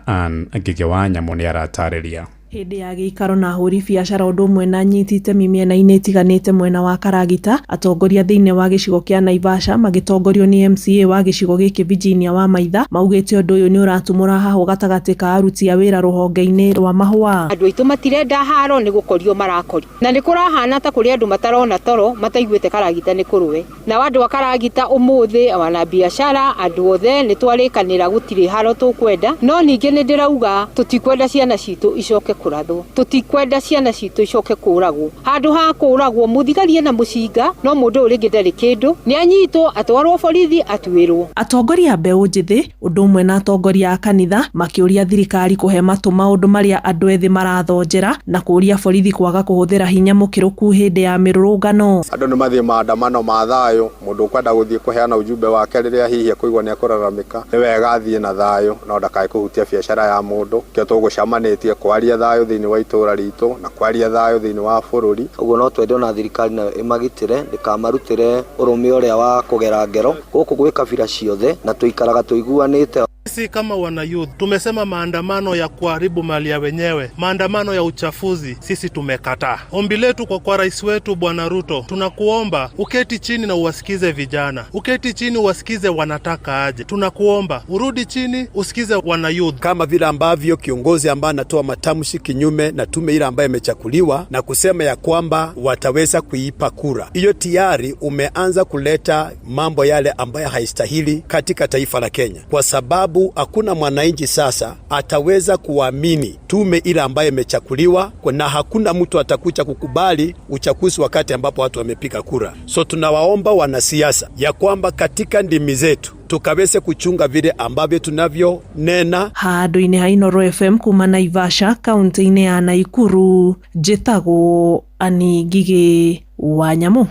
Speaker 10: Ann Ngigĩ wa Nyamũ nĩ aratarĩria.
Speaker 15: Hĩndĩ ya gĩikaro na ahũri biacara ũndũ ũmwe na anyiti itemi mĩena-inĩ ĩtiganĩte mwena wa Karagita, atongoria thĩinĩ wa gĩcigo kĩa Naivasha magĩtongorio nĩ MCA wa gĩcigo gĩkĩ Virginia wa Maitha maugĩte ũndũ ũyũ nĩ ũratumũra hahũ gatagatĩ ka aruti a wĩra rũhonge-inĩ rwa mahũa.
Speaker 16: Andũ aitũ matirenda haro nĩ gũkorio marakorio, na nĩ kũrahana ta kũrĩ andũ matarona toro mataiguĩte Karagita nĩ kũrũe. Na andũ a Karagita ũmũthĩ wana biacara andũ othe nĩ twarĩkanĩra gũtirĩ haro tũkwenda, no ningĩ nĩ ndĩrauga tũtikwenda ciana citũ icoke kũrathwo, tũtikwenda ciana citũ icoke kũragwo. Handũ ha kũragwo mũthigari na mũcinga, no mũndũ ũyũ rĩngĩ ndarĩ kĩndũ, nĩ anyitwo atwarwo borithi atuĩrwo.
Speaker 15: Atongoria a mbeũ njĩthĩ ũndũ ũmwe na atongoria a kanitha makĩũria thirikari kũhe matũ maũndũ marĩa andũ ethĩ marathonjera na kũũria borithi kwaga kũhũthĩra hinya mũkĩrũku hĩndĩ ya mĩrũrũngano.
Speaker 26: Andũ nĩ mathiĩ maandamano ma thayũ, mũndũ ũkwenda gũthiĩ kũheana ujumbe wake rĩrĩa hihi ekũigua nĩ ekũraramĩka, nĩ wega athiĩ na thayũ no ndakae kũhutia biacara ya mũndũ. Kĩo tũgũcamanĩtie kwaria thayũ thĩinĩ wa itũũra ritũ na kwaria thayũ thĩinĩ wa bũrũri.
Speaker 24: Ũguo no twende ona thirikari nayo ĩmagitĩre ndĩkamarutĩre ũrũme ũrĩa wa kũgera ngero gũkũ gwĩ kabira ciothe na tũikaraga tũiguanĩte.
Speaker 27: Sisi kama wana youth tumesema maandamano ya kuharibu mali ya wenyewe, maandamano ya uchafuzi, sisi tumekataa. Ombi letu kwa rais wetu Bwana Ruto, tunakuomba uketi chini na uwasikize vijana, uketi chini uwasikize wanataka aje. Tunakuomba urudi chini usikize wana youth.
Speaker 28: Kama vile ambavyo kiongozi ambaye anatoa matamshi kinyume na tume ile ambayo imechakuliwa na kusema ya kwamba wataweza kuipa kura, hiyo tayari umeanza kuleta mambo yale ambayo haistahili katika taifa la Kenya, kwa sababu hakuna mwananchi sasa ataweza kuamini tume ile ambayo imechakuliwa, na hakuna mtu atakuja kukubali uchaguzi wakati ambapo watu wamepiga kura. So tunawaomba wanasiasa ya kwamba katika ndimi zetu tukaweze kuchunga vile ambavyo tunavyonena.
Speaker 15: Handũ-inĩ ha Inooro FM kuma Naivasha kaunti-inĩ ya Nakuru, njĩtagwo Ann Ngigĩ wa Nyamũ.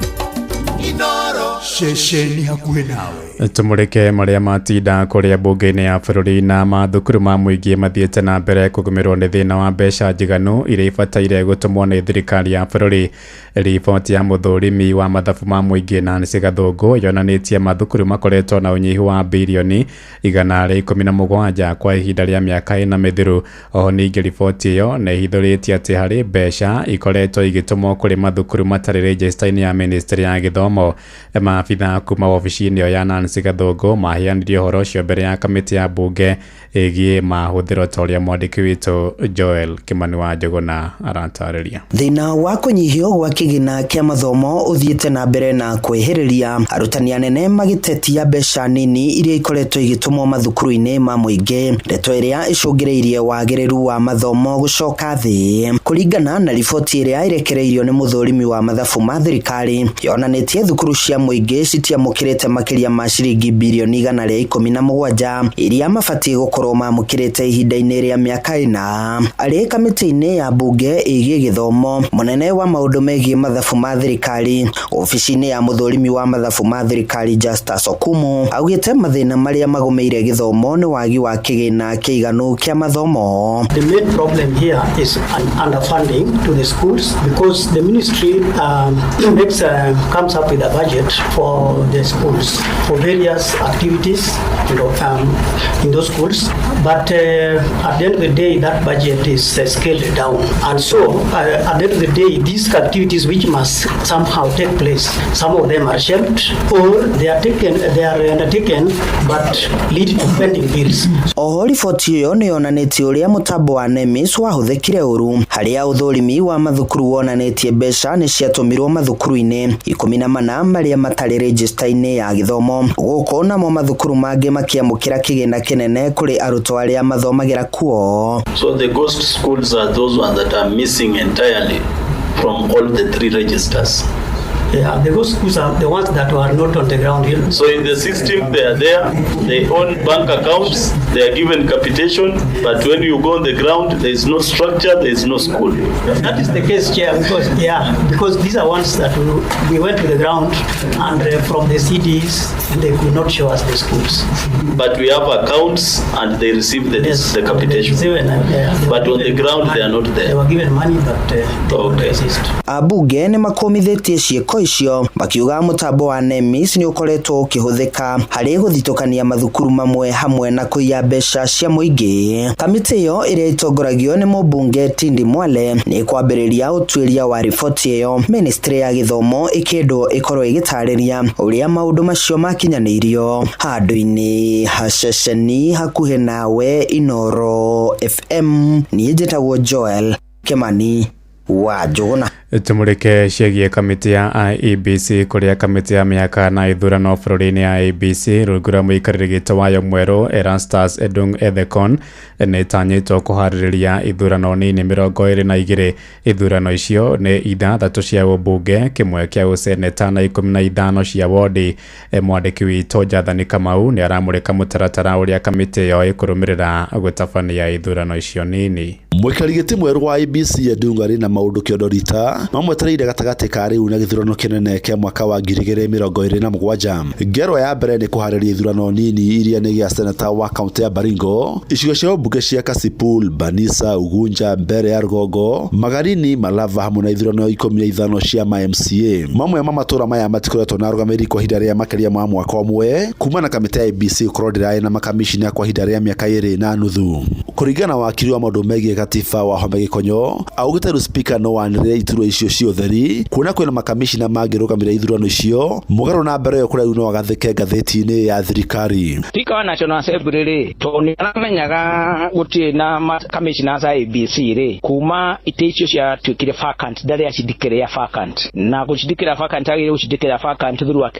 Speaker 9: Ceceni hakuhĩ nawe.
Speaker 10: Tumurike maria matinda kuria bunge-inĩ ya bũrũri na mathukuru ma mũingĩ mathiĩte na mbere kũgũmĩrwo nĩ thĩna wa mbeca njiganu iria ibataire gũtũmwo nĩ thirikari ya bũrũri. Riboti ya mũthũrimi wa mathabu ma mũingĩ Nancy Gathũngũ yonanĩtie mathukuru makoretwo na ũnyihu wa birioni 117 kwa ihinda rĩa mĩaka 4 mĩthiru. Oho ningĩ riboti ĩyo nĩ ĩhithũrĩtie atĩ harĩ mbeca ikoretwo igĩtũmwo kũrĩ mathukuru matarĩ rejista-inĩ ya ministry ya gĩthomo. Maabithaa kuma wabici-inĩ ĩyo ya Nancy Gathũngũ maheanire ũhoro ũcio mbere ya kamĩtĩ ya mbunge ĩgiĩ mahũthĩro ta ũrĩa mwandĩki witũ Joel Kimani wa Njũgũna aratarĩria.
Speaker 2: Thĩna wa kũnyihio gwa kĩgĩna kĩa mathomo ũthiĩte na mbere na kwĩhĩrĩria, arutani anene magĩtetia mbeca nini iria ikoretwo igĩtũmwo mathukuru-inĩ ma mũingĩ, ndeto ĩrĩa ĩcũngĩrĩirie wagĩrĩru wa mathomo gũcoka thĩ. Kũringana na riboti ĩrĩa ĩrekereirio nĩ mũthũrimi wa mathabu ma thirikari, yonanĩtie thukuru cia mũingĩ citiamũkĩrĩte makĩria ma ciringi birioni 117 iria mabatiĩ gũkorwo mamũkĩrĩte ihinda-inĩ rĩa mĩaka 4. Arĩ kamĩtĩ-inĩ ya mbunge ĩgiĩ gĩthomo, mũnene wa maũndũ megiĩ mathabu ma thirikari obici-inĩ ya mũthũrimi wa mathabu ma thirikari Justus Okumu augĩte mathĩna marĩa magũmĩire gĩthomo nĩ wagi wa kĩgĩna kĩiganu kĩa mathomo.
Speaker 4: The main problem here is an underfunding to the schools because the ministry comes up with a budget for the schools for various activities, you know, in those schools, but at the end of the day that budget is scaled down, and so at the end of the day these activities which must somehow take place, some of them are shelved or they are undertaken but lead to pending bills.
Speaker 2: Oho riboti ĩyo nĩ yonanĩtie ũrĩa mũtambo wa NEMIS wahũthĩkire ũru, harĩa ũthũrimi wa mathukuru wonanĩtie mbeca nĩ ciatũmirwo mathukuru-inĩ 14 marĩa matarĩ rejista-inĩ ya gĩthomo, gũkũ namo mathukuru mangĩ makĩamũkĩra kĩgĩna kĩnene kũrĩ arutwo arĩa mathomagĩra kuo.
Speaker 7: So the ghost schools are those ones that are missing entirely from all the 3 registers.
Speaker 4: Yeah, the ghost schools are the ones that were not on the ground here.
Speaker 7: So in the system, they are there, they own bank accounts, they are given capitation, but when you go on the ground, there is no structure, there is no school.
Speaker 4: That is the case, Chair, because these are ones that we went to the ground and from the CDs, and they could not show us the schools.
Speaker 7: But we have accounts and they receive the, yes, the capitation. But on the ground, they are not there.
Speaker 4: They were given money, but they don't exist.
Speaker 2: Abunge nĩ makomithĩtie ciĩko icio makiuga mũtambo wa NEMIS nĩ ũkoretwo ũkĩhũthĩka harĩ gũthitũkania mathukuru mamwe hamwe na kũiya mbeca cia mũingĩ. Kamĩtĩ ĩyo ĩrĩa ĩtongoragio nĩ mũmbunge Tindi Mwale nĩ kwambĩrĩria ũtuĩria wa riboti ĩyo, ministry ya gĩthomo ĩkĩendwo ĩkorwo ĩgĩtarĩria ũrĩa maũndũ macio makinyanĩirio. Handũ-inĩ ha ceceni hakuhĩ nawe Inoro FM, niĩ njĩtagwo Joel Kimani wa Njũgũna.
Speaker 10: Tumurike ciĩgiĩ kamĩtĩ ya IEBC kũrĩa kamĩtĩ ya mĩhaka na ithurano bũrũri-inĩ ya IEBC rungu rwa mũikarĩri gĩtĩ wayo mwerũ Erastus Edung Ethekon nĩ ĩtanyĩtwo kũharĩrĩria ithurano nini 22. Ithurano icio nĩ 6 cia ũmbunge, 1 kĩa ũseneta na 15 cia wodi. Mwandĩki witũ Jathani Kamau nĩ aramũrĩka mũtaratara ũrĩa kamĩtĩ ĩyo ĩkũrũmĩrĩra gũtabania ithurano icio nini.
Speaker 8: Mũikarĩri gĩtĩ mwerũ wa IEBC Edung arĩ na maũndũ kĩondo rita mamwetereire gatagatĩ ka rĩu na gĩthurano kĩnene kĩa mwaka wa 2027. Ngerwa ya mbere nĩ kũharĩria ithurano nini iria nĩ gĩa seneta wa kaunti ya Baringo, icigo cia ũmbunge cia Kasipul, Banisa, Ugunja, Mbere ya Rũgongo, Magarini, Malava hamwe na ithurano 15 cia ma MCA. Mamwe ma matũra maya matikoretwo na arũgamĩrĩri kwa ihinda rĩa makĩria ma mwaka ũmwe kuma na kamĩtĩ ya IEBC gũkorwo ndĩrarĩ na makamishina kwa ihinda rĩa mĩaka 2.5. Kũringana na wakiri wa maũndũ megiĩ gatiba wa Wahome Gĩkonyo, augĩte rĩu spika no anĩrĩre iturwa icio cia ũtheri kuona kwĩna makamishina mangĩrũgamĩrĩra ithurano icio mũgarũ na mbere ĩyo kũrĩa rĩu no agathĩke ngathĩti-inĩ ya thirikari.
Speaker 17: Spika wa National Assembly rĩ, tondũ nĩ aramenyaga gũtirĩ na commissioners a IEBC rĩ, kuma itĩ icio ciatuĩkire vacant ndarĩ acindikĩrĩa vacant, na gũcindikĩra vacant agĩrĩire gũcindikĩra vacant through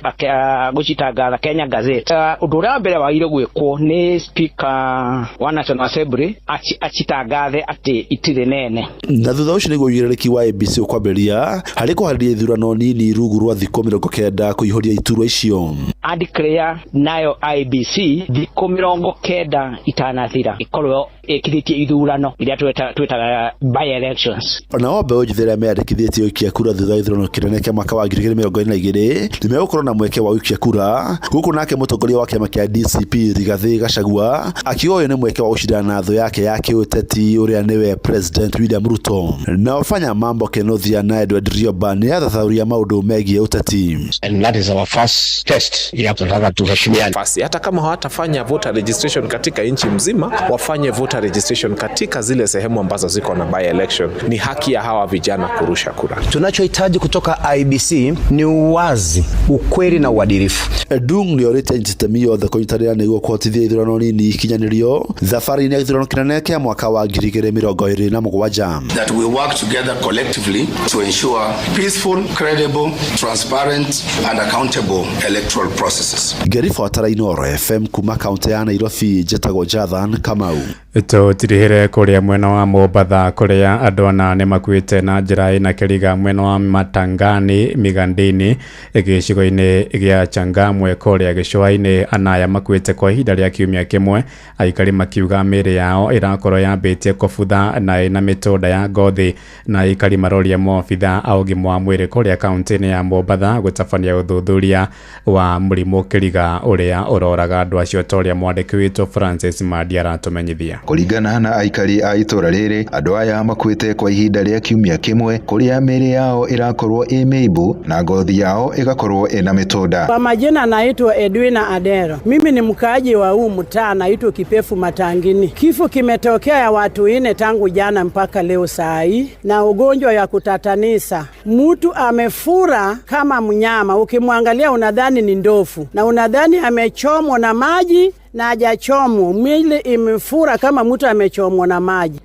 Speaker 17: gũcitangatha Kenya Gazette. Ũndũ ũrĩa wa mbere wagĩrĩire gwĩkwo nĩ spika wa National Assembly acitangathe atĩ itirĩ nene.
Speaker 8: Na thutha ũcio nĩguo ũigĩrĩrĩki wa IEBC ũkwambĩrĩria kwambĩrĩria harĩ kũharĩria ithurano nini rungu rwa thikũ 90 kũihũria iturwa icio.
Speaker 17: Declare nayo IEBC thikũ 90 itanathira ikorwo ĩkithĩtie ithurano iria twĩtaga by elections.
Speaker 8: Onao mbeũ njĩthĩ arĩa meyandĩkithĩtie gũikia kura thutha wa gĩthurano kĩnene kĩa mwaka wa 2022 nĩmegũkorwo na mweke wa gũikia kura, gũkũ nake mũtongoria wa kĩama kĩa DCP Rigathĩ Gachagua akiuga ũyũ nĩ mweke wa gũcindana na thũ yake ya kĩũteti ũrĩa nĩwe President William Ruto. Nao Fanya Mambo Kenothia na Edward Rioba nĩ athathaũria maũndũ megiĩ ũteti.
Speaker 1: And that is our first test ya tunataka tuheshimiane.
Speaker 5: Basi hata kama hawatafanya voter registration katika nchi mzima, wafanye voter registration katika zile sehemu ambazo ziko na by election. Ni haki ya hawa vijana kurusha kura.
Speaker 18: Tunachohitaji kutoka IEBC ni uwazi, ukweli na uadilifu.
Speaker 8: Dung nĩorĩtie itemi yothe kũnyitanĩra nĩguo kũhotithia ithurano nini ikinyanĩrio thabarĩ-inĩ ya gĩthurano kĩnene kĩa mwaka wa 2027.
Speaker 20: That we work together collectively to ensure peaceful, credible, transparent and accountable electoral processes.
Speaker 8: Ngĩribotera Inooro FM kuma kaunti ya Nairobi, njĩtagwo Jathan Kamau.
Speaker 10: Tũtirihĩre kũrĩa mwena wa Mombatha kũrĩa andũ ana nĩmakuĩte na njĩra ĩna kĩriga mwena wa Matangani Migandini gĩcigo-inĩ gĩa Changamwe kũrĩa gĩcũa-inĩ. Anaya makuĩte kwa ihinda rĩa kiumia kĩmwe, aikari makiuga mĩĩrĩ yao ĩrakorwo yambĩtie kũbutha na ĩna mĩtũnda ya ngothi, na aikari maroria maobitha a ũgima wa mwĩrĩ kũrĩa kaunti-inĩ ya Mombatha gũtabania ũthuthuria wa mũrimũ kĩriga ũrĩa ũroraga andũ acio ta ũrĩa mwandĩki witũ Francis Mandi aratũmenyithia.
Speaker 21: Kũringana na aikari a itũra rĩrĩ, andũ aya makuĩte kwa ihinda rĩa kiumia kĩmwe kũrĩa mĩĩrĩ yao ĩrakorwo ĩ mĩimbu na ngothi yao ĩgakorwo ĩna mĩtũnda.
Speaker 22: Kwa majina naitwa Edwina Adero. Mimi ni mkaaji wa huu mtaa, naitwa Kipefu Matangini. Kifo kimetokea ya watu 4 tangu jana mpaka leo saa hii, na ugonjwa ya kutatanisa. Mtu amefura kama mnyama, ukimwangalia unadhani ni ndofu na unadhani amechomwa na maji na hajachomwa, mwili imefura kama mtu amechomwa na maji.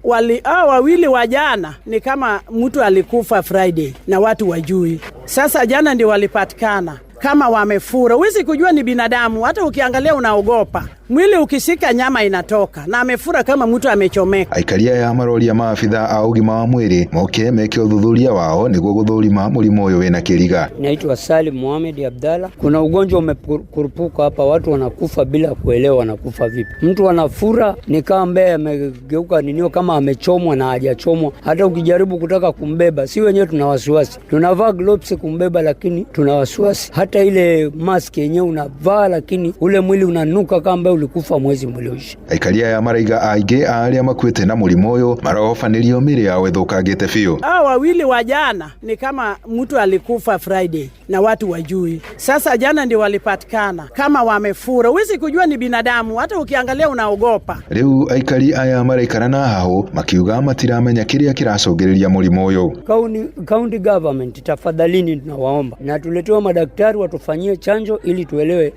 Speaker 22: Hao wawili wa jana ni kama mtu alikufa Friday na watu wajui. Sasa jana ndio walipatikana kama wamefura. Huwezi kujua ni binadamu, hata ukiangalia unaogopa. Mwili ukishika nyama inatoka na amefura kama mtu amechomeka.
Speaker 21: Aikari aya maroria maabitha a ũgima wa mwĩrĩ moke meke ũthuthuria wao nĩguo gũthũrima mũrimũ ũyũ wĩna kĩriga.
Speaker 23: Naitwa Salim Mohamed Abdalla. Kuna ugonjwa umekurupuka hapa, watu wanakufa bila kuelewa wanakufa vipi. Mtu anafura ni kama ambaye amegeuka ninio, kama amechomwa na hajachomwa. Hata ukijaribu kutaka kumbeba, si wenyewe tuna wasiwasi. Tunavaa gloves kumbeba, lakini tuna wasiwasi. Hata ile mask yenyewe unavaa, lakini ule mwili unanuka kama ulikufa mwezi mlioisha.
Speaker 21: Aikari aya maraiga aingĩ a arĩa makuĩte na mũrimũ ũyũ marohobanĩrio mĩĩrĩ yao ĩthũkangĩte biũ.
Speaker 22: Hao wawili wa jana ni kama mtu alikufa Friday na watu wajui. Sasa jana ndio walipatikana kama wamefura. Huwezi kujua ni binadamu, hata ukiangalia unaogopa.
Speaker 21: Rĩu aikari aya maraikara na hahũ makiuga matiramenya kĩrĩa kĩracũngĩrĩria mũrimũ ũyũ.
Speaker 23: County government, tafadhalini tunawaomba na tuletewe madaktari watufanyie chanjo ili tuelewe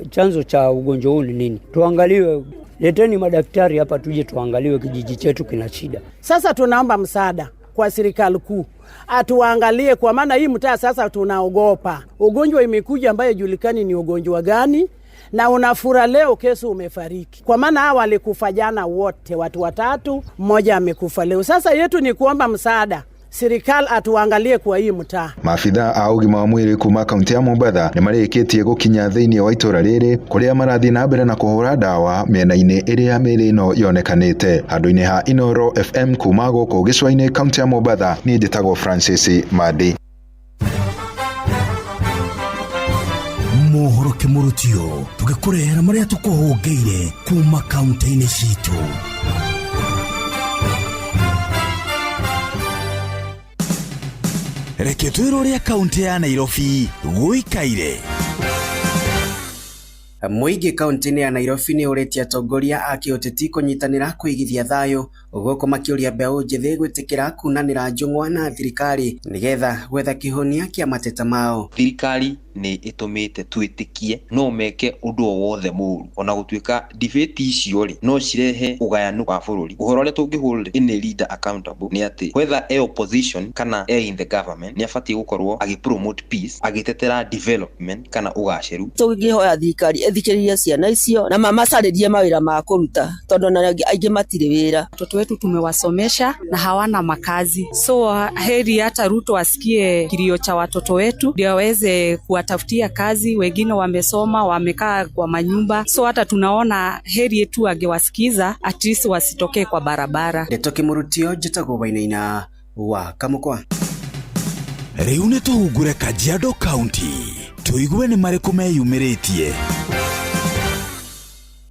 Speaker 23: chanzo cha ugonjwa huu ni nini. Tuangaliwe, leteni madaktari hapa tuje tuangaliwe, kijiji chetu kina shida.
Speaker 22: Sasa tunaomba msaada kwa serikali kuu atuangalie, kwa maana hii mtaa sasa tunaogopa. Ugonjwa imekuja ambaye julikani ni ugonjwa gani, na unafura leo, kesho umefariki. Kwa maana hawa walikufa jana wote, watu 3, mmoja amekufa leo. Sasa yetu ni kuomba msaada serikali atuangalie kwa hii mtaa.
Speaker 21: Maabitha a ũgima wa mwĩrĩ kuma kaunti ya Mombatha nĩmarĩkĩtie gũkinya thĩinĩ wa itũra rĩrĩ kũrĩa marathiĩ na mbere na kũhũra ndawa mĩena-inĩ ĩrĩa mĩĩrĩ ĩno yonekanĩte. Handũ-inĩ ha Inooro FM kuma gũkũ gĩcũa-inĩ kaunti ya Mombatha, niĩ njĩtagwo Francis Mandi.
Speaker 9: Mohoro kĩmũrutio tũgĩkũrehera marĩa tũkũhũngĩire kuma kaunti-inĩ citũ.
Speaker 25: Reke twĩrwo ũrĩa kaunti ya Nairobi gũikaire.
Speaker 29: Mũingĩ kaunti-inĩ ya Nairobi nĩ ũrĩtie atongoria a kĩũteti kũnyitanĩra kũigithia thayũ gũkũ makĩũria mbeũ njĩthĩ gwĩtĩkĩra kunanĩra njũng'wa na thirikari nĩgetha gwetha kĩhonia kĩa mateta mao.
Speaker 30: Thirikari
Speaker 3: nĩ ĩtũmĩte twĩtĩkie no meke ũndũ o wothe mũru, ona gũtuĩka debate icio rĩ no cirehe ũgayanu wa bũrũri. Ũhoro ũrĩa tũngĩ hold any leader accountable nĩ atĩ whether e opposition kana e in the government, nĩ abatiĩ gũkorwo agĩ promote peace, agĩtetera development kana ũgacĩru.
Speaker 6: Tũngĩhoya thirikari ĩthikĩrĩrie ciana icio na mamacarĩrie mawĩra ma kũruta, tondũ ona aingĩ matirĩ wĩra.
Speaker 11: Watoto wetu tumewasomesha na hawana makazi, so heri hata Ruto asikie kilio cha watoto wetu ndio aweze kuwatafutia kazi. Wengine wamesoma, wamekaa kwa manyumba, so hata tunaona heri yetu angewasikiza, at least wasitokee kwa barabara.
Speaker 29: Ndeto Kimurutio, njĩtagwo Wainaina wa Kamũkwa.
Speaker 25: Rĩu nĩ tũhungure Kajiado County, tũigue nĩ marĩkũ meyumĩrĩtie.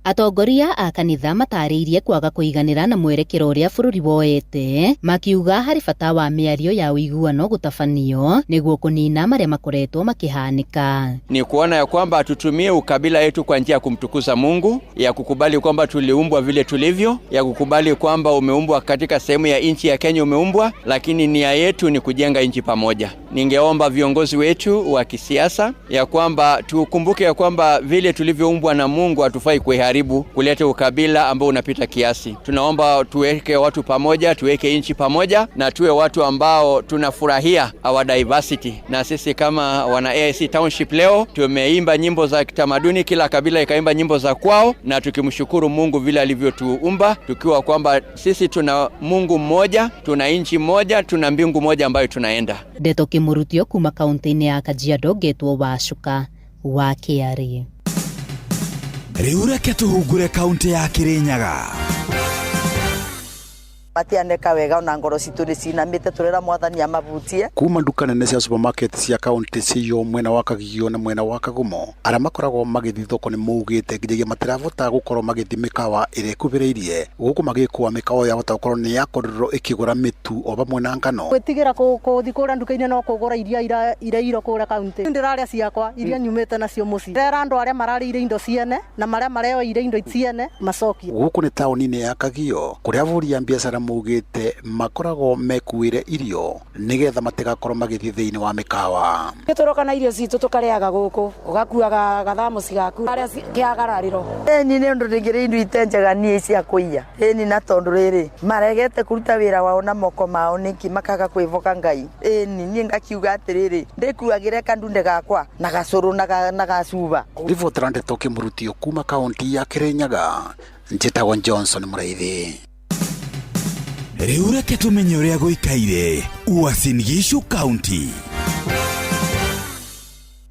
Speaker 12: Atongoria a kanitha matarĩirie kwaga kũiganĩra na mwerekero ũrĩa bũrũri woete, makiuga harĩ bata wa mĩario ya ũiguano gũtabanio nĩguo kũnina marĩa makoretwo makĩhanĩka.
Speaker 13: Ni kuona ya kwamba tutumie ukabila yetu kwa njia ya kumtukuza Mungu, ya kukubali kwamba tuliumbwa vile tulivyo, ya kukubali kwamba umeumbwa katika sehemu ya nchi ya Kenya umeumbwa, lakini nia yetu ni kujenga nchi pamoja. Ningeomba viongozi wetu wa kisiasa ya kwamba tukumbuke ya kwamba vile tulivyoumbwa na Mungu hatufai kuiharibu, kuleta ukabila ambao unapita kiasi. Tunaomba tuweke watu pamoja, tuweke nchi pamoja, na tuwe watu ambao tunafurahia our diversity. Na sisi kama wana AIC Township leo tumeimba nyimbo za kitamaduni, kila kabila ikaimba nyimbo za kwao, na tukimshukuru Mungu vile alivyotuumba, tukiwa kwamba sisi tuna Mungu mmoja, tuna nchi moja, tuna mbingu moja ambayo tunaenda.
Speaker 12: Ndeto Kimurutio kuma kaunti-inĩ ya Kajiado, ngetwo Wacuka wa Kĩarĩ.
Speaker 25: Rĩu reke tũhungure kaunti ya Kirinyaga.
Speaker 14: Matianeka wega ona ngoro citũ nĩ cinamĩte, tũrera mwathani amabutie.
Speaker 16: Kuma nduka nene cia supermarket cia kaunti ciyo mwena wa Kagio na mwena wa Kagumo, arĩa makoragwo magĩthiĩ thoko nĩ maugĩte nginyagia matirabota gũkorwo magĩthiĩ mĩkawa ĩrĩa ĩkuhĩrĩirie, gũkũ magĩkũa mĩkawa yahota gũkorwo nĩ yakorirwo ĩkĩgũra mĩtu o vamwe na ngano.
Speaker 19: Gwĩtigĩra kũthiĩ kũrĩa nduka-inĩ no kũgũra iria ireirwo kũrĩa kaunti. Ndĩrarĩa ciakwa iria nyumĩte nacio mũciĩ. Ndĩrera andũ arĩa mararĩire indo ciene na marĩa mareoire indo ciene macokie.
Speaker 16: Gũkũ nĩ taũni-inĩ ya Kagio kũrĩa ahũri a biacara maugĩte makoragwo mekuĩre irio nĩgetha matigakorwo magĩthiĩ thĩinĩ wa mĩkawa.
Speaker 26: Tũroka na irio citũ tũkarĩaga gũkũ, ũgakuaga gathamuci gaku harĩa kĩagararĩro.
Speaker 14: Ĩni nĩ ũndũ ndĩngĩrĩa indo itenjega niĩ cia kũiya. Ĩni na tondũ rĩrĩ maregete kũruta wĩra wao na moko mao nĩkĩ makaga kwĩvoka Ngai. Ĩni niĩ ngakiuga atĩrĩrĩ, ndĩkuagĩre kandunde gakwa na gacũrũ na gacuba.
Speaker 16: Ribotera ndeto Kĩmurutio kuma kaunti ya Kirinyaga, njĩtagwo Johnson Mũraithi.
Speaker 25: Rĩu reke tũmenye ũrĩa gũikaire Uasin Gishu County.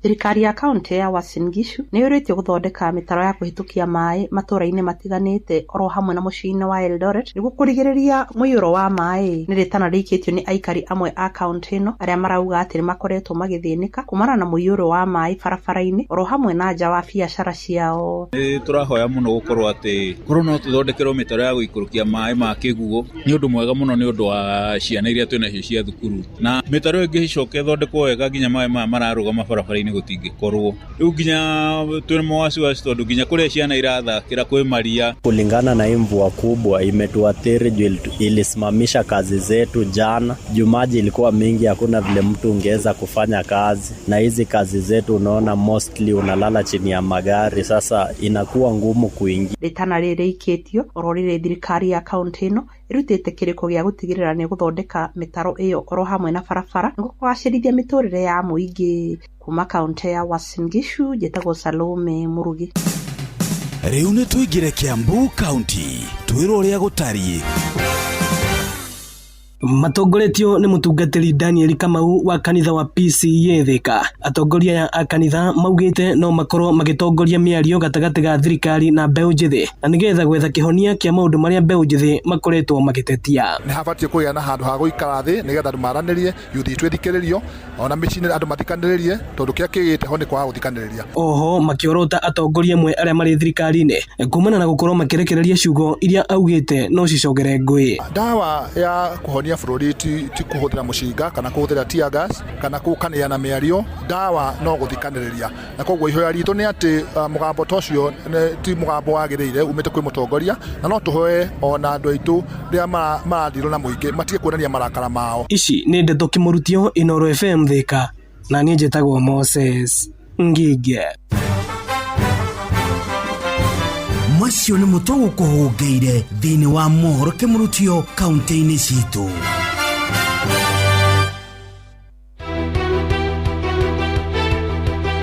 Speaker 15: Thirikari ya kaunti ya Uasin Gishu nĩ yũrĩtio gũthondeka mĩtaro ya kũhĩtũkia maĩ matũũra-inĩ matiganĩte oro hamwe na mũciĩ-inĩ wa Eldoret nĩguo kũrigĩrĩria mũiyũro wa maĩ. Nĩ rĩtana rĩikĩtio nĩ aikari amwe a kaunti ĩno arĩa marauga atĩ nĩ makoretwo magĩthĩnĩka kumana na mũiyũro wa maĩ barabara-inĩ oro hamwe na nja wa biacara ciao.
Speaker 30: Nĩ tũrahoya mũno gũkorwo atĩ korwo no tũthondekerwo mĩtaro ya gũikũrũkia maĩ ma kĩguũ nĩ ũndũ mwega mũno nĩ ũndũ wa ciana iria twĩ nacio cia thukuru, na mĩtaro ĩngĩcoka ĩthondekwo wega nginya maĩ maya mararũgama barabara-inĩ gũtingĩkorwo. Rĩu nginya twĩ mawasiwasi tondũ nginya kũrĩa ciana irathakĩra kwĩ maria.
Speaker 31: Kulingana na hii mvua kubwa imetuathiri juu ilisimamisha kazi zetu jana. Juu maji ilikuwa mingi, hakuna vile mtu ungeweza kufanya kazi, na hizi kazi zetu unaona mostly unalala chini ya magari, sasa inakuwa ngumu kuingia.
Speaker 15: Rĩtana rĩrĩ rĩikĩtio oro rĩrĩ thirikari ya kaunti ĩno ĩrutĩte kĩrĩko gĩa gũtigĩrĩra nĩ gũthondeka mĩtaro ĩyo oro hamwe na barabara nĩguo kũgacĩrithia mĩtũrĩre ya mũingĩ. Kuma kaunti ya Uasin Gishu, njĩtagwo Salome Mũrugi.
Speaker 25: Rĩu nĩ tũingĩre Kiambu County, twĩrwo ũrĩa gũtariĩ.
Speaker 32: Matongoretio nĩ mũtungatĩri Daniel Kamau wa kanitha wa PCEA Thika. Atongoria aya a kanitha maugĩte no makorwo magĩtongoria mĩario gatagatĩ ga thirikari na mbeũ njĩthĩ, na nĩgetha gwetha kĩhonia kĩa maũndũ marĩa mbeũ njĩthĩ makoretwo magĩtetia.
Speaker 33: Nĩ habatiĩ kũgĩa na handũ ha gũikara thĩ nĩgetha andũ maranĩrie, yuthi itũ ĩthikĩrĩrio, ona mĩciĩ-inĩ andũ mathikanĩrĩrie, tondũ kĩrĩa kĩgĩte ho nĩ kwaga gũthikanĩrĩria.
Speaker 32: Oho makĩorota atongoria amwe arĩa marĩ thirikari-inĩ kumana na gũkorwo makĩrekereria ciugo iria augĩte no cicogere ngũĩ.
Speaker 33: Ndawa ya kũhonia bũrũri ti kũhũthĩra mũcinga kana kũhũthĩra tear gas kana kũkanĩra na mĩario, ndawa no gũthikanĩrĩria. Na koguo ihoya ritũ nĩ atĩ mũgambo ta ũcio ti mũgambo wagĩrĩire umĩte kwĩ mũtongoria, na no tũhoe ona andũ aitũ rĩrĩa marathirwo na mũingĩ matige kuonania marakara mao.
Speaker 32: Ici nĩ ndeto Kĩmũrutio, Inooro FM Thika, na niĩ njĩtagwo Moses Ngige.
Speaker 1: Macio nĩ mũtwe gũkũhũngĩire thĩinĩ wa mohoro kĩmũrutio kaunti-inĩ citũ.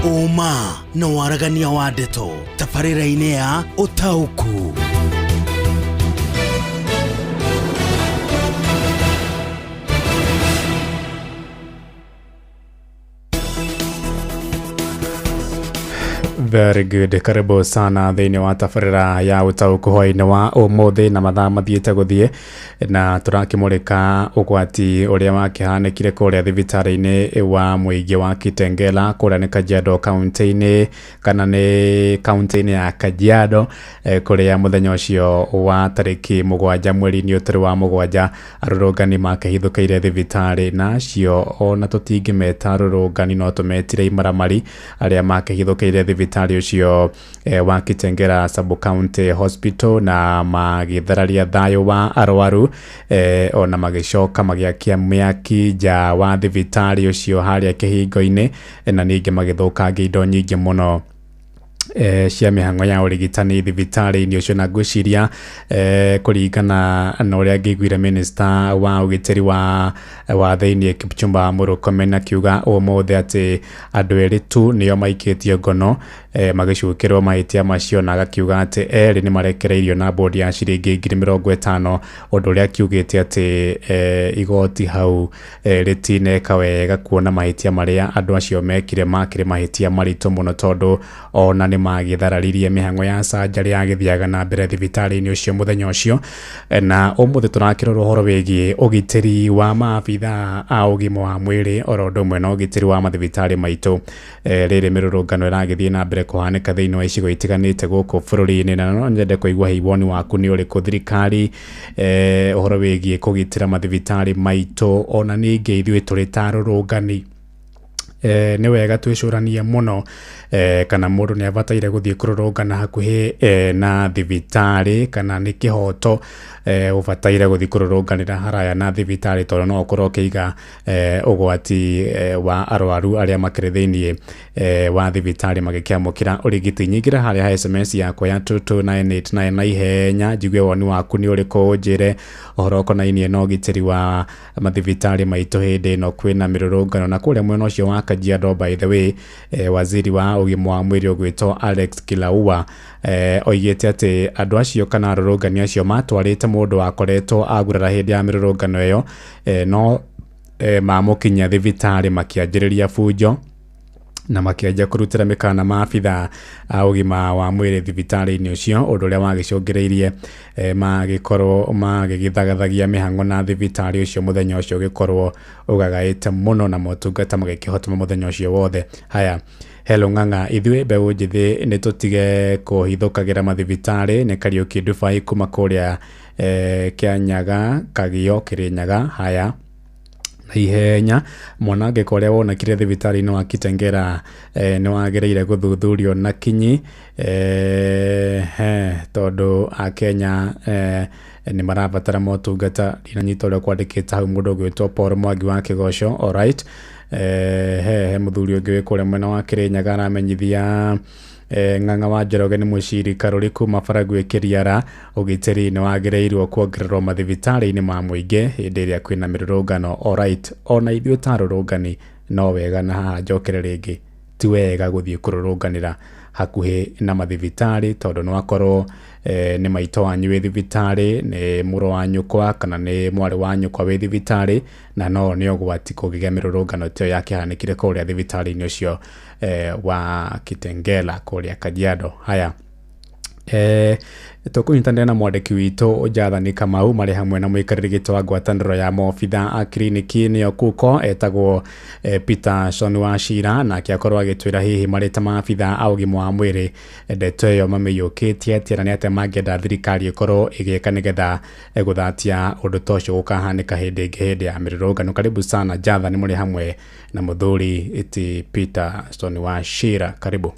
Speaker 1: Ũma na waragania wa ndeto tabarĩra-inĩ ya ũtaũku.
Speaker 2: Very good. Karibu sana thĩinĩ wa tabarĩra ya ũtaũku hwaĩ-inĩ wa ũmũthĩ na mathaa mathiĩte gũthiĩ na tũrakĩmũrĩka ũgwati ũrĩa wakĩhanĩkire kũrĩa thibitarĩ-inĩ wa mũingĩ wa Kitengela kũrĩa nĩ Kajiado kaunti-inĩ kana nĩ kaunti-inĩ ya Kajiado, kũrĩa mũthenya ũcio wa tarĩki 7 mweri-inĩ ũtũrĩ wa 7 arũrũngani makĩhithũkĩire thibitarĩ na acio ona tũtingĩmeta arũrũngani no tũmetire imaramari arĩa makĩhithũkĩire thibitarĩ ũcio wa Kitengela Sub County Hospital na magĩthararia thayũ wa arwaru, ona magĩcoka magĩakia mĩaki nja wa thibitarĩ ũcio harĩa kĩhingo-inĩ na ningĩ magĩthũkangia indo nyingĩ mũno cia mĩhang'o ya ũrigitani thibitarĩ-inĩ ũcio. Na ngwĩciria kũringana na ũrĩa ngĩiguire minister wa ũgitĩri wa thĩiniĩ Kipchumba Murkomen akiuga ũmũthĩ atĩ andũ erĩ tu nĩo maikĩtio ngono, magĩcukĩrwo mahĩtia macio, na agakiuga atĩ erĩ nĩ marekereirio na bodi ya ciringi 50,000, ũndũ ũrĩa akiugĩte atĩ igoti hau rĩtineka wega kuona mahĩtia marĩa andũ acio mekire makĩrĩ mahĩtia maritũ mũno, tondũ ona nĩ magĩthararirie mĩhang'o ya canjarĩ yagĩthiaga na mbere thibitarĩ-inĩ ũcio mũthenya ũcio. Na ũmũthĩ tũrakĩrora ũhoro wĩgiĩ ũgitĩri wa maabithaa a ũgima wa mwĩrĩ oro ũndũ ũmwe na ũgitĩri wa mathibitarĩ maitũ. Rĩrĩ mĩrũrũngano ĩragĩthiĩ na mbere kũhanĩka thĩinĩ wa icigo itiganĩte gũkũ bũrũri-inĩ, na no nyende kũigua hihi woni waku nĩ ũrĩkũ thirikari ũhoro wĩgiĩ kũgitĩra mathibitarĩ maitũ, ona ningĩ ithuĩ tũrĩ ta arũrũngani nĩ wega twĩcũranie mũno kana mũndũ nĩ abataire gũthiĩ kũrũrũngana hakuhĩ na thibitarĩ kana nĩ kĩhoto ũbataire gũthiĩ kũrũrũnganĩra haraya na thibitarĩ, tondũ no ũkorwo ũkĩiga ũgwati wa arwaru arĩa makĩrĩ thĩiniĩ wa thibitarĩ magĩkĩamũkĩra ũrigiti. Nyingĩra harĩa ha SMS yakwa ya 22989 na ihenya njigue woni waku nĩ ũrĩkũ, ũnjĩre ũhoro ũkonainie na ũgitĩri wa mathibitarĩ maitũ hĩndĩ ĩno kwĩna mĩrũrũngano. Na kũrĩa mwena ũcio wa Kajiado, by the way, waziri wa ũgima wa mwĩrĩ ũgwĩtwo Alex Kilaua oigĩte atĩ andũ acio kana arũrũngani acio matwarĩte mũndũ wakoretwo agurara hĩndĩ ya mĩrũrũngano ĩyo, no mamũkinyia thibitarĩ makĩanjĩrĩria bunjo na makĩanjia kũrutĩra mĩkana maabithaa a ũgima wa mwĩrĩ thibitarĩ-inĩ ũcio, ũndũ ũrĩa wagĩcũngĩrĩirie magĩkorwo magĩgĩthagathagia mĩhang'o na thibitarĩ ũcio mũthenya ũcio ũgĩkorwo ũgagaĩte mũno na motungata magĩkĩhotoma mũthenya ũcio wothe. Haya, hello ng'ang'a, ithuĩ mbeũ njĩthĩ nĩ tũtige kũhithũkagĩra mathibitarĩ. Nĩ Kariũki Dubai kuma kũrĩa Kĩanyaga Kagio Kĩrĩnyaga. Haya, na ihenya mwanangĩko ũrĩa wonekire thibitarĩ-inĩ wa Kitengela nĩ wagĩrĩire gũthuthurio na kinyi, tondũ akenya nĩ marabatara motungata. Ndinanyita ũrĩa kwandĩkĩte hau mũndũ ũgwĩtwo Paul Mwangi wa Kĩgoco. Alright, he mũthuri ũngĩ wĩ kũrĩa mwena wa Kĩrĩnyaga aramenyithia Ng'ang'a wa Njoroge nĩ mũciri Karũri kuma Baragwi Kĩriara, ũgitĩri nĩ wagĩrĩirwo kuongererwo mathibitarĩ-inĩ ma mũingĩ hĩndĩ ĩrĩa kwĩna mĩrũrũngano. Alright, ona ithuĩ ta arũrũngani no wega, na haha njokere rĩngĩ, ti wega gũthiĩ kũrũrũnganĩra hakuhĩ na mathibitarĩ, tondũ no akorwo nĩ maitũ wanyu wĩ thibitarĩ, nĩ mũrũ wa nyũkwa kana nĩ mwarĩ wa nyũkwa wĩ thibitarĩ, na no nĩ ũgwati kũngĩgĩa mĩrũrũngano ta ĩyo yakĩhanĩkire kũrĩa thibitarĩ-inĩ ũcio wa Kitengela kũrĩa Kajiado. Haya, tũkũnyitanĩra na mwandĩki witũ Jathani Kamau marĩ hamwe na mũikarĩri gĩtĩ wa ngwatanĩro ya maobitha a kiriniki nĩyo KUKO etagwo Peter Son Wachira, nake akorwo agĩtwĩra hihi marĩ ta maabitha a ũgima wa mwĩrĩ ndeto ĩyo mamĩiyũkĩtie atĩa na nĩ atĩa mangĩenda thirikari ĩkorwo ĩgĩka nĩgetha gũthatia ũndũ ta ũcio gũkahanĩka hĩndĩ ĩngĩ hĩndĩ ya mĩrũrũngano. Karibu sana Jathani, mũrĩ hamwe na mũthuri iti Peter Son Wachira, karibu.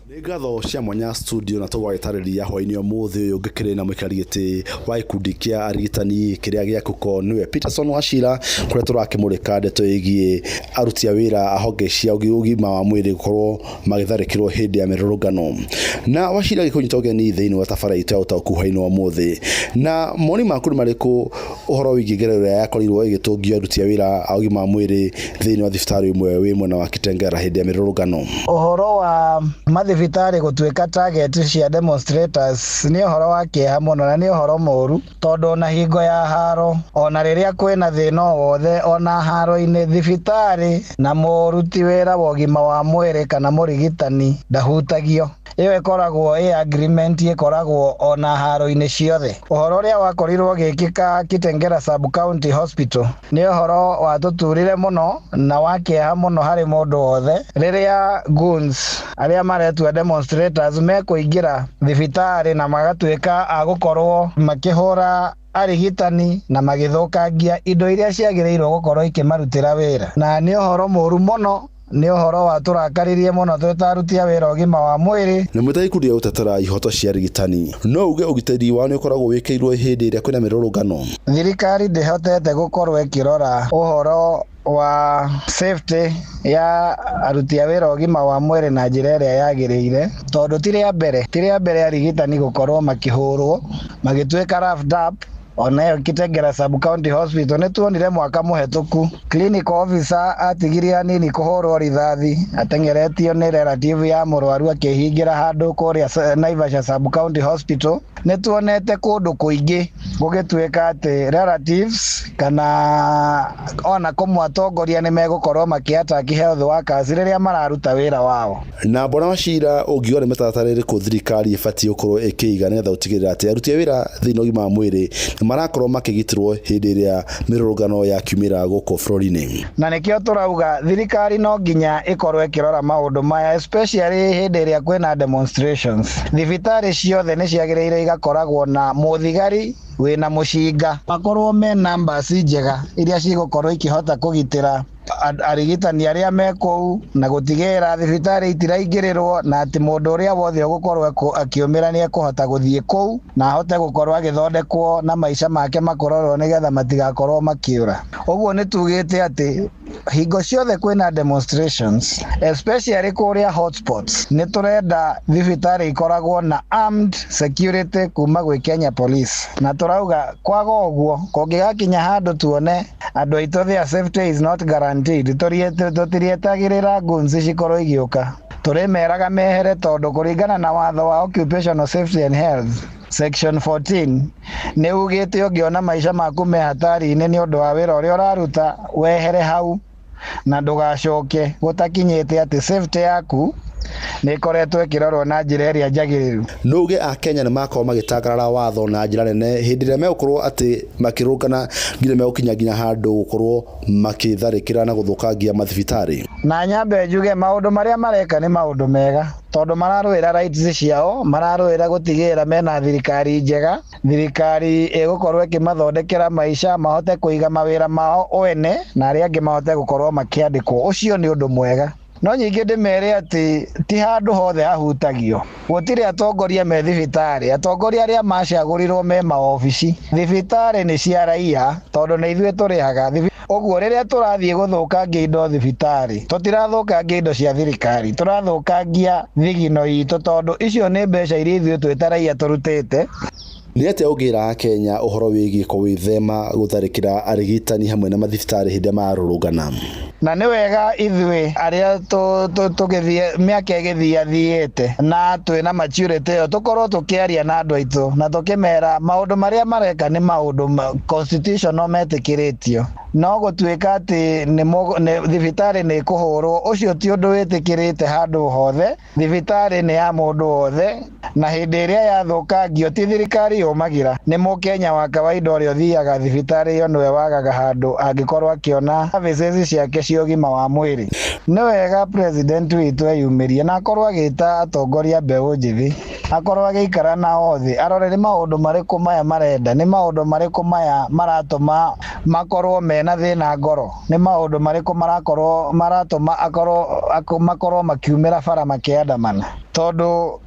Speaker 16: Nĩ ngatho cia mwanya studio na tũgwagĩtarĩria hwainĩ ũmũthĩ ũyũ ngĩkĩrĩ na mũikari gĩtĩ wa gĩkundi kĩa arigitani kĩrĩa gĩa KUCO nĩwe Peterson Wachira, kũrĩa tũrakĩmũrĩka ndeto ĩgiĩ aruti a wĩra a honge cia ũgima wa mwĩrĩ gũkorwo magĩtharĩkĩrwo hĩndĩ ya mĩrũrũngano. Na Wachira gĩkũnyita ũgeni thĩinĩ wa tabara itũ ya ũtaũku hwainĩ wa ũmũthĩ, na mawoni maku nĩ marĩkũ ũhoro wĩgiĩ ngerero ĩrĩa yakorirwo ĩgĩtũngio aruti a wĩra a ũgima wa mwĩrĩ thĩinĩ wa thibitarĩ ũmwe wĩ mwena wa Kitengela hĩndĩ ya mĩrũrũngano?
Speaker 4: Ũhoro wa mathibitarĩ gũtuĩka target cia demonstrators nĩ ũhoro wa kĩeha mũno na nĩ ũhoro mũru, tondũ ona hingo ya haro, ona rĩrĩa kwĩna thĩna o wothe, ona haro-inĩ thibitarĩ na mũruti wĩra wa ũgima wa mwĩrĩ kana mũrigitani ndahutagio. Ĩyo ĩkoragwo ĩ agreement ĩkoragwo ona haro-inĩ ciothe. Ũhoro ũrĩa wakorirwo ũgĩkĩka Kitengela Sub County Hospital nĩ ũhoro watũturire mũno na wa kĩeha mũno harĩ mũndũ wothe, rĩrĩa goons arĩa maretua demonstrators mekũingĩra thibitarĩ na magatuĩka a gũkorwo makĩhũra arigitani na magĩthũkangia indo iria ciagĩrĩirwo gũkorwo ikĩmarutĩra wĩra. Na nĩ ũhoro mũru mũno, nĩ ũhoro watũrakaririe mũno twĩ ta aruti a wĩra ũgima wa mwĩrĩ.
Speaker 16: Na mwĩ ta gĩkundi gĩa gũtetera ihoto cia arigitani, no uge ũgitĩri wao nĩ ũkoragwo wĩkĩirwo hĩndĩ ĩrĩa kwĩna mĩrũrũngano?
Speaker 4: Thirikari ndĩhotete gũkorwo ĩkĩrora ũhoro wa safety ya aruti a wĩra ũgima wa mwĩrĩ na njĩra ĩrĩa yagĩrĩire, tondũ ti rĩa mbere arigitani gũkorwo makĩhũrwo magĩtuĩka roughed up. Ona ĩyo Kitengela Sub County Hospital nĩ tuonire mwaka mũhetũku clinical officer atigirie hanini kũhũrwo rithathi ateng'eretio nĩ relative ya mũrwaru akĩhingĩra handũ kũrĩa Naivasha Sub County Hospital. Nĩ tuonete kũndũ kũingĩ gũgĩtuĩka atĩ relatives kana ona kũmwe atongoria nĩ megũkorwo makĩ-attack health workers rĩrĩa mararuta wĩra wao.
Speaker 16: Na Bwana Wachira, ũngiuga nĩ mĩtaratara ĩrĩkũ thirikari ĩbatiĩ gũkorwo ĩkĩiga nĩgetha gũtigĩrĩra atĩ aruti a wĩra thĩinĩ wa ũgima wa mwĩrĩ nĩ marakorwo makĩgitĩrwo hĩndĩ ĩrĩa mĩrũrũngano yakiumĩra gũkũ bũrũri-inĩ?
Speaker 4: Na nĩkĩo tũrauga thirikari no nginya ĩkorwo ĩkĩrora maũndũ maya, especially hĩndĩ ĩrĩa kwĩna demonstrations. Thibitarĩ ciothe nĩ ciagĩrĩire igakoragwo na mũthigari wĩna mũcinga, makorwo me numbers njega iria cigũkorwo ikĩhota kũgitĩra arigitani arĩa me kũu na gũtigĩrĩra thibitarĩ itiraingĩrĩrwo, na atĩ mũndũ ũrĩa wothe ũgũkorwo akĩũmĩra nĩ ekũhota gũthiĩ kũu na ahote gũkorwo agĩthondekwo na maica make makũrorwo nĩgetha matigakorwo makĩũra. Ũguo nĩ tugĩte atĩ hingo ciothe kwĩna demonstrations, especially kũrĩa hotspots, nĩ tũrenda thibitarĩ ikoragwo na armed security kuma gwĩ Kenya Police, na tũrauga kwaga ũguo kũngĩgakinya handũ tuone andũ aitũ their safety is not guaranteed, tũtirietagĩrĩra guns cikorwo igĩũka, tũrĩmeraga mehere, tondũ kũringana na watho wa Occupational Safety and Health Section 14 nĩ ugĩte ũngĩona maica maku me hatari-inĩ nĩ ũndũ wa wĩra ũrĩa ũraruta, wehere hau na ndũgacoke gũtakinyĩte atĩ safety yaku nĩ ĩkoretwo ĩkĩrorwo na njĩra ĩrĩa njagĩrĩru.
Speaker 16: No uge a Kenya nĩ makorwo magĩtangarara watho na njĩra nene hĩndĩ ĩrĩa megũkorwo atĩ makĩrũngana nginya megũkinya nginya handũ gũkorwo makĩtharĩkĩra na gũthũkangia mathibitarĩ?
Speaker 4: Na nyambe njuge maũndũ marĩa mareka nĩ maũndũ mega, tondũ mararũĩra rights ciao, mararũĩra gũtigĩrĩra mena thirikari njega, thirikari ĩgũkorwo ĩkĩmathondekera maica, mahote kũiga mawĩra mao ene na arĩa angĩ mahote gũkorwo makĩandĩkwo. Ũcio nĩ ũndũ mwega. No nyingĩ ndĩmere atĩ ti handũ hothe hahutagio. Gũtirĩ atongoria me thibitarĩ, atongoria arĩa macagũrirwo me maobici. Thibitarĩ nĩ cia raia tondũ nĩ ithuĩ tũrĩhaga. Ũguo rĩrĩa tũrathiĩ gũthũkangia indo thibitarĩ, tũtirathũkangia indo cia thirikari, tũrathũkangia thigino itũ, tondũ icio nĩ mbeca iria ithuĩ twĩ ta raia tũrutĩte.
Speaker 16: Nĩ atĩa ũngĩra Kenya ũhoro wĩgiĩ gwĩthema gũtharĩkĩra arigitani hamwe na mathibitarĩ hĩndĩ ĩrĩa mararũrũngana?
Speaker 4: Na nĩ wega ithuĩ arĩa tũgĩthiĩ mĩaka ĩgĩthiathiĩte na twĩna maturity ĩyo tũkorwo tũkĩaria na andũ aitũ na tũkĩmera maũndũ marĩa mareka nĩ maũndũ constitutional metĩkĩrĩtio, no gũtuĩka atĩ nĩ thibitarĩ nĩ ĩkũhũrwo, ũcio ti ũndũ wĩtĩkĩrĩte handũ hothe. Thibitarĩ nĩ ya mũndũ wothe, na hĩndĩ ĩrĩa yathũkangio ti thirikari yũmagĩra, nĩ mũkenya wa kawaida ũrĩa ũthiaga thibitarĩ ĩyo nĩwe wagaga handũ angĩkorwo akĩona services ciake cia ũgima wa mwĩrĩ. Nĩ wega president witũ eyumĩrie na akorwo agĩta atongoria mbeũ njĩthĩ, akorwo agĩikara nao thĩ, arore nĩ maũndũ marĩkũ maya marenda, nĩ maũndũ marĩkũ maya maratũma makorwo mena thĩna ngoro, nĩ maũndũ marĩkũ marakorwo maratũma akorwo makorwo makiumĩra bara makĩandamana. Tondũ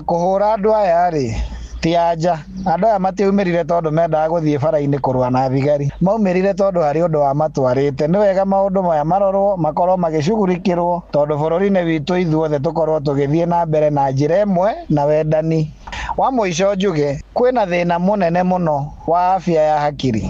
Speaker 4: kũhũra andũ aya rĩ, ti anja. Andũ aya matiaumĩrire tondũ mendaga gũthiĩ bara-inĩ kũrũa na thigari. Maumĩrire tondũ harĩ ũndũ wamatwarĩte. Nĩ wega maũndũ maya marorwo, makorwo magĩcugurikĩrwo, tondũ bũrũri-inĩ witũ ithuothe tũkorwo tũgĩthiĩ na mbere na njĩra ĩmwe na wendani. Wa mũico njuge, kwĩna thĩna mũnene mũno wa afya ya hakiri.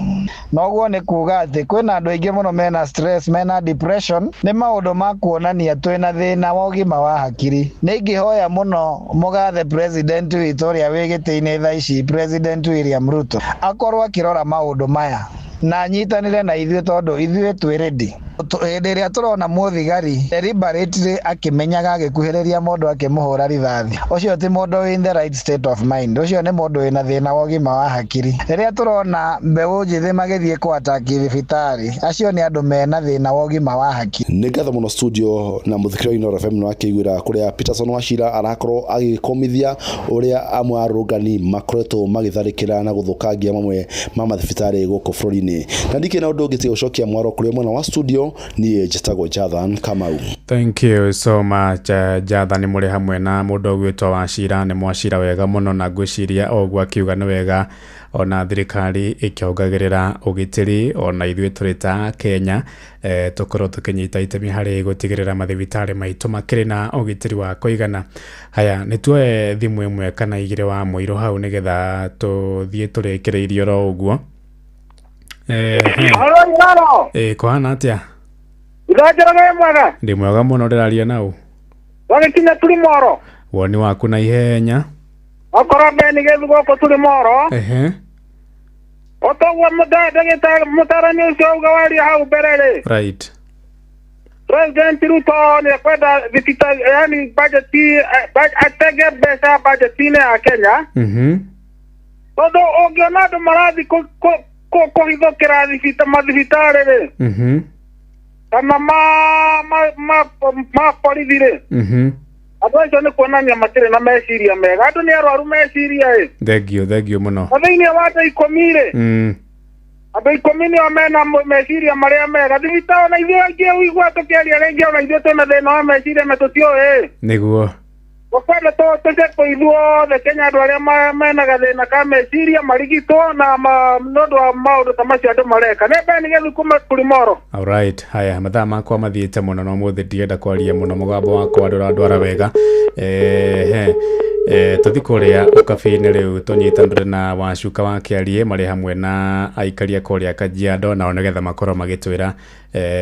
Speaker 4: Noguo nĩ kuga atĩ kwĩna andũ aingĩ mũno mena stress, mena depression, nĩ maũndũ ma kuonania twĩna thĩna wa ũgima wa hakiri. Nĩ ingĩhoya mũno mũgathe president witũ ũrĩa wĩ gĩtĩ-inĩ thaa ici, President William Ruto, akorwo akĩrora maũndũ maya na anyitanĩre na ithuĩ tondũ ithuĩ twĩ ready. Hĩndĩ ĩrĩa tũrona mũthigari deliberately akĩmenyaga agĩkuhĩrĩria mũndũ akĩmũhũra rithathi, ũcio ti mũndũ wĩ in the right state of mind, ũcio nĩ mũndũ wĩna thĩna wa ũgima wa hakiri. Rĩrĩa tũrona mbeũ njĩthĩ magĩthiĩ kũ-attack thibitarĩ, acio nĩ andũ mena thĩna wa ũgima wa hakiri.
Speaker 5: Nĩ ngatho mũno studio na mũthikĩrĩria wa Inooro FM nĩ wakĩiguĩra kũrĩa Peterson Wachira arakorwo agĩkũmithia ũrĩa amwe a arũrũngani makoretwo magĩtharĩkĩra na gũthũkangia mamwe ma mathibitarĩ gũkũ bũrũri-inĩ. Na ndikĩrĩ na ũndũ ũngĩ tiga gũcokia mwaro kũrĩ mwena wa studio. Niĩ njĩtagwo Jathan Kamau.
Speaker 2: Thank you so much, Jathan. Mũrĩ hamwe na mũndũ ũgwĩtwo Wachira. Nĩ mwacira wega mũno, na ngwĩciria o ũguo akiuga nĩ wega ona thirikari ĩkĩongagĩrĩra ũgitĩri, ona ithuĩ tũrĩ ta Kenya tũkorwo tũkĩnyita itemi harĩ gũtigĩrĩra mathibitarĩ maitũ makĩrĩ na ũgitĩri wa kũigana. Haya, nĩ tuoe thimũ ĩmwe kana igĩrĩ wa mũirũ hau nĩgetha tũthiĩ tũrĩkĩrĩirie oro ũguo.
Speaker 7: Halo, Inooro.
Speaker 2: Kũhana atĩa?
Speaker 7: Ithonjeraga mwega.
Speaker 2: Ndĩ mwega mũno. Ndĩraria nau?
Speaker 7: Wagĩkinya tũrĩ moro.
Speaker 2: Woni waku na ihenya.
Speaker 7: Okorwo mbeni gĩthu gũkũ tũrĩ moro. Otoguo ndagĩtarĩ mũtarani ũcio auga waria hau mbere rĩ. President Ruto nĩ ekwenda thibitarĩ, yani budget, atege mbeca budget-inĩ ya Kenya. Tondũ ũngĩona andũ marathiĩ kũhithũkĩra mathibitarĩ rĩ, kana ma borithi rĩ, andũ acio nĩ kuonania matirĩ na meciria mega. Andũ nĩ arwaru meciria ĩ.
Speaker 2: Thengio, thengio mũno.
Speaker 7: Na thĩinĩ wa andũ 10 rĩ, andũ 10 nĩo mena meciria marĩa mega. Thibitarĩ ona ithuĩ aingĩ ũigua tũkĩaria rĩngĩ, ona ithuĩ twĩna thĩna wa meciria na tũtiũĩ.
Speaker 2: Nĩguo.
Speaker 7: Gũkwenda tũcekwo ithuothe Kenya, andũ arĩa mena gathĩna ka meciria marigitwo na nĩ ũndũ wa maũndũ ta macio andũ mareka. Nĩ mbeni gĩthu kuma Kurimoro.
Speaker 2: Alright, haya mathaa makwa mathiĩte mũno na ũmũthĩ ndirenda kwaria mũno, mũgambo wakwa ndũrandwara wega. Tũthi kũrĩa ũkabi-inĩ rĩu tũnyitanĩre na Wacuka wa Kĩarie marĩ hamwe na aikaria kũrĩa Kajiado, nao nĩgetha makorwo magĩtwĩra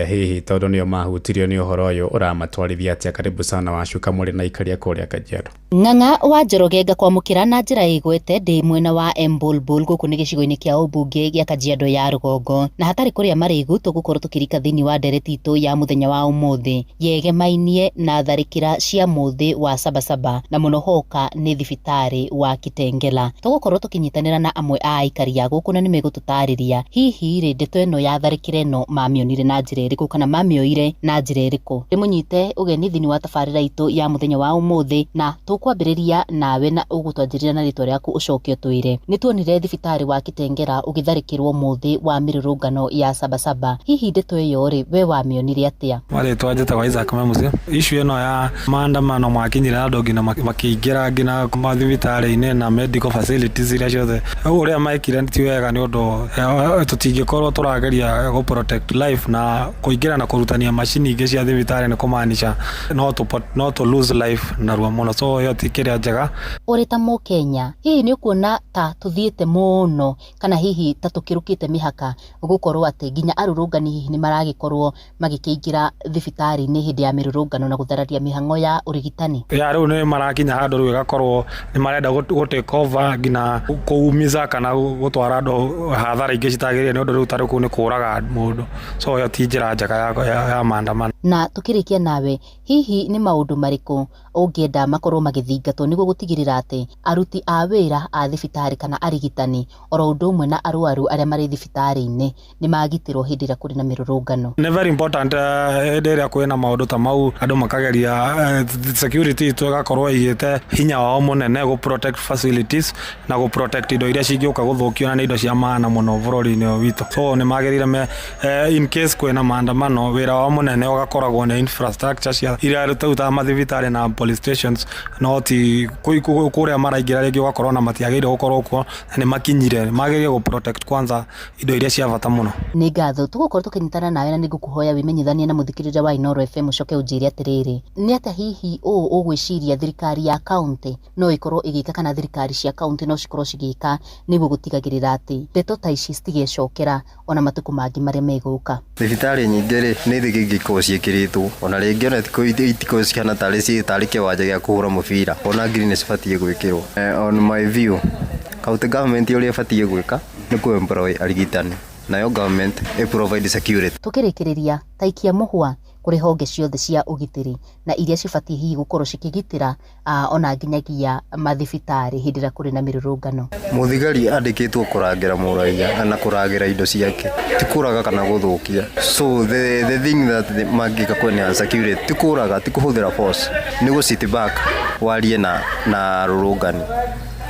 Speaker 2: hihi tondũ nĩo mahutirio nĩ ũhoro ũyũ ũramatwarithia atĩa. Karibu sana Wacuka mũrĩ na aikaria kũrĩa Kajiado.
Speaker 12: Ng'ang'a wa Njoroge ngakwamũkĩra na njĩra ĩgwete ndĩ mwena wa Embulbul gũkũ nĩ gĩcigo-inĩ kĩa ũmbunge gĩa Kajiado ya rũgongo, na hatarĩ kũrĩa marĩgu tũgũkorwo tũkĩrika thĩinĩ wa ndereti itũ ya mũthenya wa ũmũthĩ yegemainie na tharĩkĩra cia mũthĩ wa Sabasaba na mũno hoka nĩ thibitarĩ wa Kitengela. Tũgũkorwo tũkĩnyitanĩra na amwe a aikari a gũkũ na nĩmegũtũtarĩria hihi rĩ ndeto ĩno ya tharĩkĩra ĩno mamĩonire na njĩra ĩrĩkũ kana mamĩoire na njĩra ĩrĩkũ. Ndĩmũnyite ũgeni thĩinĩ wa tabarĩra itũ ya mũthenya wa ũmũthĩ, na tũkwambĩrĩria nawe na ũgũtwanjĩrĩra na rĩtwa rĩaku ũcoke ũtwĩre. Nĩ tuonire thibitarĩ wa Kitengela ũgĩtharĩkĩrwo mũthĩ wa mĩrũrũngano ya Sabasaba, hihi ndeto ĩyo rĩ we wamĩonire atĩa?
Speaker 8: Marĩtwa njĩtagwo Isaac Memusi. Issue ĩno ya maandamano makinyire andũ nginya makĩingĩra nginya mathibitarĩ-inĩ na medical facilities iria ciothe. Ũrĩa mekire ti wega nĩ ũndũ tũtingĩkorwo tũrageria gũ protect life na kũingĩra na kũrutania macini ingĩ cia thibitarĩ nĩ kũmaanisha no to lose life narua mũno, so ĩyo ti kĩrĩa njega.
Speaker 12: Ũrĩ ta mũkenya, hihi nĩ ũkuona ta tũthiĩte mũno kana hihi ta tũkĩrũkĩte mĩhaka gũkorwo atĩ nginya arũrũngani hihi nĩ maragĩkorwo magĩkĩingĩra thibitarĩ-inĩ hĩndĩ ya mĩrũrũngano na gũthararia mĩhang'o ya ũrigitani?
Speaker 8: Ya rĩu nĩ marakinya handũ rĩu ĩgakorwo nĩ marenda gũ take over nginya kũumiza kana gũtwara andũ hathara ingĩ citagĩrĩire, nĩ ũndũ rĩu ta rĩu kũu nĩ kũraga mũndũ, so ĩyo ti njĩra njega ya maandamano.
Speaker 12: Na tũkĩrĩkia nawe, hihi nĩ maũndũ marĩkũ ũngĩenda makorwo magĩthingatwo nĩguo gũtigĩrĩra atĩ aruti a wĩra a thibitarĩ kana arigitani oro ũndũ ũmwe na arwaru arĩa marĩ thibitarĩ-inĩ nĩ magitĩrwo hĩndĩ ĩrĩa kũrĩ na mĩrũrũngano?
Speaker 8: Nĩ very important hĩndĩ ĩrĩa kwĩna maũndũ ta mau andũ makageria security itũ ĩgakorwo ĩigĩte hinya wao mũnene gũ protect facilities na gũ protect indo iria cingĩũka gũthũkio, na nĩ indo cia maana mũno bũrũri-inĩ ũyũ witũ, so nĩ magĩrĩire in case kwĩna maandamano wĩra wao mũnene ũgakorwo gũkoragwo nĩ infrastructure cia iria rĩu ta mathibitarĩ na police stations, no ti kũrĩa maraingĩra rĩngĩ ũgakorwo na matiagĩrĩire gũkorwo kuo na nĩ makinyire, magĩrĩire gũ protect kwanza indo iria cia bata mũno.
Speaker 12: Nĩ ngatho tũgũkorwo tũkĩnyitana nawe na nĩngũkũhoya wĩmenyithanie na mũthikĩrĩria wa Inooro FM ũcoke ũnjĩre atĩrĩrĩ, nĩ atĩa hihi ũũ ũgwĩciria thirikari ya kaũntĩ no ĩkorwo ĩgĩka kana thirikari cia kaũntĩ no cikorwo cigĩka nĩguo gũtigagĩrĩra atĩ ndeto ta ici citigecokera ona matukũ mangĩ marĩa megũka?
Speaker 3: Thibitarĩ nyingĩ rĩ, nĩ thigi ingĩkorwo ciĩkĩrĩtwo ona rĩngĩ ona itikorwo cihana tarĩ ciĩ tarĩ kĩwanja gĩa kũhũra mũbira, ona ngiri nĩ cibatiĩ gwĩkĩrwo. On my view, county government ũrĩa ĩbatiĩ gwĩka nĩ kũ employ arigitani, nayo government ĩ provide security.
Speaker 12: Tũkĩrĩkĩrĩria, ta ikia mũhwa kũrĩ honge ciothe cia ũgitĩri na iria cibatiĩ hihi gũkorwo cikĩgitĩra ona nginyagia mathibitarĩ hĩndĩ ĩrĩa kũrĩ na mĩrũrũngano.
Speaker 3: Mũthigari andĩkĩtwo kũrangĩra mũraiya na kũrangĩra indo ciake, ti kũraga kana gũthũkia. So the thing that mangĩka kũ security ti kũraga, ti kũhũthĩra force, nĩ gũ sit back warie na rũrũngani,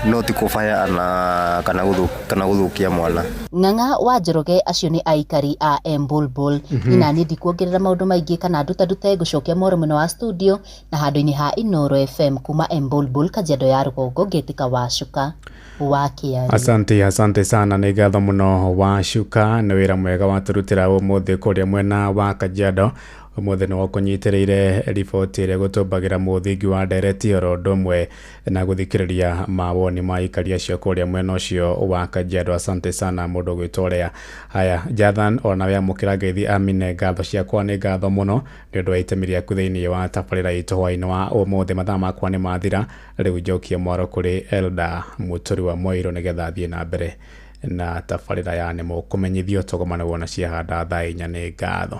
Speaker 3: no ti kũbaya na kana gũthũkia mwana.
Speaker 12: Ng'ang'a wa Njoroge, acio nĩ aikari a Embulbul. Ina niĩ ndikuongerera maũndũ maingĩ kana ndutandute, ngũcokia mworo mwena wa studio na handũ-inĩ ha Inooro FM kuma Embulbul, Kajiado ya rũgongo, ngĩtĩka Wacuka wa Kĩari.
Speaker 2: Asante, asante sana, nĩ ngatho mũno Wacuka nĩ wĩra mwega watũrutĩra ũmũthĩ kũrĩa mwena wa Kajiado. Ũmũthĩ nĩ wakũnyitĩrĩire riboti ĩrĩa gũtũmbagĩra mũthingi wa ndereti oro ũndũ ũmwe na gũthikĩrĩria mawoni ma aikari acio kũrĩa mwena ũcio wa Kajiado. Asante sana mũndũ ũgwĩtwo ũrĩa. Haya, Jathan, onawe amũkĩra ngeithi amine ngatho ciakwa, nĩ ngatho mũno nĩ ũndũ wa itemi rĩaku thĩinĩ wa tabarĩra itũ hwaĩ-inĩ wa ũmũthĩ. Mathaa makwa nĩ mathira, rĩu njokie mwaro kũrĩ Elda Mũtũri wa Moiro nĩgetha athiĩ na mbere na tabarĩra ya nĩ mũkũmenyithio tũgomane wona ciahanda thaa 4. Nĩ ngatho.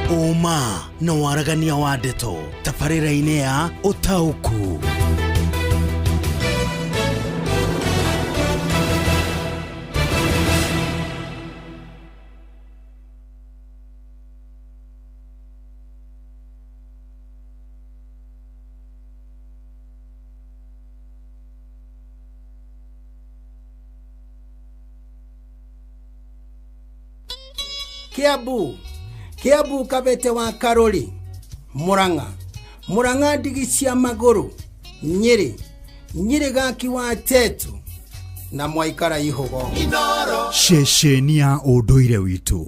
Speaker 1: Ũma na waragania wa ndeto tabarĩra-inĩ ya ũtaũku.
Speaker 6: Kiambu, Kiambu, Kabete wa Karori, Murang'a, Murang'a, ndigi cia magũrũ, Nyĩrĩ, Nyĩrĩ, gaki wa Tetu na mwaikara ihũgo.
Speaker 25: Ceceni ya ũndũire witũ,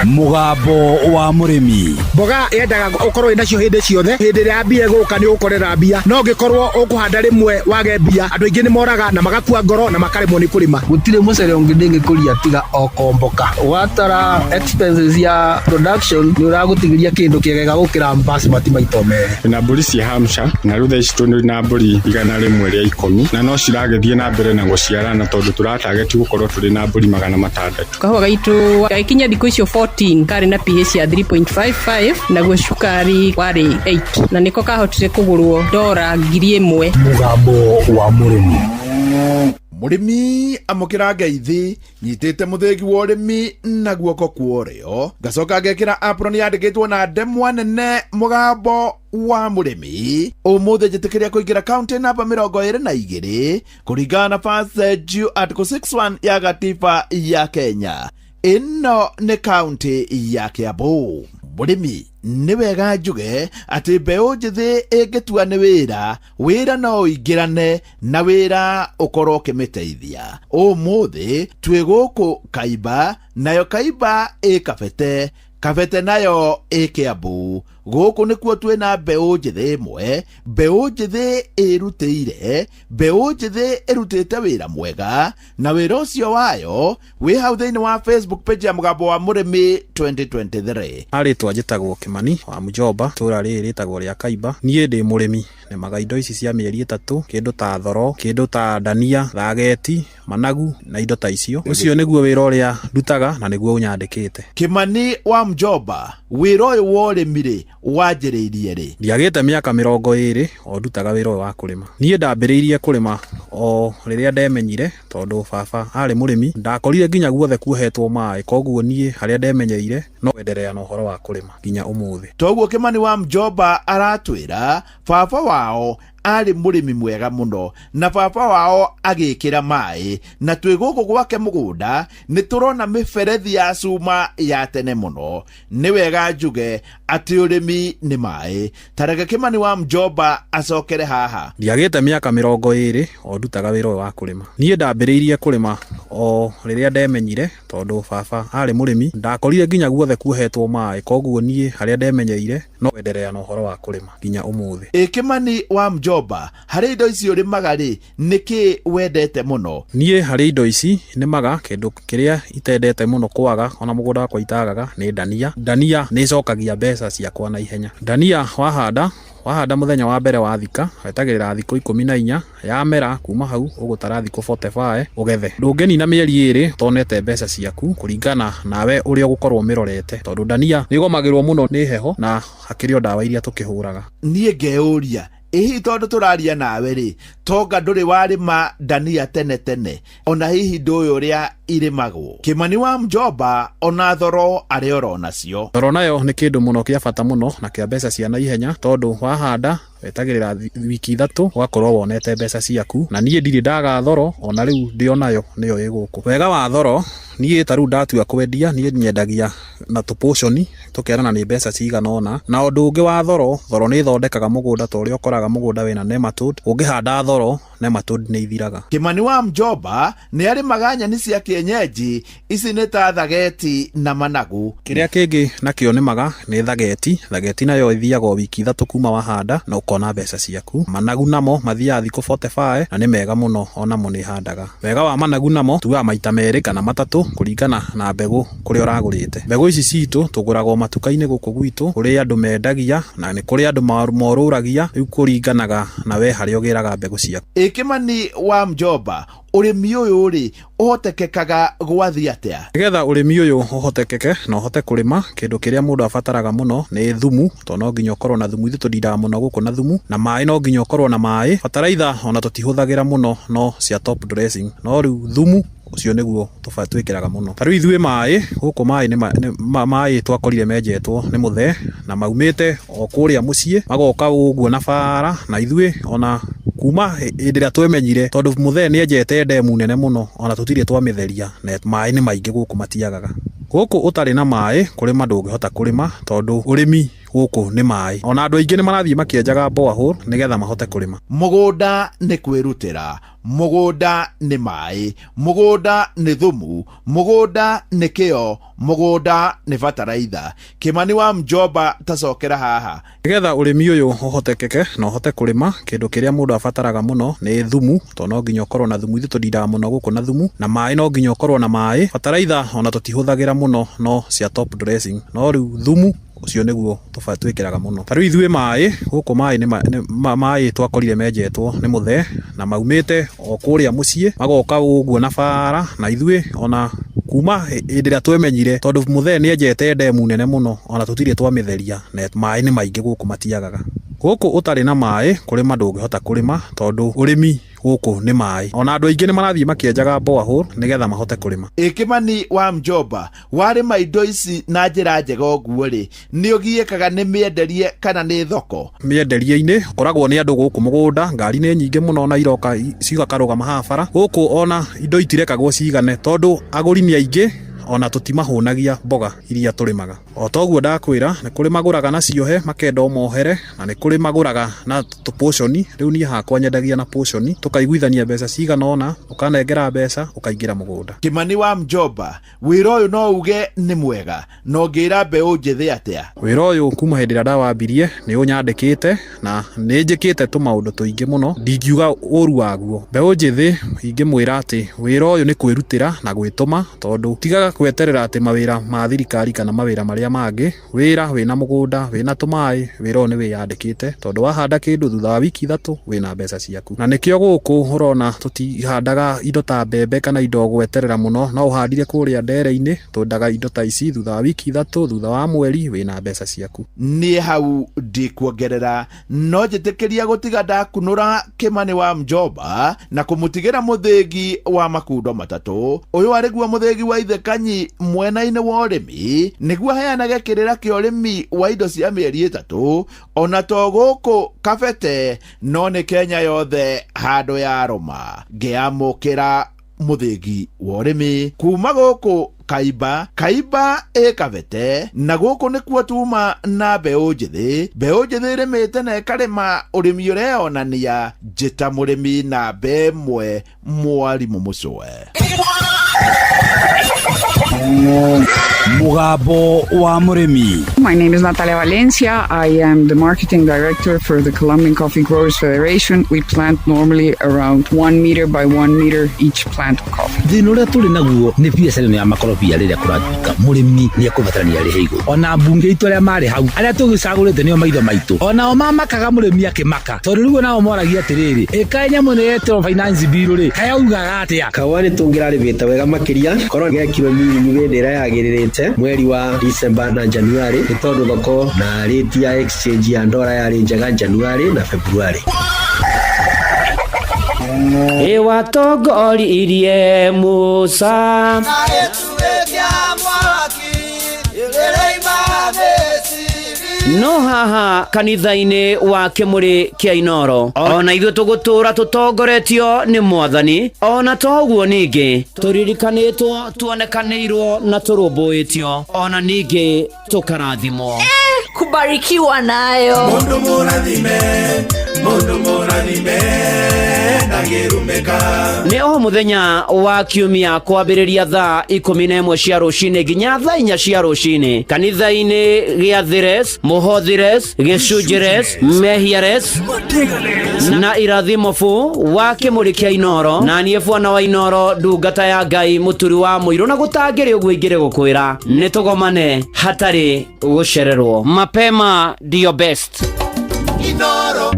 Speaker 25: Mũgambo wa Mũrĩmi.
Speaker 9: Mboga yendaga ũkorwo wĩnacio hĩndĩ ciothe. Hĩndĩ ĩrĩa mbia ĩgũka nĩ ũgũkorera mbia, no ũngĩkorwo ũkũhanda rĩmwe wage mbia, andũ aingĩ nĩ moraga na magakua ngoro na makaremwo nĩ kũrĩma.
Speaker 10: Gũtirĩ mũcere ũngĩ ndĩngĩkũria tiga o komboka. Watara expenses ya production, nĩ ũragũtigĩria kĩndũ kĩega gũkĩra basmati maita merĩ.
Speaker 17: Na mbũri cia Hampshire, na rĩu thaa ici tũrĩ na mbũri 110, na no ciragĩthiĩ na mbere na gũciarana tondũ tũratageti gũkorwo tũrĩ na mbũri 600.
Speaker 18: Kahũa gaitũ gagĩkinya thikũ icio 14 karĩ na pH ya 3.55, naguo cukari warĩ 8, na nĩko kahotire kũgũrwo dora 1000.
Speaker 25: Mũgambo wa Mũrĩmi.
Speaker 20: Mũrĩmi, amũkĩra ngeithi. Nyitĩte mũthĩgi wa ũrĩmi na guoko kwa ũrĩo, ngacoka ngekĩra apron yandĩkĩtwo na ndemwa nene Mũgambo wa Mũrĩmi. Ũmũthĩ njĩtĩkĩria kũingĩra kaunti namba 22 kũringana na First Article 61 ya gatiba ya Kenya. Ĩno nĩ kaunti ya Kiambu. Mũrĩmi, nĩ wega njuge atĩ mbeũ njĩthĩ ĩngĩtua nĩ wĩra, wĩra no ũingĩrane na wĩra ũkorwo ũkĩmĩteithia. Ũmũthĩ twĩ gũkũ Kaimba, nayo Kaimba ĩ Kabete, Kabete nayo ĩ Kiambu. Gũkũ nĩkuo twĩna mbeũ njĩthĩ ĩmwe, mbeũ njĩthĩ ĩrutĩire, mbeũ njĩthĩ ĩrutĩte wĩra mwega, na wĩra ũcio wayo wĩ hau thĩinĩ wa Facebook page ya Mũgambo wa Mũrĩmi 2023.
Speaker 21: Arĩtwa njĩtagwo Kĩmani wa Mũjomba, itũra rĩrĩ rĩtagwo rĩa Kaimba. Niĩ ndĩ mũrĩmi, nĩmaga indo ici cia mĩeri 3, kĩndũ ta thoro, kĩndũ ta ndania, thageti, managu na indo ta icio. Ũcio nĩguo wĩra ũrĩa ndutaga na nĩguo ũnyandĩkĩte.
Speaker 20: Kĩmani wa Mjomba, wĩra ũyũ wa ũrĩmi rĩ, Wanjĩrĩirie rĩ?
Speaker 21: Ndiagĩte mĩaka 20 o ndutaga wĩra ũyũ wa kũrĩma. Niĩ ndambĩrĩirie kũrĩma o rĩrĩa ndemenyire tondũ baba arĩ mũrĩmi. Ndakorire nginya guothe kuohetwo maĩ, koguo niĩ harĩa ndemenyeire no kwenderea na ũhoro wa kũrĩma nginya ũmũthĩ.
Speaker 20: Toguo Kĩmani wa Mjomba aratwĩra, baba wao arĩ mũrĩmi mwega mũno na baba wao agĩkĩra maĩ, na twĩ gũkũ gwake mũgũnda nĩ tũrona mĩberethi ya cuma ya tene mũno. Nĩ wega njuge atĩ ũrĩmi nĩ maĩ. Ta reke Kĩmani wa Mjomba acokere haha.
Speaker 21: Ndiagĩte mĩaka 20 o ndutaga wĩra ũyũ wa kũrĩma. Niĩ ndambĩrĩirie kũrĩma o rĩrĩa ndemenyire tondũ baba arĩ mũrĩmi. Ndakorire nginya guothe kuohetwo maĩ, koguo niĩ harĩa ndemenyeire no kwenderea na ũhoro wa kũrĩma nginya ũmũthĩ.
Speaker 20: Ĩ Kĩmani wa Mjomba, harĩ indo ici ũrĩmaga rĩ, nĩkĩ wendete mũno?
Speaker 21: Niĩ harĩ indo ici nĩmaga, kĩndũ kĩrĩa itendete mũno kwaga ona mũgũnda wakwa itagaga nĩ ndania. Ndania nĩ ĩcokagia mbeca ciakwa na ihenya. Ndania wahanda, wahanda mũthenya wa mbere wathika, wetagĩrĩra thikũ 14, yamera kuma hau ũgũtara thikũ 45 ũgethe. Ndũngĩnina mĩeri 2 ũtonete mbeca ciaku kũringana nawe ũrĩa ũgũkorwo ũmĩrorete, tondũ ndania nĩ ĩgomagĩrwo mũno nĩ heho na hakĩrĩ o ndawa iria tũkĩhũraga.
Speaker 20: Niĩ ngeyũria, ĩ hihi tondũ tũraria nawe rĩ, tonga ndũrĩ warĩma ndania tene tene, ona hihi ndũĩ ũrĩa irĩmagwo? Kĩmani wa Mjomba ona thoro arĩ oro nacio.
Speaker 21: Thoro nayo nĩ kĩndũ mũno kĩa bata mũno na kĩa mbeca cia naihenya, tondũ wahanda wetagĩrĩra wiki 3 ũgakorwo wonete mbeca ciaku, na niĩ ndirĩ ndaga thoro ona rĩu ndĩ onayo nĩyo ĩ gũkũ. Wega wa thoro, niĩ ta rĩu ndatua kwendia, niĩ nyendagia na tũpũconi tũkerana nĩ mbeca cigana ũna. Na ũndũ ũngĩ wa thoro, thoro nĩ ĩthondekaga mũgũnda ta ũrĩa ũkoraga mũgũnda wĩna nematode, ũngĩhanda thoro nematode nĩ ithiraga.
Speaker 20: Kĩmani wa Mjomba nĩ arĩmaga nyeni cia kĩenyenji, ici nĩ ta thageti na managu.
Speaker 21: Kĩrĩa kĩngĩ nakĩo nĩmaga nĩ thageti, thageti nayo ĩthiaga o wiki 3 kuma wahanda na ũkona mbeca ciaku. Managu namo mathiaga thikũ 45 na nĩ mega mũno onamo nĩ handaga. Wega wa managu namo tuaga maita 2 kana 3 kũringana na mbegũ kũrĩa ũragũrĩte. Mbegũ ici citũ tũgũraga o matuka-inĩ gũkũ gwitũ kũrĩ andũ mendagia na nĩ kũrĩ andũ morũragia, rĩu kũringanaga na we harĩa ũgĩraga mbegũ ciaku.
Speaker 20: Ĩ Kĩmani wa Mjomba, ũrĩmi ũyũ rĩ ũhotekekaga gwathiĩ atĩa?
Speaker 21: Nĩgetha ũrĩmi ũyũ ũhotekeke na ũhote kũrĩma, kĩndũ kĩrĩa mũndũ abataraga mũno nĩ thumu, tondũ no nginya ũkorwo na thumu, ithuĩ tũndindaga mũno gũkũ na thumu, na maĩ no nginya ũkorwo na maĩ, bataraitha ona tũtihũthagĩra mũno no cia top dressing, no rĩu thumu ũcio nĩguo twĩkĩraga mũno. Ta rĩu ithuĩ maĩ, gũkũ maĩ nĩ maĩ twakorire menjetwo nĩ mũthee na maumĩte o kũrĩa mũciĩ, magoka ũguo na bara, na ithuĩ ona kuma hĩndĩ ĩrĩa twemenyire, tondũ mũthee nĩ enjete ndemu nene mũno, ona tũtirĩ twamĩtheria, na maĩ nĩ maingĩ gũkũ matiagaga. Gũkũ ũtarĩ na maĩ, kũrĩma ndũngĩhota kũrĩma, tondũ ũrĩmi gũkũ nĩ maĩ. Ona andũ aingĩ nĩ marathiĩ makĩenjaga borehole nĩgetha mahote kũrĩma.
Speaker 20: Mũgũnda nĩ kwĩrutĩra, mũgũnda nĩ maĩ, mũgũnda nĩ thumu, mũgũnda nĩ kĩo, mũgũnda nĩ bataraitha. Kĩmani wa Mjomba tacokera haha.
Speaker 21: Nĩgetha ũrĩmi ũyũ ũhotekeke na ũhote kũrĩma, kĩndũ kĩrĩa mũndũ abataraga mũno nĩ thumu, tondũ no nginya ũkorwo na thumu, ithuĩ tũndindaga mũno gũkũ na thumu, na maĩ no nginya ũkorwo na maĩ, bataraitha ona tũtihũthagĩra mũno no cia top dressing, no rĩu thumu ũcio nĩguo twĩkĩraga mũno. Ta rĩu ithuĩ maĩ, gũkũ maĩ nĩ maĩ twakorire menjetwo nĩ mũthee na maumĩte o kũrĩa mũciĩ, magoka ũguo na bara, na ithuĩ ona kuma hĩndĩ ĩrĩa twemenyire, tondũ mũthee nĩ enjete ndemu nene mũno, ona tũtirĩ twamĩtheria, na maĩ nĩ maingĩ gũkũ matiagaga. Gũkũ ũtarĩ na maĩ, kũrĩma ndũngĩhota kũrĩma, tondũ ũrĩmi gũkũ nĩ maĩ. Ona andũ aingĩ nĩ marathiĩ makĩenjaga borehole nĩgetha mahote kũrĩma.
Speaker 20: Ĩ Kĩmani wa Mjomba, warĩma indo ici na njĩra njega ũguo rĩ, nĩ ũgiĩkaga nĩ mĩenderie kana nĩ thoko?
Speaker 21: Mĩenderie-inĩ ũkoragwo nĩ andũ gũkũ mũgũnda, ngari nĩ nyingĩ mũno na iroka cigakarũgama haha bara. Gũkũ ona indo itirekagwo cigane tondũ agũri nĩ aingĩ ona tũtimahũnagia mboga iria tũrĩmaga. O toguo ndakwĩra, nĩ kũrĩ magũraga na ciohe makenda ũmohere, na nĩ kũrĩ magũraga na tũpũconi. Rĩu niĩ hakwa nyendagia na pũconi, tũkaiguithania mbeca cigana ũna, ũkanengera mbeca, ũkaingĩra mũgũnda.
Speaker 20: Kĩmani wa Mjomba, wĩra ũyũ no uge nĩ mwega, na ũngĩra mbeũ njĩthĩ atĩa?
Speaker 21: Wĩra ũyũ kuma hĩndĩ ĩrĩa ndawambirie nĩ ũnyandĩkĩte na nĩ njĩkĩte tũmaũndũ tũingĩ mũno, ndingiuga ũru waguo. Mbeũ njĩthĩ ingĩmwĩra atĩ wĩra ũyũ nĩ kwĩrutĩra na gwĩtũma, tondũ tiga Gweterera atĩ mawĩra ma thirikari kana mawĩra marĩa mangĩ, wĩra wĩna mũgũnda, wĩna tũmaĩ, wĩra ũyũ nĩ wĩyandĩkĩte, tondũ wahanda kĩndũ thutha wa wiki 3 wĩna mbeca ciaku. Na nĩkĩo gũkũ ũrona tũtihandaga indo ta mbembe kana indo gweterera mũno, no ũhandire kũrĩa ndere-inĩ, twendaga indo ta ici thutha wa wiki 3, thutha wa mweri wĩna mbeca ciaku.
Speaker 20: Niĩ hau ndikuongerera, no njĩtĩkĩria gũtiga ndakunũra Kĩmani wa Mjomba na kũmũtigĩra mũthĩgi wa makundo matatũ. Ũyũ arĩ guo mũthĩgi wa ithe Kanyi mwena-inĩ wa ũrĩmi, nĩguo aheanage kĩrĩra kĩa ũrĩmi wa indo cia mĩeri 3, ona to gũkũ Kabete no nĩ Kenya yothe handũ ya rũma. Ngĩamũkĩra mũthĩgi wa ũrĩmi kuma gũkũ Kaiba, Kaiba ĩ Kabete, na gũkũ nĩkuo tuma na mbeũ njĩthĩ. Mbeũ njĩthĩ ĩrĩmĩte na ĩkarĩma ũrĩmi ũreyonania. Njĩta mũrĩmi namba 1, mwarimũ Mũcwe.
Speaker 25: Mugambo wa mũrĩmi.
Speaker 11: My name is Natalia Valencia. I am the marketing director for the Colombian Coffee Growers Federation. We plant normally around 1 meter by 1 meter each plant of coffee.
Speaker 13: Thĩna ũrĩa tũrĩ naguo nĩ biacara ĩno ya makorobia rĩrĩa kũratuĩka mũrĩmi nĩ ekũbatarania arĩhe igũrũ. Ona mbunge itũ arĩa marĩ hau, arĩa tũgĩcagũrĩte nĩo maitho maitũ, onao mamakaga mũrĩmi akĩmaka, tondũ rĩu onao moragia atĩrĩrĩ, ĩkaĩ nyamũ ĩno yetĩrwo finance bill rĩ, kaĩ augaga atĩa?
Speaker 14: Kahũa nĩ tũngĩrarĩmĩte wega makĩria korwo gekirwo mĩrĩmi hĩndĩ ĩrĩa yagĩrĩrĩte mweri wa December na January, nĩ tondũ thoko na rate ya exchange ya ndora yarĩ njega January na February.
Speaker 19: Ĩwatongoririe Musa. No haha kanitha-inĩ wa Kĩmũrĩ kĩa Inoro, ona ithuĩ tũgũtũra tũtongoretio nĩ Mwathani, ona toguo ningĩ tũririkanĩtwo, tuonekanĩirwo na tũrũmbũĩtio, ona ningĩ tũkarathimwo.
Speaker 22: Kubarikiwa nayo.
Speaker 23: Mundu mũrathime, mundu mũrathime, ndangĩrumĩka.
Speaker 19: Nĩ o mũthenya wa kiumia kwambĩrĩria thaa 11 cia rũcinĩ nginya thaa 4 cia rũcinĩ kanitha-inĩ gĩa Thires, Mũhothires, Gĩcunjĩres, Mehiares na Irathimo bu wa Kĩmũrĩ kĩa Inoro. Na niĩ bwana wa Inoro, ndungata ya Ngai, mũturi wa mũirũ, na gũtangĩrĩ ũguo ingĩrĩ gũkwĩra nĩ tũgomane hatarĩ gũcererwo. Mapema ndio best.
Speaker 23: Inoro.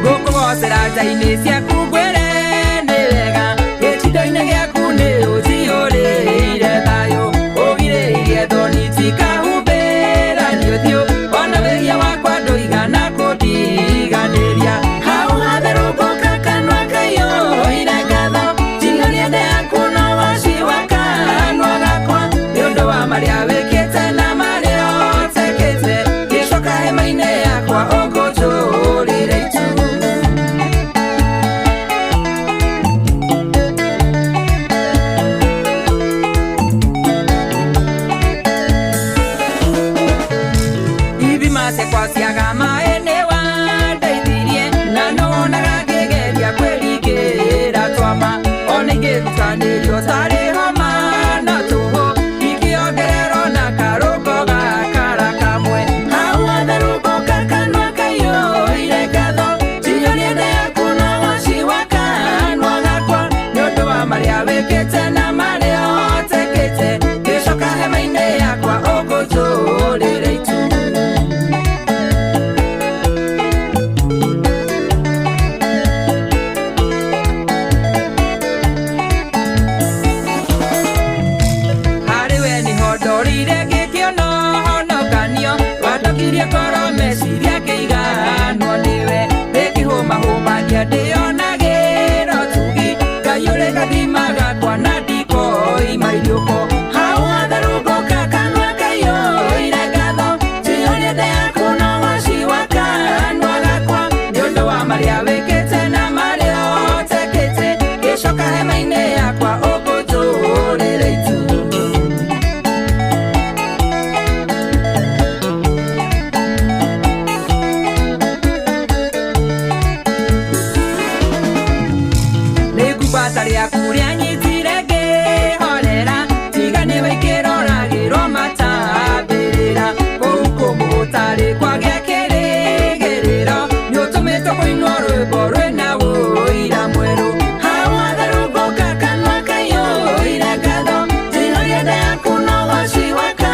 Speaker 24: Gũkũgocera nja-inĩ ciaku ngwĩre nĩ wega, gĩtindo-inĩ gĩaku nĩ ũnjiyũrĩire thayũ, ũgirĩrĩrie thoni cikahumbĩra ũthiũ, ona wĩhia wakwa ndũigana kũndiganĩria. Hau hatherũkũka kanua kaiyũire ngatho, njiyũrie nda yaku na waci wa kanua gakwa, nĩ ũndũ wa marĩa wĩkĩte na marĩa ũtekĩte, ngĩcoka hema-inĩ yakwa ũkũnjũrĩre itu. Ithima ciakwa ciaga maĩ nĩ wandeithirie, na nĩwonaga ngĩgeria kwĩringĩra twama, ona ingĩrutanĩrio tarĩ homa na tũhũ, ingĩongererwo na karũngo gakara kamwe. Hau hatherũkũka kanua kaiyũire ngatho, njiyũrie nda yaku na waci wa kanua gakwa, nĩ ũndũ wa marĩa wĩkĩte na marĩa ũtekĩte, ngĩcoka hema-inĩ yakwa ũkũnjũrĩre itu.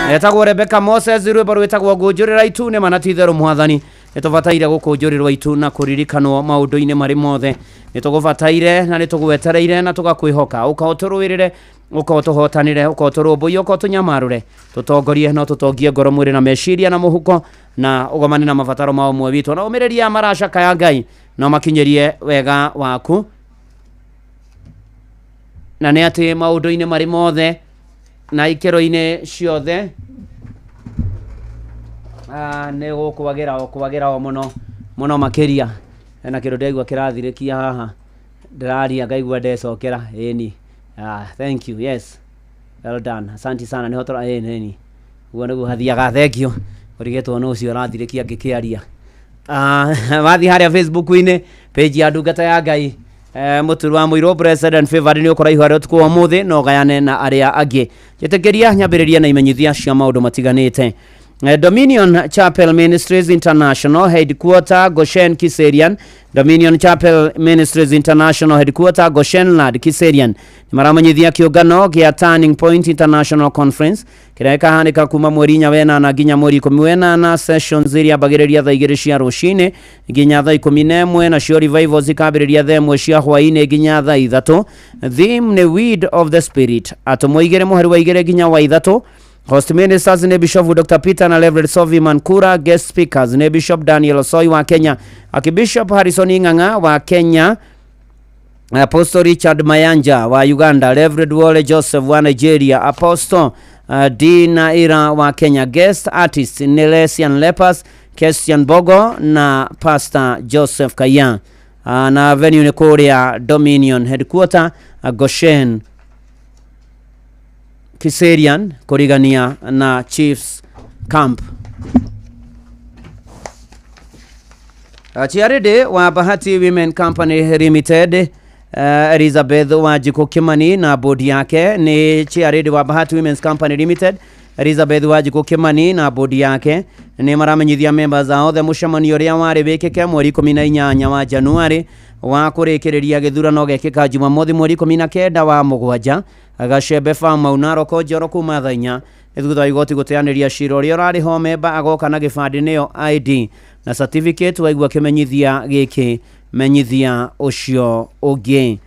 Speaker 19: Etagwo Rebecca Moses, rwĩmbo rwĩtagwo ngũnjũrĩra itu. Nĩ mana ti itherũ mwathani nĩ tũbataire gũkũnjũrĩrwo itu na kũririkanwo maũndũ-inĩ marĩ mothe. Nĩ tũgũbataire na nĩ tũgwetereire na tũgakwĩhoka, ũka ũtũrũĩrĩre, ũka ũtũhotanĩre, ũka ũtũrũmbũiye, ũka ũtũnyamarũre, tũtongorie no tũtongie ngoro, mwĩrĩ na meciria na mũhuko, na ũgomane na mabataro ma ũmwe witũ, na ũmĩrĩria maracakaya Ngai no makinyĩrie wega waku, na nĩ atĩ maũndũ-inĩ marĩ mothe na ikĩro-inĩ ciothe nĩ gũkwagĩra o kwagĩra o mũno mũno makĩria. Hena kĩndũ ndĩraigua kĩrathirĩkia haha, ndĩraria ngaigua ndecokera. Ĩni, thank you, yes, well done, asante sana. Nĩho tũra ĩni, ũguo nĩguo hathiaga. Thank you. Ũrigĩtwo nũ ũcio ũrathirĩkia ngĩkĩaria? Wathiĩ harĩa Facebook-inĩ, page ya ndungata ya Ngai Mũturu wa Mũirũ, Blessed and Favored, nĩ ũkũraihu harĩa ũtukũ wa ũmũthĩ, no gayane na arĩa angĩ. Njĩtĩkĩria nyambĩrĩrie na imenyithia cia maũndũ matiganĩte. Dominion Chapel Ministries International Headquarter, Goshen Kiserian. Dominion Chapel Ministries International Headquarter, Goshenland Kiserian, nĩ maramenyithia kĩũngano gĩa Turning Point International Conference kĩrĩa gĩkahanĩka kuma mweri 4 wa 8 nginya mweri 10 wa 8. Sessions iria ambagĩrĩria thaa 2 cia rũcinĩ nginya thaa 11, nacio revivals ikambĩrĩria thaa 1 cia hwaĩ-inĩ nginya thaa 3. Theme nĩ Weed of the Spirit, atũmwo 2 mũhari wa 2 nginya wa 3. Host ministers nĩ Bishop Dr. Peter na Reverend Sophie Mankura. Guest speakers nĩ Bishop Daniel Osoi wa Kenya, Archbishop Harrison Ng'ang'a wa Kenya, Apostle Richard Mayanja wa Uganda, Reverend Wole Joseph wa Nigeria, Apostle Dina Ira wa Kenya. Guest artist nĩ Lesian Lepers, Christian Bogo na Pastor Joseph Kaya. Na venue nĩ kũrĩa Dominion Headquarter, Goshen Kiserian, kũrigania na Chiefs Camp. Chiarĩndĩ wa Bahati Women Company Limited, Elizabeth Wanjikũ Kimani na bodi yake. Nĩ Chiarĩndĩ wa Bahati Women's Company Limited, Elizabeth Wanjikũ Kimani na bodi yake nĩ maramenyithia members ao othe mũcemanio ũrĩa warĩ wĩkĩke mweri 18 wa Januari wa kũrĩkĩrĩria gĩthurano gekĩka Jumamothi mweri 19 wa mũgwanja, Gacembe Farm, Mau Narok, Njoro, kuma thaa 4. Nĩ thutha wa igoti gũteanĩria cira ũrĩa ũrarĩ ho. Memba agoka na gĩbandĩ nĩyo ID na certificate. Waigua kĩmenyithia gĩkĩ, menyithia ũcio ũngĩ,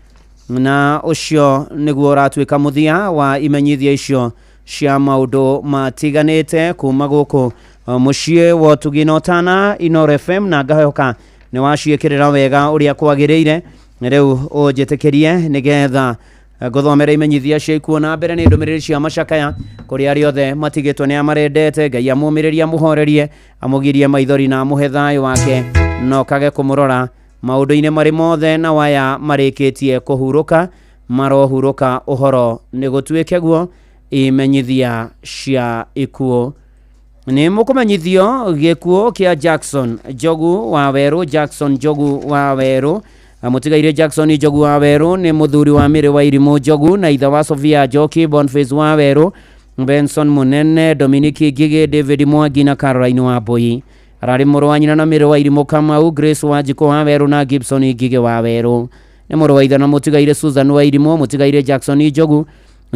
Speaker 19: na ũcio nĩguo ũratuĩka mũthia wa imenyithia icio cia maũndũ matiganĩte kuma gũkũ mũciĩ wa ũtugi na ũtana, Inooro FM, na ngahoka nĩ waciĩkĩrĩra wega ũrĩa kwagĩrĩire. Rĩu ũnjĩtĩkĩrie nĩgetha ngũthomera imenyithia cia ikuũ, na mbere nĩ ndũmĩrĩri cia macakaya kũrĩ arĩa othe matigĩtwo nĩ amarendete. Ngai amũmĩrĩrie, amũhorerie, amũgirie maithori na amũhe thayũ wake, no kage kũmũrora maũndũ-inĩ marĩ mothe, na waya marĩkĩtie kũhurũka marohurũka ũhoro. Nĩ gũtuĩke guo. Imenyithia cia ikuũ nĩ mũkũmenyithio gĩkuũ kĩa Jackson Njogu wa Werũ. Jackson Njogu wa Werũ, mũtigaire Jackson Njogu wa Werũ nĩ mũthuri wa Mĩrĩ wa Irimũ Njogu na ithe wa Sofia Njoki, Boniface wa Werũ, Benson Munene, Dominic Ngigĩ, David Mwangi na Caroline wa Mbui. Ararĩ mũrũ wa nyina na Mĩrĩ wa Irimũ Kamau, Grace Wanjikũ wa Werũ na Gibson Ngigĩ wa Werũ. Nĩ mũrũ wa ithe na mũtigaire Susan wa Irimũ, mũtigaire Jackson Njogu,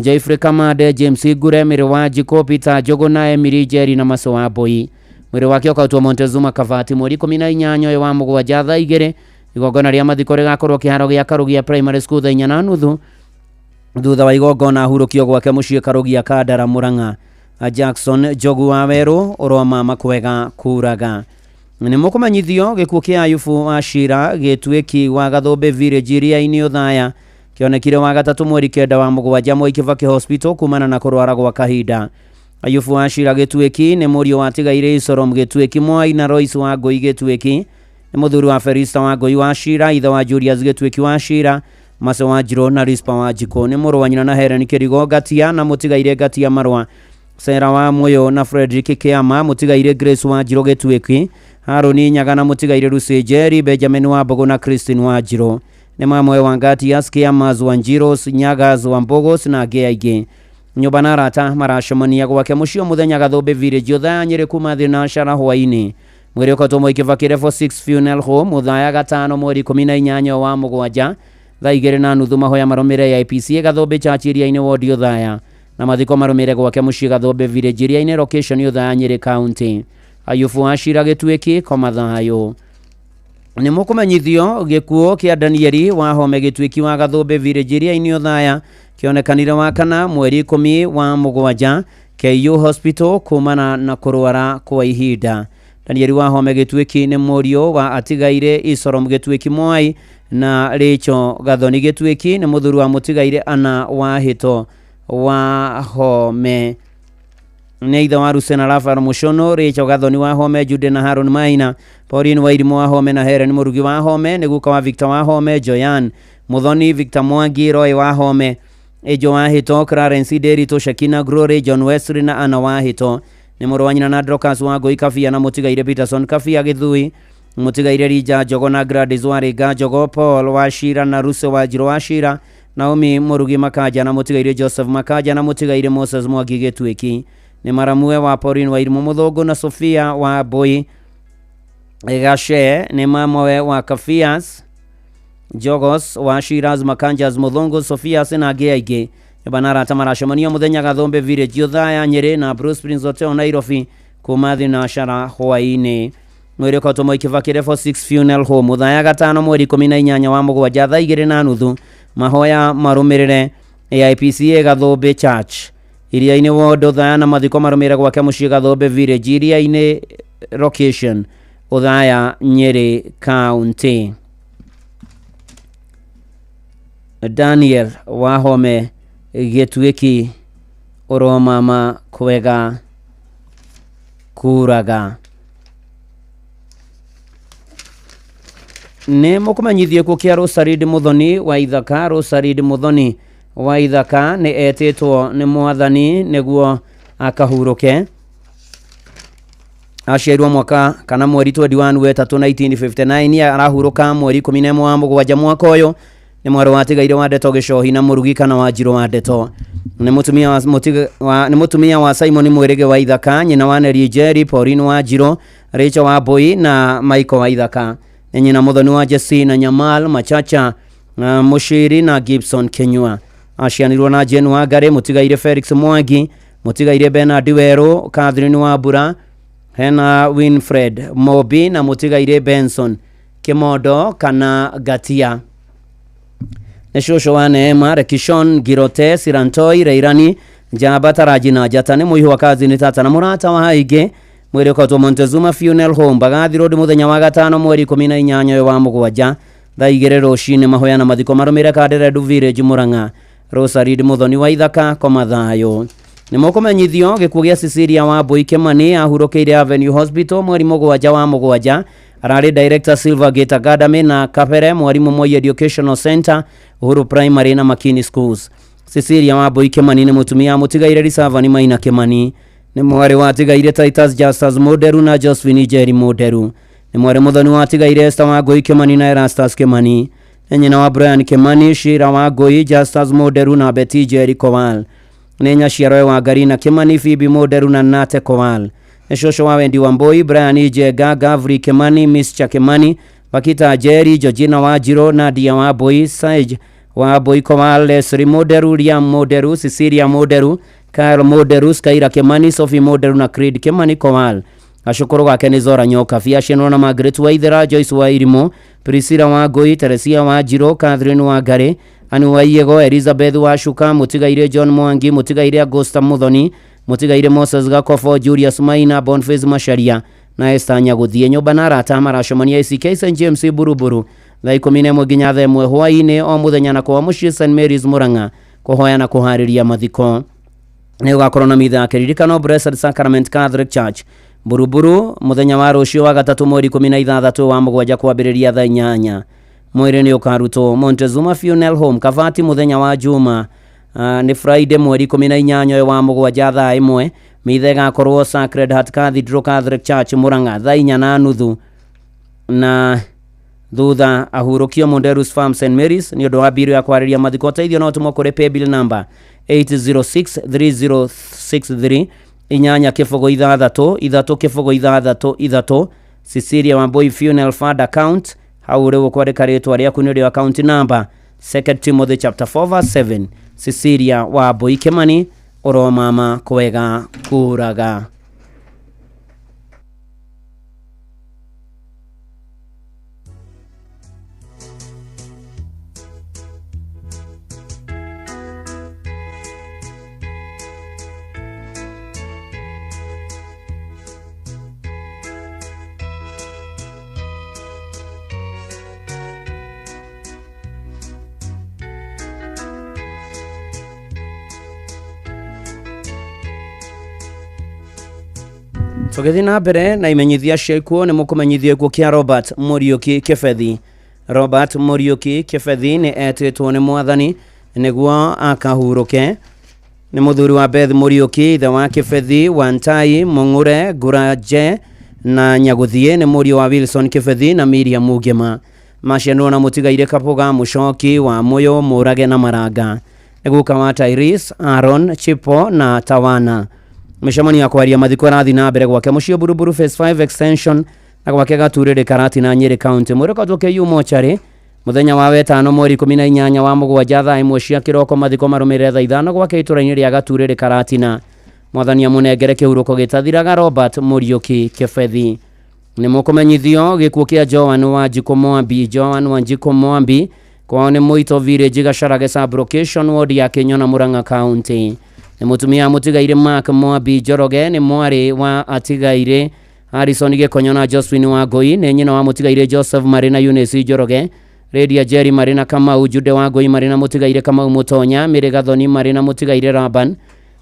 Speaker 19: Jeffrey Kamande, James Ngure, Mĩrĩ wa Njikũ, Peter Njogu na Emily Njeri na Maso wa Mbui. Mwĩrĩ wake ũkautwo Montezuma Kavati mweri 18 ũyũ wa mũgwanja thaa 2. Igongona rĩa mathiko rĩgakorwo kĩharo gĩa Karugia Primary School thaa 4:30. Thutha wa igongona ahurũkio gwake mũciĩ Karugia, Kandara, Murang'a. Jackson Njogu wa Werũ, ũroma makwega kuraga. Nĩ mũkũmenyithio gĩkuũ kĩa Ayubu wa Cira Gĩtuĩki wa Gathũmbĩ Village, Iria-inĩ Othaya, kĩonekire wa gatatũ mweri 9 wa mũgwanja Mwai Kibaki Hospital kumana na kũrwara gwa kahinda. Ayubu wa Cira Gĩtuĩki nĩ mũriũ wa tigaire Icorom Gĩtuĩki Mwai na Royce wa Ngũi Gĩtuĩki. Nĩ mũthuri wa Felista wa Ngũi wa Cira, ithe wa Julius Gĩtuĩki wa Cira, Mace wa Njirũ na Rispa wa Njikũ. Nĩ mũrũ wa nyina na Helen Kĩrigo Ngatia na mũtigaire Ngatia Marwa, Sera wa Muyo na Frederick Kĩama, mũtigaire Grace wa Njirũ Gĩtuĩki, Harũni Nyaga na mũtigaire Lucy Njeri, Benjamin wa Mbũgũ na Christine wa Njirũ. Nĩ mamwe wa Ngatias, Kĩamas wa Njiros, Nyagas wa Mbũgũs na angĩ aingĩ. Nyũmba na arata maracemania gwake mũciĩ o mũthenya Gathũmbĩ Village, Othaya, Nyĩrĩ, kuma thinacara hwaĩ-inĩ. Mwĩrĩ ũkatwo Mwai Kibaki Level 6 Funeral Home Mũthaya gatano mweri 18 wa mũgwanja thaa 2:30. Mahoya marũmĩrĩre ya IPCA Gathũmbĩ Church, Iria-inĩ Ward, Othaya. Na mathiko marũmĩrĩre gwake mũciĩ Gathũmbĩ village Iriainĩ location Othaya Nyĩrĩ county. Ayubu Wachira Gĩtuĩki koma thayũ. Nĩ mũkũmenyithio gĩkuũ kĩa Danieli Wahome Gĩtuĩki wa Gathũmbĩ village Iriainĩ Othaya kĩonekanire wakana mweri 17 wa mũgwanja KU Hospital kumana na kũrwara kwa ihinda. Danieli Wahome Gĩtuĩki nĩ mũriũ wa atigaire Isorom Gĩtuĩki Mwai na Rachel Gathoni Gĩtuĩki nĩ mũthuri wa mũtigaire Anna Wahĩto Wahome. Nĩ ithe wa Rusena Rafael Mushono, Rachel Gathoni Wahome, Jude na Haron Maina, Pauline Wairimu Wahome na Helen Murugi Wahome, nĩ guka wa Victor Wahome, Joyan Muthoni, Victor Mwangi, Roy Wahome, Ejo Wahĩto, Clarence Nderitu, Shekina Glory, John Wesley na Anna Wahĩto. Nĩ mũrũ wa nyina na Dorcas Wangũi Kabia na mũtigaire Peterson Kabia Gĩthui, mũtigaire Rija Njogo na Gladys Warĩnga Njogo, Paul Wachira na Ruse Wanjirũ Wachira, Naomi Murugi Makanja na mũtigaire Joseph Makanja na mũtigaire Moses Mwangi Gĩtuĩki. Nĩ maramue wa Pauline Wairimu Mũthũngũ na Sofia wa Mbui Gace, nĩ mamawe wa Kafias Jogos wa Shiraz Makanjas Mũthũngũ, Sofias na angĩ aingĩ. Nyũmba na arata maracemania mũthenya Gathũmbĩ village Othaya Nyĩrĩ na Bruce Prince Hotel Nairobi kuma thinashara hwaĩ-inĩ. Mwĩrĩ ũkotwo Mwai Kibaki Level 6 Funeral Home Othaya gatano mweri 18 wa mũgwanja thaa 2:30 mahoya marũmĩrĩre AIPCA Gathũmbĩ Church Iriainĩ ward Othaya na mathiko marũmĩrĩre gwake mũciĩ Gathũmbĩ village Iriainĩ location Othaya Nyĩrĩ county. Daniel Wahome Gĩtuĩki ũromama kwega kuraga. Nĩ mũkũmenyithio gĩkuũ kĩa Rosarid Muthoni wa Ithaka. Rosarid Muthoni wa Ithaka nĩ etĩtwo nĩ mwathani nĩguo akahurũke. Aciarirwo mwaka kana mweri 21 wetatũ 1959, arahurũka mweri 11 wa mũgwanja mwaka ũyũ. Nĩ mwarĩ wa tigaire wa Ndeto Gĩcohi na Mũrugi kana wa Njirũ wa Ndeto. Nĩ mũtumia wa Simon Mwĩrĩgĩ wa Ithaka, nyina wa Neri Njeri, Pauline wa Njirũ, Rachel wa Mbui na Michael wa Ithaka. Nĩ nyina Muthoni wa Jesse na Nyamal Machacha, Mũciri na Gibson Kenyua. Acianirwo na Jane Wangari, mũtigaire Felix Mwangi, mũtigaire Bernard Werũ, Catherine Wambura, hena Winfred Mobi na mũtigaire Benson Kimondo kana Gatia. Nĩ cũcũ wa Neema, Rekishon, Girote, Sirantoi, Reirani, Njamba, Taraji na Njata. Nĩ mũihũ wa kazi nĩ tata na mũrata wa aingĩ. Mwĩrĩ ũkotwo Montezuma Funeral Home Mbagathi Road mũthenya wa gatano mweri 18 wa mũgwanja thaa 2 rũcinĩ. Mahoya na mathiko marũmĩrĩre Kanderendu Village Murang'a. Rosarid Muthoni wa Ithaka koma thayũ. Nĩ mũkũmenyithio gĩkuũ gĩa Cecilia Wambui Kimani ahurũkĩire Avenue Hospital mweri 7 wa mũgwanja. Ararĩ Director Silver Gate Academy na Kabere, mwarimũ Moi Educational Center, Uhuru Primary na Makini Schools. Cecilia Wambui Kimani nĩ mũtumia mũtigaire Risavani Maina Kimani. Nĩ mwarĩ wa tigaire Titus Justus Mũnderu na Josephine Njeri Mũnderu. Nĩ mwarĩ Muthoni wa tigaire Esther Wangũi Kimani na Erastus Kimani. Nĩ nyina wa Brian Kimani, Shira Wangũi, Justus Mũnderu na Betty Njeri Kowal. Nĩ nyaciarwe wa Garina Kimani, Phoebe Mũnderu na Nate Kowal. Nĩ cũcũ wa Wendi Wambui, Brian Njenga, Gavri Kimani, Mr Kimani, Bakita Njeri, Georgina Wanjirũ, Nadia Wambui, Saij Wambui Kowal, Leslie Mũnderu, Liam Mũnderu, Cecilia Mũnderu, Kyle Mũnderu, Skyra Kimani, Sophie Mũnderu na Creed Kimani Kowal. Gacũkũrũ gake nĩ Zora Nyokabi, acianwo na Margaret Waithera, Joyce Wairimũ, Priscilla Wangũi, Teresia Wanjirũ, Catherine Wangari, Anne Waiego, Elizabeth Wacuka, mũtigaire John Mwangi, mũtigaire Augusta Muthoni, mũtigaire Moses Gakobo, Julius Maina, Boniface Macharia na Esther Nyagũthiĩ. Nyũmba na arata maracemania ACK St James Buruburu thaa 11 nginya thaa 1 hwaĩ-inĩ o mũthenya na kwa mũciĩ St Mary's Murang'a kũhoya na kũharĩria mathiko. Nĩ gũgakorwo na mitha ya kĩririkano Blessed Sacrament Catholic Church Buruburu mũthenya wa rũciũ wa gatatũ mweri 16 wa mũgwanja kwambĩrĩria thaa 8. Mwĩrĩ nĩ ũkarutwo Montezuma Funeral Home Kabati mũthenya wa Juma nĩ Friday mweri 18 wa mũgwanja thaa 1. Mitha ĩgakorwo Sacred Heart Cathedral Catholic Church Murang'a thaa 4:30 na thutha ahurũkio Monderus Farm St Mary's. Nĩ ũndũ wa mbiru ya kwarĩria mathiko ũteithio no ũtũmwo kũrĩ paybill number 8063063 8 0 6 3 6 6 3. Cecilia Wambui Funeral Fund account hau rĩu ũkwandĩka rĩtwa rĩaku nĩrĩo account number. 2 Timothy chapter 4 verse 7. Cecilia Wambui Kimani. Ũromama kwega kũraga. Tũgĩthiĩ na mbere na imenyithia cia ikuũ nĩ mũkũmenyithio gĩkuũ kĩa Robert Mũriũki Kĩbethi. Robert Mũriũki Kĩbethi nĩ etĩtwo nĩ mwathani nĩguo akahurũke. Nĩ mũthuri wa Beth Mũriũki, ithe wa Kĩbethi, Wantai, Mũng'ure, Ngũranje na Nyagũthiĩ. Nĩ mũriũ wa Wilson Kĩbethi na Miriam Mugema. Macianirwo na mũtigairĩ Kabũga, Mũcoki, Wamũyũ, Mũrage na Maranga. Nĩ guka wa Tyrese, Aaron, Chipo na Tawana. Mĩcemanio ya kwaria mathiko ĩrathiĩ na mbere gwake mũciĩ Buruburu Phase 5 Extension na gwake Gaturĩrĩ Karatina Nyĩrĩ County. Mwĩrĩ ũkoretwo KU mocarĩ mũthenya wa wetano mweri 18 wa mũgwanja thaa 1 cia kĩroko, mathiko marũmĩrĩre thaa 5 gwake itũra-inĩ rĩa Gaturĩrĩ Karatina. Mwathani amũnengere kĩhurũko gĩtathiraga Robert Mũriũki Kĩbethi. Nĩ mũkũmenyithio gĩkuũ kĩa Joan Wanjikũ Mwambi. Joan Wanjikũ Mwambi kwao nĩ Mũito Village Gacharage sub-location ward ya Kĩnyona Murang'a County. Nĩ mũtumia mũtigairĩ Mark Mwambi Njoroge, nĩ mwarĩ wa atigairĩ Harrison Gĩkonyo na Josephine Wangũi, nĩ nyina wa mũtigairĩ Joseph marĩ na Eunice Njoroge, Lydia Jerry marĩ na Kamau, Jude Wangũi marĩ na mũtigairĩ Kamau Mũtonya, Mary Gathoni marĩ na mũtigairĩ Laban,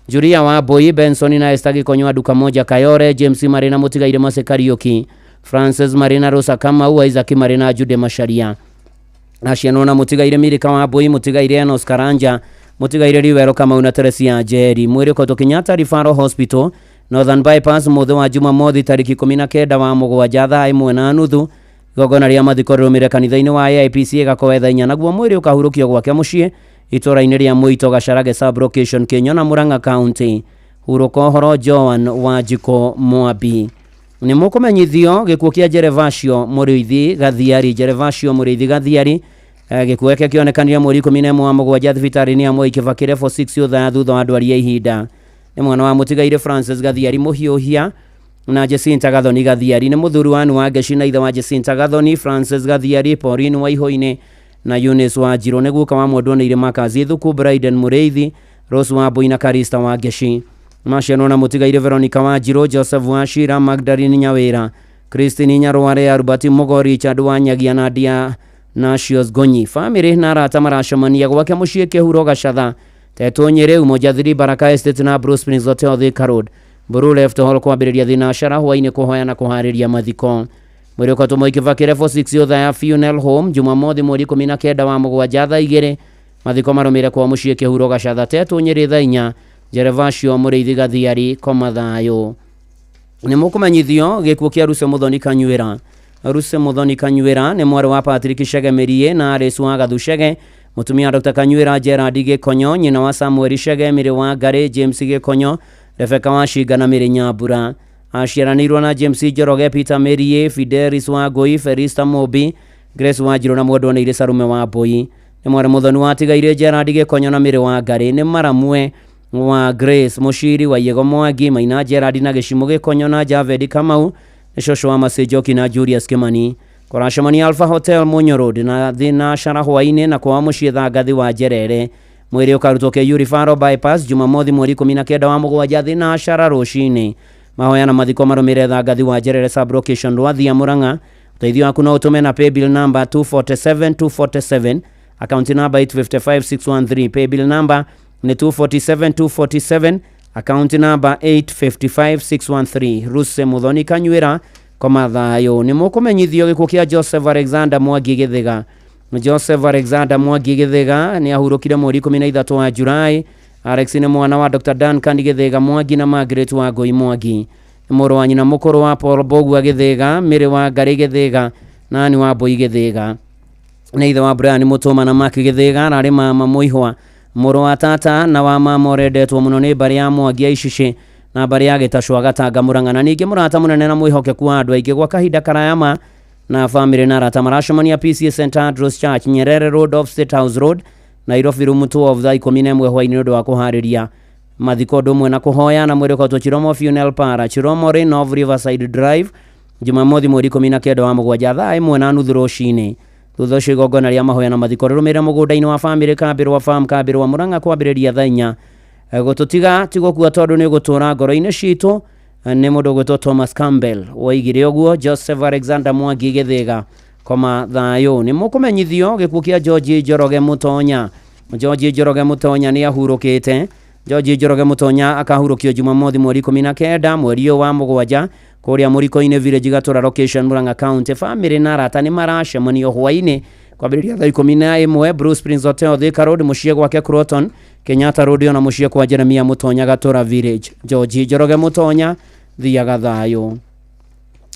Speaker 19: Julia Wambui, Benson na Esther Gĩkonyo wa Duka Moja Kayore, James marĩ na mũtigairĩ Mercy Kariũki, Francis marĩ na Rosa Kamau, Isaac marĩ na Jude Macharia. Acianwo na mũtigairĩ Mirika Wambui, mũtigairĩ Enos Karanja, mũtigairĩ Riwero Kamau na Teresia Njeri. Mwĩrĩ ũkoretwo Kenyatta Referral Hospital, Northern Bypass, mũthĩ wa Jumamothi tarĩki 19 wa mũgwanja thaa 1:30. Igongona rĩa mathiko rĩrũmĩrĩre kanitha-inĩ wa AIPC ĩgakorwo thaa 4, naguo mwĩrĩ ũkahurũkio gwake mũciĩ itũra-inĩ rĩa Mũito Gacharage sub-location Kĩnyona Murang'a County. Hurũka ũhoro Joan Wanjikũ Mwambi. Nĩ mũkũmenyithio gĩkuũ kĩa Jerevacio Mũrĩithi Gathiari. Jerevacio Mũrĩithi Gathiari gĩkuũ gĩake kĩonekanire mweri 11 wa mũgwanja thibitarĩ-inĩ ya Mwai Kibaki level 6 Othaya thutha wa ndwari ya ihinda. Nĩ mwana wa mũtigairĩ Francis Gathiari Mũhiũhia na Jacinta Gathoni Gathiari. Nĩ mũthuri wa Anne Wangeci na ithe wa Jacinta Gathoni, Francis Gathiari, Pauline Waihũinĩ na Eunice Wanjirũ. Nĩ guka wa mwendwa nĩ Irĩma Kazi Thuku, Bryden Mũrĩithi, Rose Wambui na Karista Wangeci. Macianwo na mũtigairĩ Veronica Wanjirũ, Joseph Wachira, Magdalene Nyawĩra, Christine Nyarware, Albert Mugo, Richard Wanyagia na Dia Nasios Gonyi. Famĩlĩ na arata maracemania gwake mũciĩ Kĩhuro Gacatha, Tetũ Nyĩrĩ, Umoja 3 Baraka Estate na Blue Springs Hotel Thika Road. Blue Left Hall kwambĩrĩria thinacara hwainĩ kũhoya na kũharĩria mathiko. Mwĩrĩ ũkatũmwo Mwai Kibaki level 6 Othaya Funeral Home Jumamothi mweri 19 wa mũgwanja thaa 2. Mathiko marũmĩrĩre kwa mũciĩ Kĩhuro Gacatha, Tetũ Nyĩrĩ thaa 4. Jerevacio Mũrĩithi Gathiari koma thayũ. Nĩ mũkũmenyithio gĩkuũ kĩa Ruse Mũthoni Kanyuĩra. Ruse Mũthoni Kanyuĩra nĩ mwarĩ wa Patrick Chege Mĩriĩ na Alice wa Gathu Chege, mũtumia wa Dr. Kanyuĩra Gerard Gĩkonyo, nyina wa Samuel Chege, Mĩrĩ wa Ngarĩ, James Gĩkonyo, Rebecca wa Shinga na Mĩrĩ Nyambura. Aciaranĩirwo na James Njoroge, Peter Mĩriĩ, Fidelis wa Ngũi, Felista Mũmbi, Grace Wanjirũ na mwendwa nĩ Irĩ Sarume wa Mbũi. Nĩ mwarĩ Mũthoni wa Tigairĩ Gerard Gĩkonyo na Mĩrĩ wa Ngarĩ. Nĩ maramwe wa Grace Mũciri wa Iego Mwangi, Maina Gerard na Gĩcimũ Gĩkonyo na Javed Kamau, nĩ cũcũ wa Mercy Njoki na Julius Kimani. Kũracemania Alpha Hotel Munyo Road na thinacara hwainĩ na kwao mũciĩ Thangathi wa Njerere. Mwĩrĩ ũkarutwo KU Referral Bypass Jumamothi mweri 19 wa mũgwanja thinacara rũcinĩ. Mahoya na mathiko marũmĩrĩre Thangathi wa Njerere sub-location Rwathia Murang'a. Ũteithio waku no ũtũme na paybill number 247 247, account number 855 613. Paybill number nĩ 247 247, account number 855 613. Ruse Muthoni Kanyuĩra koma thayũ. Nĩ mũkũmenyithio gĩkuũ kĩa Joseph Alexander Mwangi Gĩthĩga. Joseph Alexander Mwangi Gĩthĩga nĩ ahurũkire mweri 13 wa Julai. Alex nĩ mwana wa Dr. Duncan Gĩthĩga Mwangi na Margaret Wangũi Mwangi. Nĩ mũrũ wa nyina mũkũrũ wa Paul Mbũgua Gĩthĩga, Mĩrĩ wa Ngarĩ Gĩthĩga na Anne wa Mbũi Gĩthĩga. Nĩ ithe wa Brian Mũtũma na Mark Gĩthĩga, ararĩ mama mũihwa, mũrũ wa tata na wa mama ũrendetwo mũno nĩ mbarĩ ya Mwangi ya Icicĩ na mbarĩ ya Gĩtacwa Gatanga Mũrang'a, na ningĩ mũrata mũnene na mwĩhokeku wa andũ aingĩ gwa kahinda karaya ma na famĩlĩ na arata maracemania PCA St Andrews Church Nyerere Road off State House Road Nairobi room 2 of thaa 11 hwainĩ nĩ ũndũ wa kũharĩria Mathiko ũndũ ũmwe na kũhoya na mwĩrĩ ũkotwo Chiromo Funeral Parlour, Chiromo Lane of Riverside Drive, Jumamothi mweri 19 wa mũgwanja thaa 1:30 rũcinĩ. Thutha ũcio igongona rĩa mahoya na mathiko rĩrũmĩrĩre mũgũnda-inĩ wa famĩlĩ Kambĩrwa Farm, Kambĩrwa Mũrang'a kwambĩrĩria thaa 4. Gũtũtiga ti gũkua tondũ nĩ ũgũtũra ngoro-inĩ citũ, nĩ mũndũ ũgwĩtwo Thomas Campbell woigire ũguo. Joseph Alexander Mwangi Gĩthĩga, koma thayũ. Nĩ mũkũmenyithio gĩkuũ kĩa George Njoroge Mũtonya. George Njoroge Mũtonya nĩ ahurũkĩte. George Njoroge Mũtonya akahurũkio Jumamothi mweri 19 mweri ũyũ wa mũgwanja kũrĩa Mũriko-inĩ Village, Gatũra Location, Murang'a County. Famĩlĩ na arata nĩ maracemanio hwaĩ-inĩ kwambĩrĩria thaa 11 Blue Springs Hotel, Thika Road, mũciĩ gwake Croton, Kenyatta Road, ona mũciĩ kwa Jeremia Mũtonya, Gatũra Village. George Njoroge Mũtonya, thiaga thayũ.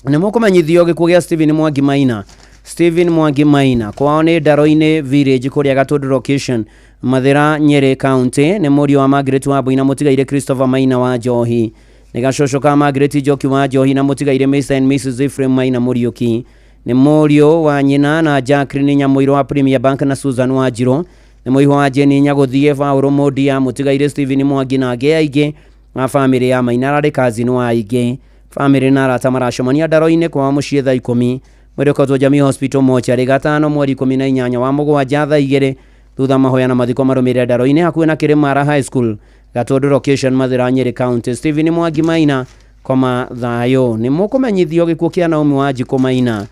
Speaker 19: Nĩ mũkũmenyithio gĩkuũ gĩa Stephen Mwangi Maina. Stephen Mwangi Maina kwao nĩ Ndaro-inĩ Village kũrĩa Gatũndũ Location, Mathĩra, Nyeri County. Nĩ mũriũ wa Margaret Wambui na mũtigaire Christopher Maina wa Njohi. Nĩ gacũcũ ka Margaret Njoki wa Njohi na mũtigaire Mr and Mrs Ephraim Maina Mũriũki. Nĩ mũriũ wa nyina na Jacqueline Nyamũirũ wa Premier Bank na Susan Wanjirũ. Nĩ mũihwa wa Jane Nyagũthiĩ, Paũlũ Mũndia, mũtigaire Stephen Mwangi na angĩ aingĩ a famĩlĩ ya Maina ararĩ cousin wa aingĩ. Famĩlĩ na arata maracemania Ndaro-inĩ kwao mũciĩ thaa 10. Mwĩrĩ ũkotwo Jamii Hospital mochari gatano mweri 18 wa mũgwanja thaa 2. Thutha mahoya na mathiko marũmĩrĩre Ndaro-inĩ hakuhĩ na Kĩrĩmara High School, Gatũndũ Location, Mathĩra, Nyeri County. Stephen Mwangi Maina, koma thayũ. Nĩ mũkũmenyithio gĩkuũ kĩa Naomi Wanjikũ Maina.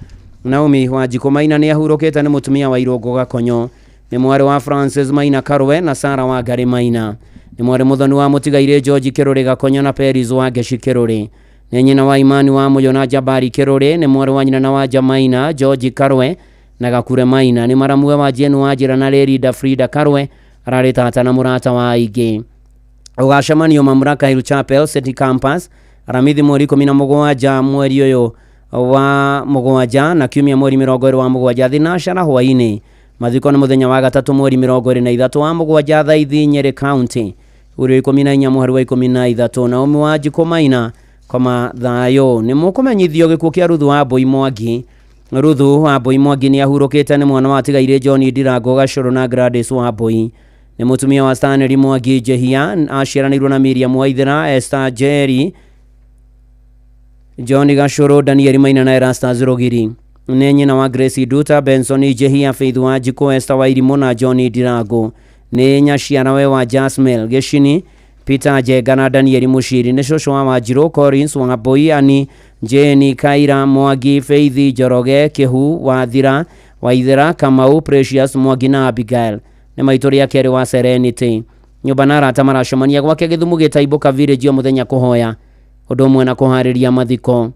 Speaker 19: Naomi Wanjikũ Maina nĩ ahurũkĩte, nĩ mũtumia wa Irũngũ Gakonyo. Nĩ mwarĩ wa Francis Maina Karwe na Sara Wangarĩ Maina. Nĩ mwarĩ mũthoni wa mũtigairĩ George Kĩrũrĩ Gakonyo na Peris wa Ngeci Kĩrũrĩ. Nĩ nyina wa Imani wa Mũyo na Jabari Kĩrũrĩ. Nĩ mwarĩ wa nyina na wa Jamaina George Karwe na Gakure Maina. Nĩ maramuwe wa Jane wa Njĩra na Lerida Frida Karwe. Ararĩ tata na mũrata wa aingĩ. Ũgacemanio Mamlaka Hill Chapel City Campus Aramithi mweri 17 mweri ũyũ wa mũgwanja na kiumia mweri 20 wa mũgwanja thinashara hwaĩ-inĩ. Mathiko nĩ mũthenya wa gatatũ mweri 23 wa mũgwanja thaa ithi, Nyeri County. Uri 14 mũhari wa 13. Naomi Wanjikũ Maina, koma thayũ. Nĩ mũkũmenyithio gĩkuũ kĩa Ruthu wa Mbui Mwangi. Ruthu wa Mbui Mwangi nĩ ahurũkĩte, nĩ mwana wa tigairĩ John Ndirango Gacũrũ na Gladys wa Mbui. Nĩ mũtumia wa Stanley Mwangi Njehia. Aciaranĩirwo na Miriam Waithera, Esther Njeri, John Gacũrũ, Daniel Maina na Erastus Rũgiri. Nĩ nyina wa Grace Nduta, Benson Njehia, Faith Wanjikũ, Esther Wairimũ na John Ndirango. Nĩ nyaciarawe wa Jasmine Gĩcini, Peter Njenga na Daniel Mũciri. Nĩ cũcũ wa Wanjirũ, Collins Wambui, Ani Jane, Kaira Mwangi, Faith Njoroge, Kĩhu Wathira, Waithera Kamau, Precious Mwangi na Abigail. Nĩ maitũ rĩa kerĩ wa Serenity. Nyũmba na arata maracemania gwake Gĩthumu Gĩtaibũka Village o mũthenya kũhoya ũndũ ũmwe na kũharĩria mathiko.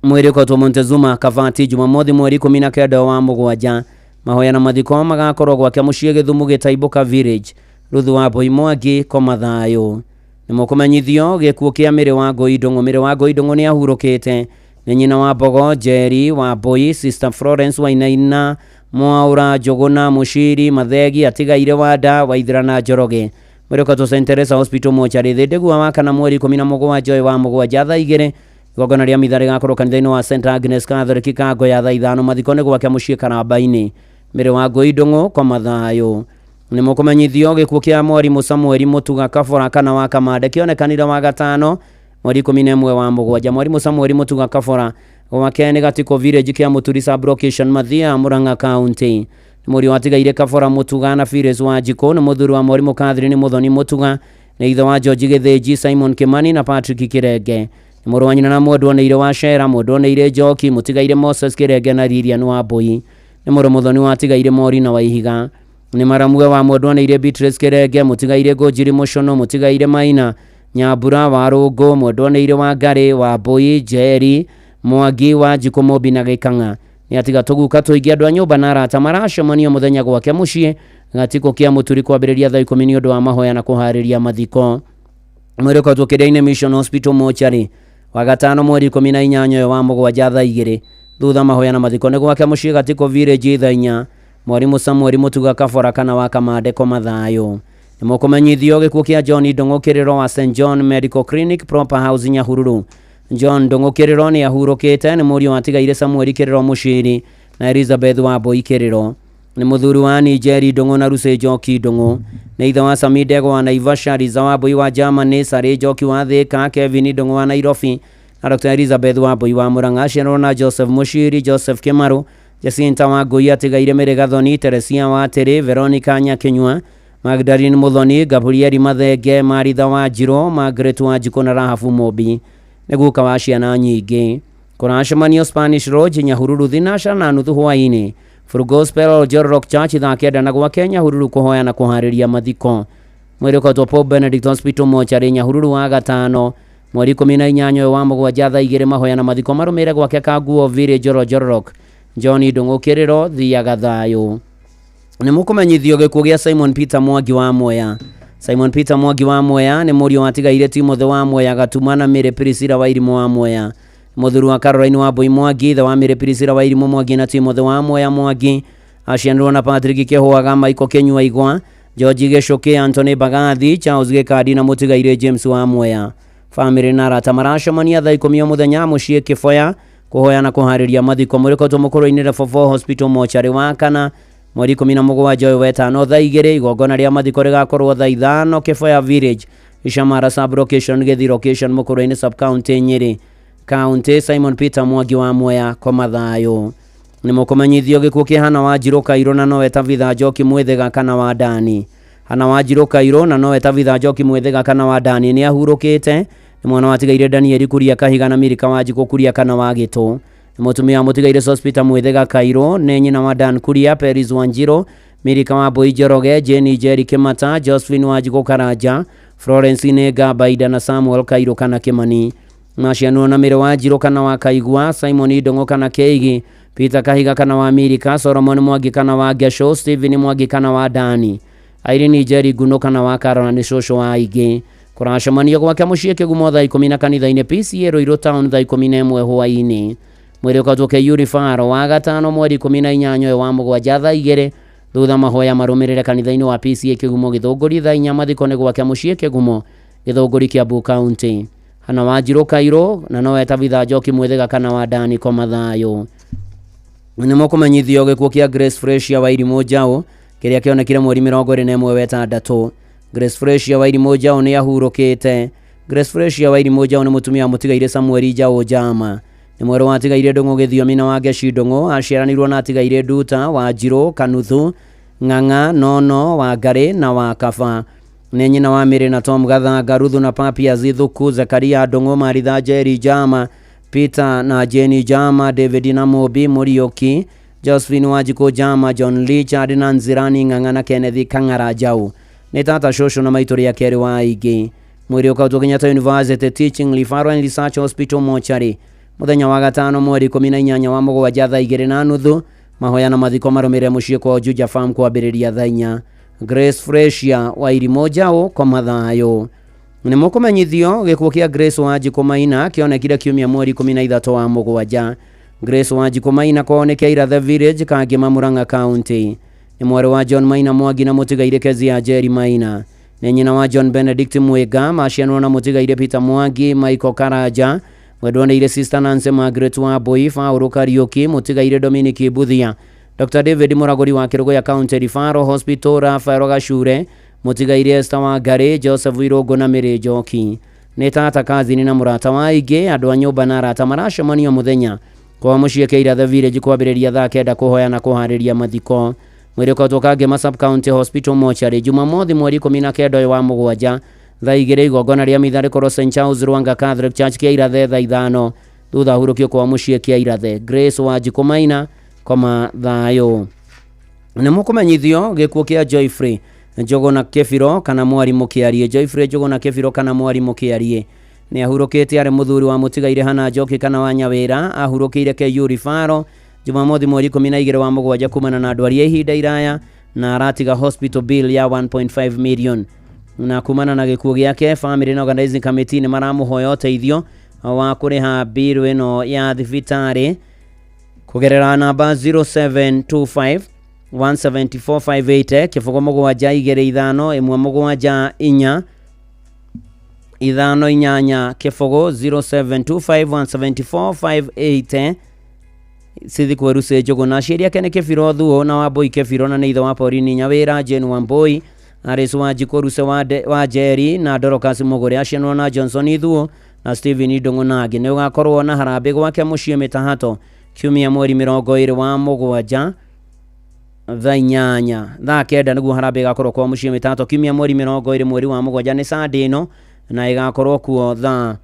Speaker 19: Mwĩrĩ ũkotwo Montezuma Kavati Jumamothi mweri 19 wa mũgwanja. Mahoya na mathiko magakorwo gwake mũciĩ Gĩthumu Gĩtaibũka Village. Ruthu wa Mbui Mwangi, koma thayũ. Nĩ mũkũmenyithio gĩkuũ kĩa Mĩrĩ wa Ngũi Ndũng'ũ. Mĩrĩ wa Ngũi Ndũng'ũ nĩ ahurũkĩte, nĩ nyina wa Mbogo Njeri wa Mbui, Sister Florence Wainaina, Mwaũra Njũgũna, Mũciri Mathegi, atigaire Wanda Waithera na Njoroge. Mwĩrĩ ũkotwo St Teresa Hospital mochari Thĩndĩgua wa kana mweri 17 ũyũ wa mũgwanja thaa 2. Igongona rĩa mitha rĩgakorwo kanitha-inĩ wa St Agnes Catholic Kango ya thaa 5. Mathiko nĩ gwake mũciĩ Karamba-inĩ. Mĩrĩ wa Ngũi Ndũng'ũ, koma thayũ. Nĩ mũkũmenyithio gĩkuũ kĩa mwarimũ Samuel Mũtuga Kabora kana wa Kamande kĩonekanire wa gatano mweri 11 wa mũgwanja. Mwarimũ Samuel Mũtuga Kabora gwake nĩ Gatiko Village kĩa Mũturi Sub-Location, Mathia, Murang'a County. Nĩ mũriũ watigaire Kabora Mũtuga na Phyllis Wanjikũ. Nĩ mũthuri wa mwarimũ Catherine Mũthoni Mũtuga. Nĩ ithe wa George Gĩthĩnji, Simon Kimani na Patrick Kĩrenge. Nĩ mũrũ wa nyina na mwendwa nĩ wa Shera, mwendwa nĩ Njoki, mũtigaire Moses Kĩrenge na Lilian Wambui. Nĩ mũrũ mũthoni watigaire Mori na Waihiga. Nĩ maramue wa mwendwa nĩ Beatrice Kĩrenge, mũtigaire Ngũnjiri Mũcono, mũtigaire Maina Nyambura wa Rũngũ, mwendwa nĩ wa Ngarĩ Wambui, Njeri Mwangi wa Njikũ, Mũmbi na Gĩkang'a. Nĩ atiga tũguka tũingĩ. Andũ a nyũmba na arata maracemania mũthenya gwake mũciĩ Gatiko kĩa Mũturi kwambĩrĩria thaa 10 nĩ ũndũ wa mahoya na kũharĩria mathiko. Mwĩrĩ ũkotwo Kĩrĩa-inĩ Mission Hospital mochari wa gatano mweri 18 ũyũ wa mũgwanja thaa 2. Thutha mahoya na mathiko nĩ gwake mũciĩ Gatiko Village thaa 4. Mwarimũ Samuel Mũtuga Kabora kana wa Kamande, koma thayũ. Nĩ mũkũmenyithio gĩkuũ kĩa John Ndũng'ũ Kĩrĩro wa St John Medical Clinic Proper House, Nyahururu. John Ndũng'ũ Kĩrĩro nĩ ahurũkĩte, nĩ mũriũ watigaire Samuel Kĩrĩro Mũciri na Elizabeth Wambui Kĩrĩro. Nĩ mũthuri wa Nigeri Ndũng'ũ na Lucy Njoki Ndũng'ũ. Nĩ ithe wa Sami Ndegwa wa Naivasha, Liza Wambui wa Germany, Sarĩ Njoki wa Thika, Kevin Ndũng'ũ wa Nairobi na Dr. Elizabeth Wambui wa Murang'a. Aciarirwo na Joseph Mushiri, Joseph Kimaru, Jacinta Wangui, atigaire Mary Gathoni, Teresia Watĩrĩ, Veronica Nyakinyua, Magdalene Muthoni, Gabrieli Mathenge, Maritha Wanjirũ, Margaret Wanjikũ na Rahabu Mũmbi. Nĩ guka wa ciana nyingĩ. Kũracemanio Spanish Lodge, Nyahururu thinasha na nuthu hwaĩ-inĩ. Full Gospel Jorok Church thaa kenda na gwake Nyahururu kũhoya na kũharĩria mathiko. Mwĩrĩ ũkoretwo Pope Benedict Hospital mochari Nyahururu wa gatano mweri 18 ũyũ wa mũgwanja thaa 2 mahoya na mathiko marũmĩrĩre gwake Kanguo Village Njorojorok. John Ndung'u Kĩrĩro thiaga thayũ. Nĩ mũkũmenyithio gĩkuũ gĩa Simon Peter Mwangi wa Mwea. Simon Peter Mwangi wa Mwea nĩ mũriũ watigaire Timothy wa Mwea Gatuma na Mary Priscilla wa Irimũ wa Mwea. Mũthuri wa Caroline wa Mbui Mwangi, ithe wa Mary Priscilla wa Irimũ Mwangi na Timothy wa Mwea Mwangi. Aciarirwo na Patrick Kĩhũaga, Michael Kĩnyua Igwa, George Gĩcũkĩ, Anthony Bagathi, Charles Gĩkandi na mũtigaire James wa Mwea. Famĩlĩ na arata maracemania thaa 10 o mũthenya mũciĩ Kĩboya kũhoya na kũharĩria mathiko. Mũrĩkotwo mũkũrũ-inĩ Level 4 Hospital mochari wa kana mweri 17 ũyũ wetano thaa 2. Igongona rĩa mathiko rĩgakorwo thaa 5 Kĩboya Village, Ishamara sub location, Gĩthi location, Mũkũrũ-inĩ sub county, Nyĩrĩ county. Simon Peter Mwangi wa Mwea koma thayũ. Nĩ mũkũmenyithio gĩkuũ kĩa Hana Wanjirũ Kairũ na nowe Tabitha Njoki Mwĩthĩga kana wa Dani. Hana Wanjirũ Kairũ na nowe Tabitha Njoki Mwĩthĩga kana wa Dani nĩ ahurũkĩte. Nĩ mwana watigaire Danieli Kuria Kahiga na Milika Wanjikũ Kuria kana wa Gĩtũ. Nĩ mũtumia wa mũtigaire Sospeter Mwĩthĩga Kairũ. Nĩ nyina wa Dan Kuria, Peris Wanjirũ, Milika wa Mbui Njoroge, Jane Njeri Kĩmata, Josephine Wanjikũ Karanja, Florence Nĩnga Baida na Samuel Kairũ kana Kĩmani. Macianwo na Mĩrĩ Wanjirũ kana wa Kaigua, Simon Ndũng'ũ kana Keigi, Peter Kahiga kana wa Milika, Solomon Mwangi kana wa Gesho, Stephen Mwangi kana wa Dani, Irene Njeri Nguno kana wa Karona nĩ cũcũ wa aingĩ. Kũracemanio gwake mũciĩ Kĩgumo thaa 10 na kanitha-inĩ PCA Ruiru Town thaa 11 hwaĩ-inĩ. Mwĩrĩ ũkatwo KU Referral wa gatano mweri 18 ũyũ wa mũgwanja thaa 2 thutha mahoya marũmĩrĩre kanitha-inĩ wa PCA Kĩgumo Gĩthũngũri thaa 4 mathiko nĩ gwake mũciĩ Kĩgumo Gĩthũngũri Kiambu County. Hana Wanjirũ Kairũ na nowe Tabitha Njoki Mwĩthĩga kana wa Dani koma thayũ. Nĩ mũkũmenyithio gĩkuũ kĩa Grace Fresia wa Irimũ Njaũ kĩrĩa kĩonekire mweri 21 wetandatũ. Grace Fresia wa Irimũ Njaũ nĩ ahurũkĩte. Grace Fresia wa Irimũ Njaũ nĩ mũtumia wa mũtigaire Samuel Njaũ Njama. Nĩ mwerũ watigaire Ndũng'ũ Gĩthiomi na wa Ngeci Ndũng'ũ. Aciaranirwo na atigaire Nduta, Wanjirũ, Kanuthu, Ng'ang'a, Nono, Wangarĩ na wa Kaba. Nĩ nyina wa Mary na Tom Gathanga, Ruthu na Papias Thuku, Zakaria Ndũng'ũ, Maritha Njeri Njama, Peter na Jenny Njama, David na Mũmbi Mũriũki, Josephine Wanjikũ Njama, John Richard na Nzirani Ng'ang'a na Kenneth Kang'ara Njaũ. Nĩ tata cũcũ na maitũ rĩa kerĩ wa aingĩ. Mwĩrĩ ũkautwo Kenyatta University Teaching Referral and Research Hospital mochari mũthenya wa gatano mweri 18 wa mũgwanja thaa 2:30. Mahoya na mathiko marũmĩrĩre mũciĩ kwao Juja Farm kwambĩrĩria thaa 4. Grace Fresia wa Irimũ Njaũ koma thayũ. Nĩ mũkũmenyithio gĩkuũ kĩa Grace Wanjikũ Maina kĩonekire kiumia mweri 13 wa mũgwanja. Grace Wanjikũ Maina kwao nĩ Kĩaira Village, Kangĩma, Murang'a County. Nĩ mwarĩ wa John Maina Mwangi na mũtigaire Kezia Njeri Maina. Nĩ nyina wa John Benedict Mwĩga, macianwo na mũtigaire Peter Mwangi, Michael Karanja, mwendwa nĩ Sister Nancy Margaret Wambui, Paul Kariuki, mũtigaire Dominic Mbuthia, Dr. David Mũragũri wa Kĩrũgũya County Referral Hospital, Rafael Gacure, mũtigaire Esther Wangari, Joseph Irũngũ na Mary Njoki. Nĩ tata kazini na mũrata wa aingĩ, andũ a nyũmba na arata maracemania mũthenya kwa mũciĩ Kĩirathe Village kwambĩrĩria thaa 9 kũhoya na kũharĩria mathiko. Mwĩrĩ ũkotwo Kangema Sub County Hospital mochari Jumamothi mweri 19 ũyũ wa mũgwanja thaa 2. Igongona rĩa mitha rĩkorwo St Charles Rwanga Catholic Church Kĩirathe thaa 5 thutha hurũkio kwa mũciĩ Kĩirathe. Grace Wanjikũ Maina koma thayũ. Nĩ mũkũmenyithio gĩkuũ kĩa Joyfrey Njũgũna Kĩbiro kana mwarimũ Kĩarie. Joyfrey Njũgũna Kĩbiro kana mwarimũ Kĩarie nĩ ahurũkĩte. Arĩ mũthuri wa mũtigaire Hana Njoki kana wa Nyawĩra. Ahurũkĩire KU Referral Jumamothi mweri 12 wa mũgwanja kumana na ndwari ya ihinda iraya na aratiga hospital bill ya 1.5 million. Na kumana na gĩkuũ gĩake, family na organizing committee nĩ maramũhoya ũteithio wa kũrĩha bill ĩno ya thibitarĩ kũgerera namba 0725 17458 0 7 2 5 1 7 4 5 8 0 0725 174 58. Sithikwe Ruse Njũgũna. Aciari ake nĩ Kĩbiro Thuo na Wambũi Kĩbiro na nĩ ithe wa Pauline Nyawĩra, Jane Wambũi, Alice Wanjikũ, Ruse wa Njeri na Dorcas Mũgũre. Acianwo na Johnson Thuo na Stephen Ndũng'ũ na angĩ. Nĩ ũgakorwo na harambĩ gwake mũciĩ Mĩtahato kiumia mweri 27 wa mũgwanja thaa 8 thaa 9 nĩguo harambĩ ĩgakorwo kwa mũciĩ Mĩtahato kiumia mweri 20 mweri wa mũgwanja nĩ Sunday ĩno, na ĩgakorwo kuo thaa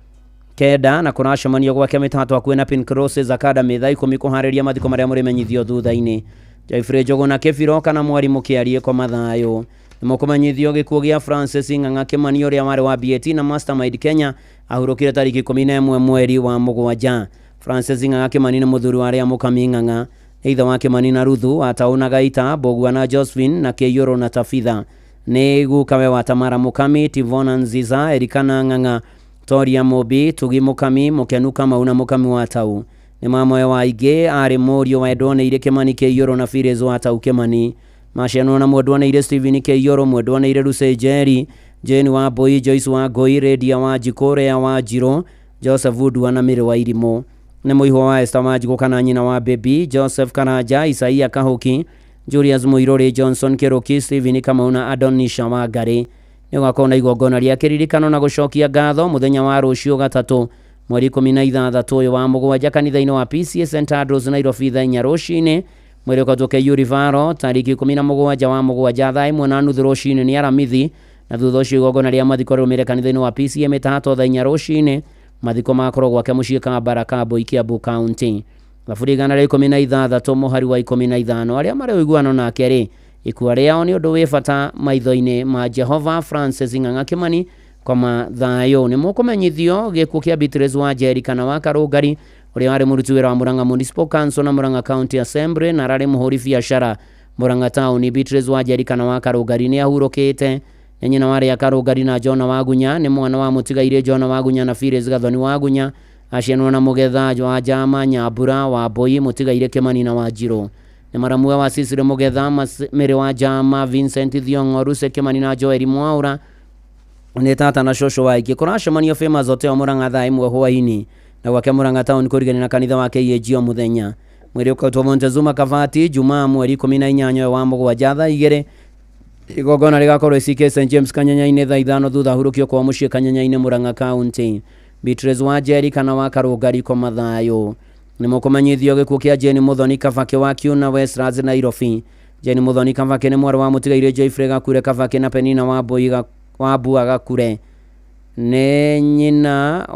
Speaker 19: 9 na kũracemanio gwake Mĩtahato hakuhĩ na Pink Roses Academy thaa 10 kũharĩria mathiko marĩa mũrĩmenyithio thutha-inĩ. Jeffrey Njũgũna Kĩbiro kana mwarimũ Kĩarie koma thayũ. Nĩmũkũmenyithio gĩkuũ gĩa Francis Ng'ang'a Kĩmani ũrĩa warĩ wa BAT na Mastermind Kenya ahurũkire tarĩki 11 mweri wa mũgwanja. Francis Ng'ang'a Kĩmani nĩ mũthuri wa arĩa Mũkami Ng'ang'a, nĩ ithe wa Kĩmani na Ruthu, Ataũ na Gaita, Mbũgua na Josephine na Kĩiyũrũ na Tabitha. Nĩ gukawe wa Tamara Mũkami, Tivona Nziza, Erikana Ng'ang'a, Toria Mũmbi, Tugi Mũkami, Mũkenu Kamau na Mũkami wa Tau. Nĩ mamoe wa aingĩ, arĩ mũriũ wa Endwoneire Kĩmani Kĩiyũrũ na Phyllis wa Tau Kĩmani. Macianwo na Mwendwoneire Stephen Kĩiyũrũ, Mwendwoneire Lucy Njeri, Jane wa Mbũi, Joyce wa Ngũi, Redia wa Njikũ, Rea wa Njirũ, Joseph Ndua na Mĩrĩ wa Irimũ. Nĩ mũihwa wa Esther Wanjikũ kana nyina wa Baby, Joseph Karanja, Isaia Kahuki, Julius Mũirũrĩ, Johnson Kĩrũki, Stephen Kamau na Adonisha wa Ngarĩ. Nĩ ũgakorwo na igongona rĩa kĩririkano na gũcokia ngatho mũthenya wa rũciũ gatatũ mweri 16 ũyũ wa mũgwanja kanitha-inĩ wa PCA St Andrews Nairobi thaa 4 rũcinĩ. Mwĩrĩ ũgatũke Yurivaro tarĩki 17 wa mũgwanja thaa 1:30 rũcinĩ nĩ Aramithi, na thutha ũcio igongona rĩa mathiko rĩrũmĩrĩre kanitha-inĩ wa PCA Mĩtahato thaa 4 rũcinĩ. Mathiko magakorwo gwake mũciĩ Kambara Kambui Kiambu County. Thaburi 116 mũhari wa 15 arĩa marĩ ũiguano nake rĩ ikua rĩao nĩ ũndũ wĩ bata maitho-inĩ ma Jehova. Francis Ng'ang'a Kĩmani koma thayũ. Nĩ mũkũmenyithio gĩkuũ kĩa Beatrice wa Njeri kana wa Karũngari ũrĩa warĩ mũruti wĩra wa Murang'a Municipal Council na Murang'a County Assembly na ararĩ mũhũri biacara Murang'a Town. Beatrice wa Njeri kana wa Karũngari nĩ ahurũkĩte. Nĩ nyina wa arĩa Karũngari na Jona Wagunya, nĩ mwana wa mũtigairĩ Jona Wagunya na Phyllis Gathoni Wagunya. Acianwo na Mũgetha wa Njama Nyambura wa Mbũi mũtigairĩ Kĩmani na Wanjirũ. Nĩ maramue wa Cecily Mũgetha, Mĩrĩ wa Njama, Vincent Thiong'o, Ruse Kĩmani na Joel Mwaũra. Nĩ tata na cũcũ wa aingĩ. Kũracemanio Famous Hotel Murang'a thaa 1 hwaĩ-inĩ na gwake Murang'a Town kũrigania na kanitha wa KAG o mũthenya. Mwĩrĩ ũkautwo Montezuma Kavati Jumaa mweri 18 wa mũgwanja thaa 2. Igongona rĩgakorwo ACK St James Kanyanya-inĩ thaa 5 thutha hurũkio kwa mũciĩ Kanyanya-inĩ Murang'a County. Beatrice wa Njeri kana wa Karũngari koma thayũ. Nĩ mũkũmenyithio gĩkuũ kĩa Jane Muthoni Kabaki wa Kiuna Westlands Nairobi. Jane Muthoni Kabaki nĩ mwarĩ wa mũtigairĩ Geoffrey Gakure Kabaki na Penina wa Mbua Gakure. Nĩ nyina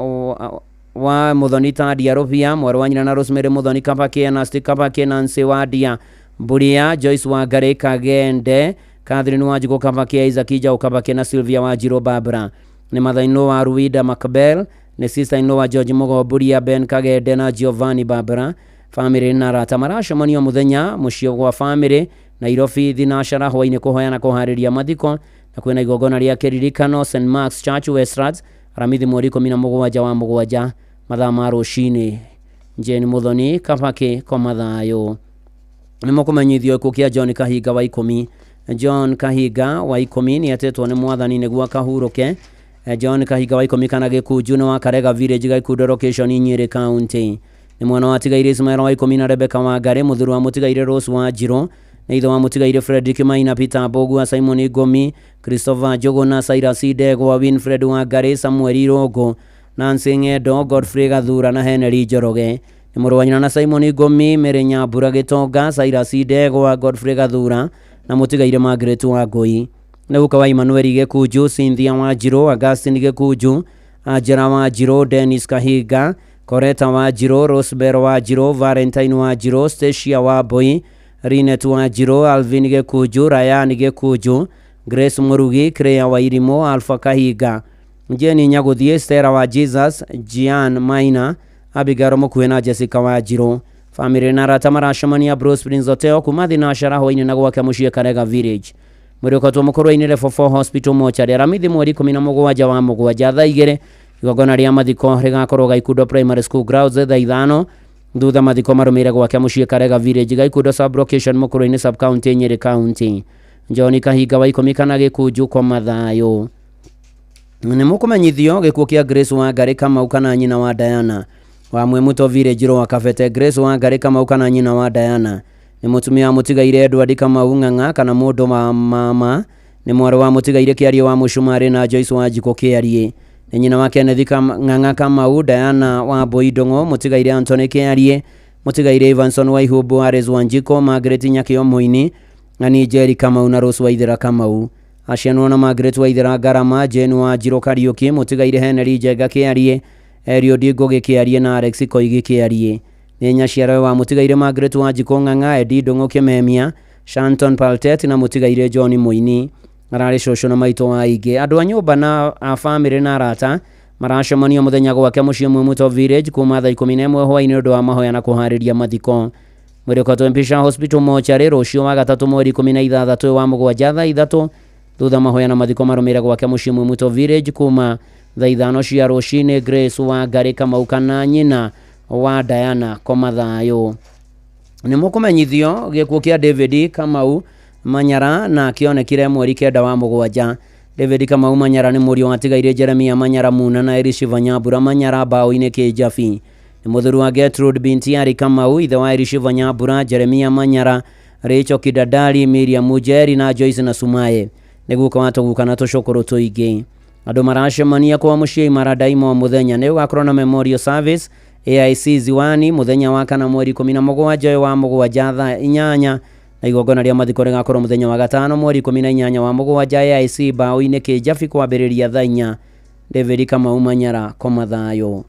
Speaker 19: wa Muthoni Tadia Rũbia, mwarĩ wa nyina na Rosemary Muthoni Kabaki, Ernest Kabaki, Nancy Wadia Mburia, Joyce Wangari Kagende, Catherine Wanjikũ Kabaki, Isaac Njaũ Kabaki na Sylvia Wanjirũ Barbara. Nĩ mother-in-law wa Ruida Macbell, nĩ sister-in-law wa George Mũgo Mburia, Ben Kagende na Giovanni Barbara. Family na arata maracemanio mũthenya mũciĩ gwa family Nairobi thinashara hwaĩ-inĩ kũhoya na kũharĩria mathiko, na kwĩna igongona rĩa kĩririkano St Mark's Church Westlands Aramithi mweri 17 wa mũgwanja mathaa ma rũcinĩ. Jane Muthoni Kabaki koma thayũ. Nĩ mũkũmenyithio gĩkuũ kĩa John Kahinga wa 10. John Kahinga wa 10 nĩ etĩtwo nĩ mwathani nĩguo akahurũke. John Kahinga wa 10 kana Gĩkunju nĩ wa Karega Village Gaikundo location Nyeri County. Nĩ mwana wa tigairĩ Ismail wa 10 na Rebecca wa Ngarĩ, mũthuri wa mũtigairĩ Rose wa Njirũ, nĩ ithe wa mũtigairĩ Fredrick Maina, Peter Mbũgua, Simon Ngomi, Christopher Njũgũna, Cyrus Ndegwa, Winfred wa Ngarĩ, Samuel Irũngũ, Nancy Ng'endo, Godfrey Gathura na Henry Njoroge. Nĩ mũrũ wa nyina na Simon Ngomi, Mary Nyambura Gĩtonga, Cyrus Ndegwa, Godfrey Gathura na mũtigairĩ Margaret wa Ngũi. Nĩ guka wa Emmanuel Gĩkunju, Cynthia Wanjirũ, Augustine Gĩkunju, Angela Wanjirũ, Dennis Kahinga, Coretta Wanjirũ, Rosebell Wanjirũ, Valentine Wanjirũ, Stacia Wambui, Linet Wanjirũ, Alvin Gĩkunju, Ryan Gĩkunju, Grace Mũrugi, Claire Wairimũ, Alpha Kahinga, Jenny Nyagũthiĩ, Stella wa Jesus, Jean Maina, Abigail Mũkuhĩ na Jessica Wanjirũ. Family na arata maracemania Bruce Prince Hotel kuma thinashara hwaĩ-inĩ na gwake mũciĩ Karega Village. Mwĩrĩ ũkatwo mũkũrwe-inĩ Level 4 Hospital Mortuary Aramithi mweri 17 wa mũgwanja thaa 2. Igongona rĩa mathiko rĩgakorwo Gaikundo Primary School grounds thaa 5. Thutha mathiko marũmĩrĩre gwake mũciĩ Karega Village Gaikundo sub location mũkũrwe-inĩ sub county Nyeri County. John Kahinga wa 10 kana Gĩkunju koma thayũ. Nĩ mũkũmenyithio gĩkuũ kĩa Grace Wangari Kamau kana nyina wa Diana. Wa Mwimuto Village Rwa Kabete. Grace Wangari Kamau kana nyina wa Diana nĩ mũtumia wa mũtigaire Edward Kamau Ng'ang'a kana mũndũ wa mama, nĩ mwarĩ wa mũtigaire Kĩarie wa Mũcumarĩ na Joyce Wanjikũ Kĩarie, nĩ nyina wa Kenneth Ng'ang'a Kamau, Diana wa Mbui Ndung'u, mũtigaire Anthony Kĩarie, mũtigaire Evanson Waihumbu, Aris Wanjikũ, Margaret Nyakĩo Mũini, Ng'ani Njeri Kamau na Rose Waithera Kamau. Acianwo na Margaret Waithera Ngarama, Jane Wanjirũ Kariũki, mũtigaire Henry Njenga Kĩarie, Eliud Ngũgĩ Kĩarie na Alex Koigi Kĩarie. Nĩ nyaciarawe wa mũtigaire Margaret Wanjikũ Ng'ang'a, Eddie Ndung'u Kĩmemia, Shanton Paltet na mũtigaire John Mũini. Ararĩ cũcũ na maitũ wa aingĩ. Andũ a nyũmba na a bamĩrĩ na arata maracemania mũthenya gwake mũciĩ Mwimuto Village kuma thaa 11 hwaĩ-inĩ ũndũ wa mahoya na kũharĩria mathiko. Mwĩrĩ ũkatwo Mpisha Hospital mochari rũciũ wa gatatũ mweri 16 wa mũgwanja thaa 3 thutha mahoya na mathiko marũmĩrĩre gwake mũciĩ Mwimuto Village kuma thaa 5 cia rũcinĩ. Grace Wangari Kamau kana nyina wa Diana koma thayũ. Nĩ mũkũmenyithio gĩkuũ kĩa David Kamau Manyara na kĩonekire mweri 9 wa mũgwanja. David Kamau Manyara nĩ mũriũ watigaire Jeremia Manyara Muna na Elishiva Nyambura Manyara mbaũ-inĩ Kĩnjabi. Nĩ mũthuri wa Gertrude Bintiari Kamau, ithe wa Elishiva Nyambura, Jeremia Manyara, Rachel Kidadali, Miriam Mujeri na Joyce na Sumaye. Nĩ guka wa tũguka na tũcũkũrũ tũingĩ. Andũ maracemania kwa mũciĩ Imara Daima mũthenya nĩ ũgakorwo na memorial service AIC Ziwani mũthenya wa kana mweri 17 wa mũgwanja thaa 8 na igongona rĩa mathiko rĩgakorwo mũthenya wa gatano mweri 18 wa mũgwanja AIC mbaũ-inĩ Kĩnjabi kwambĩrĩria thaa 4. David Kamau Manyara koma thayũ.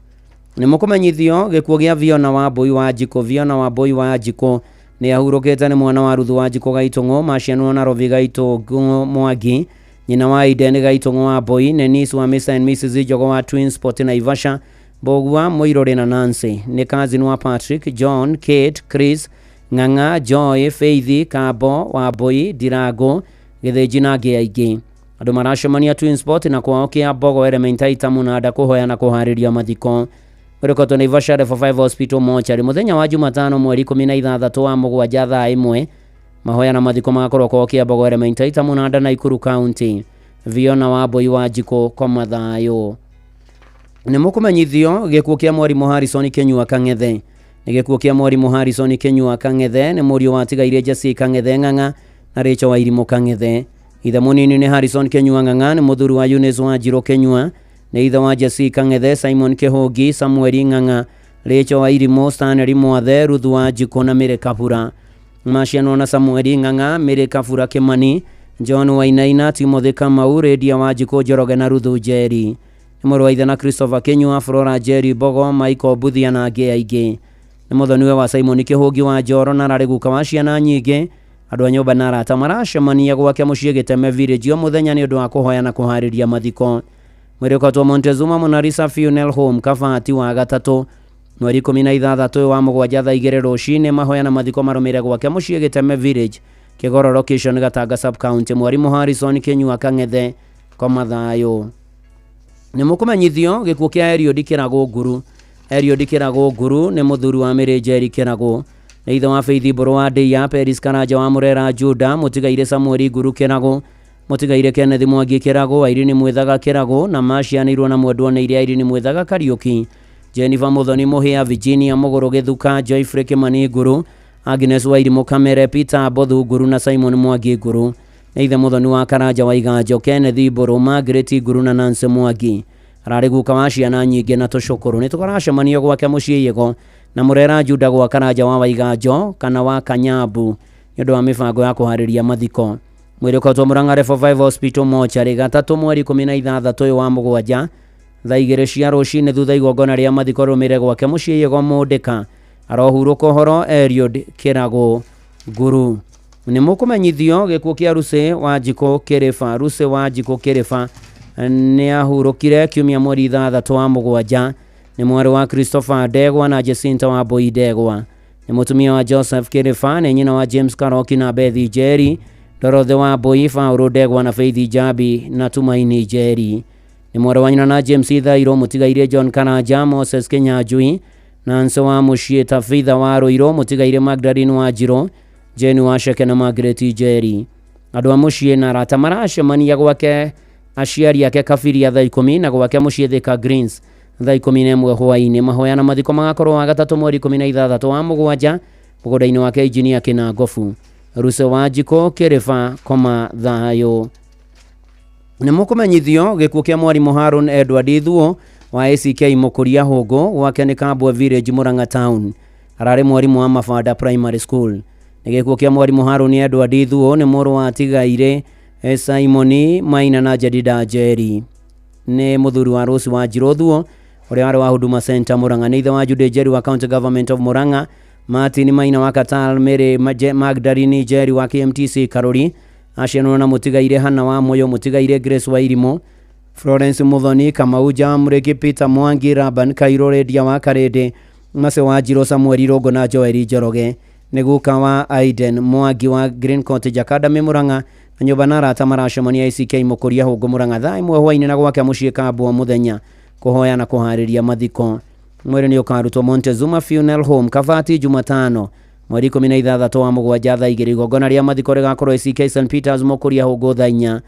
Speaker 19: Nĩ mũkũmenyithio gĩkuũ gĩa Viona wa Mbui Wanjikũ. Viona wa Mbui Wanjikũ nĩ ahurũkĩte nĩ mwana wa Ruthu Wanjikũ Gaitũng'ũ, macianwo na Robi Gaitũng'ũ Mwangi, nyina wa Aiden Gaitũng'ũ wa Mbui, nĩ niece wa Mr and Mrs Njogo wa Twin Sport Naivasha, Mbũgua Mũirũrĩ na Nancy, nĩ cousin wa Patrick, John, Kate, Chris, Ng'ang'a, Joy, Faith, Kambo wa Mbui, Ndirango, Gĩthĩnji na angĩ aingĩ. Andũ maracemania Twin Sport na kwao kĩa Mbogo Elementaita Mũnanda kũhoya na kũharĩria mathiko. Ũrĩkotwo Naivasha Level 5 Hospital Mortuary mũthenya wa Jumatano mweri 16 wa mũgwanja thaa 1. Mahoya na mathiko magakorwo kwao kĩa Mbogo Elementaita Mũnanda Nakuru County. Viona wa Mbui Wanjikũ koma thayũ. Nĩ mũkũmenyithio gĩkuũ kĩa mwarimũ Harrison Kĩnyua Kang'ethe. Nĩ gĩkuũ kĩa mwarimũ Harrison Kĩnyua Kang'ethe, nĩ mũriũ watigaire Jesse Kang'ethe Ng'ang'a na Rachel Wairimũ Kang'ethe. Ithe mũnini nĩ Harrison Kĩnyua Ng'ang'a, nĩ mũthuri wa Eunice Wanjirũ Kĩnyua, nĩ ithe wa Jesse Kang'ethe, Simon Kĩhũngi, Samuel Ng'ang'a, Rachel Wairimũ, Stanley Mwathe, Ruth Wanjikũ na Mary Kabura. Macianwo na Samuel Ng'ang'a, Mary Kabura Kĩmani, John Wainaina, Timothy Kamau, Lydia Wanjikũ Njoroge na Ruth Njeri. Nĩ mũrũ wa ithe na Christopher Kĩnyua, Flora Njeri Mbogo, Michael Mbuthia na angĩ aingĩ. Nĩ mũthoniwe wa Simon Kĩhũngi wa Njoro na ararĩ guka wa ciana nyingĩ. Andũ a nyũmba na arata maracemania gwake mũciĩ Gĩteme Village o mũthenya nĩ ũndũ wa kũhoya na kũharĩria mathiko. Mwĩrĩ ũkatwo Montezuma Monalisa Funeral Home Kabati wa gatatũ mweri 16 wa mũgwanja thaa 2 rũcinĩ. Mahoya na mathiko marũmĩrĩre gwake mũciĩ Gĩteme Village, Kĩgoro location, Gatanga sub county. Mwarimũ Harrison Kĩnyua Kang'ethe koma thayũ. Nĩ mũkũmenyithio gĩkuũ kĩa Eliud Kĩragũ Nguru. Eliud Kĩragũ Nguru nĩ mũthuri wa Mary Njeri Kĩragũ, nĩ ithe wa Faith Mbũrũ wa Ndĩia, Peris Karanja wa Mũrera Juda, mũtigaire Samuel Nguru Kĩragũ, mũtigaire Kenneth Mwangi Kĩragũ, Irene Mwithaga Kĩragũ na macianĩirwo na mwendwa nĩ iria Irene Mwithaga Kariũki, Jennifer Muthoni Mũhĩa, Virginia Mũgũrũ Gĩthuka, Joyfrey Kĩmani Nguru, Agnes Wairimũ Kamere, Peter Mbothu Nguru na Simon Mwangi Nguru. Nĩ ithe mũthoni wa Karanja wa Iganjo, Kenneth Mbũrũ, Margaret Nguru na Nancy Mwangi. Ararĩ guka wa ciana nyingĩ na tũcũkũrũ. Nĩ tũkaracemania gwake mũciĩ Yego na Mũrera Juda gwa Karanja wa Waiganjo kana wa Kanyambu nĩ ũndũ wa mĩbango ya kũharĩria mathiko. Mwĩrĩ ũkatwo Murang'a Level 5 Hospital Mortuary gatatũ mweri 16 wa mũgwanja thaa 2 cia rũcinĩ thutha igongona rĩa mathiko rũmĩrĩre gwake mũciĩ Yego Mũndĩka. Arohurũka ũhoro Eliud Kĩragũ Nguru. Nĩ mũkũmenyithio gĩkuũ kĩa Rusi Wanjikũ Kĩrĩba. Rusi Wanjikũ Kĩrĩba nĩ ahurũkire kiumia mweri 6 wa mũgwanja. Nĩ mwarĩ wa Christopher Ndegwa na Jacinta wa Mbui Ndegwa. Nĩ mũtumia wa Joseph Kĩrĩba, nĩ nyina wa James Karoki na Bethi Njeri, Dorothy wa Mbui, Paul Ndegwa na Faith Njambi na Tumaini Njeri. Nĩ mwarĩ wa nyina na James Ithairũ, mũtigaire John Karanja, Moses Kinyanjui, Nancy wa Mũciĩ, Tabitha wa Rũirũ, mũtigaire Magdalene wa Njirũ, Jane wa Ceke na Margaret Njeri. Andũ a mũciĩ na arata maracemania gwake aciari ake Kabiria thaa 10 na gwake mũciĩ Thika Greens Thaa 11 hwaĩ-inĩ. Mahoya na mathiko magakorwo wa gatatũ mweri 16 wa mũgwanja mũgũnda-inĩ wake injinia Kĩnangobu. Ruse wa Njikũ Kĩrĩba koma thayũ. Nĩ mũkũmenyithio gĩkuũ kĩa mwarimũ Harun Edward Ithuo wa ACK Mũkũria Hũngũ, gwake nĩ Kambwe Village, Murang'a Town. Ararĩ mwarimũ wa Mabanda Primary School. Nĩ gĩkuũ kĩa mwarimũ Harun Edward Ithuo, nĩ mũrũ wa Tigaire Simoni Maina na Jedida Njeri. Nĩ mũthuri wa Rose wa Njirũ Thuo ũrĩa warĩ wa Huduma Center Murang'a. Nĩ ithe wa Jude Njeri wa County Government of Murang'a, Martin Maina wa Qatar, Mary Magdalene Njeri wa KMTC Karuri. Acianwo na mũtigaire Hana wa Moyo, mũtigaire Grace wa Irimũ, Florence Muthoni, Kamau Jamreki, Peter Mwangi, Raban Kairo, Redia wa Karede, Mase wa Njirũ, Samuel Irũngũ na Joel Njoroge. Nĩ guka wa Aiden Mwangi wa Green Cottage Academy Murang'a. Na nyũmba na arata maracemania ACK Mũkũria Hũngũ Murang'a thaa 1 hwaĩ-inĩ na gwake mũciĩ Kambwa mũthenya kũhoya na kũharĩria mathiko. Mwĩrĩ nĩ ũkarutwo Montezuma Funeral Home Kabati Jumatano mweri 16 wa mũgwanja thaa 2. Igongona rĩa mathiko rĩgakorwo ACK St Peters Mũkũria Hũngũ thaa 4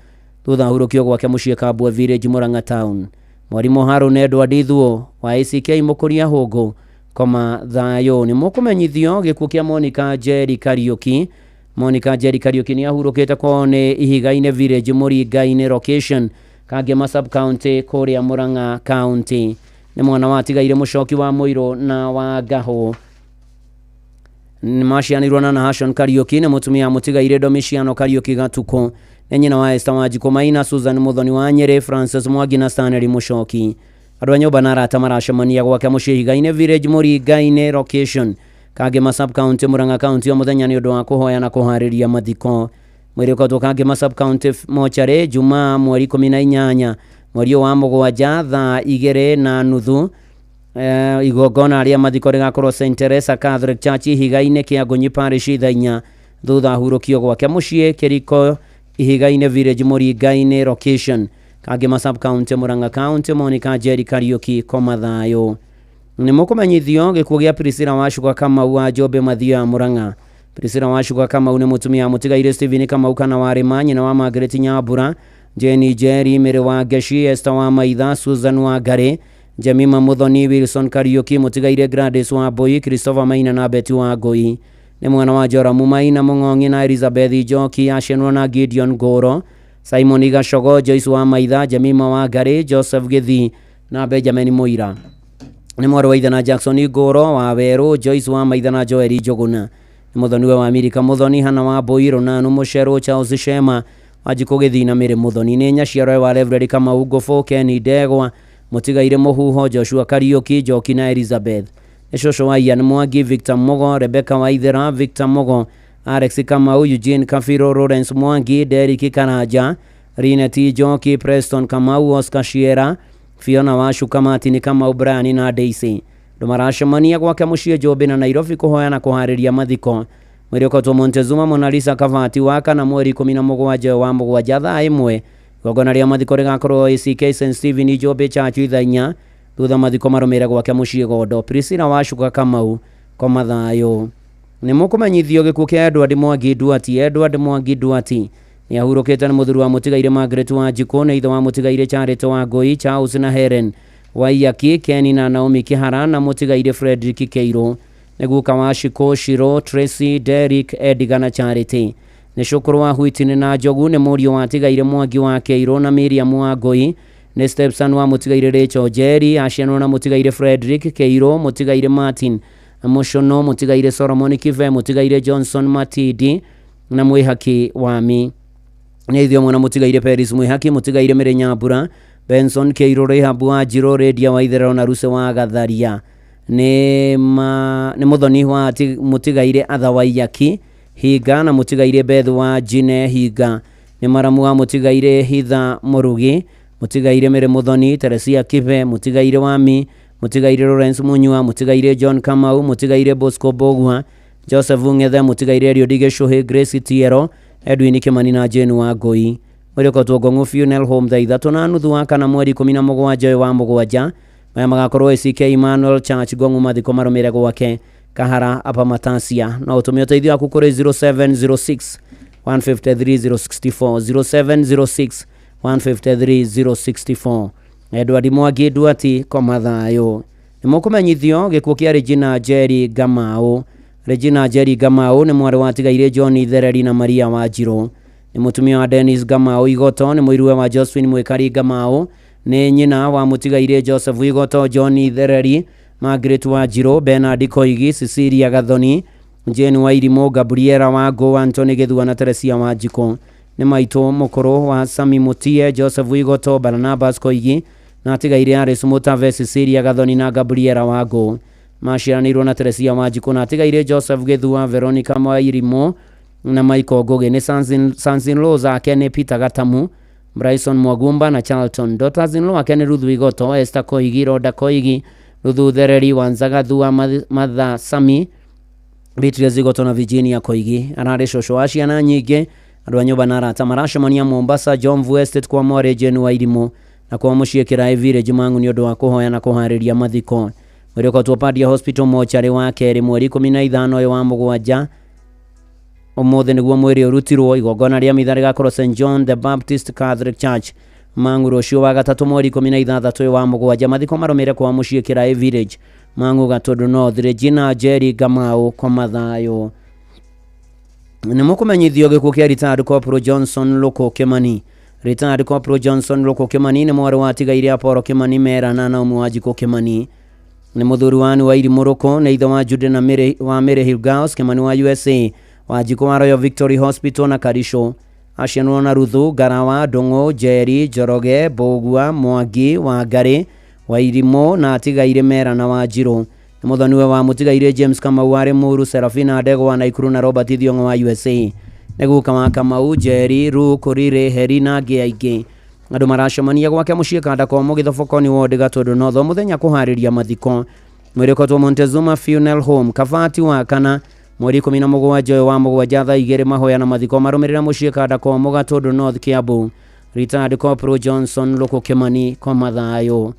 Speaker 19: thutha hurũkio gwake mũciĩ Kambwe Village, Murang'a Town. Mwarimũ Harun Edward Ithuo wa ACK Mũkũria Hũngũ koma thayũ. Nĩ mũkũmenyithio gĩkuũ kĩa Monica Njeri Kariũki. Monica Njeri Kariũki nĩ ahurũkĩte kwao nĩ Ihiga-inĩ Village, Mũringa-inĩ location, Kangema sub county kũrĩa Murang'a County. Nĩ mwana wa Tigaire Mũcoki wa Mũirũ na wa Ngahũ. Nĩ macianirwo na Nahashon Kariũki. Nĩ mũtumia mũtigaire Domiciano Kariũki Gatukũ. Nĩ nyina wa Esther Wanjikũ Maina, Susan Muthoni wa Nyeri, Francis Mwangi na Stanley Mũcoki. Andũ a nyũmba na arata maracemania gwake mũciĩ Ihiga-inĩ Village, Mũringa-inĩ location, Kangema sub county, Murang'a County o mũthenya nĩ ũndũ wa kũhoya na kũharĩria mathiko. Mwĩrĩ ũkotwo Kangema sub county mochari Jumaa mweri 18 mweri wa mũgwanja thaa 2:30. Igongona rĩa mathiko rĩgakorwo St Teresa Catholic Church Ihiga-inĩ Kĩangũnyi Parish thaa 4 thutha hurũkio gwake mũciĩ Kĩriko Ihiga-inĩ Village, Mũringa-inĩ location, Kangema sub county, Murang'a County. Monica Njeri Kariũki koma thayũ. Nĩ mũkũmenyithio gĩkuũ gĩa Priscilla Wacuka Kamau wa Njombe Mathio ya Murang'a. Priscilla Wacuka Kamau nĩ mũtumia mũtigaire Stephen Kamau kana Warĩma, nyina wa Margaret Nyambura, Jenny Njeri, Mary wa Ngeshi, Esther wa Maitha, Susan wa Ngarĩ, Jemima Muthoni, Wilson Kariũki, mũtigaire Gladys wa Mbui, Christopher Maina na Betty wa Ngũi. Nĩ mwana wa Joramu Maina Mũng'ong'i na Elizabeth Njoki, acianwo na Gideon Ngũro, Simon Gacogo, Joyce wa Maitha, Jemima wa Ngarĩ, Joseph Gĩthii na Benjamin Mũira. Nĩ mwarĩ wa ithe na Jackson Ngũro wa Werũ, Joyce wa Maitha na Joel Njũgũna. Nĩ mũthoniwe wa Amerika Muthoni, Hana wa Mbui, Ronanu Mũcerũ, Charles Shema, Wanjikũ Gĩthii na Mary Muthoni. Nĩ nyaciarwe wa Reverend Kamau Ngũbũ, Ken Ndegwa, mũtigaire Mũhuho, Joshua Kariũki, Njoki na Elizabeth. Nĩ cũcũ wa Ian Mwangi, Victor Mugo, Rebecca Waithera, Victor Mugo, Alex Kamau, Eugene Kafiro, Lawrence Mwangi, Derrick Karanja, Rinet Njoki, Preston Kamau, Oscar Shiera, Fiona Wacuka, Martin Kamau, Brian na Daisy. Andũ maracemania gwake mũciĩ Njũmbĩ na Nairobi kũhoya na kũharĩria mathiko. Mwĩrĩ ũkotwo Montezuma Mona Lisa Kavati wa kana mweri 17 wa mũgwanja thaa 1. Igongona rĩa mathiko rĩgakorwo ACK St Stephen Njũmbĩ Church thaa 4 thutha mathiko marũmĩrĩre gwake mũciĩ Gondo. Priscilla Wacuka Kamau koma thayũ. Nĩ mũkũmenyithio gĩkuũ kĩa Edward Mwangi Duati. Edward Mwangi Duati nĩ ahurũkĩte. Nĩ mũthuri wa mũtigaire Margaret wa Njikũ, nĩ ithe wa mũtigaire Charity wa Ngũi, Charles na Helen Waiyaki, Ken na Naomi Kihara na mũtigaire Frederick Keiro. Nĩ guka wa Shiko, Shiro, Tracy, Derrick, Edgar na Charity. Nĩ cũkũrũ wa Whitney na Njogu. Nĩ mũriũ wa tigaire Mwangi wa Keiro na Miriam wa Ngũi. Nĩ stepson wa mũtigaire Rachel Njeri, acianwo na mũtigaire Frederick Keiro, mũtigaire Martin Mũcono, mũtigaire Solomon Kive, mũtigaire Johnson Matidi na Mwĩhaki Wami. Nĩ ithe ũmwe na mũtigaire Peris Mwĩhaki, mũtigaire Mary Nyambura, Benson Keiro, Rahab wa Njirũ, Redia wa Itherero na Ruse wa Gatharia. Nĩ mũthoni wa mũtigaire Atha Waiyaki Hinga na mũtigaire Beth wa Jine Hinga. Nĩ maramu wa mũtigaire Hitha Mũrugi, mũtigaire Mary Mũthoni, Teresia Kibe, mũtigaire Wami, mũtigaire Lawrence Munyua, mũtigaire John Kamau, mũtigaire Bosco Bogua, Joseph Ng'ethe, mũtigaire Eliud Gĩcũhĩ, Grace Tiero, Edwin Kimani na Jane wa Ngũi. Mwĩrĩ ũkotwo Ngong'u Funeral Home thaa 3:30 wa kana mweri 17 wa mũgwanja. Maya magakorwo ACK Emmanuel Church Ngong'u, mathiko marũmĩrĩre gwake Kahara apa Matasia. No ũtũme ũteithio waku kũrĩ 0706 153 064, 0706 153 064. Edward Mwangi Nduati koma thayũ. Nĩ mũkũmenyithio gĩkuũ kĩa Regina Njeri Ngamau. Regina Njeri Ngamau nĩ mwarĩ wa tigairĩ John Thereri na Maria Wanjirũ. Nĩ mũtumia wa Dennis Ngamau Igoto, nĩ mũiruwe wa Josephine Mwĩkari Ngamau, nĩ nyina wa mũtigairĩ Joseph Igoto, John Thereri, Margaret Wanjirũ, Bernard Koigi, Cecilia Gathoni, Jane Wairimũ, Gabriela Wangũ, Anthony Gĩthua na Teresia Wanjikũ. Nĩ maitũ mũkũrũ wa Sami Mutie, Joseph Igoto, Barnabas Koigi na atigaire Alice Mutave, Cecilia Gathoni na Gabriela Wangũ. Maciaranĩirwo na Teresia Wanjikũ na atigaire Joseph Gĩthua, Veronica Wairimũ na Michael Ngugi. Nĩ sons-in-law zake nĩ Peter Gatamu, Bryson Mwagumba na Charlton. Daughters-in-law ake nĩ Ruth Igoto, Esther Koigi, Rhoda Koigi, Ruth Thereri, Wanzaga Thua, Martha Sami, Beatrice Igoto na Virginia Koigi. Ararĩ cũcũ wa ciana nyingĩ. Andũ a nyũmba na arata maracemania Mombasa, Jomvu Estate kwa mwarĩ Jane Wairimũ na kwa mũciĩ Kĩraĩ Village Mang'u nĩ ũndũ wa kũhoya na kũharĩria mathiko. Mwĩrĩ ũkotwo Padia Hospital mocarĩ wa kerĩ mweri 15 ũyũ wa mũgwanja. Ũmũthĩ nĩguo mwĩrĩ ũrutirwo. Igongona rĩa mitha rĩgakorwo St John the Baptist Catholic Church Mang'u rũciũ wa gatatũ mweri 16 ũyũ wa mũgwanja. Mathiko marũmĩrĩre kwa mũciĩ Kĩraĩ Village Mang'u Gatũndũ North. Regina Njeri Ngamau koma thayũ. Nĩ mũkũmenyithio gĩkuũ kĩa retired Corporal Johnson Lũkũ Kĩmani. Retired Corporal Johnson Lũkũ Kĩmani nĩ mwarĩ wa tigaire Apollo Kĩmani Mera na Naomi Wanjikũ Kĩmani. Nĩ mũthuri wa Anne Wairimũ Rũkũ, nĩ ithe wa Jude na Mary, wa Mary Hill Girls Kĩmani wa USA, Wanjikũ wa Royal Victory Hospital na Karisho. Acianwo na Ruthu, Ngarawa, Ndung'u, Njeri, Njoroge, Mbũgua, Mwangi, Wangarĩ, Wairimũ na atigaire Mera na Wanjirũ. Nĩ mũthoniwe wa mũtigaire James Kamau wa Limuru, Serafina Ndegwa na Ikuru na Robert Thiong'o wa USA. Nĩ guka wa Kamau, Njeri, Ruth, Riri, Heri na angĩ aingĩ. Andũ maracemania gwake mũciĩ Kanda Komũ Gĩthobokoni Ward Gatũndũ North o mũthenya kũharĩria mathiko. Mwĩrĩ ũkotwo Montezuma Funeral Home Kabati wa kana mweri 17 ũyũ wa mũgwanja thaa 2 mahoya na mathiko marũmĩrĩra mũciĩ Kanda Komũ Gatũndũ North Kiambu. Retired Corporal Johnson Lũkũ Kĩmani koma thayũ.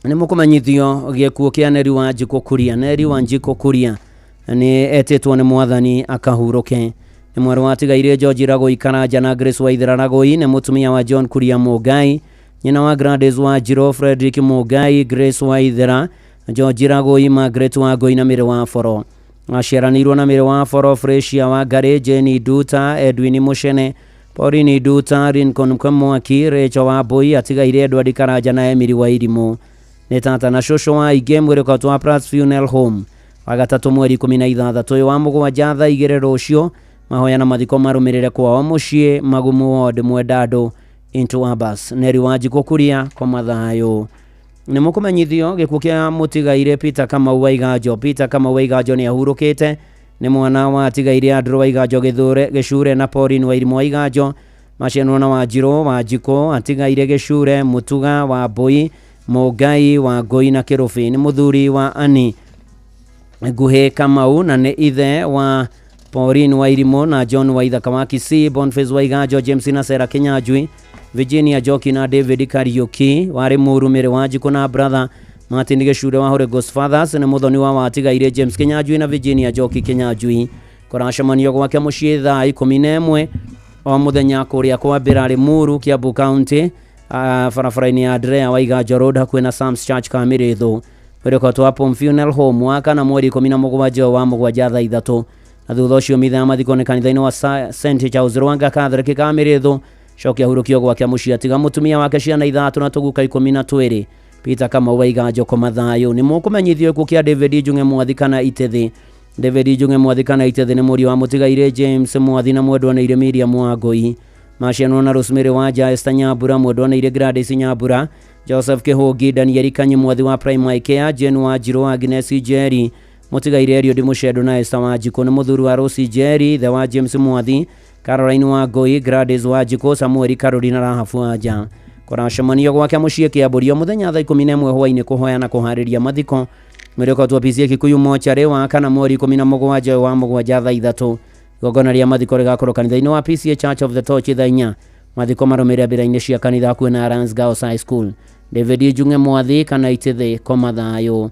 Speaker 19: Nĩ mũkũmenyithio gĩkuũ kĩa Neri Wanjikũ Kuria. Neri Wanjikũ Kuria nĩ etĩtwo nĩ mwathani akahurũke. Nĩ mwarĩ wa tigaire George Ragoi Karanja na Grace Waithera Ragoi, nĩ mũtumia wa John Kuria Mũngai, nyina wa Gladys Wanjirũ, Frederick Mũngai, Grace Waithera, George Ragoi, Margaret Wangũi na Mary wa Boro. Aciaranĩirwo na Mary wa Boro, Fresia Wangarĩ, Jane Nduta, Edwin Mũcene, Pauline Nduta, Lincoln Mwaki, Rachel Wambui, atigaire Edward Karanja na Emily Wairimũ. Nĩ tata na cũcũ wa aingĩ. Mwĩrĩ ũkotwo Prats Funeral Home wa gatatũ mweri 16 ũyũ wa mũgwanja thaa 2 rũciũ. Mahoya na mathiko marũmĩrĩre kwao mũciĩ Magumu Ward Mwendandũ into Abbas. Neri Wanjikũ Kuria koma thayũ. Nĩ mũkũmenyithio gĩkuũ kĩa mũtigaire Peter Kamau Waiganjo. Peter Kamau Waiganjo nĩ ahurũkĩte. Nĩ mwana wa tigaire Andrew Waiganjo Gĩthure Gĩcure na Pauline Wairimũ Waiganjo. Macianwo na Wanjirũ Wanjikũ, atigaire Gĩcure, Mũtuga wa Mbui, Mũngai wa Ngũi na Kĩrũbĩ. Nĩ mũthuri wa Annie Nguhĩ Kamau na nĩ ithe wa Pauline Wairimũ na John Waithaka wa Kisii, Boniface Waiganjo, James na Sarah Kinyanjui, Virginia Njoki na David Kariuki wa Limuru, Mary Wanjikũ na brother Martin Gĩcure wa Holy Ghost Fathers. Nĩ mũthoni wa watigaire James Kinyanjui na Virginia Njoki Kinyanjui. Kũracemanio gwake mũciĩ thaa 11 o mũthenya kũrĩa kwa Mbĩra Limuru, Kiambu County, barabara-inĩ ya Andrea Waiganjo Road hakuhĩ na Sam's Church Kamĩrĩthũ. Mwĩrĩ ũkotwo Pom Funeral Home wa kana mweri 17 wa mũgwanja thaa 3 na thutha ũcio mitha ya mathiko nĩ kanitha-inĩ wa St Charles Rwanga Catholic Kamĩrĩthũ. Cokia hurũkio gwake mũciĩ atiga mũtumia wake ciana 3 na tũguka 12. Peter Kamau Waiganjo koma thayũ. Nĩ mũkũmenyithio gĩkuũ kĩa David Njung'e Mwathi kana Itĩthĩ. David Njung'e Mwathi kana Itĩthĩ nĩ mũriũ wa mũtigaire James Mwathi na mwendwa nĩ Miriam Wangũi. Macianwo na Rosemary Wanja, Esther Nyambura, mwendwa nĩ Gladys Nyambura, Joseph Kĩhũngi, Daniel Kanyi Mwathi wa Prime Care, Jane Wanjirũ, Agnes Njeri, mũtigaire Eliud Mũcendo na Esther Wanjikũ. Nĩ mũthuri wa Rose Njeri, ithe wa James Mwathi, Caroline Wangũi, Gladys Wanjikũ, Samuel Caroline na Rahabu Wanja. Kũracemanio gwake mũciĩ Kĩambũrio mũthenya thaa 11 hwaĩ-inĩ kũhoya na kũharĩria mathiko. Mwĩrĩ ũkotwo PCA Kikuyu mocarĩ wa kana mweri 17 wa mũgwanja thaa 3. Igongona rĩa mathiko rĩgakorwo kanitha-inĩ wa PCA Church of the Torch thaa 4. Mathiko marũmĩrĩre mbĩra-inĩ cia kanitha hakuhĩ na Alliance Girls High School. David Njung'e Mwathi kana Itĩthĩ koma thayũ.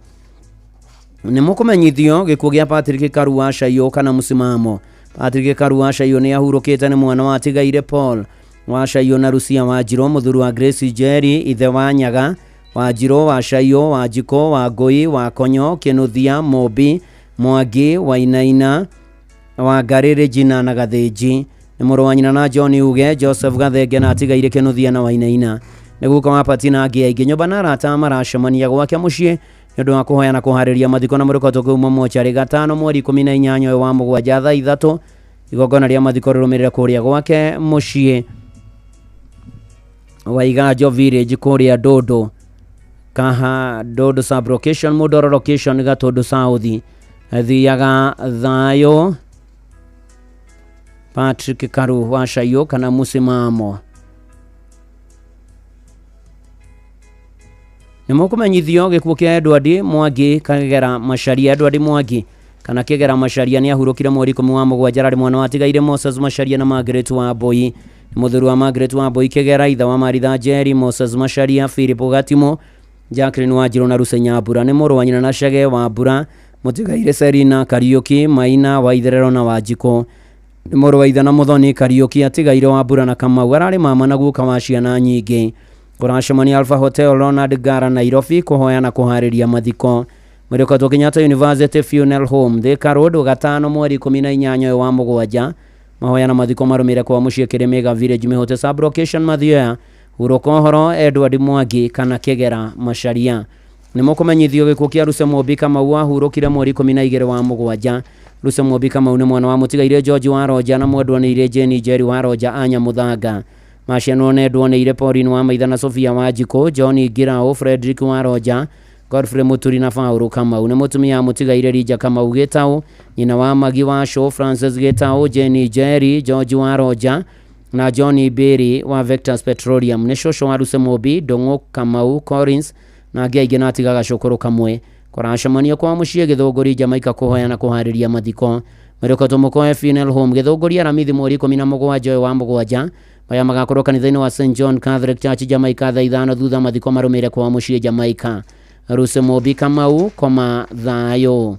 Speaker 19: Nĩ mũkũmenyithio gĩkuũ kĩa Patrick Karua Shaiyo kana mũsimamo. Patrick Karua Shaiyo nĩ ahurũkĩte. Nĩ mwana wa atigaire Paul Wa Caiyũ na Rucia Wanjirũ, mũthuri wa Grace Njeri, ithe wa Nyaga, Wanjirũ, wa Caiyũ, wa Njikũ, wa Ngũi, wa Konyo, Kĩnuthia, Mũmbi, Mwangi, Wainaina, Wangarĩ, Regina na Gathĩnji. Nĩ mũrũ wa nyina na John Uge, Joseph Gathenge na atigaire Kĩnuthia na Wainaina. Nĩ guka wa Pati na angĩ aingĩ. Nyũmba na arata maracemania gwake mũciĩ nĩ ũndũ wa kũhoya na kũharĩria mathiko na mũrĩko tũkĩuma mocarĩ gatano mweri 18 ũyũ wa mũgwanja thaa 3. Igongona rĩa mathiko rĩrũmĩrĩre kũrĩa gwake mũciĩ wa Iganjo Village kũrĩa Ndũndũ, Kaha Ndũndũ sub location, Mũndoro location, Gatũndũ South. Thiaga thayũ Patrick Karu wa Caiyũ kana Mũsimamo. Nĩ mũkũmenyithio gĩkuũ kĩa Edward Mwangi Kagera Macharia. Edward Mwangi kana Kĩgera Macharia nĩ ahurũkire mweri 10 wa mũgwanja, ararĩ mwana wa atigaire Moses Macharia na Margaret wa Mbui. Nĩ mũthuri wa Margaret wa Mbui Kĩgera, ithe wa Maritha Njeri, Moses Macharia, Philip Gatimo, Jacqueline Wanjirũ na Ruse Nyambura. Nĩ mũrũ wa nyina na Chege wa Mbura, mũtigaire Serina Kariũki, Maina wa Itherero na Wanjikũ. Nĩ mũrũ wa ithe na Mũthoni Kariũki, atigaire wa Mbura na Kamau. Ararĩ mama na guka wa ciana nyingĩ. Kũracemania Alpha Hotel Ronald Ngara Nairobi kũhoya na kũharĩria mathiko. Mwĩrĩkotwo Kenyatta University Funeral Home Thika Road gatano mweri 18 ũyũ wa mũgwanja. Mahoya na mathiko marũmĩrĩre kwa mũciĩ Kĩrĩmĩga Village Mĩhũte sub location Mathioya. Hurũka ũhoro Edward Mwangi kana Kĩgera Macharia. Nĩ mũkũmenyithio gĩkuũ kĩa Ruse Mũmbi Kamau ahurũkire mweri 12 wa mũgwanja. Ruse Mũmbi Kamau nĩ mwana wa mũtigaire George wa Roja na mwendwa nĩ Jane Njeri wa Roja a Nyamuthanga. Macianwo nendwo nĩ ire Pauline wa Maitha na Sofia wa Njikũ, John Ngirao, Frederick wa Roja, Godfrey Muturi na Paul Kamau. Nĩ mũtumia wa mũtigaire Rija Kamau Gĩtaũ, nyina wa Magi wa Show, Francis Gĩtaũ, Jane Njeri, George wa Roja na John Berry wa Vectors Petroleum. Nĩ cũcũ wa Ruse Mũmbi, Ndũng'ũ Kamau, Collins na angĩ aingĩ na atigaga cũkũrũ kamwe. Kũracemanio kwa mũciĩ Gĩthũngũri Jamaica kũhoya na kũharĩria mathiko. Mwĩrĩkotwo Mũkoe Funeral Home Gĩthũngũri Aramithi mweri 17 ũyũ wa mũgwanja. Maya magakorwo kanitha-inĩ wa St John Catholic Church Jamaica thaa 5 thutha mathiko marũmĩrĩre kwa mũciĩ Jamaica. Ruse Mũmbi Kamau koma thayũ.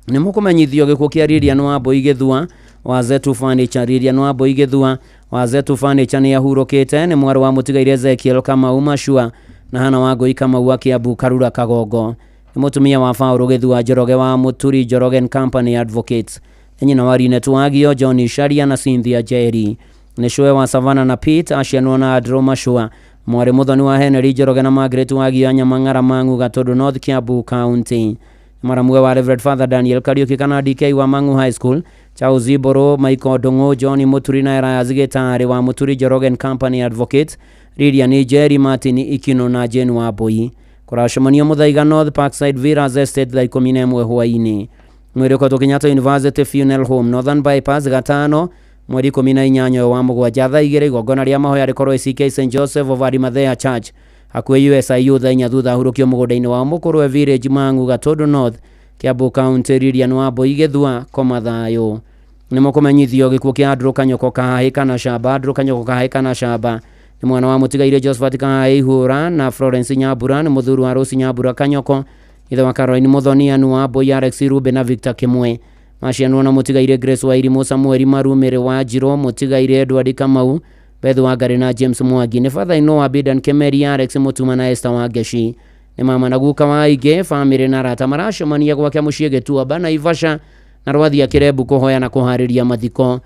Speaker 19: Nĩ mũkũmenyithio gĩkuũ kĩa Lilian wa Mbui Gĩthua wa Zetu Furniture. Lilian wa Mbui Gĩthua wa Zetu Furniture nĩ ahurũkĩte. Nĩ mwarĩ wa mũtigaire Ezekiel Kamau Machua na Hana wa Ngũi Kamau wa Kiambu Karura Kagongo. Nĩ mũtumia wa Paul Gĩthua Njoroge wa Mũturi Njoroge and Company Advocates. Nĩ nyina wa Linet Wagio, John Sharia na Cynthia Njeri. Nĩ cũwe wa Savannah na Pete, acianwo na Andrew Machua. Mwarĩ mũthoni wa Henry Njoroge na Margaret Wagio Nyamang'ara Mang'u Gatũndũ North Kiambu County. Maramwe wa Reverend Father Daniel Kariuki kana DK wa Mang'u High School, Charles Iboro, Michael Ndung'u, John Muturi na Elias Gĩtarĩ wa Mũturi Njoroge and Company Advocates, Lilian Njeri, Martin Ikino na Jane Wambui. Kũracemanio Mũthaiga North Parkside Villas Estate thaa 11 hwaĩ-inĩ. Mwĩrĩkotwo Kenyatta University Funeral Home Northern Bypass gatano mweri 18 wa mũgwanja thaa 2. Igongona rĩa mahoya rĩkorwo ACK St Joseph of Arimathea Church hakuhĩ USIU thaa 4 thutha ahurũkio mũgũnda-inĩ wa Mũkũrwe Village Mang'u Gatũndũ North Kiambu County. Lilian wa Mbui Gĩthua koma thayũ. Nĩ mũkũmenyithio gĩkuũ kĩa Andrew Kanyoko Kahahĩ kana Shamba. Andrew Kanyoko Kahahĩ kana Shamba nĩ mwana wa mũtigaire Josephat Kahahĩ Ihũra na Florence Nyambura. Nĩ mũthuri wa Rose Nyambura Kanyoko, ithe wa Caroline Muthoni, Anu wa Mbui, Alex Rube na Victor Kimwe. Macianwo na mũtigaire Grace Wairimu, Samuel Marumĩrĩ wa Njirũ, mũtigaire Edward Kamau, Beth Wangari na James Mwangi. Nĩ father-in-law wa Bidan Kemeri, Alex Mutuma na Esther Wangeci. Nĩ mama na guka wa aingĩ, famĩlĩ na arata maracemania gwake mũciĩ Gĩtuamba, Naivasha na Rwathia Kĩrembu kũhoya na kũharĩria mathiko.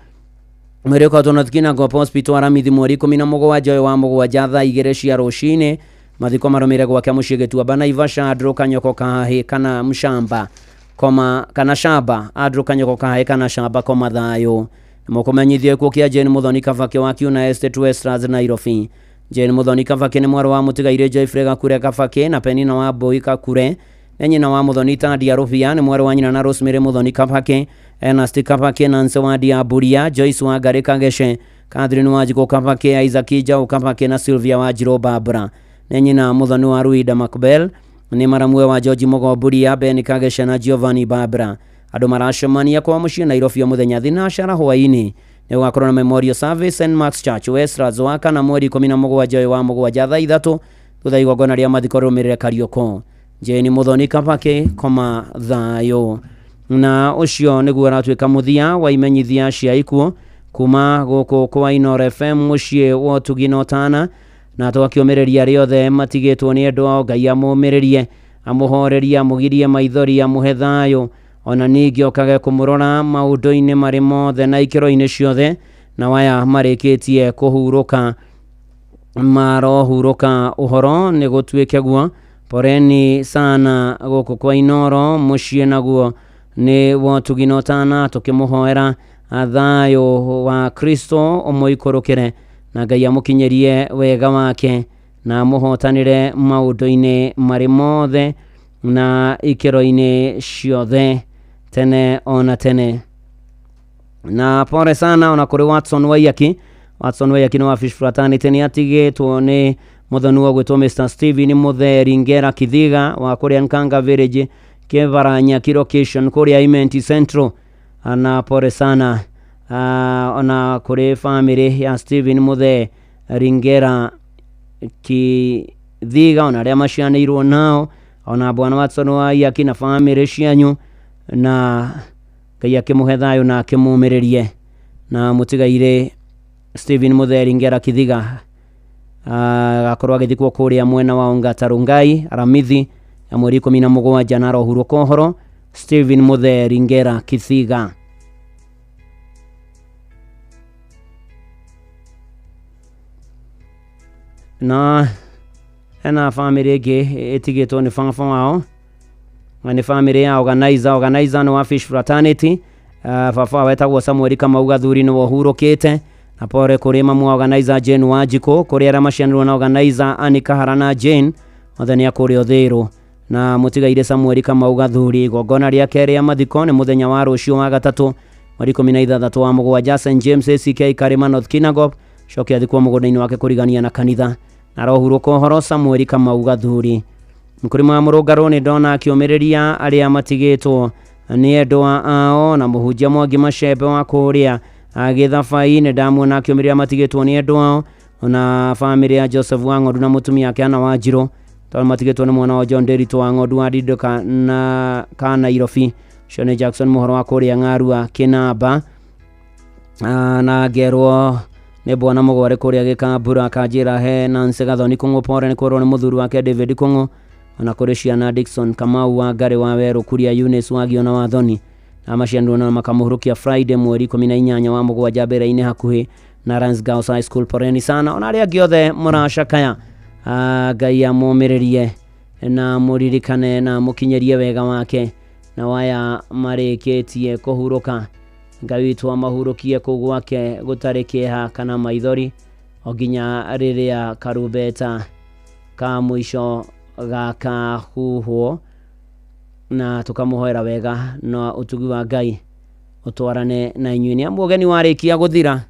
Speaker 19: Mwĩrĩkotwo North Kinangop Hospital Aramithi mweri 17 ũyũ wa mũgwanja thaa 2 cia rũcinĩ. Mathiko marũmĩrĩre gwake mũciĩ Gĩtuamba, Naivasha. Andrew Kanyoko Kahahĩ kana Mshamba koma kana Shamba. Andrew Kanyoko Kahahĩ kana Shamba koma thayũ. Mũkũmenyithio gĩkuũ kĩa Jane Muthoni Kabaki wa Kiuna Estate Westlands Nairobi. Jane Muthoni Kabaki nĩ mwarĩ wa mũtigaire Joyfrey Gakure Kabaki na Penina wa Mbui Kakure. Nĩ nyina wa Muthoni Tadia Rũbia. Nĩ mwarĩ wa nyina na Rosemary Muthoni Kabaki, Ernest Kabaki, Nancy wa Diaburia, Joyce wa Ngarĩ Kagece, Catherine Wanjikũ Kabaki, Isaac Njaũ Kabaki na Sylvia Wanjirũ Barbara. Nĩ nyina Muthoni wa Ruida Macbell. Nĩ maramwe wa George Mũgomburia, Ben Kagece na Giovanni Barbara. Andũ maracemania kwa mũciĩ Nairobi o mũthenya thinacara hwaĩ-inĩ. Nĩ gũgakorwo na memorial service St Mark's Church Westlands wa kana mweri 17 ũyũ wa mũgwanja thaa 3 thutha igongona rĩa mathiko rĩrũmĩrĩre Kariũko. Jane Muthoni Kabaki koma thayũ. Na ũcio nĩguo ũratuĩka mũthia wa imenyithia cia ikuũ. Kuma gũkũ kwa Inooro FM mũciĩ wa ũtugi na ũtana, na twakĩũmĩrĩria arĩa othe matigĩtwo nĩ endwa ao, Ngai amũmĩrĩrie, amũhorerie, amũgirie maithori, amũhe thayũ, ona ningĩ okage kũmũrora maũndũ-inĩ marĩ mothe na ikĩro-inĩ ciothe, na waya marĩkĩtie kũhurũka marohurũka ũhoro nĩ gũtuĩke guo. Poreni sana gũkũ kwa Inooro mũciĩ naguo nĩ wotugi na ũtana, tũkĩmũhoera thayũ wa Kristo ũmũikũrũkĩre na Ngai amũkinyĩrie wega wake na amũhotanĩre maũndũ-inĩ marĩ mothe na ikĩro-inĩ ciothe tene ona tene. Na pore sana ona kũrĩ Watson Waiyaki. Watson Waiyaki nĩ wa Fish Fraternity, nĩ atigĩtwo nĩ mũthoni wa gwĩtwo Mr Steven Mutheri Ngera Kithiga wa kũrĩa Nkanga Village, Kĩvaranya location kũrĩa Imenti Central. Na pore sana ona kũrĩ family ya Steven Mutheri Ngera Kithiga ona arĩa macianĩirwo nao, ona bwana Watson Waiyaki na family cianyu, na Ngai akĩmũhe thayũ na akĩmũmĩrĩrie na mũtigaire Steven Mutheri Ngera Kithiga agakorwo agĩthikwo kũrĩa mwena wa Ongata Rongai Aramithi ya mweri 17 na arohurũka ũhoro Steven Mutheri Ngera Kithiga. Na ena family ĩngĩ ĩtigĩtwo nĩ baba wao, na nĩ family ya organizer nĩ wa Fish Fraternity. Baba wao etagwo Samuel Kamau Gathuri nĩwe ũhurũkĩte. Na pore kũrĩ mamu wa organizer Jane Wanjikũ, kũrĩ arĩa macianĩrwo na organizer Annie Kahara na Jane, othe nĩ a kũrĩa Ũthĩrũ. Na mũtigaire Samuel Kamau Gathuri, igongona rĩake rĩa mathiko nĩ mũthenya wa rũciũ wa gatatũ mweri 16 wa mũgwanja St James ACK Karima North Kinangop, coke athikwo mũgũnda-inĩ wake kũrigania na kanitha. Na arohurũka ũhoro Samuel Kamau Gathuri. Mũkũrĩma wa Mũrũngarũ nĩ ndona akĩũmĩrĩria arĩa matigĩtwo nĩ endwa ao, na mũhunjia Mwangi Macembe wa kũrĩa Gĩthabai nĩ ndamuona akĩũmĩrĩria matigĩtwo nĩ endwa ao, ona family ya Joseph wa Ng'ondu na mũtumia wake Anna Wanjirũ, tondũ matigĩtwo nĩ mwana wa John Nderitu wa Ng'ondu wa Ndinduka na ka Nairobi. Ũcio nĩ Jackson mũhoro wa kũrĩa Ng'arua Kĩnamba. Na ngerwo nĩ bwana Mũgware kũrĩa Gĩkambura, akanjĩra he Nancy Gathoni Kũng'ũ pore nĩ kũrwo nĩ mũthuri wake David Kũng'ũ, ona kũrĩ ciana Dickson Kamau wa Ngarĩ wa Werũ Kuria Eunice wa Giona wa Thoni, na macianirwo na makamũhurũkia Friday mweri 18 wa mũgwanja mbere-inĩ hakuhĩ na Rans Girls High School. Poreni sana ona arĩa angĩ othe mũracakaya, Ngai amũmĩrĩrie na mũririkane na mũkinyĩrie wega wake, na waya marĩkĩtie kũhurũka Ngai witũ amahurũkie kũu gwake gũtarĩ kĩeha kana maithori, o nginya rĩrĩa karumbeta ka mũico gakahuhwo, na tukamũhoera wega na ũtugi wa Ngai ũtwarane na inyuĩ. Nĩ amu ũgeni warĩkia gũthira.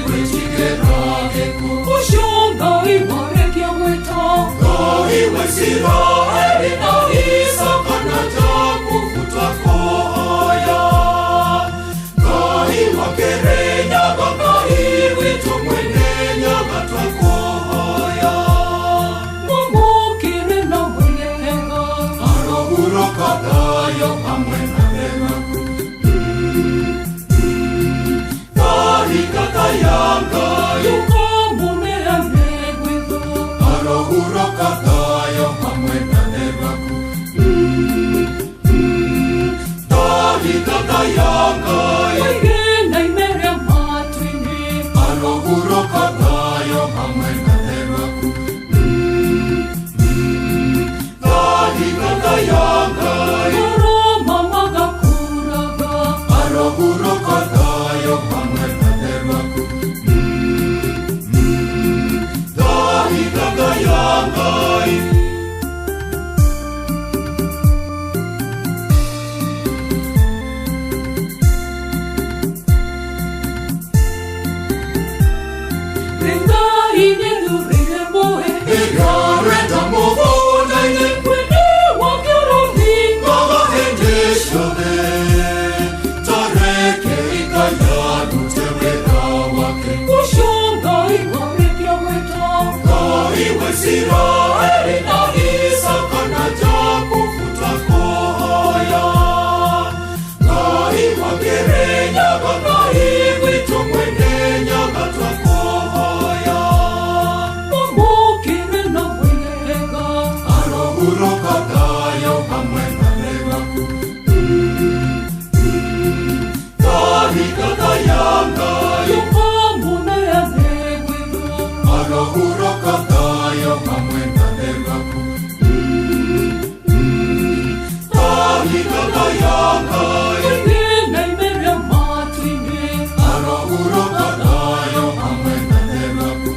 Speaker 23: Gwĩtigĩra gĩkuũ. Ũcio Ngai warekia gwĩta Ngai wa Isiraeli na Isaka na Jakubu twakuhoya. Ngai wa Kĩrĩnyaga, Ngai witũ mwene Nyaga twakuhoya. Mũmũkĩre na wega, arohurũka thayũ hamwe na theraku. Kahinga ya Ngai tũkamũneane gwitũ, arohurũka thayũ hamwe na theraku. Kahinga ya Ngai oige na imere matu-inĩ, arohurũka thayũ hamwe na theraku. Kahinga ya Ngai aroma magakũraga, arohurũka thayũ hamwe na theraku. Kahinga ya Ngai. Israeli na Isaka na Jakubu twakuhoya. Ngai wa Kĩrĩnyaga, Ngai witũ mwene Nyaga twakuhoya. Mũmũkĩre na wega, arohurũka thayũ hamwe na theraku. Kahinga ya Ngai tũkamũneane gwitũ, arohurũka thayũ hamwe na theraku. Kahinga ya Ngai oige na imere matu-inĩ, arohurũka thayũ hamwe na theraku.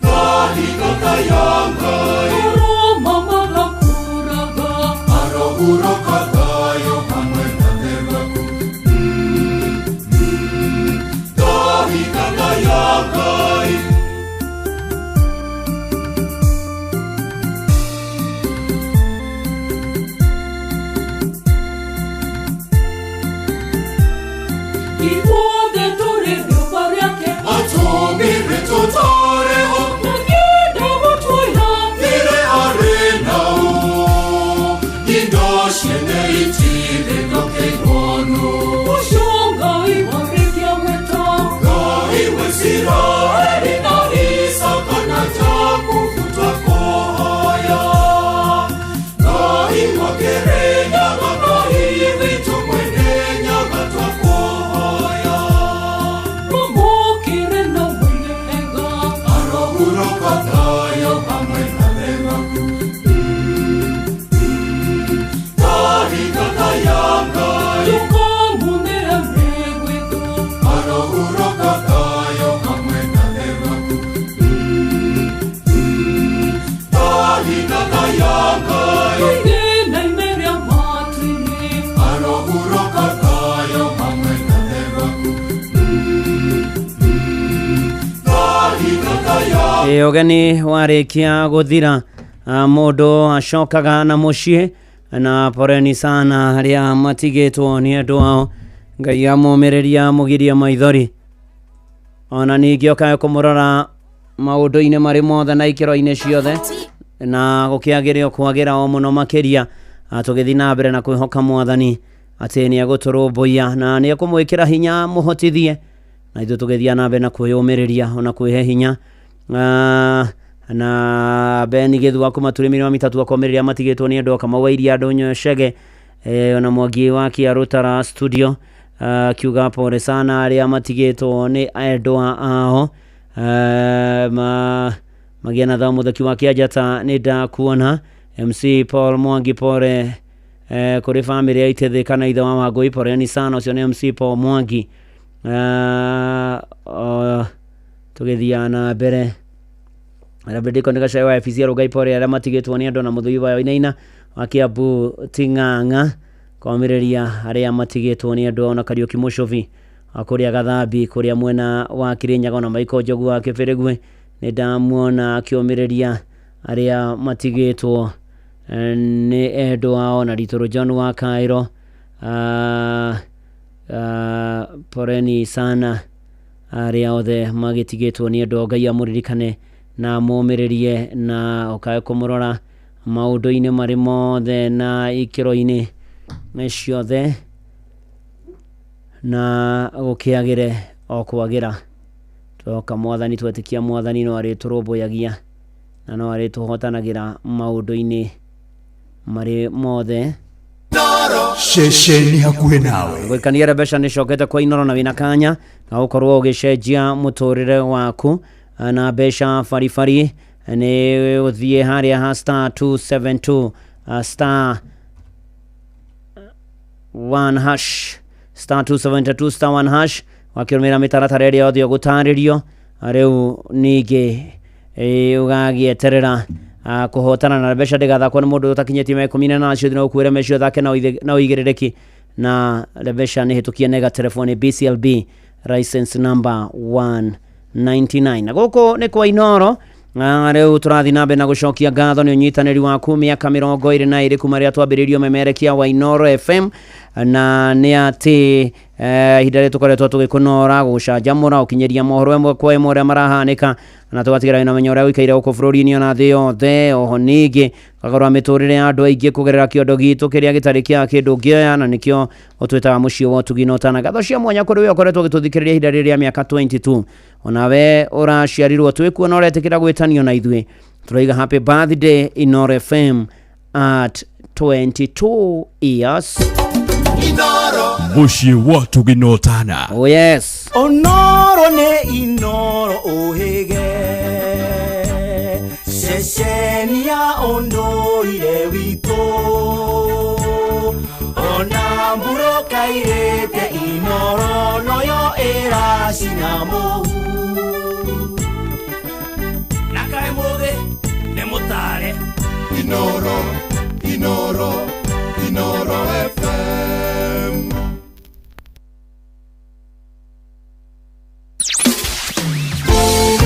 Speaker 23: Kahinga ya Ngai aroma magakũraga, arohurũka thayũ hamwe na theraku. Kahinga ya Ngai. Ithuothe tũrĩ rĩũmba rĩake, atũmbire tũtũũre ho, na gũtuoya thirĩ arĩ nao. Indo ciene itirĩ ndũkĩirwo nũ. Ũcio Ngai warĩkia gwĩta Ngai wa Isiraeli na Isaka na Jakubu twakuhoya. Ngai wa Kĩrĩnyaga, Ngai witũ mwene Nyaga twakuhoya. Mũmũkĩre na wega, arohurũka thayũ hamwe na theraku. Kahinga ya Ngai tũkamũneane gwitũ, arohurũka thayũ hamwe na theraku. Kahinga ya Ngai oige na imere matu-inĩ, arohurũka thayũ hamwe na theraku. Kahinga ya
Speaker 19: Ĩ, ũgeni warĩkia gũthira, mũndũ acokaga na mũciĩ na poreni sana arĩa matigĩtwo nĩ andũ ao. Ngai amomĩrĩria mũgirie maithori, ona ningĩ okae kũmũrora maũndũ-inĩ marĩ mothe na ikĩro-inĩ ciothe, na gũkĩagĩrĩo kwagĩra o mũno makĩria. Tũgĩthiĩ na mbere na kwĩhoka Mwathani atĩ nĩ egũtũrũmbũiya na nĩ ekũmwĩkĩra hinya mũhotithie, na ithuĩ tũgĩthiĩ na mbere na kwĩyũmĩrĩria ona kwĩhe hinya. Na Ben Gĩthua kuma tũrĩmĩrĩ wa mitatu akomĩrĩria matigĩtwo nĩ andũ Kamau wa Iria Ndũnyũ Chege, ona Mwangi wa Kĩarũtara studio akiuga pole sana arĩa matigĩtwo nĩ endwa ao. Magĩa na thao mũtheki wa Kĩanjata nĩ ndakuona. MC Paul Mwangi pole kũrĩ famĩlĩ ya Itĩthĩ kana ithe wa Wangũi, poleni sana. Ũcio nĩ MC Paul Mwangi. Tũgĩthiaga na mbere, Rabediko nĩ Gacai wa FCC Rugai pole arĩa matigĩtwo nĩ andũ na mũthuri wa Wainaina wa Kiambu Ting'ang'a komĩrĩria arĩa matigĩtwo nĩ andũ, ona Kariũki Mũcũbi Kuria Gathambi kuria mwena wa Kirinyaga na Michael Njogu wa Kibirigwe nĩ ndamuona akĩũmĩrĩria arĩa matigĩtwo nĩ endwa ao na Ritũrũ John wa Cairo. Poreni sana arĩa othe magĩtigĩtwo nĩ endwa, Ngai amũririkane na amũmĩrĩrie na ũkae kũmũrora maũndũ-inĩ marĩ mothe na ikĩro-inĩ ciothe na gũkĩagĩre o kwagĩra. Twoka mwathani, twetĩkia mwathani no arĩtũrũmbũyagia na no arĩtũhotanagĩra maũndũ-inĩ marĩ mothe.
Speaker 25: Ceceni hakuhĩ nawe.
Speaker 19: Gwĩkania mbeca nĩ cokete kwa Inoro na wĩna kanya na gũkorwo ũgĩcenjia mũtũrĩre waku na mbeca baribari. Nĩ ũthiĩ harĩa ha star 272 star 1 hash, star 272 star 1 hash, wakĩrũmĩrĩra mĩtaratara ĩrĩa yothe ũgũtarĩrio. Rĩu ningĩ ũgagĩeterera kũhotana na mbeca ndĩgathakwo nĩ mũndũ ũtakinyĩtie mĩaka 18. Ciothe no ũkuĩre mbeca ũthake na ũigĩrĩrĩki na mbeca nĩ hĩtũkie nega telefoni BCLB license number 199. Na gũkũ nĩ kwa Inoro. Rĩu tũrathiĩ na mbere na gũcokia ngatho nĩ ũnyitanĩri waku mĩaka 22 kuma rĩrĩa twambĩrĩirio memerekia wa Inoro FM, na nĩ atĩ ihinda rĩrĩ tũkoretwo tũgĩkũnora, gũgũcanjamũra, gũkinyĩria mohoro ĩmwe kwa ĩmwe ũrĩa marahanĩka, na tũgatigĩra wĩna ũmenyo ũrĩa ũikaire gũkũ bũrũri-inĩ ona thĩ yothe. Oho ningĩ tũgakorwo mĩtũrĩre ya andũ aingĩ kũgerera kĩondo gitũ kĩrĩa gĩtarĩ kĩa kĩndũ ũngĩoya, na nĩkĩo ũtwĩtaga mũciĩ wa ũtugi na ũtana. Ngatho cia mwanya kũrĩ we ũkoretwo ũgĩtũthikĩrĩria ihinda rĩrĩ rĩa mĩaka 22, onawe ũraciarirwo twĩkuo na ũretĩkĩra gwĩtanio na ithuĩ. Tũroiga happy birthday Inoro FM at 22 years.
Speaker 25: Mũciĩ wa ũtugi na ũtana.
Speaker 19: Oh yes.
Speaker 1: Onoro nĩ Inoro ũhĩge, ceceni ya ũndũire witũ, ona mbura kairĩte Inoro noyo ĩracina mũhu.
Speaker 4: Na kaĩ mũthĩ nĩ mũtare.
Speaker 20: Inoro, Inoro, Inoro FM.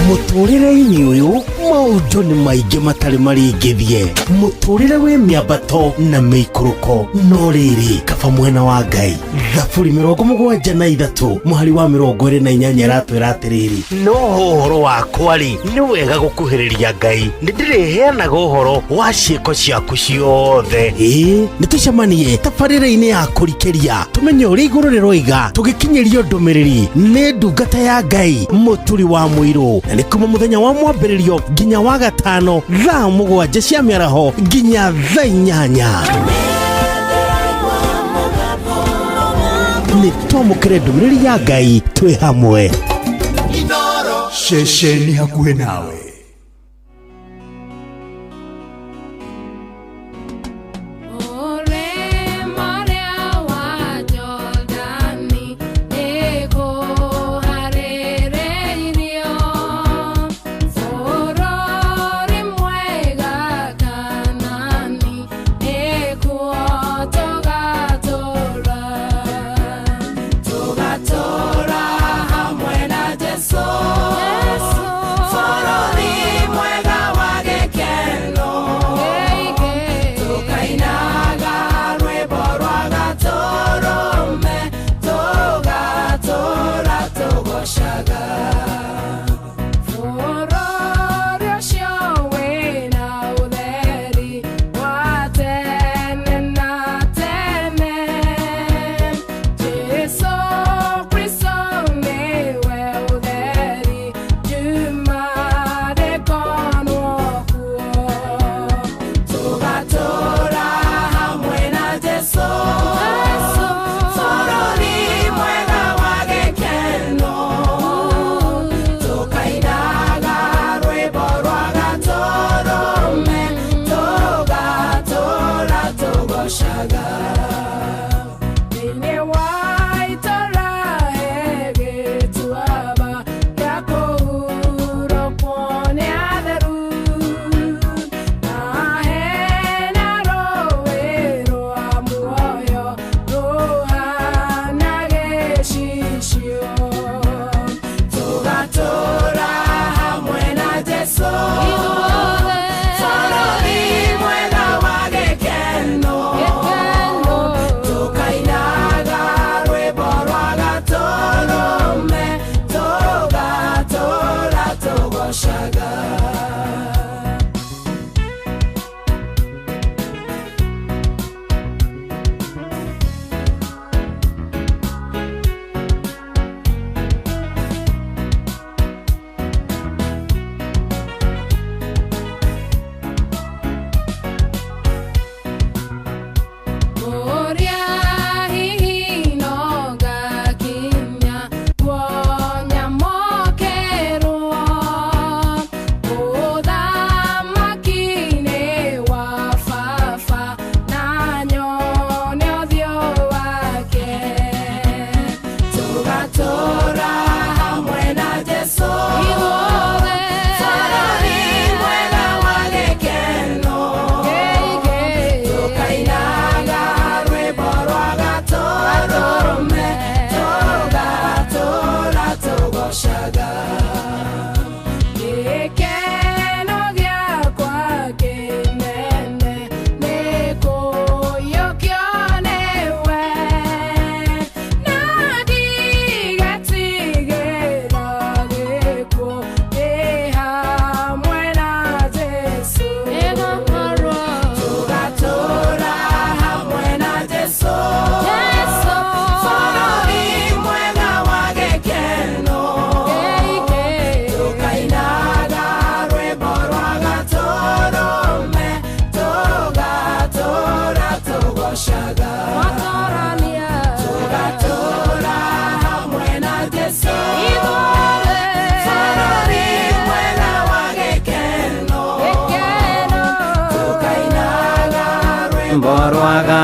Speaker 1: Mũtũrĩre-inĩ ũyũ maũndũ nĩ maingĩ matarĩ marĩngĩthie, mũtũrĩre wĩ mĩambato na mĩikũrũko, no rĩrĩ kaba mwena wa Ngai. Thaburi 73 mũhari wa 28 ĩratwĩra atĩrĩrĩ, no ũhoro wakwa rĩ nĩ wega gũkuhĩrĩria Ngai, nĩ ndĩrĩheanaga ũhoro wa ciĩko ciaku ciothe. Ĩĩ nĩ tũcemanie tabarĩra-inĩ ya kũrikĩria tũmenye ũrĩa igũrũ rĩroiga, tũgĩkinyĩrio ndũmĩrĩri nĩ ndungata ya Ngai Mũturi wa Mũirũ, na nĩ kuma mũthenya wa mwambĩrĩrio nginya wa gatano thaa 7 cia mĩaraho nginya thaa 8. Nĩ twamũkĩre ndũmĩrĩri ya Ngai twĩ hamwe.
Speaker 25: Ceceni hakuhĩ nawe.
Speaker 23: Tora.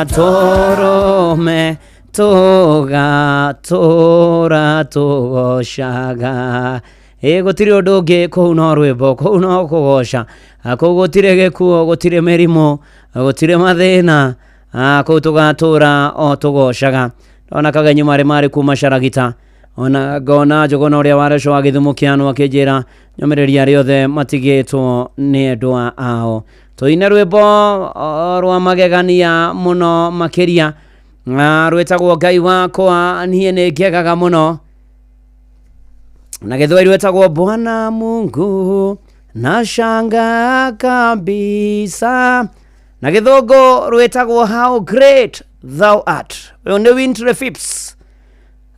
Speaker 19: Gatũrũme tũgatũra tũgocaga. Ĩ gũtirĩ ũndũ ũngĩ kũu no rwĩmbo, kũu no kũgoca, kũu gũtirĩ gĩkuo, gũtirĩ mĩrimũ, gũtirĩ mathĩna, kũu tũgatũra o tũgocaga. Ndona kagenyu marĩ marĩ kuma Caragita, ona ngona Njũgũna ũrĩa wa Reco wa Gĩthumo kĩanũ akĩnjĩra nyũmĩrĩria arĩa othe matigĩtwo nĩ endwa ao. Tũine rwĩmbo rwa magegania mũno makĩria, rwĩtagwo Ngai wakwa niĩ nĩ ngegaga mũno, na gĩthwaĩri rwĩtagwo Bwana Mungu nashangaa kabisa, na gĩthũngũ rwĩtagwo How Great Thou Art. Ũyũ nĩ Winfrey Phipps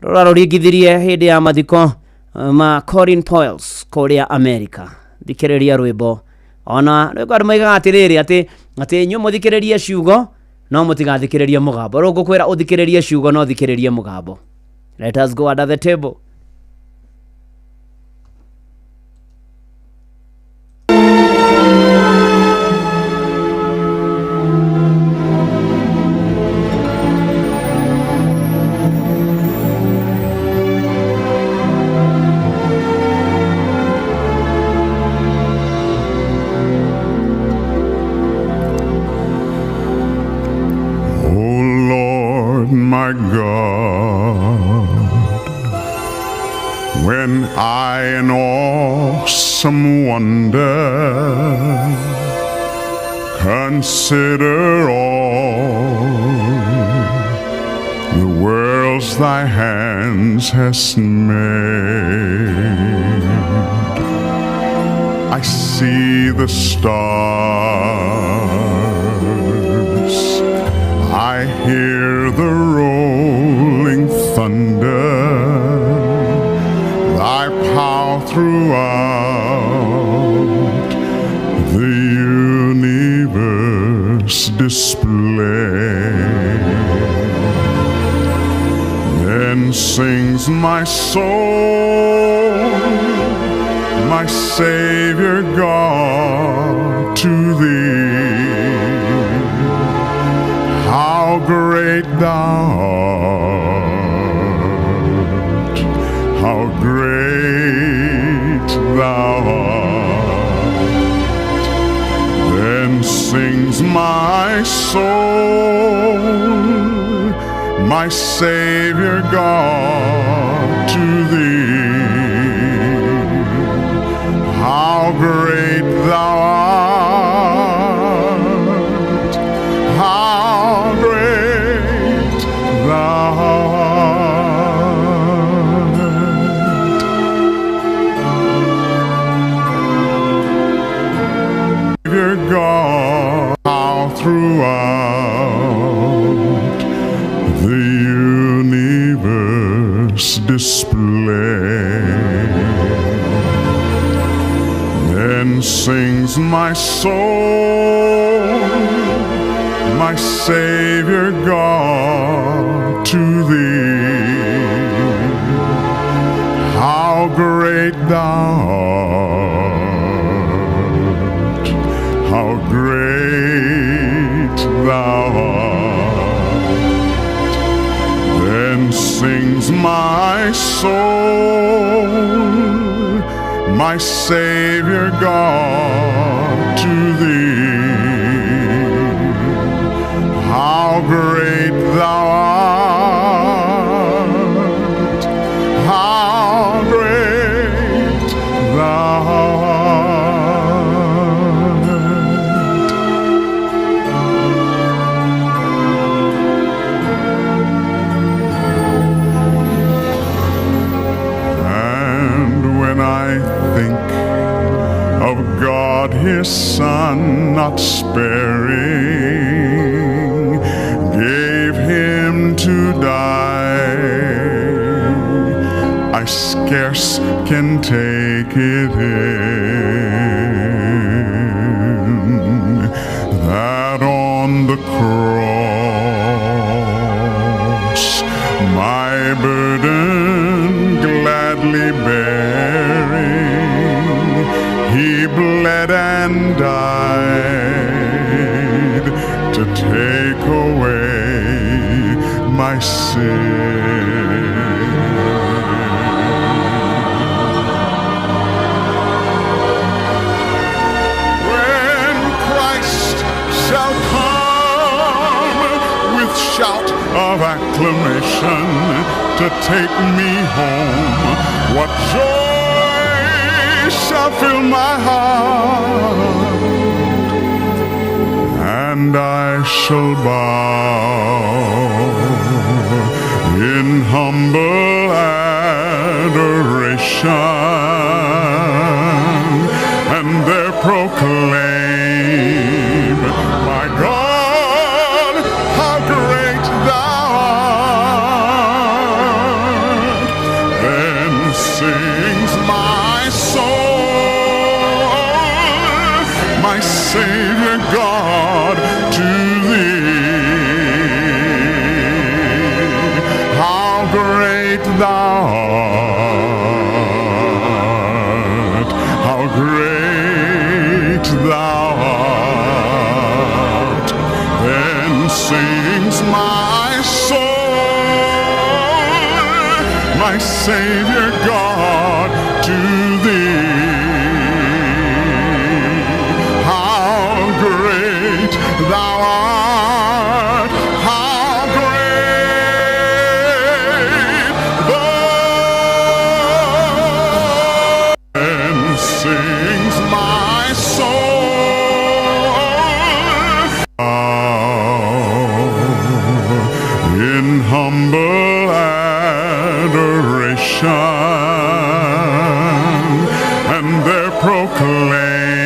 Speaker 19: rũra rũringithirie hĩndĩ ya mathiko ma Colin Powell kũrĩa America. Thikĩrĩria rwĩmbo ona rwĩmbo andũ maigaga atĩrĩrĩ atĩ inyuĩ mũthikĩrĩrie ciugo no mũtigathikĩrĩrie mũgambo. Rĩu ngũkwĩra ũthikĩrĩrie ciugo no ũthikĩrĩrie mũgambo. Let us go under the table.
Speaker 5: O Lord, my God, when I in awesome wonder consider all the worlds thy hands hast made, I see the stars, I hear the rolling thunder, thy power throughout the universe display. Then sings my soul, my Savior God, to thee. How great thou art, how great thou art. Then sings my soul, my Savior God, to thee. How great thou art, how great thou art. Savior God, how throughout the universe display. Then sings my soul, my Savior God, to thee. How great thou art, how great thou art. Then sings my soul, my Savior God, to thee. How great thou art, how great thou art. And when I think of God his Son not sparing, gave him to die, I scarce can take it in, that on the cross my burden gladly bearing, he bled and died to take away take me home, what joy shall fill my heart, and I shall bow in humble adoration, and there proclaim, my God, how great thou art. Then sings my soul, my Savior God, to thee. How great thou art, how great thou art. Then sings my soul, my Savior God, to thee. How great thou art, how great thou. Then sings my soul, in humble adoration, and there proclaim,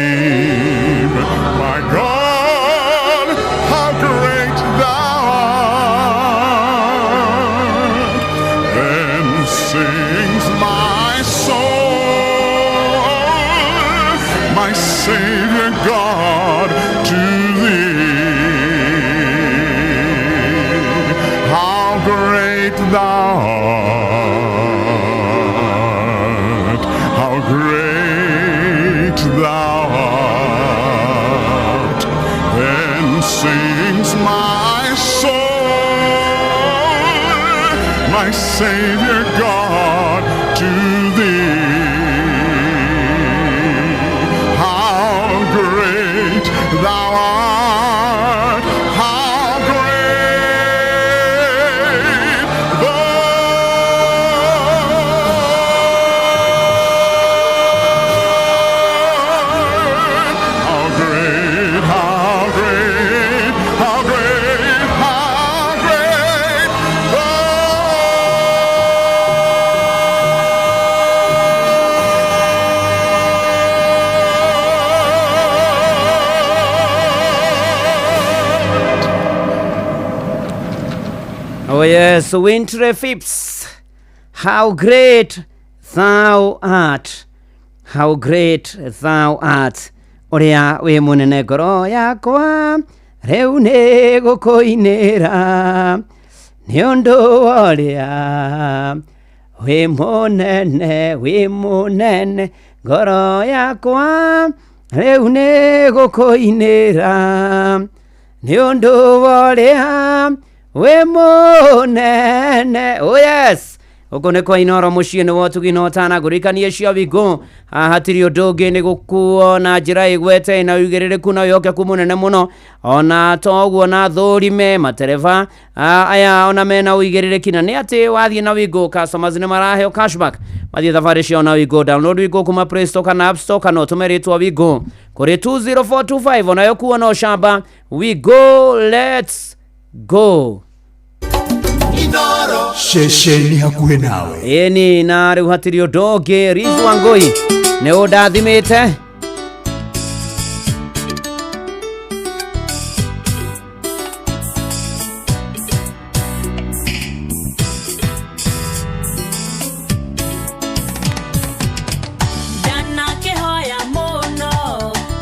Speaker 5: my God, how great thou art. Then sings my soul, my Savior God, to thee. How great thou art, how great thou art. Then sings my soul, my Savior God, to thee. How great thou art, how great thou. How great, how great, how great, how great thou.
Speaker 19: Oh yes, Winthrop Phipps. How great thou art. How great thou art. Ũrĩa wĩ mũnene ngoro yakwa rĩu nĩ gũkũinĩra nĩ ũndũ wa ũrĩa wĩ mũnene wĩ mũnene ngoro yakwa rĩu nĩ gũkũinĩra nĩ ũndũ wa ũrĩa wĩ mũnene. Oh yes, gũkũ nĩ kwa Inoro mũciĩ nĩ wotugi na ũtana ngũrikanie cia wingũ. Haha hatirĩ ũndũ ũngĩ nĩ gũkuo na njĩra ĩgwete na ũigĩrĩrĩku na wĩhokeku mũnene mũno, ona toguo na thũrime matereba aya ona mena ũigĩrĩrĩki, na nĩ atĩ wathiĩ na wingũ customers nĩ maraheo cashback mathiĩ thabarĩ ciao na wingũ. Download wingũ kuma Play Store kana App Store, kana ũtũme rĩtwa wingũ kũrĩ 20425, onayo kuo no shamba. We go, let's go.
Speaker 25: Ceceni hakuhĩ nawe.
Speaker 19: Ĩni na rĩu hatirĩ ũndũ ũngĩ, Riz Wangui nĩ ũndathimĩte.
Speaker 3: Ndanakĩhoya mũno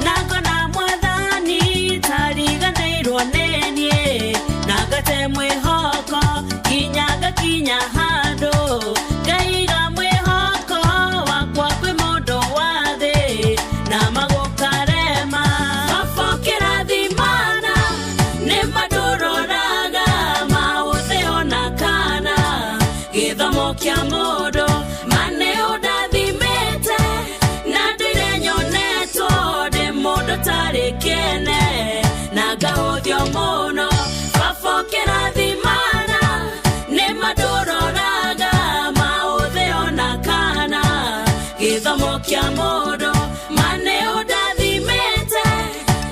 Speaker 3: na ngona mwathani tariganĩirwo nĩ niĩ, na ngate mwĩhoko nginya ngakinya handũ ngaiga mwĩhoko wakwa kwĩ mũndũ wa thĩ. kĩa mũndũ ma nĩ ũndathimĩte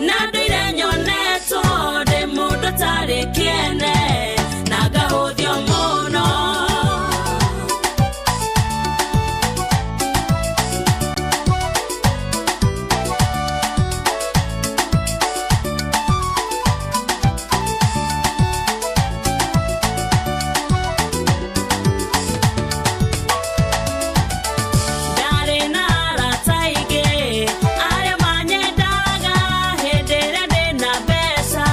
Speaker 3: na ndũire nyonetwo ndĩ mũndũ ũtarĩ kĩene na ngahũthio mũno. Ndarĩ na arata aingĩ arĩa manyendaga hĩndĩ ĩrĩa ndĩna mbeca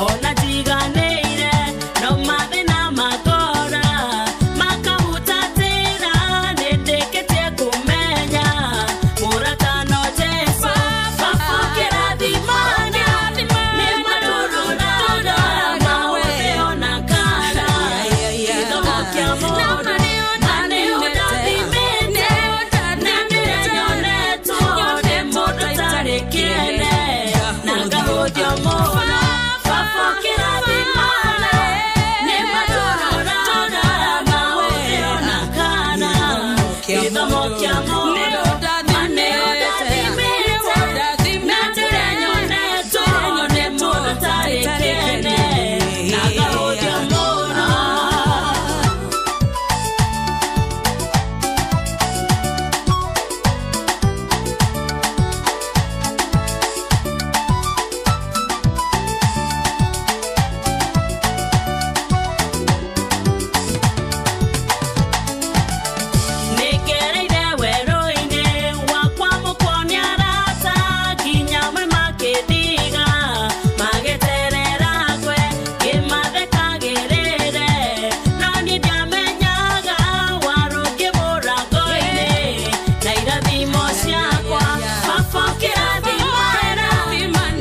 Speaker 3: ona njiganĩire no mathĩna makora makahutatĩra nĩndĩkĩtie kũmenya mũrata no Jesũ. Baba ũkĩrathimana nĩ matũrũraga maũthĩ ona kana gĩthomo kĩa mũndũ ma nĩ ũndathimĩte na ndĩrĩa nyonetwo nĩ mũndũ ũtarĩ kĩene na ngahũthio mũno. Baba ũkĩrathimana nĩ matũrũraga maũthĩ ona kana gĩthomo kĩa mũndũ ma nĩ ũndathimĩte na ndĩrĩa nyonetwo nĩ mũndũ ũtarĩ kĩene na ngahũthio mũno. Nĩngereire werũ-inĩ wakwa mũkwo nĩ arata nginya amwe makĩndiga magĩterera ngwe ngĩmathekagĩrĩre no niĩ ndiamenyaga warũngĩ mũrango-inĩ na irathimo ciakwa. Baba ũkĩrathimana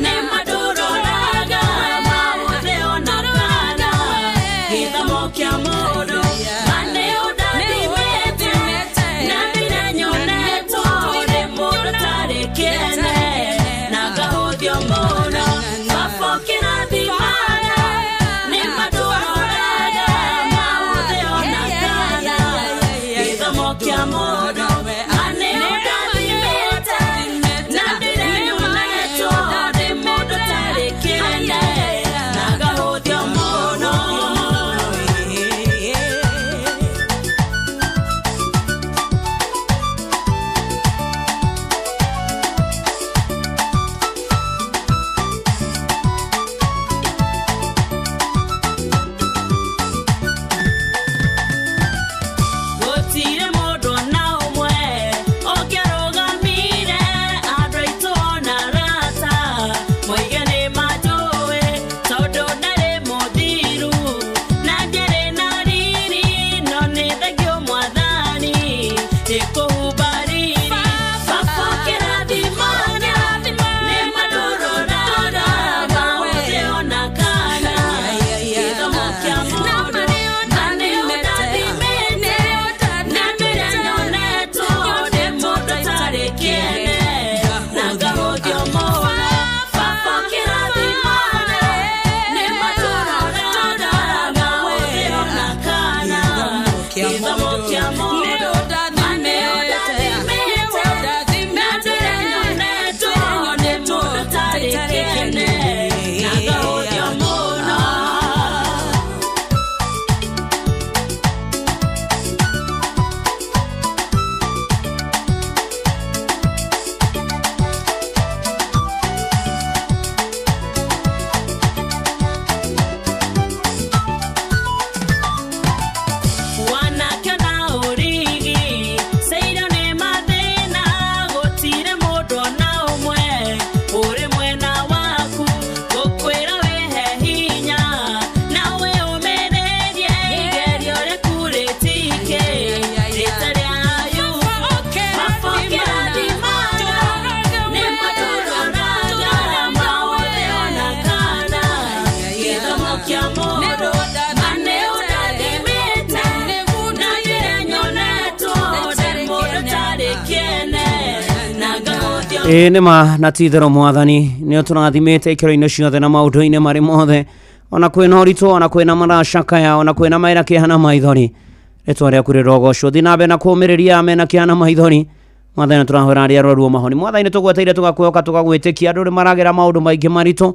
Speaker 3: nĩ matũroraga maũthĩ ona kana gĩthomo kĩa mũndũ ma nĩ ũndathimĩte na ndĩrĩa nyonetwo nĩ mũndũ ũtarĩ kĩene na ngahũthio mũno. Baba ũkĩrathimana nĩ matũroraga maũthĩ ona kana gĩthomo kĩa mũndũ ma nĩ ũndathimĩte na ndĩrĩa nyonetwo nĩ mũndũ ũtarĩ kĩene na ngahũthio mũno. Gũtirĩ mũndũ ona ũmwe ũngĩarũgamire andũ aitũ ona arata moige nĩ manjũĩ tondũ ndarĩ mũthiru na ndiarĩ na riri no nĩ thengio Mwathani nĩ kũhumba riri. Baba ũkĩrathimana nĩ matũrũraga maũthĩ ona kana gĩthomo kĩa mũndũ ma nĩ ũndathimĩte na ndĩrĩa nyonetwo nĩ mũndũ ũtarĩ kĩene na ngahũthio mũno. Baba ũkĩrathimana nĩ matũrũraga maũthĩ ona kana gĩthomo kĩa mũndũ ma nĩ ũndathimĩte na ndĩrĩa nyonetwo nĩ mũndũ ũtarĩ kĩene na ngahũthio mũno. Wanake na ũrigi ceirio nĩ mathĩna gũtirĩ mũndũ ona ũmwe ũrĩ mwena waku gũkwĩra wĩhe hinya na wĩũmĩrĩrie igerio rĩku rĩtike rĩta rĩa Ayubu. Baba ũkĩrathimana nĩ matũroraga maũthĩ ona kana gĩthomo kĩa mũndũ ma nĩ ũndathimĩte na ndĩrĩa nyonetwo ndĩ mũndũ ũtarĩ kĩene na ngahũthio.
Speaker 19: Ĩĩ nĩ ma na ti itherũ Mwathani nĩ ũtũrathimĩte ikĩro-inĩ ciothe na maũndũ-inĩ marĩ mothe ona kwĩna ũritũ ona kwĩna maracakaya ona kwĩna maĩra kĩeha na maithori rĩtwa rĩaku rĩrogocwo. Thiĩ na mbere na kũũmĩrĩria mena kĩeha na maithori. Mwathani, tũrahoera arĩa arwaru mahoni. Mwathani, tũgweteire tũgakwĩhoka tũgagwĩtĩkia. Andũ nĩ maragera maũndũ maingĩ maritũ,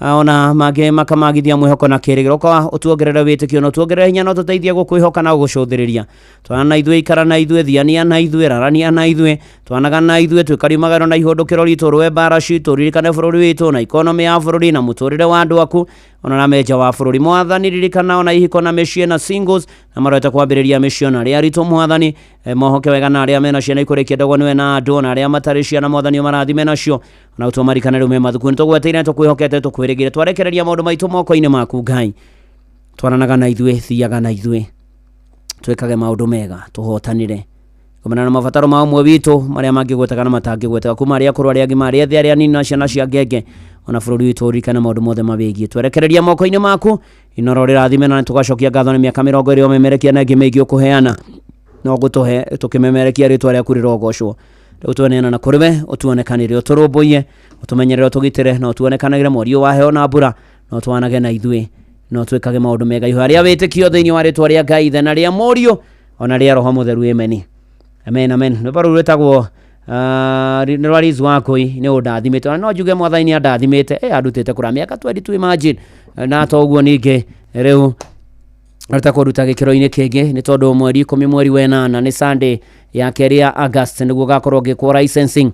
Speaker 19: ona mangĩ makamagithia mwĩhoko na kĩrĩgĩrĩro. Ũka ũtuongerere wĩtĩkio na ũtuongerere hinya na ũtũteithie gũkwĩhoka na gũgũcũthĩrĩria. Twana na ithuĩ, ikara na ithuĩ, thiania na ithuĩ, rarania na ithuĩ, twanaga na ithuĩ, twĩkariumagano na ihũndũkĩro ritũ, rũe mbara citũ, ririkane bũrũri witũ na ikonomĩ ya bũrũri na mũtũrĩre wa andũ aku ona na menja wa bũrũri. Mwathani, ririkana ona ihiko na mĩciĩ na singles na marorete kwambĩrĩria mĩciĩ ona arĩa aritũ. Mwathani, mohoke wega na arĩa mena ciana ikũrĩkia ndogo nĩwe na andũ ona arĩa matarĩ ciana, Mwathani, ũmarathime nacio ona ũtũmarikane rĩu me mathukuru. Nĩtũgweteire, tũkwĩhokete, tũkwĩrĩgĩre, twarekereria maũndũ maitũ moko-inĩ maku. Ngai, twaranaga na ithuĩ, thiaga na ithuĩ, twĩkage maũndũ mega, tũhotanĩre kũmena na mabataro ma ũmwe witũ marĩa mangĩgweteka na matangĩgweteka, kuma arĩa akũrũ, arĩa agima, arĩa ethĩ, arĩa anini na ciana cia ngenge, ona bũrũri witũ ũririkane maũndũ mothe mawĩgiĩ. Twerekereria moko-inĩ maku inoro rĩrathime na tũgacokia ngatho nĩ mĩaka 20 ũmemerekia na ĩngĩ mĩingĩ ũkũheana no ngũtũhe tũkĩmemerekia rĩtwa rĩaku rĩrogocwo. Rĩu tweneana na kũrĩ we, ũtuonekanĩre, ũtũrũmbũiye, ũtũmenyerere, ũtũgitĩre na ũtuonekanagĩre mweri ũyũ wa heho na mbura, na ũtwanage na ithuĩ na ũtwĩkage maũndũ mega. Ihoya rĩa wĩtĩkio thĩinĩ wa rĩtwa rĩa Ngai Ithe na rĩa Mũriũ ona rĩa Roho Mũtheru, ameni, amen, amen. Rwĩmbo rũu rwĩtagwo nĩ rwa Liz Wakũi, nĩ ũndathimĩte, ona no njuge Mwathani nĩ andathimĩte, andutĩte kũra mĩaka 22, imagine. Na to ũguo, ningĩ rĩu arute kũruta gĩkĩro-inĩ kĩngĩ nĩ tondũ mweri 10 mweri wa 8 nĩ Sunday ya kerĩ ya August nĩguo gakorwo ngĩkwo licensing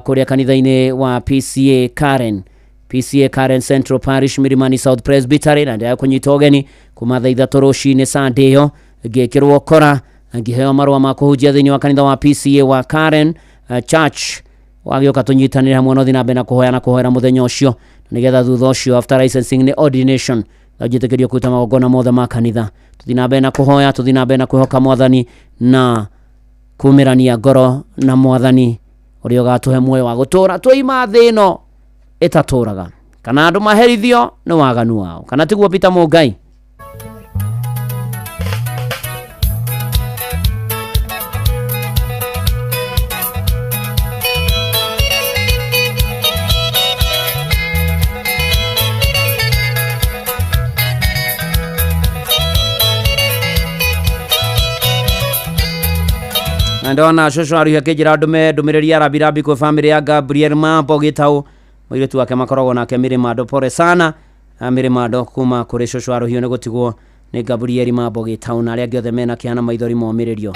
Speaker 19: kũrĩa kanitha-inĩ wa PCA Karen, PCA Karen Central Parish, Milimani South Presbytery, na ndĩra kũnyita ũgeni kuma thaa 3 rũcinĩ Sunday ĩyo, ngĩkĩrwo kora ngĩheo marũa ma kũhunjia thĩinĩ wa kanitha wa PCA wa Karen Church. Wagĩũka tũnyitanĩre hamwe no thiĩ na mbere na kũhoya na kũhoera mũthenya ũcio, nĩgetha thutha ũcio, after licensing, nĩ ordination na njĩtĩkĩrio kũruta magongona mothe ma kanitha. Tũthiĩ na mbere na kũhoya, tũthiĩ na mbere na kwĩhoka Mwathani na kumĩrania ngoro na Mwathani ũrĩa ũgatũhe muoyo wa gũtũra tũima thĩ ĩno ĩtatũraga, kana andũ maherithio nĩ waganu wao, kana tiguo, Peter Mũngai? Na ndona cũcũ aruhi akĩnjĩra ndũme ndũmĩrĩri ya rambirambi kwĩ bamĩrĩ ya Gabriel Mambo Gĩtaũ, mũirĩtu wake makoragwo nake Mĩrĩmando. Pole sana, Mĩrĩmando, kuma kũrĩ cũcũ aruhio nĩ gũtigwo nĩ Gabriel Mambo Gĩtaũ na arĩa angĩ othe mena kĩeha na maithori momĩrĩrio.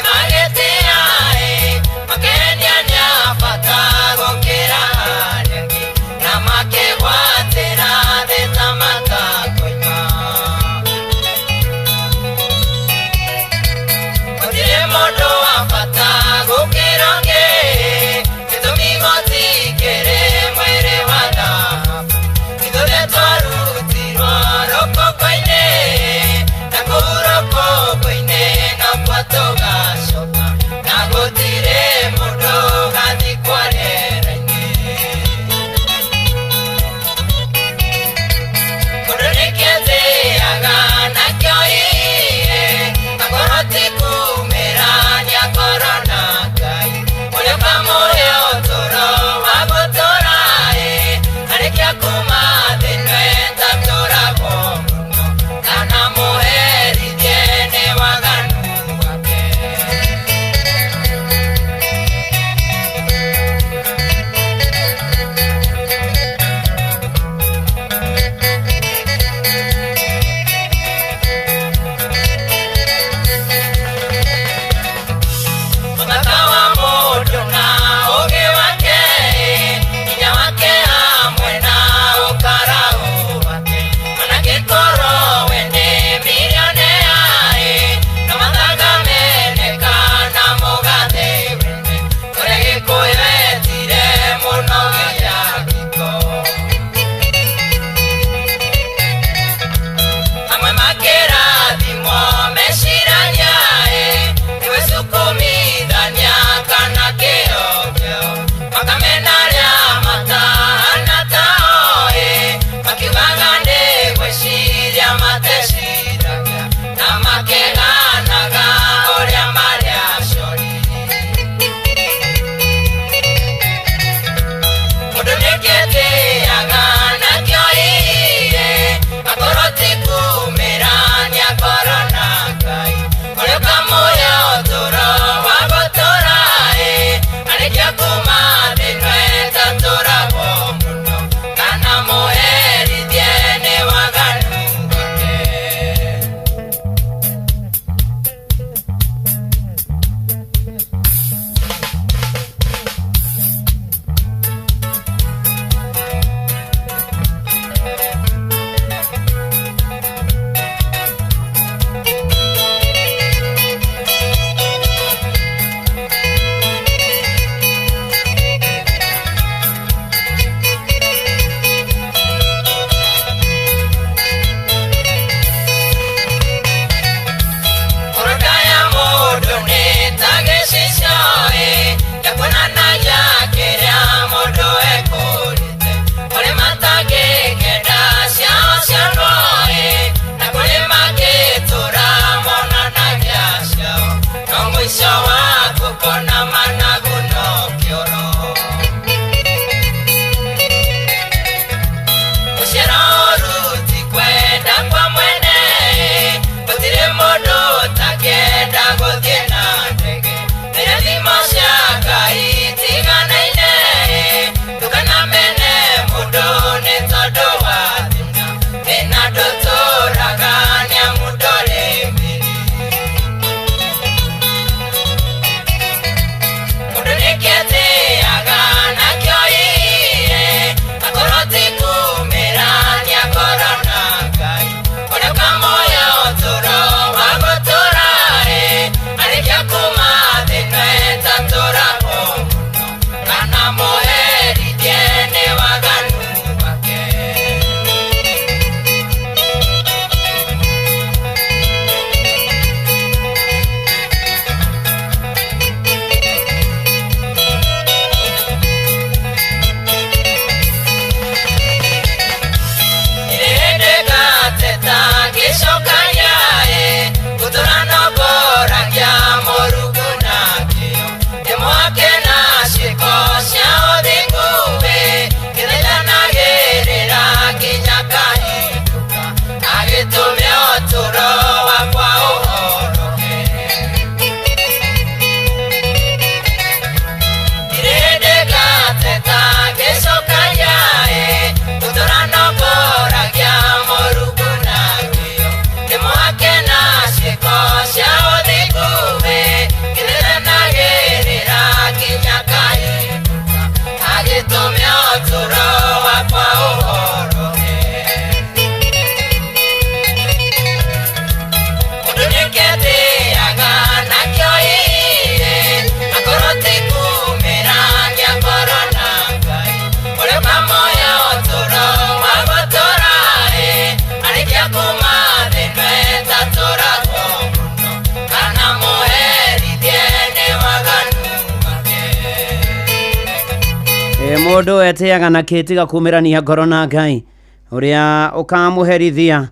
Speaker 19: Mũndũ etĩaga na kĩtiga kumĩrania ngoro na Ngai ũrĩa ũkamũherithia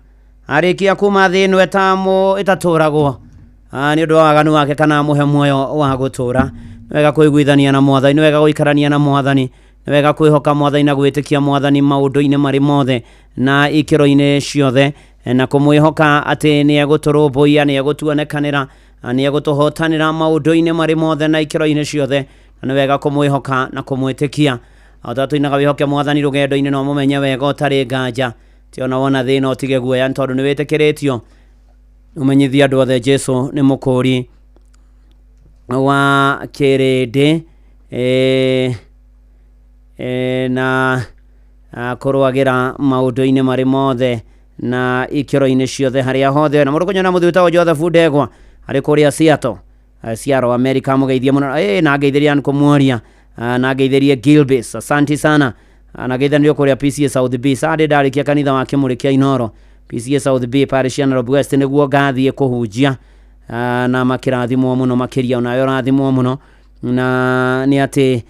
Speaker 19: arĩkia kuma thĩ ĩno ĩtatũragwo nĩ ũndũ wa waganu wake kana amũhe muoyo wa gũtũra. Nĩ wega kũiguithania na mwathani, nĩ wega gũikarania na mwathani, nĩ wega kwĩhoka mwathani na gwĩtĩkia mwathani maũndũ-inĩ marĩ mothe na ikĩro-inĩ ciothe, na kũmwĩhoka atĩ nĩ egũtũrũmbũiya, nĩ egũtuonekanĩra, nĩ egũtũhotanĩra maũndũ-inĩ marĩ mothe na ikĩro-inĩ ciothe, na nĩ wega kũmwĩhoka na kũmwĩtĩkia. O ta tũinaga wĩhoke mwathani rũgendo-inĩ no mũmenye wega ũtarĩ nganja, ti ona wona thĩna ũtige guoya nĩ tondũ nĩ wĩtĩkĩrĩtio. Ũmenyithie andũ othe Jesu nĩ mũkũri wa kĩrĩndĩ na kũrũagĩra maũndũ-inĩ marĩ mothe na ikĩro-inĩ ciothe harĩa hothe. Na mũndũ kũnyona mũthuri wĩtagwo Joseph Ndegwa arĩ kũrĩa Seattle, Seattle America, mũgeithie mũno na ngeithĩria Ann Kũmuoria, na ngeithĩrie Gilbis, asante sana, na ngeithanĩrio kũrĩa PCA South B. Sunday ndarĩkia kanitha wa Kĩmũrĩ kĩa Inoro PCA South B parish ya Nairobi West nĩguo ngathiĩ kũhunjia, na makĩrathimwo mũno makĩria, onawe ũrathimwo mũno na nĩ atĩ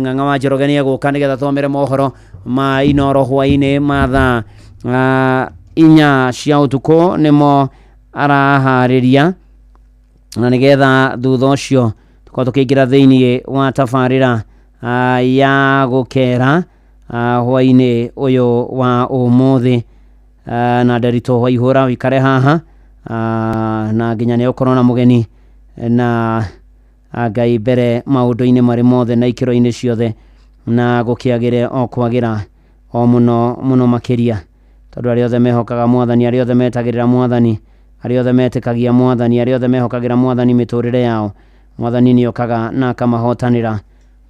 Speaker 19: Ng'ang'a wa Njoroge nĩ egũka nĩgetha thomere mohoro ma Inoro hwaĩ-inĩ ma thaa 4 cia ũtukũ nĩmo araharĩria, na nĩgetha thutha ũcio tũkorwo tũkĩingĩra thĩinĩ wa tabarĩra ya gũkera hwaĩ-inĩ ũyũ wa ũmũthĩ. Na Nderitũ Waihũra wĩikare haha, na nginya nĩ ũkorwo na mũgeni na Ngai mbere maũndũ-inĩ marĩ mothe na ikĩro-inĩ ciothe, na gũkĩagĩre o kwagĩra o mũno mũno makĩria, tondũ arĩa othe mehokaga mwathani, arĩa othe metagĩrĩra mwathani, arĩa othe metĩkagia mwathani, arĩa othe mehokagĩra mwathani mĩtũrĩre yao, mwathani nĩ okaga na akamahotanĩra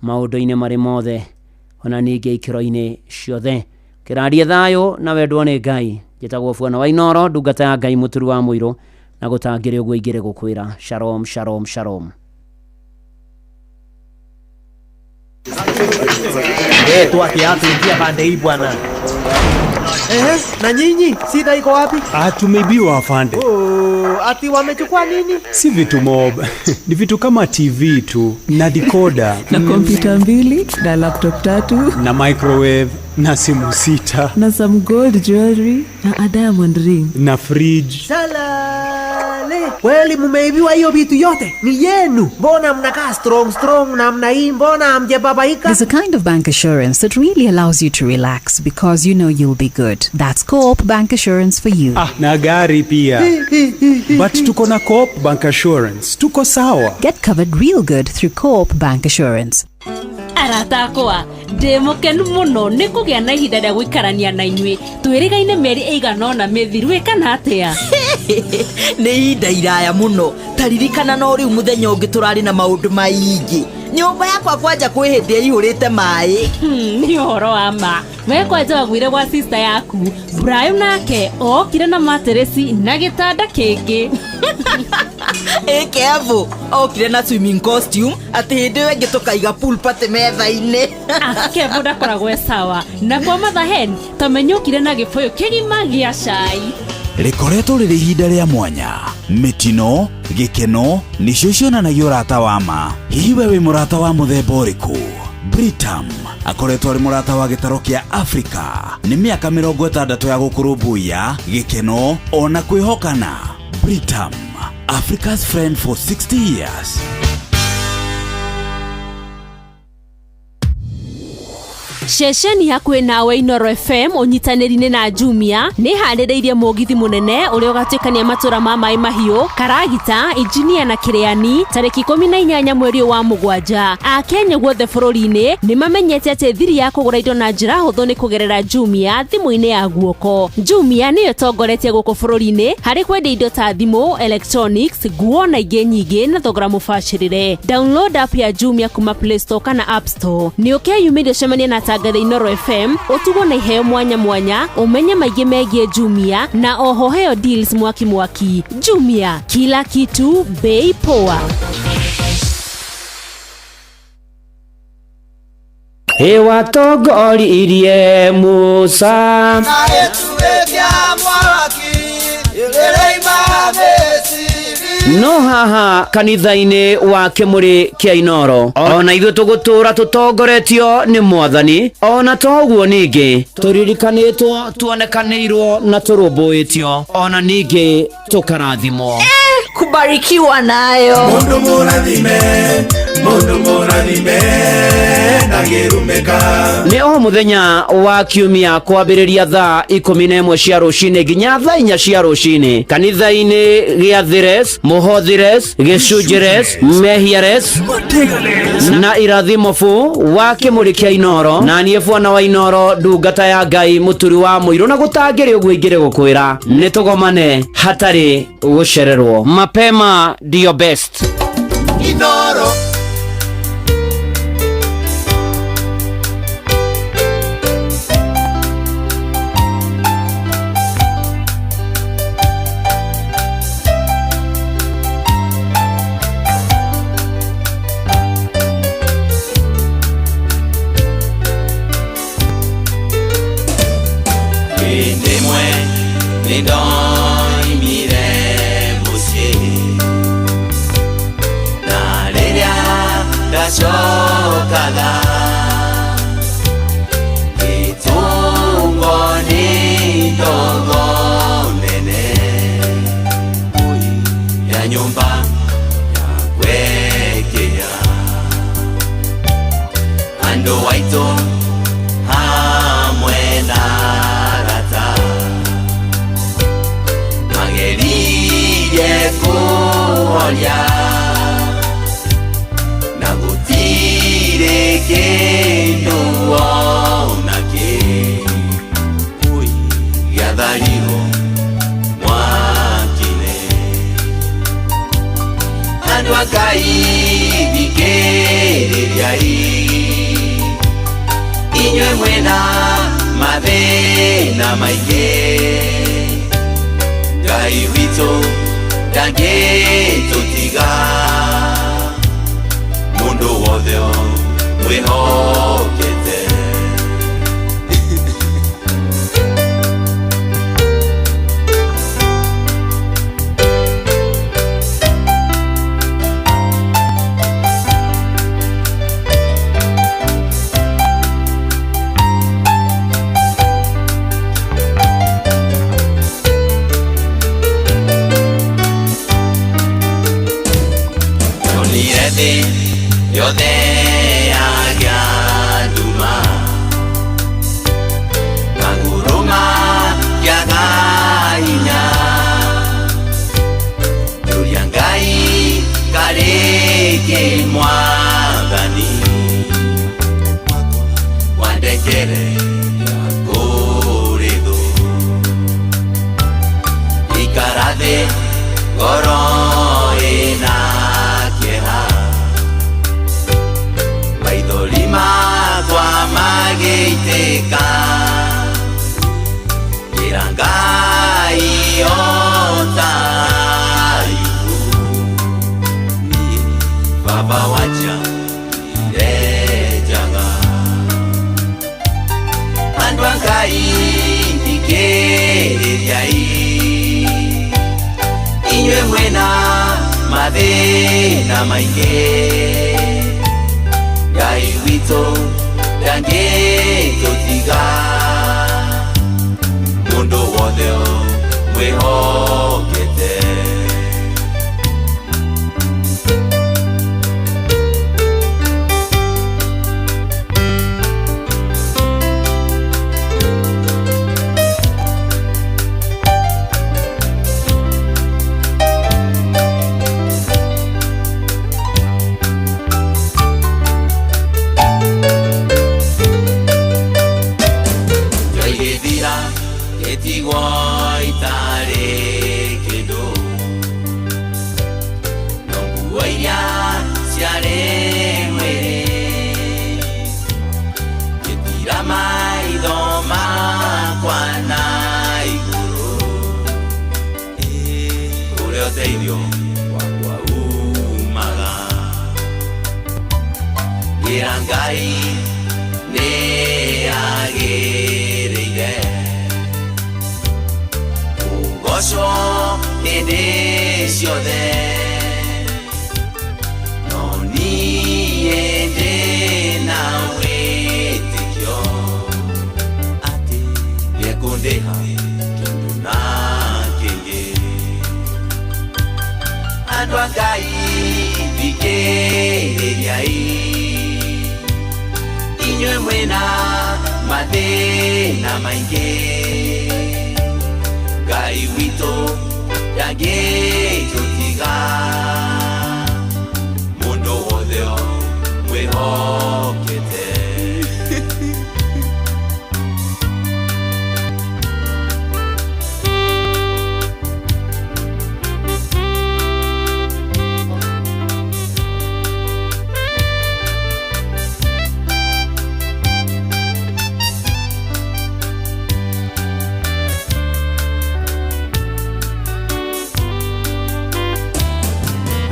Speaker 19: maũndũ-inĩ marĩ mothe ona ningĩ ikĩro-inĩ ciothe. Kĩrarie thayũ na wendwo nĩ Ngai. Njĩtagwo Buona wa Inoro, ndungata ya Ngai mũturu wa mũirũ, na gũtangĩrĩ ũguo ingĩrĩ gũkwĩra shalom shalom shalom.
Speaker 7: Tuingia pande hii bwana. Na nyinyi shida iko wapi?
Speaker 8: Tumeibiwa afande.
Speaker 7: Oh, ati wamechukua nini?
Speaker 8: Si vitu mob. Ni vitu kama TV tu na decoder
Speaker 12: na kompyuta 2 na laptop 3
Speaker 8: na microwave na simu 6
Speaker 12: na some gold jewelry na a diamond ring
Speaker 8: na fridge.
Speaker 7: Salale. Kweli mumeibiwa hiyo vitu yote? Ni yenu. Mbona mnakaa strong strong namna hii? Mbona hamjababaika?
Speaker 15: There's a kind of bank assurance that really allows you to relax because you know you'll be good. That's Co-op Bank Assurance for you.
Speaker 8: Na gari pia. But tuko na Co-op Bank Assurance. Tuko sawa.
Speaker 15: Get covered real good through Co-op Bank Assurance.
Speaker 3: Arata akwa ndĩ mũkenu mũno nĩ kũgĩa na ihinda rĩa gũikarania na inyuĩ twĩrĩgaine mĩeri ĩigana ũna mĩthiru ĩ kana atĩa?
Speaker 16: Nĩ ihinda iraya mũno, taririkana no rĩu mũthenya ũngĩ tũrarĩ na maũndũ maingĩ. Nyũmba yakwa kwanja kwĩ hĩndĩ ĩihũrĩte maĩ.
Speaker 3: Nĩ ũhoro wa ma. We kwanja waguire gwa sister yaku Brian nake okire na materesi na gĩtanda kĩngĩ.
Speaker 16: Kevo okire na swimming costume atĩ hĩndĩ ĩyo ĩngĩ tũkaiga pool party metha-inĩ.
Speaker 3: Kevo ndakoragwo e sawa. Na kwa Mother Hen tamenya okire na gĩbũyũ kĩgima gĩa cai.
Speaker 25: Rĩkoretwo rĩrĩ ihinda rĩa mwanya, mĩtino, gĩkeno nĩcio cionanagia ũrata wa ma. Hihi we wĩ mũrata wa mũthemba ũrĩkũ? Britam akoretwo arĩ mũrata wa gĩtaro kĩa Afrika nĩ mĩaka 60 ya gũkũrũmbũiya, gĩkeno ona kwĩhokana. Britam, Africa's friend for 60 years.
Speaker 3: Ceceni hakuhĩ nawe Inoro FM ũnyitanĩri-inĩ na Jumia nĩ harĩrĩirie mũgithi mũnene ũrĩa ũgatuĩkania matũra ma maĩ mahiũ, Karagita, Injinia na Kĩrĩani tarĩki 18 mweri wa 7. Akenya guothe bũrũri-inĩ nĩ mamenyete atĩ thiri ya kũgũra indo na njĩra hũthũ nĩ kũgerera Jumia thimũ-inĩ ya guoko. Jumia nĩyo ĩtongoretie gũkũ bũrũri-inĩ harĩ kwendia indo ta thimũ, electronics, nguo na ingĩ nyingĩ na thogora mũbacĩrĩre. Download app ya Jumia kuma Play Store kana App Store. Nĩ ũkeyumĩria ũcemanie na tangatha Inoro FM, ũtugwo na iheo mwanya mwanya, ũmenye maingĩ megiĩ Jumia na oho heo deals mwaki mwaki. Jumia, kila kitu bei poa.
Speaker 19: Watongoririe Musa
Speaker 26: na gĩtugĩ kĩa mwaki ĩrĩima Misiri.
Speaker 19: No haha kanitha-inĩ wa Kĩmũrĩ kĩa Inoro ona ithuĩ tũgũtũra tũtongoretio nĩ Mwathani. Ona to ũguo ningĩ tũririkanĩtwo, tuonekanĩirwo na tũrũmbũĩtio, ona ningĩ tũkarathimwo.
Speaker 22: Kubarikiwa nayo.
Speaker 4: Mundu mũrathime, mundu mũrathime ndangĩrumĩka.
Speaker 19: Nĩ o mũthenya wa kiumia kwambĩrĩria thaa 11 cia rũcinĩ nginya thaa 4 cia rũcinĩ kanitha-inĩ gĩa Thires, Mũhothires, Gĩcunjĩres, Mehiares na Irathimobu wa Kĩmũrĩ kĩa Inoro. Na niĩ bwana wa Inoro, ndungata ya Ngai, mũturi wa mũirũ, na gũtangĩrĩ ũguo ingĩrĩ gũkwĩra nĩ tũgomane hatarĩ gũcererwo. Mapema ndio best.
Speaker 4: Inoro. Hĩndĩ ĩmwe nĩndoimire mũciĩ, na rĩrĩa ndacokaga gĩtũngwo nĩ ndogo nene ya nyũmba ya gwekĩa. Andũ aitũ hamwe na arata mageririe kũhoria, na gũtirĩ kĩndũ ona kĩ gĩatharirwo mwaki-inĩ. Andũ a Ngai thikĩrĩriai, inyuĩ mwĩna mathĩna maingĩ, Ngai witũ ndangĩtũtiga, mũndũ wothe mwĩhokete. Ndonire thĩ yothe yagĩa nduma, magũrũ makĩaga hinya, ngĩũria Ngai karĩ kĩ Mwathani wandekere kũrĩ thũ. Ikara thĩ ngoro ĩna kĩeha, maithori makwa magĩitĩka, ngĩra Ngai o ta Ayubu, niĩ baba wacha ndejaga. Andũ a Ngai thikĩrĩriai, inyuĩ mwĩna mathĩna maingĩ, Ngai witũ ndangĩtũtiga, mũndũ wothe mwĩhokete. Njoigĩthira gĩtigwo itarĩ kĩndũ, no nguo iria ciarĩ mwĩrĩ, ngĩtiira maitho makwa na igũrũ, kũrĩa ũteithio wakwa umaga. Ngĩra Ngai nĩ agĩrĩire kũgocwo hĩndĩ ciothe, Ngai thikĩrĩriai inyuĩ mwĩna mathĩna maingĩ Ngai witũ ndangĩtũtiga mũndũ wothe mwĩhokete.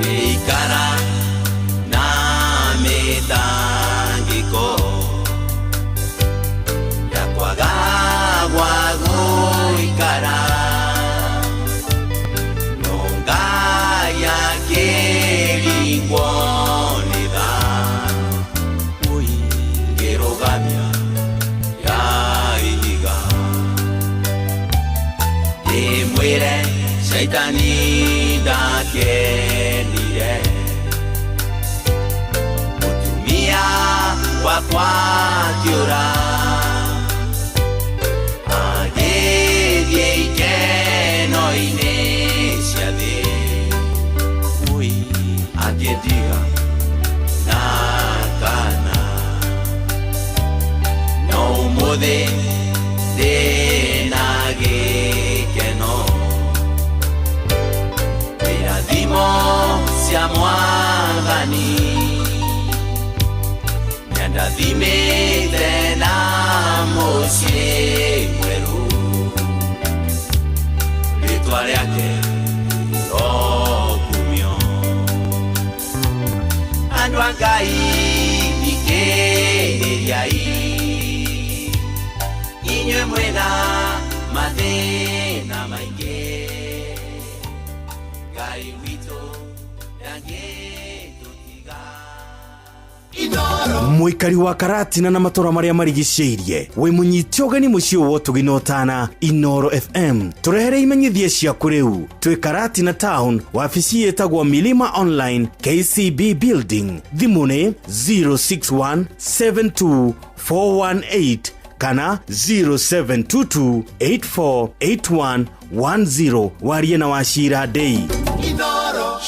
Speaker 4: Ikara na mĩtangĩko ya kwaga gwa gũikara no Ngai akĩringwo nĩ tha ngĩrũgamia ya ihiga ndĩmwĩre Shaitani ndakenire mũtumia wakwa akĩũra agĩthiĩ ikeno-inĩ cia thĩ akĩndiga na kana no ũmũthĩ ndĩna gĩkeno irathimo cia Mwathani nĩandathimĩte na mũciĩ mwerũ rĩtwa rĩake rĩrokumio. Andũ a Ngai thikĩrĩriai inyuĩ mwĩna mathĩna maingĩ Ngai witũ ndangĩtũtiga.
Speaker 1: Mũikari wa Karatina na matũra marĩa marigicĩirie wĩ mũnyite ũgeni mũciĩ wa ũtugi na ũtana Inoro FM tũrehere imenyithia ciaku rĩu twĩ Karatina Town wabici ĩtagwo Milima Online KCB Building thimũ nĩ 061 72 418 kana 0722 848110 warie na Wachira Ndei.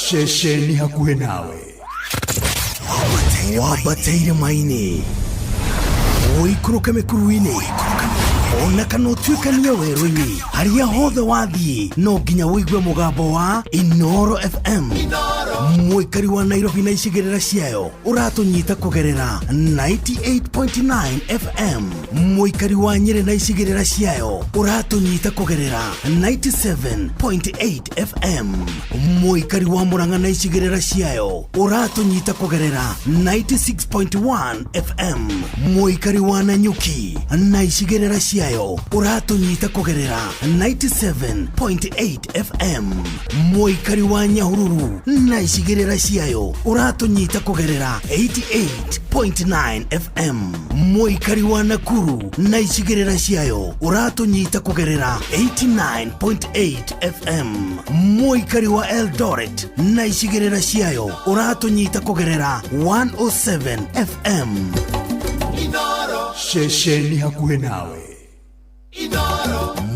Speaker 25: Ceceni hakuhĩ nawe
Speaker 1: wambateire maini ũikũrũke mĩkuru-inĩ ona kana ũtuĩkanie werũ-inĩ harĩa hothe wathiĩ no nginya ũigue mũgambo wa Inoro FM. Mũikari wa Nairobi na icigĩrĩra ciayo ũratũnyita kũgerera 98.9 FM. Mũikari wa Nyĩrĩ na icigĩrĩra ciayo ũratũnyita kũgerera 97.8 FM. Mũikari wa Murang'a na icigĩrĩra ciayo ũratũnyita kũgerera 96.1 FM. Mũikari wa Nanyuki na icigĩrĩra ciayo ũratũnyita kũgerera 97.8 FM. Mũikari wa Nyahururu na icigĩrĩra ciayo ũratũnyita kũgerera 88.9 FM. Mũikari wa Nakuru na icigĩrĩra ciayo ũratũnyita kũgerera 89.8 FM. Mũikari wa Eldoret na icigĩrĩra ciayo ũratũnyita kũgerera 107 FM.
Speaker 25: Ceceni hakuhĩ nawe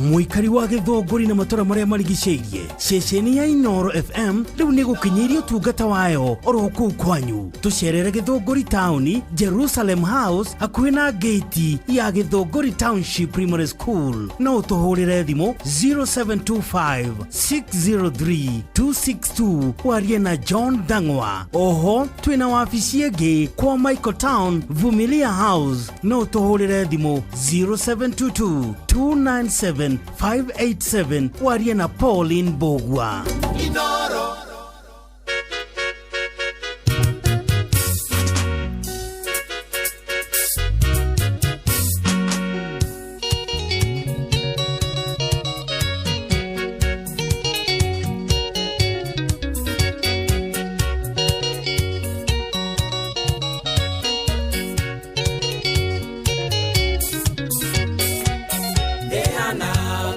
Speaker 1: Mũikari wa Gĩthũngũri na matũra marĩa marigicĩirie ceceni ya Inoro FM rĩu nĩ gũkinyĩirie ũtungata wayo oro kũu kwanyu. Tũcerere Gĩthũngũri taũni Jerusalem House hakuhĩ na gate ya Gĩthũngũri Township Primary School. No ũtũhũrĩre thimũ 0725 603 262 warie na John Dang'wa. Oho twĩna wabici ĩngĩ kwa Michael Town Vumilia House. No ũtũhũrĩre thimũ 0722 297 587 warie na Pauline Bogwa.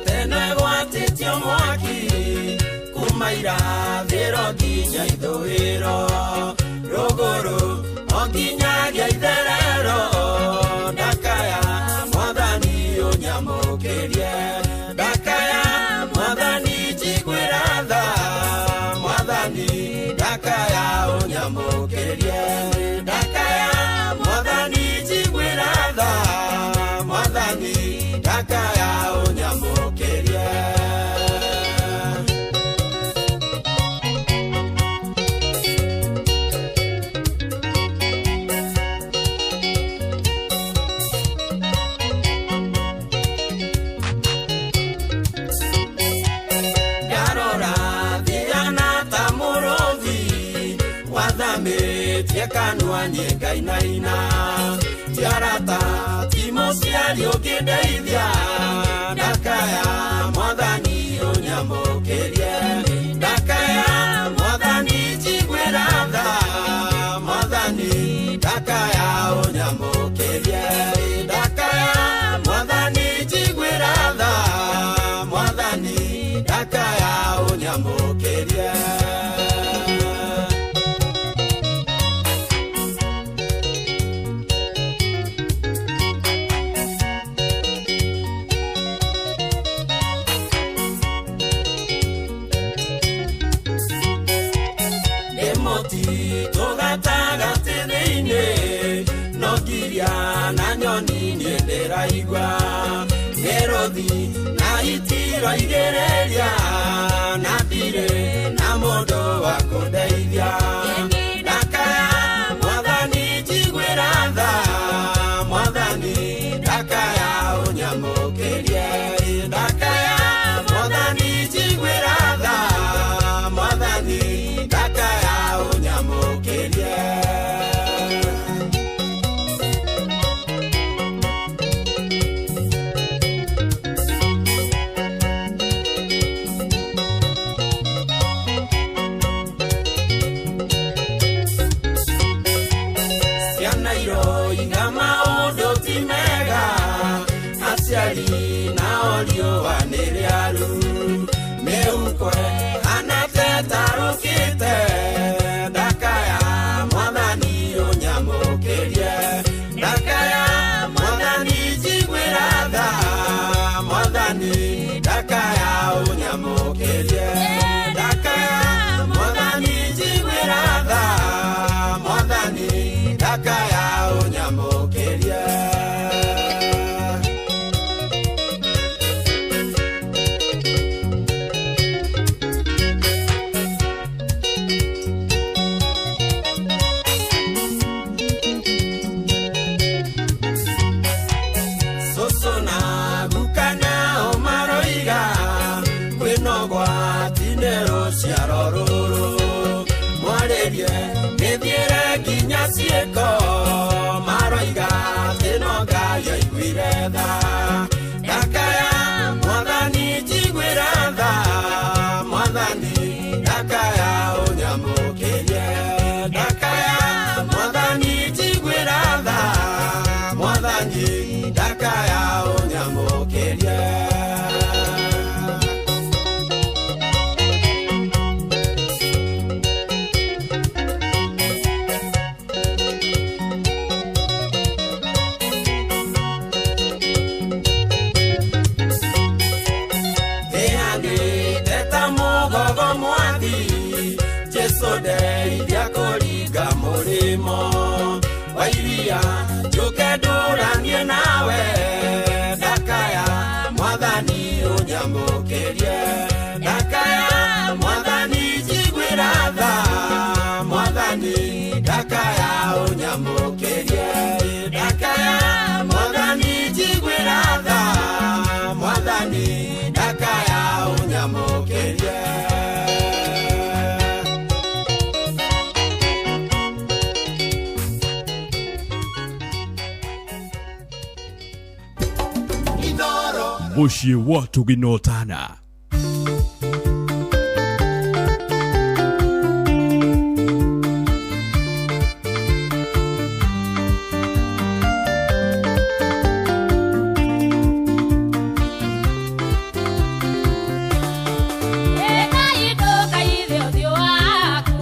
Speaker 4: Tena gwatĩtio mwaki kuma ira. nginya ithũĩro, rũgũrũ o nginyagia itherero. Ndakaya Mwathani ũnyamũkĩrie, ndakaya Mwathani njiguĩra tha, Mwathani ndakaya ũnyamũkĩrie, ndakaya Mwathani njiguĩra tha, Mwathani ndakaya ũnyamũkĩrie. Ndarora thiana ta mũrũthi, wathamĩtie kanua niĩ ngainaina, ti arata ti mũciari ũngĩndeithia, ndakaya Mwathani ũnyamũkĩrie, ndakaya Mwathani njiguĩra tha, Mwathani ndakaya ũnyamũkĩrie, ndakaya Mwathani njiguĩra tha, Mwathani ndakaya ũnyamũkĩrie. Tũgatagatĩ thĩinĩ, no ngiria na nyoni niĩ ndĩraigua, mĩrũthi na itiro igĩrĩria, na ndirĩ na mũndũ wa kũndeithia. Ndakaya Mwathani njiguĩra tha, Mwathani ndakaya ũnyamũkĩrie, ndakaya Mwathani njiguĩra tha, Mwathani ndakaya ũnyamũkĩrie. Ciana iroiga maũndũ ti mega, aciari nao riũa nĩ rĩaru, mĩhuko ĩhana ta ĩtarũkĩte, ndakaya Mwathani ũnyamũkĩrie, ndakaya Mwathani njiguĩra tha, Mwathani ndakaya ũnyamũkĩrie, ndakaya Mwathani njiguĩra tha, Mwathani ndakaya ũnyamũkĩrie. Cũcũ na guka nao maroiga kwĩna ũgwati nĩ rũciaro rũrũ, mwarĩrie mĩthiĩre nginya ciĩko, maroiga atĩ no Ngai aiguire tha. Ndakaya Mwathani njiguĩra tha, Mwathani ndakaya ũnyamũkĩrie, ndakaya Mwathani njiguĩra tha, Mwathani ndakaya ũnyamũkĩrie. Thĩanĩte ta mũgogo mwathi, Jesũ ndeithia kũringa mũrĩmo wa iria, njũke ndũranie nawe, ndakaya Mwathani ũnyamũkĩrie, ndakaya Mwathani njiguĩra tha, Mwathani ndakaya ũnyamũkĩrie, ndakaya Mwathani njiguĩra tha, Mwathani ndakaya ũnyamũkĩrie.
Speaker 2: Mũciĩ wa Tũginotana.
Speaker 6: Ĩkai ndũkaithe ũthiũ waku.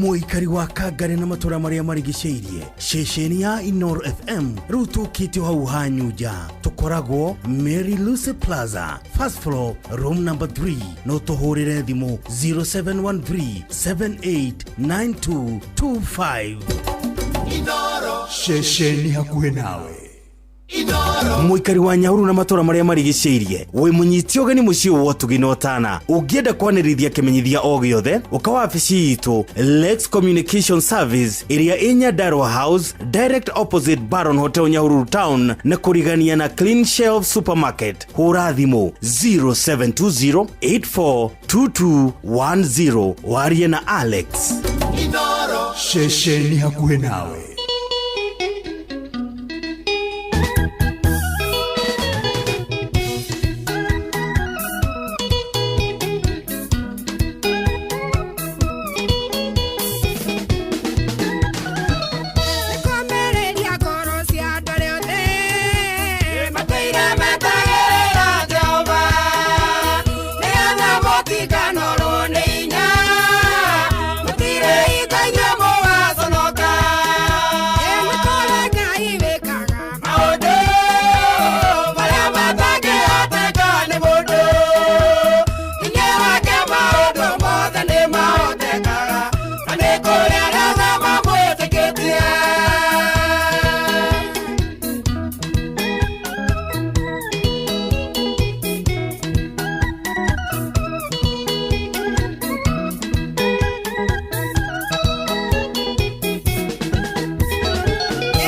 Speaker 1: Mũikari wa Kangari na matũra marĩa marigicĩirie, ceceni ya Inoro FM rĩu tũkĩte o hau hanyu nja. Tũkoragwo Mary Lucy Plaza, first floor, room number 3. No tũhũrĩre thimũ 0713 789225.
Speaker 2: Ceceni hakuhĩ nawe.
Speaker 1: Mũikari wa Nyahururu na matũra marĩa marigicĩirie, wĩ mũnyiti ũgeni mũciĩ wa ũtugi na ũtana. Ũngĩenda kwanĩrithia kĩmenyithia o gĩothe, ũka wabici itũ Lex Communication Service ĩrĩa ĩ Nyandarua House, direct opposite Baron Hotel, Nyahururu Town, na kũrigania na Clean Shelf Supermarket. Hũra thimũ 0720 842210 warie na Alex.
Speaker 2: Ceceni hakuhĩ nawe.
Speaker 24: Nĩkũmĩrĩria ngoro cia andũ arĩa othe matũire metagĩrĩra Jehova, nĩgetha mũtikanorwo nĩ hinya, mũtirĩ hingo inyuĩ mũgaconoka. Nĩ kũrĩ Ngai wĩkaga maũndũ marĩa matangĩhoteka nĩ mũndũ, hinya wake maũndũ mothe nĩ mahotekaga, na nĩ kũrĩ arĩa othe mamwĩtĩkĩtie.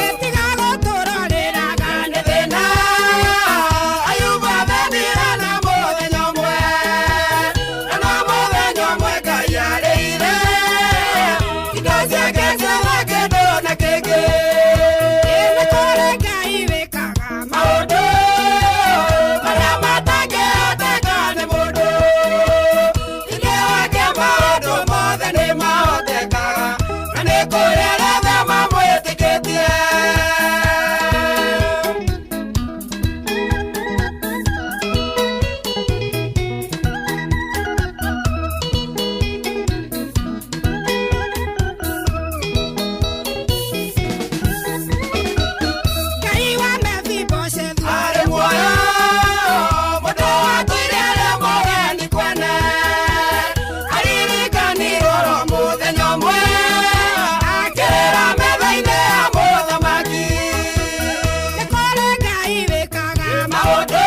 Speaker 24: Ĩtiga gũtũrorĩraga nĩ thĩna, Ayubu athenire na mũthenya ũmwe, na no mũthenya ũmwe Ngai arĩire indo ciake ciothe kĩndũ na kĩngĩ. Nĩ kũrĩ Ngai wĩkaga maũndũ marĩa matangĩhoteka nĩ mũndũ, hinya wake maũndũ mothe nĩ mahotekaga, na nĩ kũrĩ arĩa othe mamwĩtĩkĩtie. Ngai wa Mefiboshethu arĩ muoyo, mũndũ watũire arĩ mũgeni kwene, aririkanirwo oro mũthenya ũmwe, akĩrĩra metha-inĩ ya mũthamaki. Nĩ kũrĩ Ngai wĩkaga maũndũ